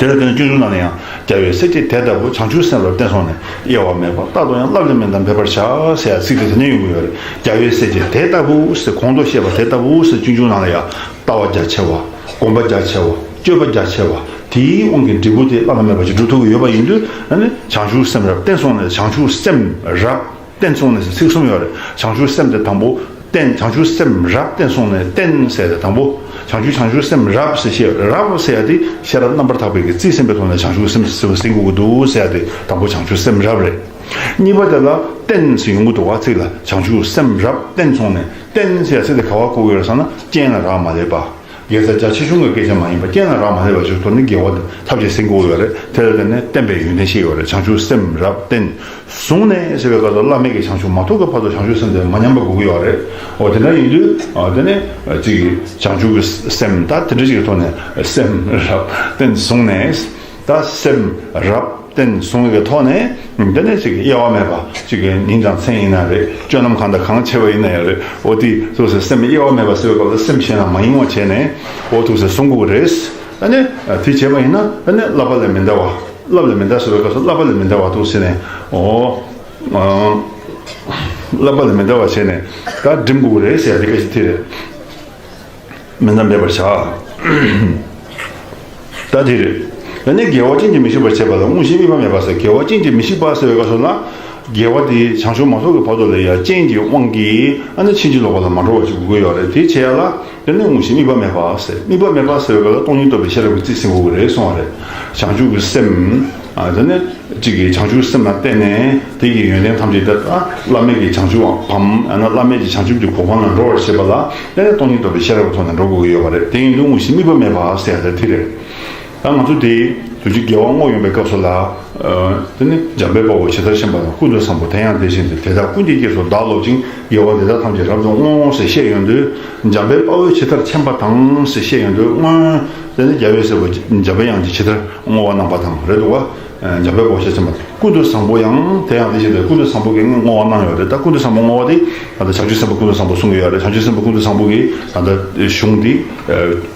དེ་ལ་བརྟེན་ནས་སྤྱོད་འཇུག་ནང་ལ་ཡང་། རྒྱལ་བའི་སྲས་ཀྱིས་དེ་ལྟ་བུ། བྱང་ཆུབ་སེམས་རབ་བརྟན་སོང་ནས། དབྱེ་བ་མེད་པ་རྟག་ཏུ་ཡང་། བསླབ་ལ་མི་འདའ་འབད་པར་བྱ་ཟེར་ཡ་ཚིག་དེ་དེ་ནས་ཡོང་གི་ཡོད་རེད། རྒྱལ་བའི་སྲས་ཀྱིས་དེ་ལྟ་བུ་ཟེར། གོང་དུ་བཤད་པ་དེ་ལྟ་བུ་ཟེར། སྤྱོད་འཇུག་ནང་ལ་ཡང་ལྟ་བ་རྒྱ་ཆེ་བ། སྒོམ་པ་རྒྱ་ཆེ་བ། སྤྱོད་པ་རྒྱ་ཆེ་བ། དེའི་དབང་གིས་འབྲས་བུ་དེ་བླ་ན་མེད་པ་ཞིག་སྒྲུབ་ཐུབ་ཀྱི་ཡོད་པ་ཡིན་དུས། ཨ་ནི་བྱང་ཆུབ་སེམས་རབ་བརྟན་སོང་ནས། བྱང་ཆུབ་སེམས་རབ་བརྟན་སོང་ནས་ཟེར་ཚིག་གསུམ་ཡོད་རེད། བྱང་ཆུབ་སེམས་དེ་དང་པོ་བརྟན། བྱང་ཆུབ་སེམས་རབ་བརྟན་སོང་ནས། བརྟན་ཟེར་ཡ་དེ་དང་པོ། བྱང་ཆུབ་བྱང་ཆུབ་སེམས་རབ་ཟེར་བཤད། རབ་ཟེར་ཡ་དེ་ཤེས་རབ་རྣམ་པར་དག་པའི་གི་རྩིས་ཟིན་པའི་ཐོག་ནས་བྱང་ཆུབ་སེམས་ཟེར་བ་ཟིན་དགོས་ཀྱི་འདུག་ཟེར་ཡ་དེ་དང་པོ་བྱང་ཆུབ་སེམས་རབ་རེད། གཉིས་པ་དེ་ལ་བརྟན་ཟེར་ཡོང་གི་འདུག་བ། ཚིག་ལ་བྱང་ཆུབ་སེམས་རབ་བརྟན་སོང་ནས། བརྟན་ཟེར་ཡ་ཚིག་དེ་ག་བ་གོ་དགོས་རེད་ཟེར་ན། རྐྱེན་ལ་རག་མ་ལས་པ། དགེ་རྩ་རྒྱ་ཆེ་ཆུང་གི་སྐད་ཆ་མ་ཡིན་པ། རྐྱེན་ལ་རག་མ་ལས་པ་ཞིག་ཐོག་ནས་དགེ་བ་དེ་ཐབས་ཀྱིས་ཟིན་དགོས་ཀྱི་ཡོད་རེད། དེ་ལ་བརྟེན་ནས་བརྟན་པའི་ཡོན་ཏན་ཤེས་ཀྱི་ཡོད་རེད། བྱང་ཆུབ་སེམས་རབ་བརྟན། བཟུང་ནས་ཟེར་བའི་སྐབས་སུ་བླ་མེད་ཀྱི་བྱང་ཆུབ་མ་ཐོབ་ཀྱི་བར་དུ་བྱང་ཆུབ་སེམས་དེ་མ་ཉམས་པ་དགོས་ཀྱི་ཡོད་རེད། འོ་དེ་འདྲ་ཡིན་དུས། ཨ་དེ་ནས་ཅིག་གིས་བྱང་ཆུབ་ཀྱི་སེམས་ད་དེ་འདྲ་ཞིག་གི་ཐོག་ནས་སེམས་རབ་བརྟན་བཟུང་ནས། ད་སེམས་རབ་བརྟན་བཟུང་བའི་ཐོག་ནས། དེ་ནས་ཅིག་གིས་དབྱེ་བ་མེད་པ། ཅིག་གིས་ཉིན་དང་མཚན་ཡིན་ན་རེད། སྤྱོད་ལམ་གང་དང་གང་བྱས་པ་ཡིན་ན་ཡང་རེད། འོ་དེ་ཐུགས་སུ་སེམས་དབྱེ་བ་མེད་པ་ཟེར་བའི་སྐབས་སུ་སེམས་གཞན་ལ་མ་ཡེངས་པ་བྱས་ནས། འོ་ཐུགས་སུ་བཟུང་དགོས་ཀྱི་རེད། ཨ་ནི་དེ་བྱས་པ་ཡིན་ན། ཨ་ནི་བསླབ་པ་ལས་མི་འདའ་བ། བསླབ་ལས་མི་འདའ་ཟེར་བའི་སྐབས་སུ་བསླབ་པ་ལས་མི་འདའ་བ་འདུག་ཟེར་ནས། འོ། ཨ། བསླབ་པ་ལས་མི་འདའ་བ་བྱས་ནས་ད་སྒྲིམ་དགོས་རེད་ཟེར་ཡ་དེ་སྐད་ཆ་དེ་རེད། མི་འདའ་འབད་པར་བྱ། ད་དེ་རེད། ཡང་ན་དགེ་བ་རྐྱེན་གྱིས་མི་ཤིགས་པར་བྱེད་པ་ལ་དངོས་གཞི་དམིགས་པ་མེད་པ་ཟེར། དགེ་བ་རྐྱེན་གྱིས་མི་ཤིགས་པ་ཟེར་བའི་སྐབས་སུ་ལ། དགེ་བ་དེ་བྱང་ཆུབ་མ་ཐོབ་ཀྱི་བར་དུ་ལ་ཡང་རྐྱེན་གྱི་དབང་གིས། ཨ་ནི་ཕྱིན་ཅི་ལོག་པ་ལ་མ་འགྲོ་བ་ཞིག་དགོས་ཀྱི་ཡོད་རེད། དེ་བྱེད་ཡ་ལ། དེ་ནི་དངོས་གཞི་དམིགས་པ་མེད་པ་ཟེར། དམིགས་པ་མེད་པ་ཟེར་བའི་སྐབས་ལ་སྟོང་ཉིད་རྟོགས་པའི་ཤེས་རབ་ཀྱིས་རྩིས་ཟིན་དགོས་ཀྱི་རེད་གསུངས་པ་རེད། བྱང་ཆུབ་ཀྱི་སེམས། ཨ་དེ་ནི་གཅིག་གིས་བྱང་ཆུབ་སེམས་ལ་བརྟེན་ནས་དེ་གི་ཡོན་ཏན་ཐམས་ཅད་དེ་ད་བླ་མེད་ཀྱི་བྱང་ཆུབ་བམ། ཡང་ན་བླ་མེད་ཀྱི་བྱང་ཆུབ་ཀྱི་གོ་འཕང་ལ་འགྲོ་བར་བྱེད་པ་ལ། དེ་ནི་སྟོང་ཉིད་རྟོགས་པའི་ཤེས་རབ་ཀྱི་ཐོག་ནས་འགྲོ་དགོས་ཀྱི་ཡོད་པ་རེད། དེ་ཡིན་དུས་དངོས་གཞི་དམིགས་པ་མེད་པ་ཟེར་ཡ་དེ་དེ་རེད། ད་ང་ཚོ་དེ་དུས་ཀྱི་དགེ་བ་བསྔོ་ཡོང་བའི་སྐབས་སུ་ལ། ཨ་དེ་ནི་འཇམ་དཔལ་དཔའ་བོས་ཇི་ལྟར་བཤད་པ་དང་། ཀུན་ཏུ་བཟང་པོ་དེ་ཡང་དེ་བཞིན་ཏེ། དེ་དག་ཀུན་གྱི་རྗེས་སུ་བདག་སློབ་ཅིང་། དགེ་བ་འདི་དག་ཐམས་ཅད་རབ་ཏུ་བསྔོ་ཟེར་བཤད་ཡོང་དུས། འཇམ་དཔལ་དཔའ་བོས་ཇི་ལྟར་མཁྱེན་པ་དང་ཟེར་བཤད་ཡོང་དུས། སྔོན་དེ་ནི་རྒྱལ་བའི་སྲས་པོ་འཇམ་དཔལ་དབྱངས་ཀྱིས་ཇི་ལྟར་བསྔོ་བ་གནང་པ་དང་རེད་འདུག་བ། འཇམ་དཔལ་དཔའ་བོས་ཇི་ལྟར་མཁྱེན་པ་དང་། ཀུན་ཏུ་བཟང་པོ་ཡང་དེ་ཡང་དེ་བཞིན་ཏེ། ཀུན་ཏུ་བཟང་པོ་གིས་བསྔོ་བ་གནང་ཡོད་རེད། ད་ཀུན་ཏུ་བཟང་པོ་བསྔོ་བ་དེ་ད་ལྟ་བྱང་ཆུབ་སེམས་དཔའ་ཀུན་ཏུ་བཟང་པོ་གསུང་གི་ཡོད་རེད། བྱང་ཆུབ་སེམས་དཔའ་ཀུན་ཏུ་བཟང་པོ་གིས་ད་ལྟ་གཞུང་འདི་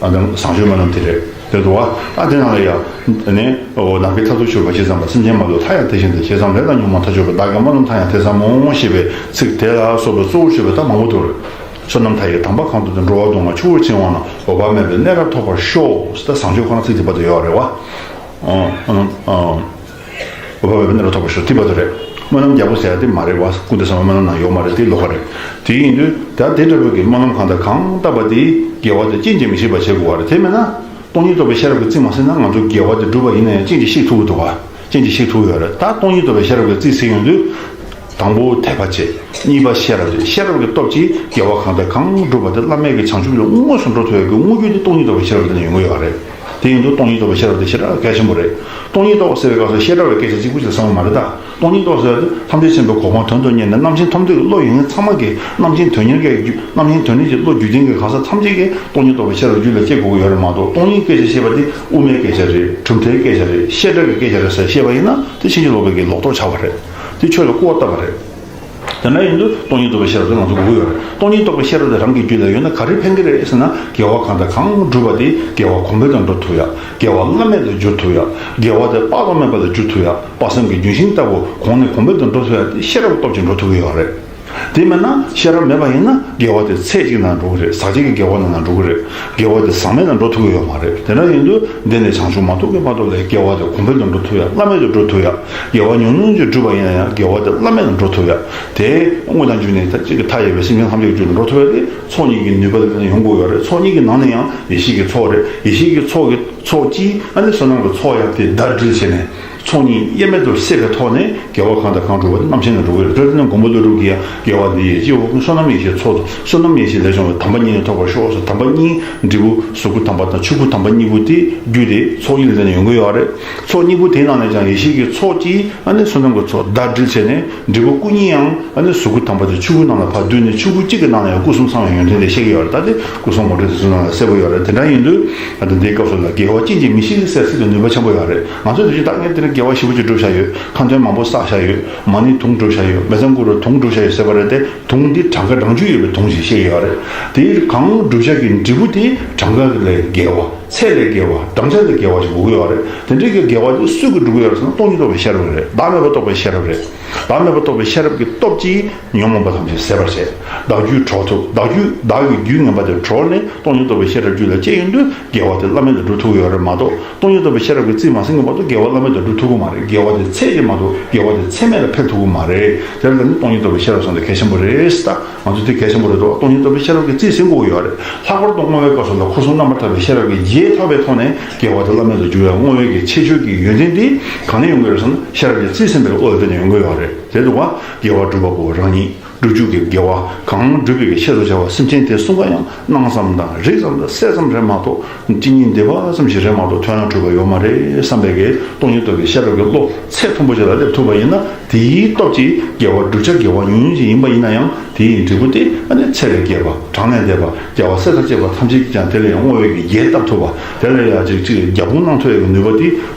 ཨ་ད་བཟང་སྤྱོད་སྨོན་ལམ་དེ་རེད། དེ་འདུག་བ། ཨ་དེ་ནང་ལ་ཡང་ནི། འོ་ནམ་མཁའི་མཐར་ཐུག་གྱུར་པ་ཇི་ཙམ་པ། སེམས་ཅན་མ་ལུས་མཐའ་ཡང་དེ་བཞིན་ཏེ། ཇི་ཙམ་ལས་དང་ཉོན་མོངས་མཐའ་གྱུར་པ། བདག་གི་སྨོན་ལམ་མཐའ་ཡང་དེ་ཙམ་མོ། ཞེས་པའི་ཚིག་དེ་ལ་སོགས་པའི་གཙོ་བོར་ཞུས་པ་ད་མང་པོ་འདུག་རེད། བསོད་ནམས་མཐའ་ཡས་དམ་པ་གང་དུ་སྟེ། འགྲོ་བ་སྡུག་བསྔལ་ཆུ་བོར་འཆིང་བ་ན། འོད་དཔག་མེད་པའི་གནས་རབ་ཐོབ་པར་ཤོག་ད་བཟང་སྤྱོད་ཁོ་ན་ཚིག་དེ་བར་དུ་ཡོད་རེད་བ། ཨོ་ཨོ། འོད་དཔག་མེད་པའི་གནས་རབ་ཐོབ་པར་ཤོག་དེ་བར་དུ་རེད། སྨོན་ལམ་རྒྱག་དགོས་ཟེར་ཡ་དེ་མ་རེད་བ། ཀུན་ཏུ་བཟང་པོའི་སྨོན་ལམ་ནང་ཡོད་མ་རེད། དེ་ལོགས་ཀ་རེད། དེ་ཡིན་དུས་ད་དེ་འདྲ་བོ་གི་སྨོན་ལམ་གང་དང་གང་བཏབ་པ་དེ་དགེ་བ་དེ་རྐྱེན་གྱིས་མི་ཤིགས་པ་བྱེད་དགོས་བ་རེད། དེ་མིན་ན། སྟོང་ཉིད་རྟོགས་པའི་ཤེས་རབ་ཀྱིས་རྩིས་མ་ཟིན་ན། ང་ཚོ་དགེ་བ་དེ་བསྒྲུབས་པ་ཡིན་ན་ཡང་རྐྱེན་གྱིས་ཤིགས་ཐུབ་ཀྱི་འདུག་བ། རྐྱེན་གྱིས་ཤིགས་ཐུབ་ཀྱི་ཡོད་རེད། ད་སྟོང་ཉིད་རྟོགས་པའི་ཤེས་རབ་ཀྱིས་རྩིས་ཟིན་ཡོང་དུས། དང་པོ་དད་པ་བྱེད། གཉིས་པ་ཤེས་རབ་བྱེད། ཤེས་རབ་ཀྱི་སྟོབས་ཀྱིས་དགེ་བ་གང་དང་གང་བསྒྲུབས་པ་དེ་བླ་མེད་ཀྱི་བྱང་ཆུབ་ལ་དངོས་སུ་འགྲོ་ཐུབ་ཡག་གི་དངོས་རྒྱུ་དེ་སྟོང་ཉིད་རྟོགས་པའི་ཤེས་རབ་དེ་ནས་ཡོང་གི་ཡོད་རེད། དེ་ཡིན་དུས་སྟོང་ཉིད་རྟོགས་པའི་ཤེས་རབ་དེ་ཞེ་དྲག་གལ་ཆེན་པོ་རེད། སྟོང་ཉིད་རྟོགས་པ་ཟེར་བའི་སྐབས་སུ་བཤད་གྲྭ་བའི་སྐད་ཆ་གཅིག་པུ་ཞིག་བསམ་བློ་མ་རེད་ད། སྟོང་ཉིད་རྟོགས་ཟེར་བ་དེ་ཐམས་ཅད་མཁྱེན་པའི་གོ་འཕང་དོན་དུ་གཉེར་ནས་རྣམ་མཁྱེན་ཐོབ་འདོད་ཀྱི་བློ་ཡོད་མཁན་ཚང་མ་གིས་རྣམ་མཁྱེན་དོན་གཉེར་གྱི་རྒྱུ་རྣམ་མཁྱེན་དོན་གཉེར་གྱི་བློ་རྒྱུད་ལྡན་གྱི་གང་ཟག་ཐམས་ཅད་ཀྱིས་སྟོང་ཉིད་རྟོགས་པའི་ཤེས་རབ་རྒྱུད་ལ་སྐྱེ་དགོས་ཀྱི་ཡོད་རེད་མ་གཏོགས། སྟོང་ཉིད་སྐད་ཆ་བཤད་པ་དེ་དབུ་མའི་སྐད་ཆ་རེད། གྲུབ་མཐའི་སྐད་ཆ་རེད། བཤད་གྲྭ་གི་སྐད་ཆ་རེད་ཟེར་བཤད་པ་ཡིན་ན་དེ་ཕྱིན་ཅི་ལོག་པའི་གི་ལོག་རྟོག་ཆགས་པ་རེད། དེ་ཆོས་ལ་སྐུར་བ་བཏབ་པ་རེད། དེ་འདྲ་ཡིན་དུས་སྟོང་ཉིད་རྟོགས་པའི་ཤེས་རབ་དེ་ང་ཚོ་དགོས་ཀྱི་ཡོད་རེད། སྟོང་ཉིད་རྟོགས་པའི་ཤེས་རབ་དེ་རང་གི་རྒྱུད་ལ་ཡོད་ན་ག་རེ་ཕན་གྱི་རེད་ཟེར་ན། དགེ་བ་གང་དང་གང་བསྒྲུབས་པ་དེ་དགེ་བ་གོང་འཕེལ་དུ་འགྲོ་ཐུབ་ཡ། དགེ་བ་བླ་མེད་དུ་འགྱུར་ཐུབ་ཡ། དགེ་བ་དེ་དཔག་ཏུ་མེད་པ་ལ་འགྱུར་ཐུབ་ཡ། དཔག་བསམ་གྱི་ལྗོན་ཤིང་ལྟ་བུ་གོང་ནས་གོང་འཕེལ་དུ་འགྲོ་ཐུབ་ཡ་དེ་ཤེས་རབ་སྟོབས་ཀྱིས་འགྲོ་ཐུབ་ཀྱི་ཡོད་རེད། དེ་མིན་ན་ཤེས་རབ་མེད་པ་ཡིན་ན་དགེ་བ་དེ་ཚད་གཅིག་ནང་འགྲོ་གི་རེད། ཟག་བཅས་ཀྱི་དགེ་བ་ནང་ན་འགྲོ་གི་རེད། དགེ་བ་དེ་ཟག་མེད་ནང་འགྲོ་ཐུབ་ཀྱི་ཡོད་མ་རེད། དེ་འདྲ་ཡིན་དུས་འདི་ནས་བྱང་ཆུབ་མ་ཐོབ་ཀྱི་བར་དུ་ལ་དགེ་བ་དེ་གོང་འཕེལ་དུ་འགྲོ་ཐུབ་ཡ། བླ་མེད་དུ་འགྲོ་ཐུབ་ཡ། དགེ་བ་ཉུང་ཉུང་ཅིག་བསྒྲུབས་པ་ཡིན་ན་ཡང་དགེ་བ་དེ་བླ་མེད་དུ་འགྲོ་ཐུབ་ཡ། དེ་དངོས་དང་བརྒྱུད་ནས་ད་གཅིག་གི་མཐའ་ཡས་པའི་སེམས་ཅན་ཐམས་ཅད་ཀྱི་རྒྱུད་དུ་འགྲོ་ཐུབ་ཡ་དེ་ཚོགས་གཉིས་ཀྱི་ནུས་པ་ལ་བརྟེན་ནས་ཡོང་དགོས་ཡོད་རེད། ཚོགས་གཉིས་ཀྱི་ནང་ནས་ཡང་ཡེ་ཤེས་ཀྱི་ཚོགས་རེད། ཡེ་ཤེས་ཀྱི་ཚོགས་ཀྱི་ཚོགས་གཅིག་ཨ་ནི་བསོད་ནམས་ཀྱི་ཚོགས་ཡང་དེ་ཟླ་སྒྲིལ་བྱས་ནས། ཚོགས་གཉིས་དབྱེར་མེད་དུ་བསྲེས་པའི་ཐོག་ནས་དགེ་བ་གང་དང་གང་བསྒྲུབས་པ་དེ་རྣམ་མཁྱེན་ལ་འགྲོ་གི་རེད། དེར་བརྟེན་མགོན་པོ་ཀླུ་སྒྲུབ་ཀྱིས་ཡང་དགེ་བ་འདི་ཡིས་སྐྱེ་བོ་ཀུན་བསོད་ནམས་ཡེ་ཤེས་ཚོགས་སུ། བསོད་ནམས་ཡེ་ཤེས་ལས་བྱུང་བའི་དམ་པ་གཉིས་ནི་ཐོབ་པར་ཤོག་ཟེར། དམ་པ་གཉིས་འབྲས་བུ་གཟུགས་སྐུ་དམ་པ་དང་ཆོས་སྐུ་དམ་པ་གཉིས་པོ་དེ་རྒྱུ་དེ་ཚོགས་གཉིས་ལ་བརྟེན་ནས་ཡོང་གི་ཡོད་རེད། ཚོགས་གཉིས་པོ་དེའི་ནང་ནས་ཀྱང་ཡེ་ཤེས་ཀྱི་ཚོགས་ཀྱིས་ཨ་ནི་བསོད་ནམས་ཀྱི་ཚོགས་ཟླ་སྒྲིལ་བྱས་ནས་འབྲས་བུ་སྐུ་གཉིས་ཡང་ཨ་ནི་གཟུགས་སྐུ་དམ་པ་དེ་ཆོས་སྐུ་ནང་ལ་ཕར་བསྡུས་ནས་ཆོས་སྐུ་གཅིག་གི་ནང་ལ་ཡང་སྐུ་གསུམ་ཚང་བའི་ཡོན་ཏན་དེ་བཤད་ཀྱི་ཡོད་རེད། ད་དེ་སྐུ་གསུམ་ངོ་སྤྲོད་དེ་ཚོའི་ནང་ལ་གསལ་པོ་ཡོད་རེད། དེ་འདྲ་ཡིན་དུས་ཨ་ནི་འདིའི་སྐབས་སུ་ལ་དགེ་བ་ཅན་གྱིས་མི་ཤིགས་ཟེར་ཚིག་དེ་ནུས་པ་ཆེན་པོ་ཡོད་རེད། ང་ཚོས་དེ་བཞིན་ད་ངས་དེ་ནས་དགེ་བ་ཞེ་པོ་ཅིག་བསྒྲུབས་བཞག་ཡོད། ཁ་འདོན་མང་པོ་བསགས་བཞག་ཡོད། མ་ཎི་དུང་བསྒྲུབས་བཞག་ཡོད། མེ་བཙའ་འགུགས་རོ་དུང་བསྒྲུབས་བཞག་ཡོད་ཟེར་བ་རེད་དེ། དུང་འདི་གྲངས་ཀ་གྲངས་ཆུད་ཡོད་པའི་དུང་ཞིག་བཤད་ཡོད་རེད། དེ་གང་བསྒྲུབས་བཞག་གི་འབྲས་བུ་དེ་གྲངས་ཀ་ལས་བརྒལ་བ། ཚད་ལས་བརྒལ་བ། བགྲང་བྱ་ལས་བརྒལ་བ་ཞིག་དགོས་ཀྱི་ཡོད་རེད། དེ་འདྲའི་གི་དགེ་བ་དེ་སུས་ཀྱིས་བསྒྲུབ་ཀྱི་ཡོད་རེད་ཟེར་ན། སྟོང་ཉིད་རྟོགས་པའི་ཤེས་རབ་རེད། བདག་མེད་པ་རྟོགས་པའི་ཤེས་རབ་རེད། བདག་མེད་པ་རྟོགས་པའི་ཤེས་རབ་ཀྱི་སྟོབས་ཀྱིས་ཉོན་མོངས་པ་ཐམས་ཅད་ཟད་པར་བྱེད། བདག་རྒྱུད་གྲོལ་ཐུབ། བདག་རྒྱུད་བདག་གི་རྒྱུད་ངན་པ་དེ་གྲོལ་ནས་སྟོང་ཉིད་རྟོགས་པའི་ཤེས་རབ་རྒྱུད་ལ་སྐྱེས་ཡོང་དུས་དགེ་བ་དེ་བླ་མེད་དུ་འགྲོ་ཐུབ་ཀྱི་ཡོད་རེད་མ་གཏོགས། སྟོང་ཉིད་རྟོགས་པའི་ཤེས་རབ་ཀྱིས་རྩིས་མ་ཟིན་གྱི་བར་དུ་དགེ་བ་བླ་མེད་དུ་འགྲོ་ཐུབ་ཀྱི་མ་རེད། དགེ་བ་དེ་ཚད་ཀྱིས་མ་གཏོགས་དགེ་བ་དེ་ཚད་མེད་ལ་འཕེལ་ཐུབ་ཀྱི་མ་རེད། དེར་ལ་ནི་སྟོང་ཉིད་རྟོགས་པའི་ཤེས་རབ་སོང་དེ་གལ་ཆེན་པོ་རེད་ད། ང་ཚོ་དེ་གལ་ཆེན་པོ་རེད་འདུག་སྟོང་ཉིད་རྟོགས་པའི་ཤེས་རབ་ཀྱིས་རྩིས་ཟིན་དགོས་ཀྱི་ཡོད་རེད། ལྷག་པར་དུ་བསྔོ་བའི་སྐབས་སུ་ལ་འཁོར་གསུམ་རྣམ་པར་དག་པའི་ཤེས་རབ་ཀྱི་རྗེས་ཐོབ་པའི་ཐོག་ནས་དགེ་བ་དེ་བླ་མེད་དུ་འགྱུར་བའི་བསྔོ་བའི་གི་ཁྱད་ཆོས་ཀྱི་ཡོན་ཏན་དེ་གང་ནས་ཡོང་གི་རེད་ཟེར་ན། ཤེས་རབ་ཀྱིས་རྩིས་ཟིན་པའི་དབང་ལ་བརྟེན་ནས་ཡོང་གི་ཡོད་རེད། དེ་འདུག་བ། དགེ་བ་སྒྲུབ་པ་པོ་རང་ཉིད། སྒྲུབ་རྒྱུ་གི་དགེ་བ་གང་སྒྲུབ་པའི་གི་ཆེད་དུ་བྱ་བ་སེམས་ཅན་དེ་གསུམ་ཀ་ཡང་སྣང་ཙམ་དང་རིག་ཙམ་དང་གསལ་ཙམ་རེད་མ་གཏོགས། གཅིག་གཉིས་འདི་བ་ཙམ་ཞིག་རེད་མ་གཏོགས་ཐོན་ལ་འགྲོ་བ་ཡོད་མ་རེད་བསམ་པའི་གི་སྟོང་ཉིད་རྟོགས་པའི་ཤེས་རབ་ཀྱི་བློ་ཚད་མཐོན་པོ་ཞིག་ལ་སླེབས་ཐུབ་པ་ཡིན་ན། དེའི་སྟོབས་ཀྱིས་དགེ་བ་བསྒྲུབ་བྱ་དགེ་བ་ཉུང་ཉུང་ཞིག་ཡིན་པ་ཡིན་ན་ཡང་དེའི་འབྲས་བུ་དེ་ཨ་ནི་ཚད་ལས་བརྒལ་བ། གྲངས་ལས་འདས་པ། རྒྱལ་བ་སྲས་དང་བཅས་པ་ཐམས་ཅད་ཀྱིས་ཀྱང་དེ་ལ་ཡང་བསྔོ་བའི་གི་རྒྱས་བཏབ་ཐུབ་པ། དེ་ལ་ཡང་ཅིག་ཅིག་རྒྱབ་དཔུང་གནང་ཐུབ་ཡག་གི་ནུས་པ་དེ་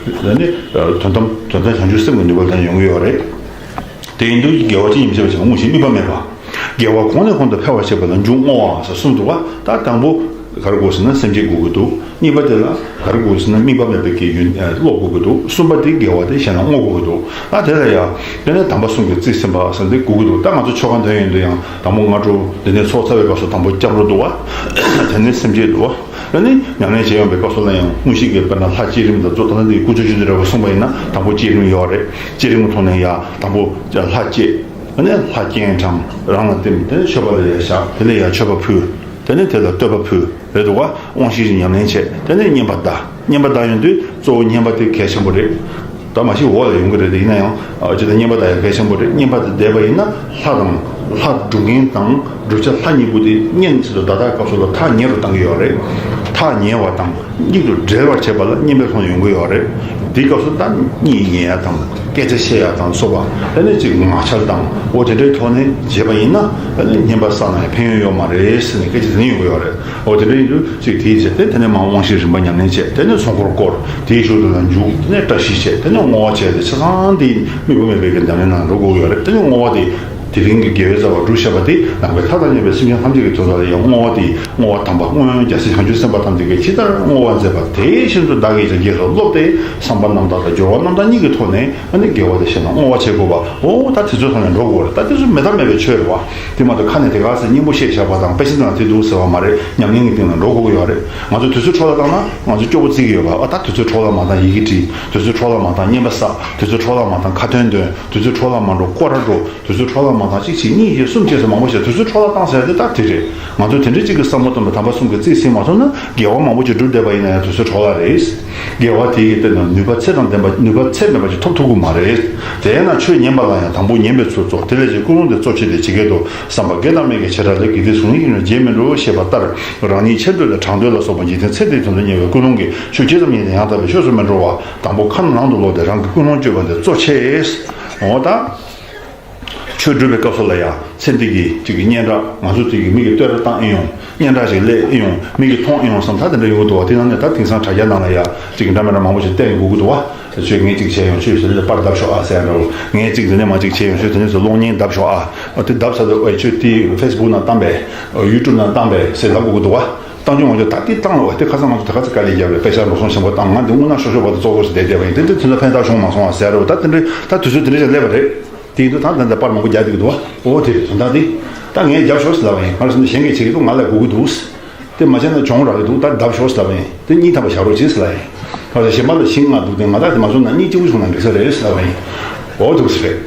ཨ་ནི་དོན་དམ་དོན་དམ་བྱང་ཆུབ་སེམས་ཀྱི་ནུས་པ་ལ་ཡོང་གི་ཡོད་རེད། དེ་ཡིན་དུས་དགེ་བ་ཅི་ཡིན་ཞེས་པ་ཞིག་དངོས་གཞི་དམིགས་པ་མེད་པ། དགེ་བ་གོང་ནས་གོང་དུ་འཕེལ་བར་བྱེད་པ་ལ་མཇུག་བསྔོ་བ་ཟེར་གསུངས་འདུག་བ། ད་དང་པོ་ག་རེ་དགོས་ཟེར་ན་སེམས་བསྐྱེད་དགོས་ཀྱི་འདུག་གཉིས་པ་དེ་ལ་ག་རེ་དགོས་ཟེར་ན་དམིགས་པ་མེད་པའི་དགེ་ཡུན་བློ་དགོས་ཀྱི་འདུག་གསུམ་པ་དེ་དགེ་བ་དེ་གཞན་ལ་བསྔོ་དགོས་ཀྱི་འདུག་ད་དེ་ལ་ཡང་དེ་ནས་དམ་པ་གསུམ་གྱིས་རྩིས་ཟིན་པ་ཟེར་འདི་དགོས་ཀྱི་འདུག་ད་ང་ཚོ་ཆོ་ག་འདོན་ཡོང་དུས་ཡང་དང་པོ་སྔ་དྲོ་འདི་ནས་ཚོགས་བཙའ་བའི་སྐབས་སུ་དང་པོ་སྐྱབས་འགྲོ་འདུག་བ། དེ་ནས་སེམས་བསྐྱེད་འདུག་བ། ཨ་ནི་ཉམས་ལེན་བྱེད་ཡོང་པའི་སྐབས་སུ་ལ་ཡང་དངོས་གཞི་གི་དཔེར་ན་ལྷ་བསྐྱེད་རིམ་དང་གཙོ་ད་ལྟ་འདི་སྐུ་ཚེ་ཆུ་ཚོད་རེ་བ་གསུངས་པ་ཡིན་ན་དང་པོ་བསྐྱེད་རིམ་ཡོད་རེད། བསྐྱེད་རིམ་གྱི་ཐོག་ནས་ཡང་དང་པོ་ལྷ་བསྐྱེད། ཨ་ནི་ལྷ་སྤྱན་དྲངས། རང་ལ་བསྟིམ། དེ་ནས་མཆོད་པ་ལ་ཡང་བཞག་དེ་ལས་ཡང་མཆོད་པ་ཕུལ། དེ་ནས་དེ་ལ་བསྟོད་པ་ཕུལ། རེད་འདུག་བ། དབང་བཞི་ཉམས་ལེན་བྱས། དེ་ནས་བསྙེན་པ་བཟླ། བསྙེན་པ་བཟླ་ཡོང་དུས་གཙོ་བོ་བསྙེན་པ་དེ་གལ་ཆེན་པོ་རེད། ད་མ་གཞི་འོག་ལ་ཡོང་གི་རེད་དེ། ཡིན་ན་ཡང་ཨ་ཅི་ད་བསྙེན་པ་བཟླ་ཡང་གལ་ཆེན་པོ་རེད། བསྙེན་པ་དེ་བཟླས་པ་ཡིན་ན་ལྷ་དང་ལྷ་སྒྲུབ་མཁན་དང་བསྒྲུབ་བྱ་ལྷ་གཉིས་པོ་དེ་བསྙེན་ཆེད་དུ་བཟླ་ལྟ་སྐབས་སུ་ལ་ཐག་ཉེ་རུ་བཏང་གི་ཡོད་རེད། ཐག་ཉེ་བ་དང་། གཉིད་དུ་འབྲེལ་བར་བྱེད་པ་ལ་བསྙེན་པའི་ལྷུང་ཡོང་གི་ཡོད་རེད། དེའི་སྐབས་སུ་ད་གཉིད་ཉལ་ཡ་དང་སྐད་ཆ་བཤད་ཡ་དང་སོགས་པ། དེ་ནས་ཅིག་ངག་འཆལ་དང་འོ་དེ་འདྲའི་ཐོག་ནས་བྱས་པ་ཡིན་ན་དེ་ནས་བསྙེན་པ་བསགས་ན་ཡང་ཕན་ཡོན་ཡོད་མ་རེད་ཟེར་ནས་སྐད་ཆ་དེ་ནས་ཡོང་གི་ཡོད་རེད། འོ་དེ་འདྲ་ཡིན་དུས་ཅིག་དེའི་རྗེས་དེ་དེ་ནས་མར་དབང་བཞིའི་རིམ་པ་ཉམས་ལེན་བྱས། དེ་ནས་ཚོགས་འཁོར་བསྐོར། དེའི་ཞོར་དུ་ལ་འཇུག་དེ་ནས་བཀྲ་ཤིས་བྱས། དེ་ནས་བསྔོ་བ་བྱས་ཏེ་ཆ་ཚང་དེ་དམིགས་པ་མེད་པའི་གི་ཉམས་ལེན་ནང་འགྲོ་དགོས་ཀྱི་ཡོད་རེད། དེ་ནས་བསྔོ་བ་དེ། དེ་རིང་གི་དགེ་བའི་རྩ་བ་བསྒྲུབ་བྱ་བ་དེ་ནང་པའི་ལྷ་དང་མཉམ་པའི་སེམས་ཅན་ཐམས་ཅད་ཀྱི་དོན་དག་ལ་ཡང་བསྔོ་བ་དེ་བསྔོ་བ་དམ་པ་སྔོན་རྒྱལ་སྲས་བྱང་ཆུབ་སེམས་དཔའ་ཐམས་ཅད་ཀྱིས་ཇི་ལྟར་བསྔོ་བ་མཛད་པ་དེ་བཞིན་དུ་བདག་གིས་ཀྱང་རྗེས་སུ་སློབ་སྟེ་བསམ་པ་རྣམ་དག་དང་སྦྱོར་བ་རྣམ་དག་གཉིས་ཀྱི་ཐོག་ནས་ཨ་ནི་དགེ་བ་དེ་གཞན་ལ་བསྔོ་བ་བྱེད་དགོས་པ། འོ་ད་དེ་ཚོའི་ཐོག་ནས་འགྲོ་དགོས་རེད། ད་དེ་ཚོ་མེད་ཐབས་མེད་པའི་ཆོས་རེད་བ། དེ་མ་གཏོགས་ཁ་ནས་དེ་ག་ཟེར་སྙིང་པོ་བཤད་བཞག་པ་དང་དཔེ་ཆ་ནང་དེ་འདུག་ཟེར་བ་མ་རེད། ཉམས་ལེན་གྱི་སྟེང་ལ་འགྲོ་དགོས་ཀྱི་ཡོད་རེད། ང་ཚོ་དུས་ཚོད་འཕྲོ་བརླག་བཏང་ན་ང་ཚོ་སྐྱོ་པོ་བརྩི་གི་ཡོད་པ། ཨ་ད་དུས་ཚོད་འཕྲོ་བརླག་མ་བཏང་ཡི་གེ་བྲིས། དུས་ཚོད་འཕྲོ་བརླག་མ་བཏང་བསྙེན་པ་བསགས། དུས་ཚོད་འཕྲོ་བརླག་མ་བཏང་ཁ་ཏོན་འདོན། དུས་ཚོད་འཕྲོ་བརླག་མ་འགྲོ་སྐོར་ར་འགྲོ། དུས་ཚོད་འཕྲོ་བརླག་མ་ གང་གཅིག་བྱེད། གཉིས་བྱེད། གསུམ་བྱེད་ཟེར་མང་པོ་བྱས། དུས་ཚོད་འཕྲོ་བརླག་བཏང་ཟེར་ཡ་དེ་ད་དེ་རེད། ང་ཚོས་དེ་འདྲའི་གཅིག་གི་བསམ་བློ་བཏང་བ། དམ་པ་གསུམ་གྱི་རྩིས་ཟིན་མ་སོང་ན། དགེ་བ་མང་པོ་ཅིག་བསྒྲུབས་བསྡད་པ་ཡིན་ན་ཡང་དུས་ཚོད་འཕྲོ་བརླག་རེད། དགེ་བ་དེ་ཡི་སྟེང་ན་ནུས་པ་ཚད་དང་ལྡན་པ། ནུས་པ་ཚད་མེད་པ་ཅིག་ཐོབ་ཐུབ་ཀྱི་མ་རེད། དེས་ན་ཆོས་ཉན་པ་ལ་ཡང་དང་པོ་ཉན་པའི་ཚུལ་གཙོ། དེ་ལས་ཀྱི་ཀུན་སློང་དེ་གཙོ་ཆེ་སྟེ། ཇི་སྐད་དུ། བསམ་པ་དགེ་དང་མི་དགེའི་བྱེ་བྲག་ལས། དགེ་སྡིག་གཟུགས་བརྙན་གྱིས་ནི་བརྗེད་མི་འགྲོ། ཞེས་པ་ལྟར། རང་ཉིད་ཆེ་འདོད་དང་གྲགས་འདོད་ལ་སོགས་པ་འཇིག་རྟེན་ཚེ་འདིའི་དོན་དུ་གཉེར་བའི་ཀུན་སློང་གིས་ཆོས་ཇི་ཙམ་ཉན་ཀྱང་ཡང་དག་པའི་ཆོས་སུ་མི་འགྲོ་བར། དང་པོ་ཁ་ནང་དུ་ལོག་སྟེ་རང་གི་ཀུན་སློང་བཅོས་པ་དེ་གཙོ་ཆེ། འོ་ད། ཆོས་སྒྲུབ་པའི་སྐབས་སུ་ལ་ཡང་ཚེ་འདི་གི་ཅིག་གི་སྙན་གྲགས། ང་ཚོ་དེ་གི་མི་གིས་བསྟོད་ར་བཏང་ཨེ་ཡོང་། སྙན་གྲགས་ཤིག་སླེབས་ཨེ་ཡོང་། མི་གིས་མཐོང་ཨེ་ཡོང་བསམ། ད་དེ་འདྲ་ཡོང་གི་འདུག་བ། དེ་ནང་ནས་ད་དེང་སང་དྲ་རྒྱ་ནང་ལ་ཡང་ཅིག་གི་འདྲ་མི་འདྲ་མང་པོ་ཞིག་བསྟན་དགོས་ཀྱི་འདུག་བ། ཁྱོད་ངས་ཅིག་བྱས་ཡོང་། ཁྱོད་དེ་ནས་པར་བརྡབས་ཤོག་ཨ་ཟེར་ཡ་འདྲ་བོ། ངས་ཅིག་འདི་ནས་མ་ཅིག་བྱས་ཡོང་། ཁྱོད་དེ་ནས་ཚོ་གློག་བརྙན་བརྡབས་ཤོག་ཨ། ཨ་དེ་བརྡབས་ཚར་དུས། ཨ་ཁྱོད་དེ་ཕེ་སི་བུག་ནང་བཏང་པས། ཡུ་ཊུབ་ནང་བཏང་པས་ཟེར་ལབ་དགོས་ཀྱི་འདུག་བ། བཏང་རྒྱུ་མ་བྱུང་། ད་དེ་བཏང་ལ་བ། དེ་ཁ་སང་ང་ཚོ་ད་ག་ཚོད་དཀའ་ལས་བརྒྱབ་རེད། དཔེ་ཆ་འགྲོ་སོང་ཆེན་པོ་བཏང་། ང་འདི་དངོས་གནས་ཤོག་ཤོག་བར་དུ་ཙོག་ཙོག་ཞིག་བསྡད་བསྡད་པ་ཡིན། དེ་དེ་དུས་ཚོད་ཕན་ཐོགས་བྱུང་མ་སོང་བ་ཟེར་རོ། ད་དེ་འདྲའི་ད་དུས་ཚོད་དེ་འདྲའི་ཞིག་སླེབས་པ་རེད། དེ་ཡིན་དུས་ད་ད་ད་པར་མང་པོ་རྒྱག་བསྡད་ཀྱི་འདུག་བ། ཨོ་དེ་རེད། དོན་དག་དེ་ད་ངས་རྒྱབ་ཤོག་ཟེར་ལབ་པ་ཡིན། ང་རང་སེམས་ནས་གཞན་གྱིས་བྱེད་ཀྱི་འདུག་ང་ལ་དགོས་ཀྱི་འདུག་དེ་མ་བྱས་ན་གྱོང་རག་གི་འདུག་ད་བརྡབ་ཤོག་ཟེར་ལབ་པ་ཡིན། དེ་གཉིས་ཐམ་པ་བཞག་རོགས་གྱིས་ཟེར་ལབ་ཡིན། ད་གཞན་པ་ལ་ཤིང་ང་འདུག་སྟེ། ང་ད་དེ་མ་བཟོ་ན་གཉིས་གཅིག་པུ་བྱུང་ན་འགྲིག་ས་རེད་ཟེར་ལབ་པ་ཡིན། ཨོ་འདུག་སེ་རེད།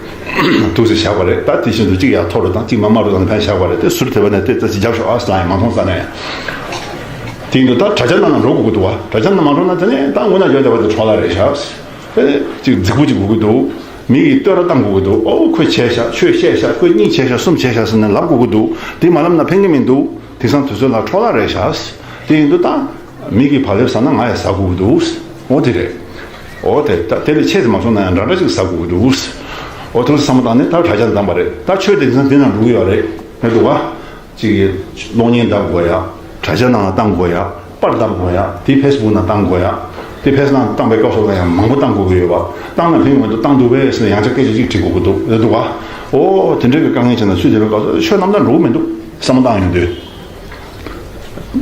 འདུག་སེ་བཞག་པ་རེད། ད་དེ་བཞིན་དུ་གཅིག་ཡར་མཐོ་རུ་དང་གཅིག་མར་དམའ་རུ་དང་ཕན་བཞག་པ་རེད། དེ་ཟུར་དེ་བ་ནས་དེ་ལྟ་ཅིག་རྒྱབ་ཤོག་ཨ་ཟེར་ལབ་ཡིན། མ་མཐོང་ས་ནས། དེ་ཡིན་དུས་ད་དྲ་རྒྱ་ནང་ལ་འགྲོ་དགོས་ཀྱི་འདུག་བ། དྲ་རྒྱ་ནང་མ་འགྲོ་ན་དེ་ནས་ད་དངོས་གནས་ཡོད་བསྡད་པ་དེ་འཕྲོ་བརླག་རེད་ཤག་དེ་ཅིག་རྫིག་པོ་ཅིག་དགོས་ཀྱི་འདུག་མི་གིས་བསྟོད་ར་བཏང་དགོས་ཀྱི་འདུག་ཨོ་ཁོས་བྱས་ཤག་ཁྱོས་བཤད་ཤག་ཁོས་གཉིས་བྱས་ཤག་གསུམ་བྱས་ཤག་ཟེར་ནས་ལབ་དགོས་ཀྱི་འདུག་དེ་མ་ལབ་ན་ཕན་གྱི་མི་འདུག་དེང་སང་དུས་ཚོད་ལ་འཕྲོ་བརླག་རེད་ཤག་དེ་ཡིན་དུས་ད་མི་གིས་བག་ལེབ་ཟ་ན་ང་ཡང་ཟ་དགོས་ཀྱི་འདུག་ཨོ་དེ་རེད། ཨོ་དེ་ད་དེ་ལས་ཆེ་ཙམ་མ་སོང་ན་ཡང་འདྲ་འདྲ་ཅིག་ཟ་དགོས་ཀྱི་འདུག་ཨོ་དེ་ཚོ་བསམ་བློ་བཏང་ནས་ད་དྲ་རྒྱ་ལ་བཏང་པ་རེད། ད་ཆོས་དེ་དེང་སང་དེ་ནང་འགྲོ་གི་ཡོད་རེད། རེད་འདུག་བ། གཅིག་གིས་གློག་བརྙན་བརྡབ་དགོས་ཡ། དྲ་རྒྱ་ནང་ལ་བཏང་དགོས་ཡ། པར་བརྡབ་དགོས་ཡ། དེ་ཕེ་སི་བུག་ནང་བཏང་དགོས་ཡ། དེ་ཕེ་སི་ནང་བཏང་པའི་སྐབས་སུ་ལ་ཡང་མང་པོ་བཏང་དགོས་ཀྱི་ཡོད་པ། བཏང་ན་ཕན་མི་འདུག་བཏང་འདུག་པས་ཟེར་ནས་ཡང་བསྐྱར་སྐད་ཆ་གཅིག་དྲི་དགོས་ཀྱི་འདུག་རེད་འདུག་བ། ཨོ་དེ་འདྲའི་གི་དཀའ་ངལ་ཆེ་ན་སུས་དེ་འདྲའི་སྐབས་སུ་ཆོས་རྣམ་དག་འགྲོ་གི་མི་འདུག་བསམ་བློ་བཏང་ཡོང་དུས།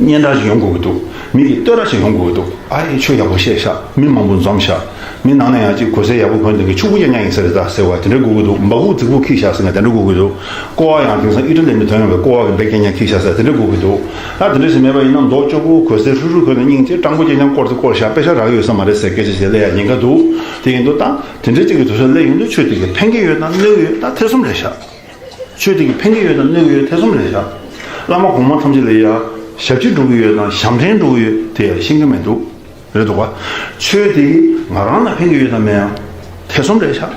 སྙན་གྲགས་ཤིག་ཡོང་དགོས་ཀྱི་འདུག་མི་གིས་བསྟོད་ར་ཞིག་ཡོང་དགོས་ཀྱི་འདུག་ཨ་ཡེ་ཆོས་ཡག་པོ་བཤད་ཤག་མི་མང་པོ་འཛོམས་ཤག་མི་ནང་ནས་ཡང་ཅིག་གོས་སེར་ཡག་པོ་གོན་བསྡད་མཁན་ཕྱུག་པོ་རྐྱང་རྐྱང་ཡིན་ས་རེད་ད་ཟེར་བ་དེ་འདྲ་དགོས་ཀྱི་འདུག་འབག་སྦུག་རྫིག་པོ་འཁྱེར་ཤག་ཟེར་མཁན་དེ་འདྲ་དགོས་ཀྱི་འདུག་ཀོ་བ་ཡང་དེང་སང་ཨི་ཊ་ལི་ནས་ཐོན་ཡོང་བའི་ཀོ་བ་གི་བེག་རྐྱང་རྐྱང་འཁྱེར་ཤག་ཟེར་དེ་འདྲ་དགོས་ཀྱི་འདུག་ད་དེ་འདྲ་ཞིག་མེད་པ་ཡིན་ན་མདོག་སྐྱོ་པོ་གོས་སེར་ཧྲུལ་ཧྲུལ་གོན་ནས་སྙིང་རྗེ་སྤྲང་པོ་རྐྱང་རྐྱང་སྐོར་དེ་སྐོར་ཤག་དཔེ་ཆ་རག་གི་ཡོད་ས་མ་རེད་ཟེར་སྐད་ཆ་བཤད་སླེབས་ཡ་ཉེན་ཁ་འདུག་དེ་ཡིན་དུས་ད་དེ་འདྲ་ཅིག་གི་དུས་ཚོད་སླེབས་ཡོང་དུས་ཆོས་དེ་གི་ཕན་གྱི་ཡོད་ན་གནོད་ཀྱི་ཡོད་ད་ཐེ་ཚོམ་རེད་ཤག་ཆོས་དེ་གིས་ཕན་གྱི་ཡོད་དང་གནོད་ཀྱི་ཡོད་ཐེ་ཚོམ་རེད་ཤག་བླ་མ་གོང་མ་ཐམས་ཅད་ལ་ཡ་ཞབས་ཕྱི་འགྲོ་གི་ཡོད་དང་ཞབས་འདྲེན་འགྲོ་གི་ཡོད་དེ་ཡ་ཤེས་ཀྱི་མི་འདུག་རེད་འདུག་ག་ཆོས་དེ་གིས་ང་རང་ལ་ཕན་གྱི་ཡོད་དམ་མེད་ཡང་ཐེ་ཚོམ་རེད་ཤག་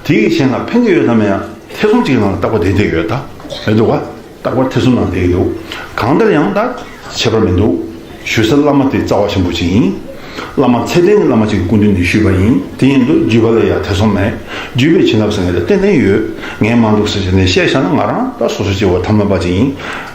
དེ་གིས་གཞན་ལ་ཕན་གྱི་ཡོད་དམ་མེད་ཡང་ཐེ་ཚོམ་གཅིག་ནང་ལ་རྟག་པར་བསྡད་བསྡད་ཡོད་ད། རེད་འདུག་ག་རྟག་པར་ཐེ་ཚོམ་ནང་བསྡད་ཀྱི་འདུག་གང་ལྟར་ཡང་ད་ཁྱད་པར་མི་འདུག་ཞུ་ས་བླ་མ་དེ་རྩ་བ་ཆེན་པོ་ཅིག་ཡིན། བླ་མ་ཚད་ལྡན་གྱི་བླ་མ་ཅིག་གི་སྐུ་མདུན་ནས་ཞུས་པ་ཡིན། དེ་ཡིན་དུས་བརྒྱུད་པ་ལ་ཡང་ཐེ་ཚོམ་མེད། བརྒྱུད་པའི་བྱིན་རླབས་ཟེར་མཁན་དེ་ཏན་ཏན་ཡོད། ངས་མ་འདུག་ཟེར་བྱས་ནས་བཤད་བཞག་ན་ང་རང་ད་སོ་སོ་སྐྱེ་བོ་ཐ་མལ་པ་ཅིག་ཡིན།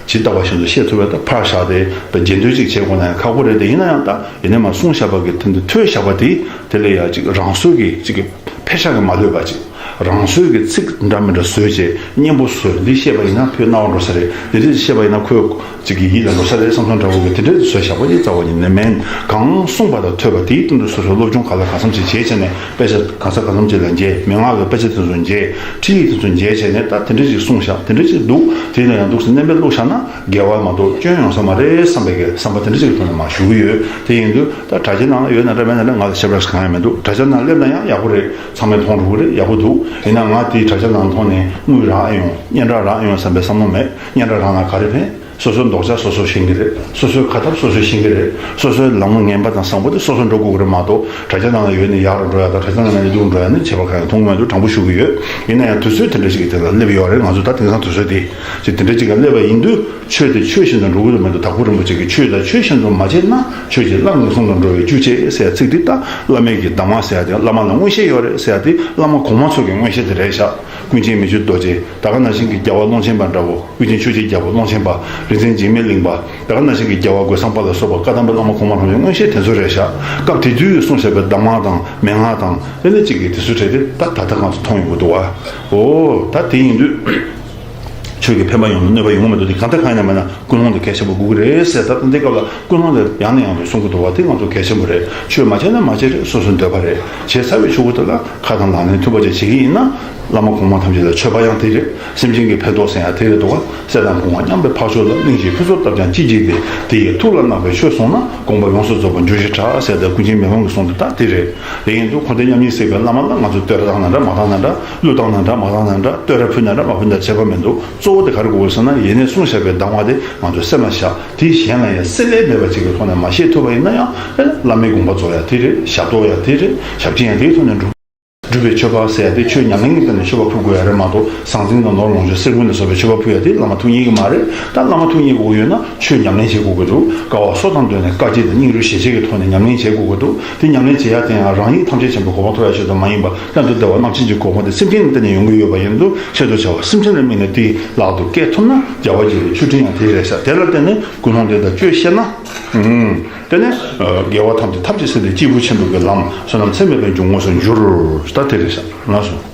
ཇི་ལྟ་བ་བཞིན་དུ་བཤད་ཐུབ་པ་དང་ཕར་བཞག་སྟེ་ད་རྗེས་ཟློས་ཅིག་བྱེད་དགོས་ན་ཡང་ཁག་པོ་རེད། དེ་ཡིན་ན་ཡང་ད་ཡིན་ནའི་མ་གསུངས་བཞག་པ་གི་དོན་དུ་ཐོས་བཞག་པ་དེ་དེ་ལ་ཡང་ཅིག་རང་སོ་གི་ཅིག་གི་འཕེལ་ཤག་གི་མ་ལྷོད་པ་ཅིག་རང་སོའི་གི་ཚིག་འདྲ་མི་འདྲ་བཟོས་བྱས་སྙན་པོ་བཟོས། འདི་བཤད་པ་ཡིན་ན་ཁོའི་རྣ་བར་འགྲོ་ས་རེད། འདི་འདྲ་བཤད་པ་ཡིན་ན་ཁོའི་ཅིག་གི་ཡིད་ལ་འགྲོ་ས་རེད་བསམ་བསམ་འདྲ་བོ་གི་དེ་འདྲ་བཟོས་བཞག་པ་ཅིག་རྩ་བ་ཉིད་ནས་མིན། གང་གསུངས་པ་དང་ཐོས་པ་དེའི་སྟེང་དུ་སོ་སོའི་སློབ་སྦྱོང་ག་ལ་གང་འཚམ་ཅིག་བྱས་བྱས་ནས་དཔེ་ཆ་གང་ས་གང་འཚམ་ཅིག་ལ་མཇལ། མན་ངག་གི་དཔེ་ཆ་དེ་ཚོ་མཇལ། ཁྲིད་ཡིག་དེ་ཚོ་མཇལ་བྱས་ནས་ད་དེ་འདྲ་ཅིག་གསུངས་བཞག་དེ་འདྲ་ཅིག་འདུག་དེ་ཡིན་ན་ཡང་འདུག་སེ་བསྣན་པས་བླུགས་བཞག་ན་དགེ་བ་མ་གཏོགས་སྐྱོན་ཡོང་ས་མ་རེད་བསམ་པའི་གི་བསམ་པ་དེ་འདྲ་ཅིག་གི་ཐོག་ནས་མར་ཞུ་གི་ཡོད། དེ་ཡིན་དུས་ད་དྲ་རྒྱའི་ནང་ལ་ཡོད་ན་འདྲ་མེད་ན་འདྲ་ང་ལ་ཞབས་བྲག་ཞིག་གང་ཡང་མི་འདུག་དྲ་རྒྱ་ནང་སླེབས་ན་ཡང་ཡག་པོ་རེད། ཚང་མས་མཐོང་འགྲོ་གི་རེད། ཡག་པོ་འདུག་ཡིན་ན་ང་དེའི་དྲ་རྒྱ་ནང་མཐོང་ནས་དངུལ་རག་ཨེ་ཡོང་། སྙན་གྲགས་རག་ཨེ་ཡོང་བསམ་པའི་བསམ་བློ་མེད། སྙན་གྲགས་རག་ན་ག་རེ་ཕན། སོ་སོའི་མདོག་ཆ་སོ་སོ་ཤེས་ཀྱི་རེད། སོ་སོའི་ཁ་ཐབས་སོ་སོས་ཤེས་ཀྱི་རེད། སོ་སོའི་ལམ་ངན་པ་དང་བཟང་པོ་དེ་སོ་སོས་འགྲོ་དགོས་ཀྱི་རེད་མ་གཏོགས་དྲ་རྒྱ་ནང་ལ་ཡོད་ནས་ཡག་རུ་འགྲོ་ཡ་དང་དྲ་རྒྱ་ནང་ལ་ཡོད་ནས་སྡུག་རུ་འགྲོ་ཡ་ནི་ཁྱད་པར་གང་ཡང་མཐོང་གི་མི་འདུག་དྲང་པོ་ཞུ་གི་ཡོད། ཡིན་ན་ཡང་དུས་ཚོད་དེ་འདྲ་ཞིག་གི་དེ་ལ་སླེབས་ཡོད་རེད། ང་ཚོ་ད་དེང་སང་དུས་ཚོད་དེ་ཅིག་དེ་འདྲ་ཅིག་ལ་སླེབས་པ་ཡིན་དུས་ཆོས་དེ་ཆོས་བཞིན་དུ་འགྲོ་གི་རེད་མ་གཏོགས། དྭགས་པོ་རིན་པོ་ཆེ་གིས་ཆོས་དང་ཆོས་བཞིན་དུ་མ་བྱས་ན་ཆོས་ཀྱི་བླ་ངན་སོང་དུ་འགྲོ་བའི་རྒྱུ་བྱེད་ཟེར་ཡ་ཚིག་འདི་ད་བླ་མའི་གི་གདམས་ངག་ཟེར་ཡ་དེ་བླ་མ་ལ་མངོན་ཤེས་ཡོད་རེད་ཟེར་ཡ་དེ་བླ་མ་གོང་མ་ཚོ་གི་མངོན་ཤེས་དེ་རེད་ཤག་ཀུན་མཁྱེན་མི་བསྐྱོད་རྡོ་རྗེ། ད་ག་ནང་བཞིན་གྱི་རྒྱལ་བ་ཀློང་ཆེན་པ་འདྲ་བོ། ཀུན་མཁྱེན་ཆོས་ཀྱི་རྒྱལ་པོ་ཀློང་ཆེན་པ། རིག་འཛིན་འཇིགས་མེད་གླིང་པ། ད་ག་ནང་བཞིན་གྱི་རྒྱལ་བ་རྒོད་ཚང་པ་ལ་སོགས་པ་བཀའ་གདམས་པའི་བླ་མ་གོང་མ་རྣམས་ཀྱི་མངོན་ཤེས་དེ་ཚོ་རེད་ཤག་སྐབས་དེ་དུས་གསུངས་བཞག་པའི་གདམས་ངག་དང་མན་ངག་དང་ཨེ་ནི་གཅིག་གིས་དེ་ཚོའི་གྲས་དེ་ད་ད་ལྟ་ང་ཚོ་མཐོང་ཡོང་གི་འདུག་བ། ཨོ་ད་དེ་ཡིན་དུས་ཆོས་ཀྱི་ཕན་པ་ཡོང་ན་གནོད་པ་ཡོང་གི་མི་འདུག་དེ་གང་ལྟར་གང་ཡིན་ན་མིན་ན་ཀུན་སློང་དེ་གལ་ཆེན་པོ་དགོས་ཀྱི་རེད་ཟེར། ད་ལྟ་འདི་སྐབས་ལ་ཀུན་སློང་དེ་ཡང་ནས་ཡང་དུ་གསུང་གི་འདུག་བ། དེ་ང་ཚོ་གལ་ཆེན་པོ་རེད། ཆོས་མ་བྱས་ན་མ་བྱས་རེད། སོ་སོའི་འདོད་པ་རེད། བྱས་ཚར་བའི་ཆུ་བོ་དེ་ལ་ཁ་དང་ལག་ལེན་མཐུན་པ་ཅིག་བྱེད་ཀྱི་ཡིན་ན། བླ་མ་གོང་མ་ཐམས་ཅད་ལ་མཆོད་པ་ཡང་དེ་རེད། སེམས་ཅན་གྱི་ཕན་ཐོགས་ཟེར་ཡང་དེ་རེད་འདུག་ག་སྲས་དང་གོང་མ་མཉམ་པའི་འཕགས་མཆོག་ལ། གླིང་བཞིའི་ཕུན་ཚོགས་བཏབ་ཀྱང་ཅི་བགྱིས་ཏེ། དེ་ཡི་ཐུགས་ལ་བརྣག་པའི་ཆོས་གསུངས་ན། དགོངས་པ་ཡོངས་སུ་རྫོགས་པར་འགྱུར་ཞེས་གྲགས་ཟེར་ཏེ་ཀུན་མཁྱེན་མི་ཕམ་གྱིས་གསུངས་དེ་ད་དེ་རེད། དེ་ཡིན་དུས་འཁོར་འདས་མཉམ་ཉིད་གཟིགས་པའི་བླ་མ་ལ་ང་ཚོས་བསྟོད་ར་བཏང་ན་འདྲ་མ་བཏང་ན་འདྲ། གླུ་བཏང་ན་འདྲ་མ་བཏང་ན་འདྲ། བསྟོད་ར་ཕུལ་ན་འདྲ་མ་ཕུལ་ན་འདྲ་བྱེད་པ་མི་འདུག་གཙོ་བོ་དེ་ག་རེ་དགོས་ཟེར་ན། ཡེ་ནས་གསུངས་བཞག་པའི་གདམས་ངག་དེ་ང་ཚོའི་སེམས་ལ་བཞག་དེ་གཞན་ལ་ཡང་བསྲེ་ལྷད་མེད་པ་ཅིག་གི་ཐོག་ནས་མ་བཤད་ཐུབ་པ་ཡིན་ན་ཡང་། ཨེ། བླ་མའི་དགོངས་པ་རྫོགས་ཡ་དེ་རེད། ཞབས་ཏོག་ཡ་དེ་རེད། ཞབས་ཕྱི་ཡང་དེའི་ཐོག་ནས་འགྲུབ། སྒྲུབ་པའི་མཆོད་པ་ཟེར་ཡ་དེ་ཆོས་ཉམས་ལེན་གྱི་སྟེང་ནས་མཆོད་པ་ཕུལ་དགོས་ཡ་རེད་མ་གཏོགས། ཟང་ཟིང་དང་ནོར་ལོངས་སྤྱོད་གསེར་དངུལ་ལ་སོགས་པའི་མཆོད་པ་ཕུལ་ཡ་དེ་བླ་མ་ཐུགས་མཉེས་ཀྱི་མ་རེད། ད་བླ་མ་ཐུགས་མཉེས་དགོས་ཡོད་ན་ཆོས་ཉམས་ལེན་བྱེད་དགོས་ཀྱི་འདུག་དཀའ་བ་སོ་དང་བསྡོས་ནས་དཀའ་སྤྱད་དང་སྙིང་རུས་ཞེ་བྱེད་ཀྱི་ཐོག་ནས་ཉམས་ལེན་བྱེད་དགོས་ཀྱི་འདུག་དེ་ཉམས་ལེན་བྱེད་ཡ་དེ་ཡང་རང་ཉིད་ཐམས་ཅད་མཁྱེན་པའི་གོ་འཕང་ཐོབ་ཡ་ཞིག་ཏུ་མ་ཡིན་པར། གནས་འདུ་བདེ་བ་རྣམ་མཁྱེན་གྱི་གོ་འཕང་དེ་སེམས་ཅན་ལ་བརྟེན་ནས་ཡོང་གི་ཡོད་པ་ཡིན་དུས། ཆེད་དུ་བྱ་བ་སེམས་ཅན་ལ་དམིགས་ནས་དེའི་ལག་ཏུ་བཀལ་ཐུབ་ན། རྒྱལ་བ་རྒྱལ་བའི་མཆོད་སྤྲིན་ཡང་དེ་རེད་ཤག་དེ་ལ་བརྟེན་ནས་ཀུན་སློང་དེ་དག་བཅོས་ཤེས་ན། ཨུམ། དེ་ནས་ཨ་དགེ་བ་ཐམས་ཅད་ཐམས་ཅད་སེལ་ཏེ། སྐྱེས་བུ་ཆེན་པོའི་གི་ལམ་བསོད་ནམས་ཚད་མེད་པའི་འཇུག་ངོགས་སུ་འགྱུར། ད་དེ་རེད་ཤག་ལགས་སོ།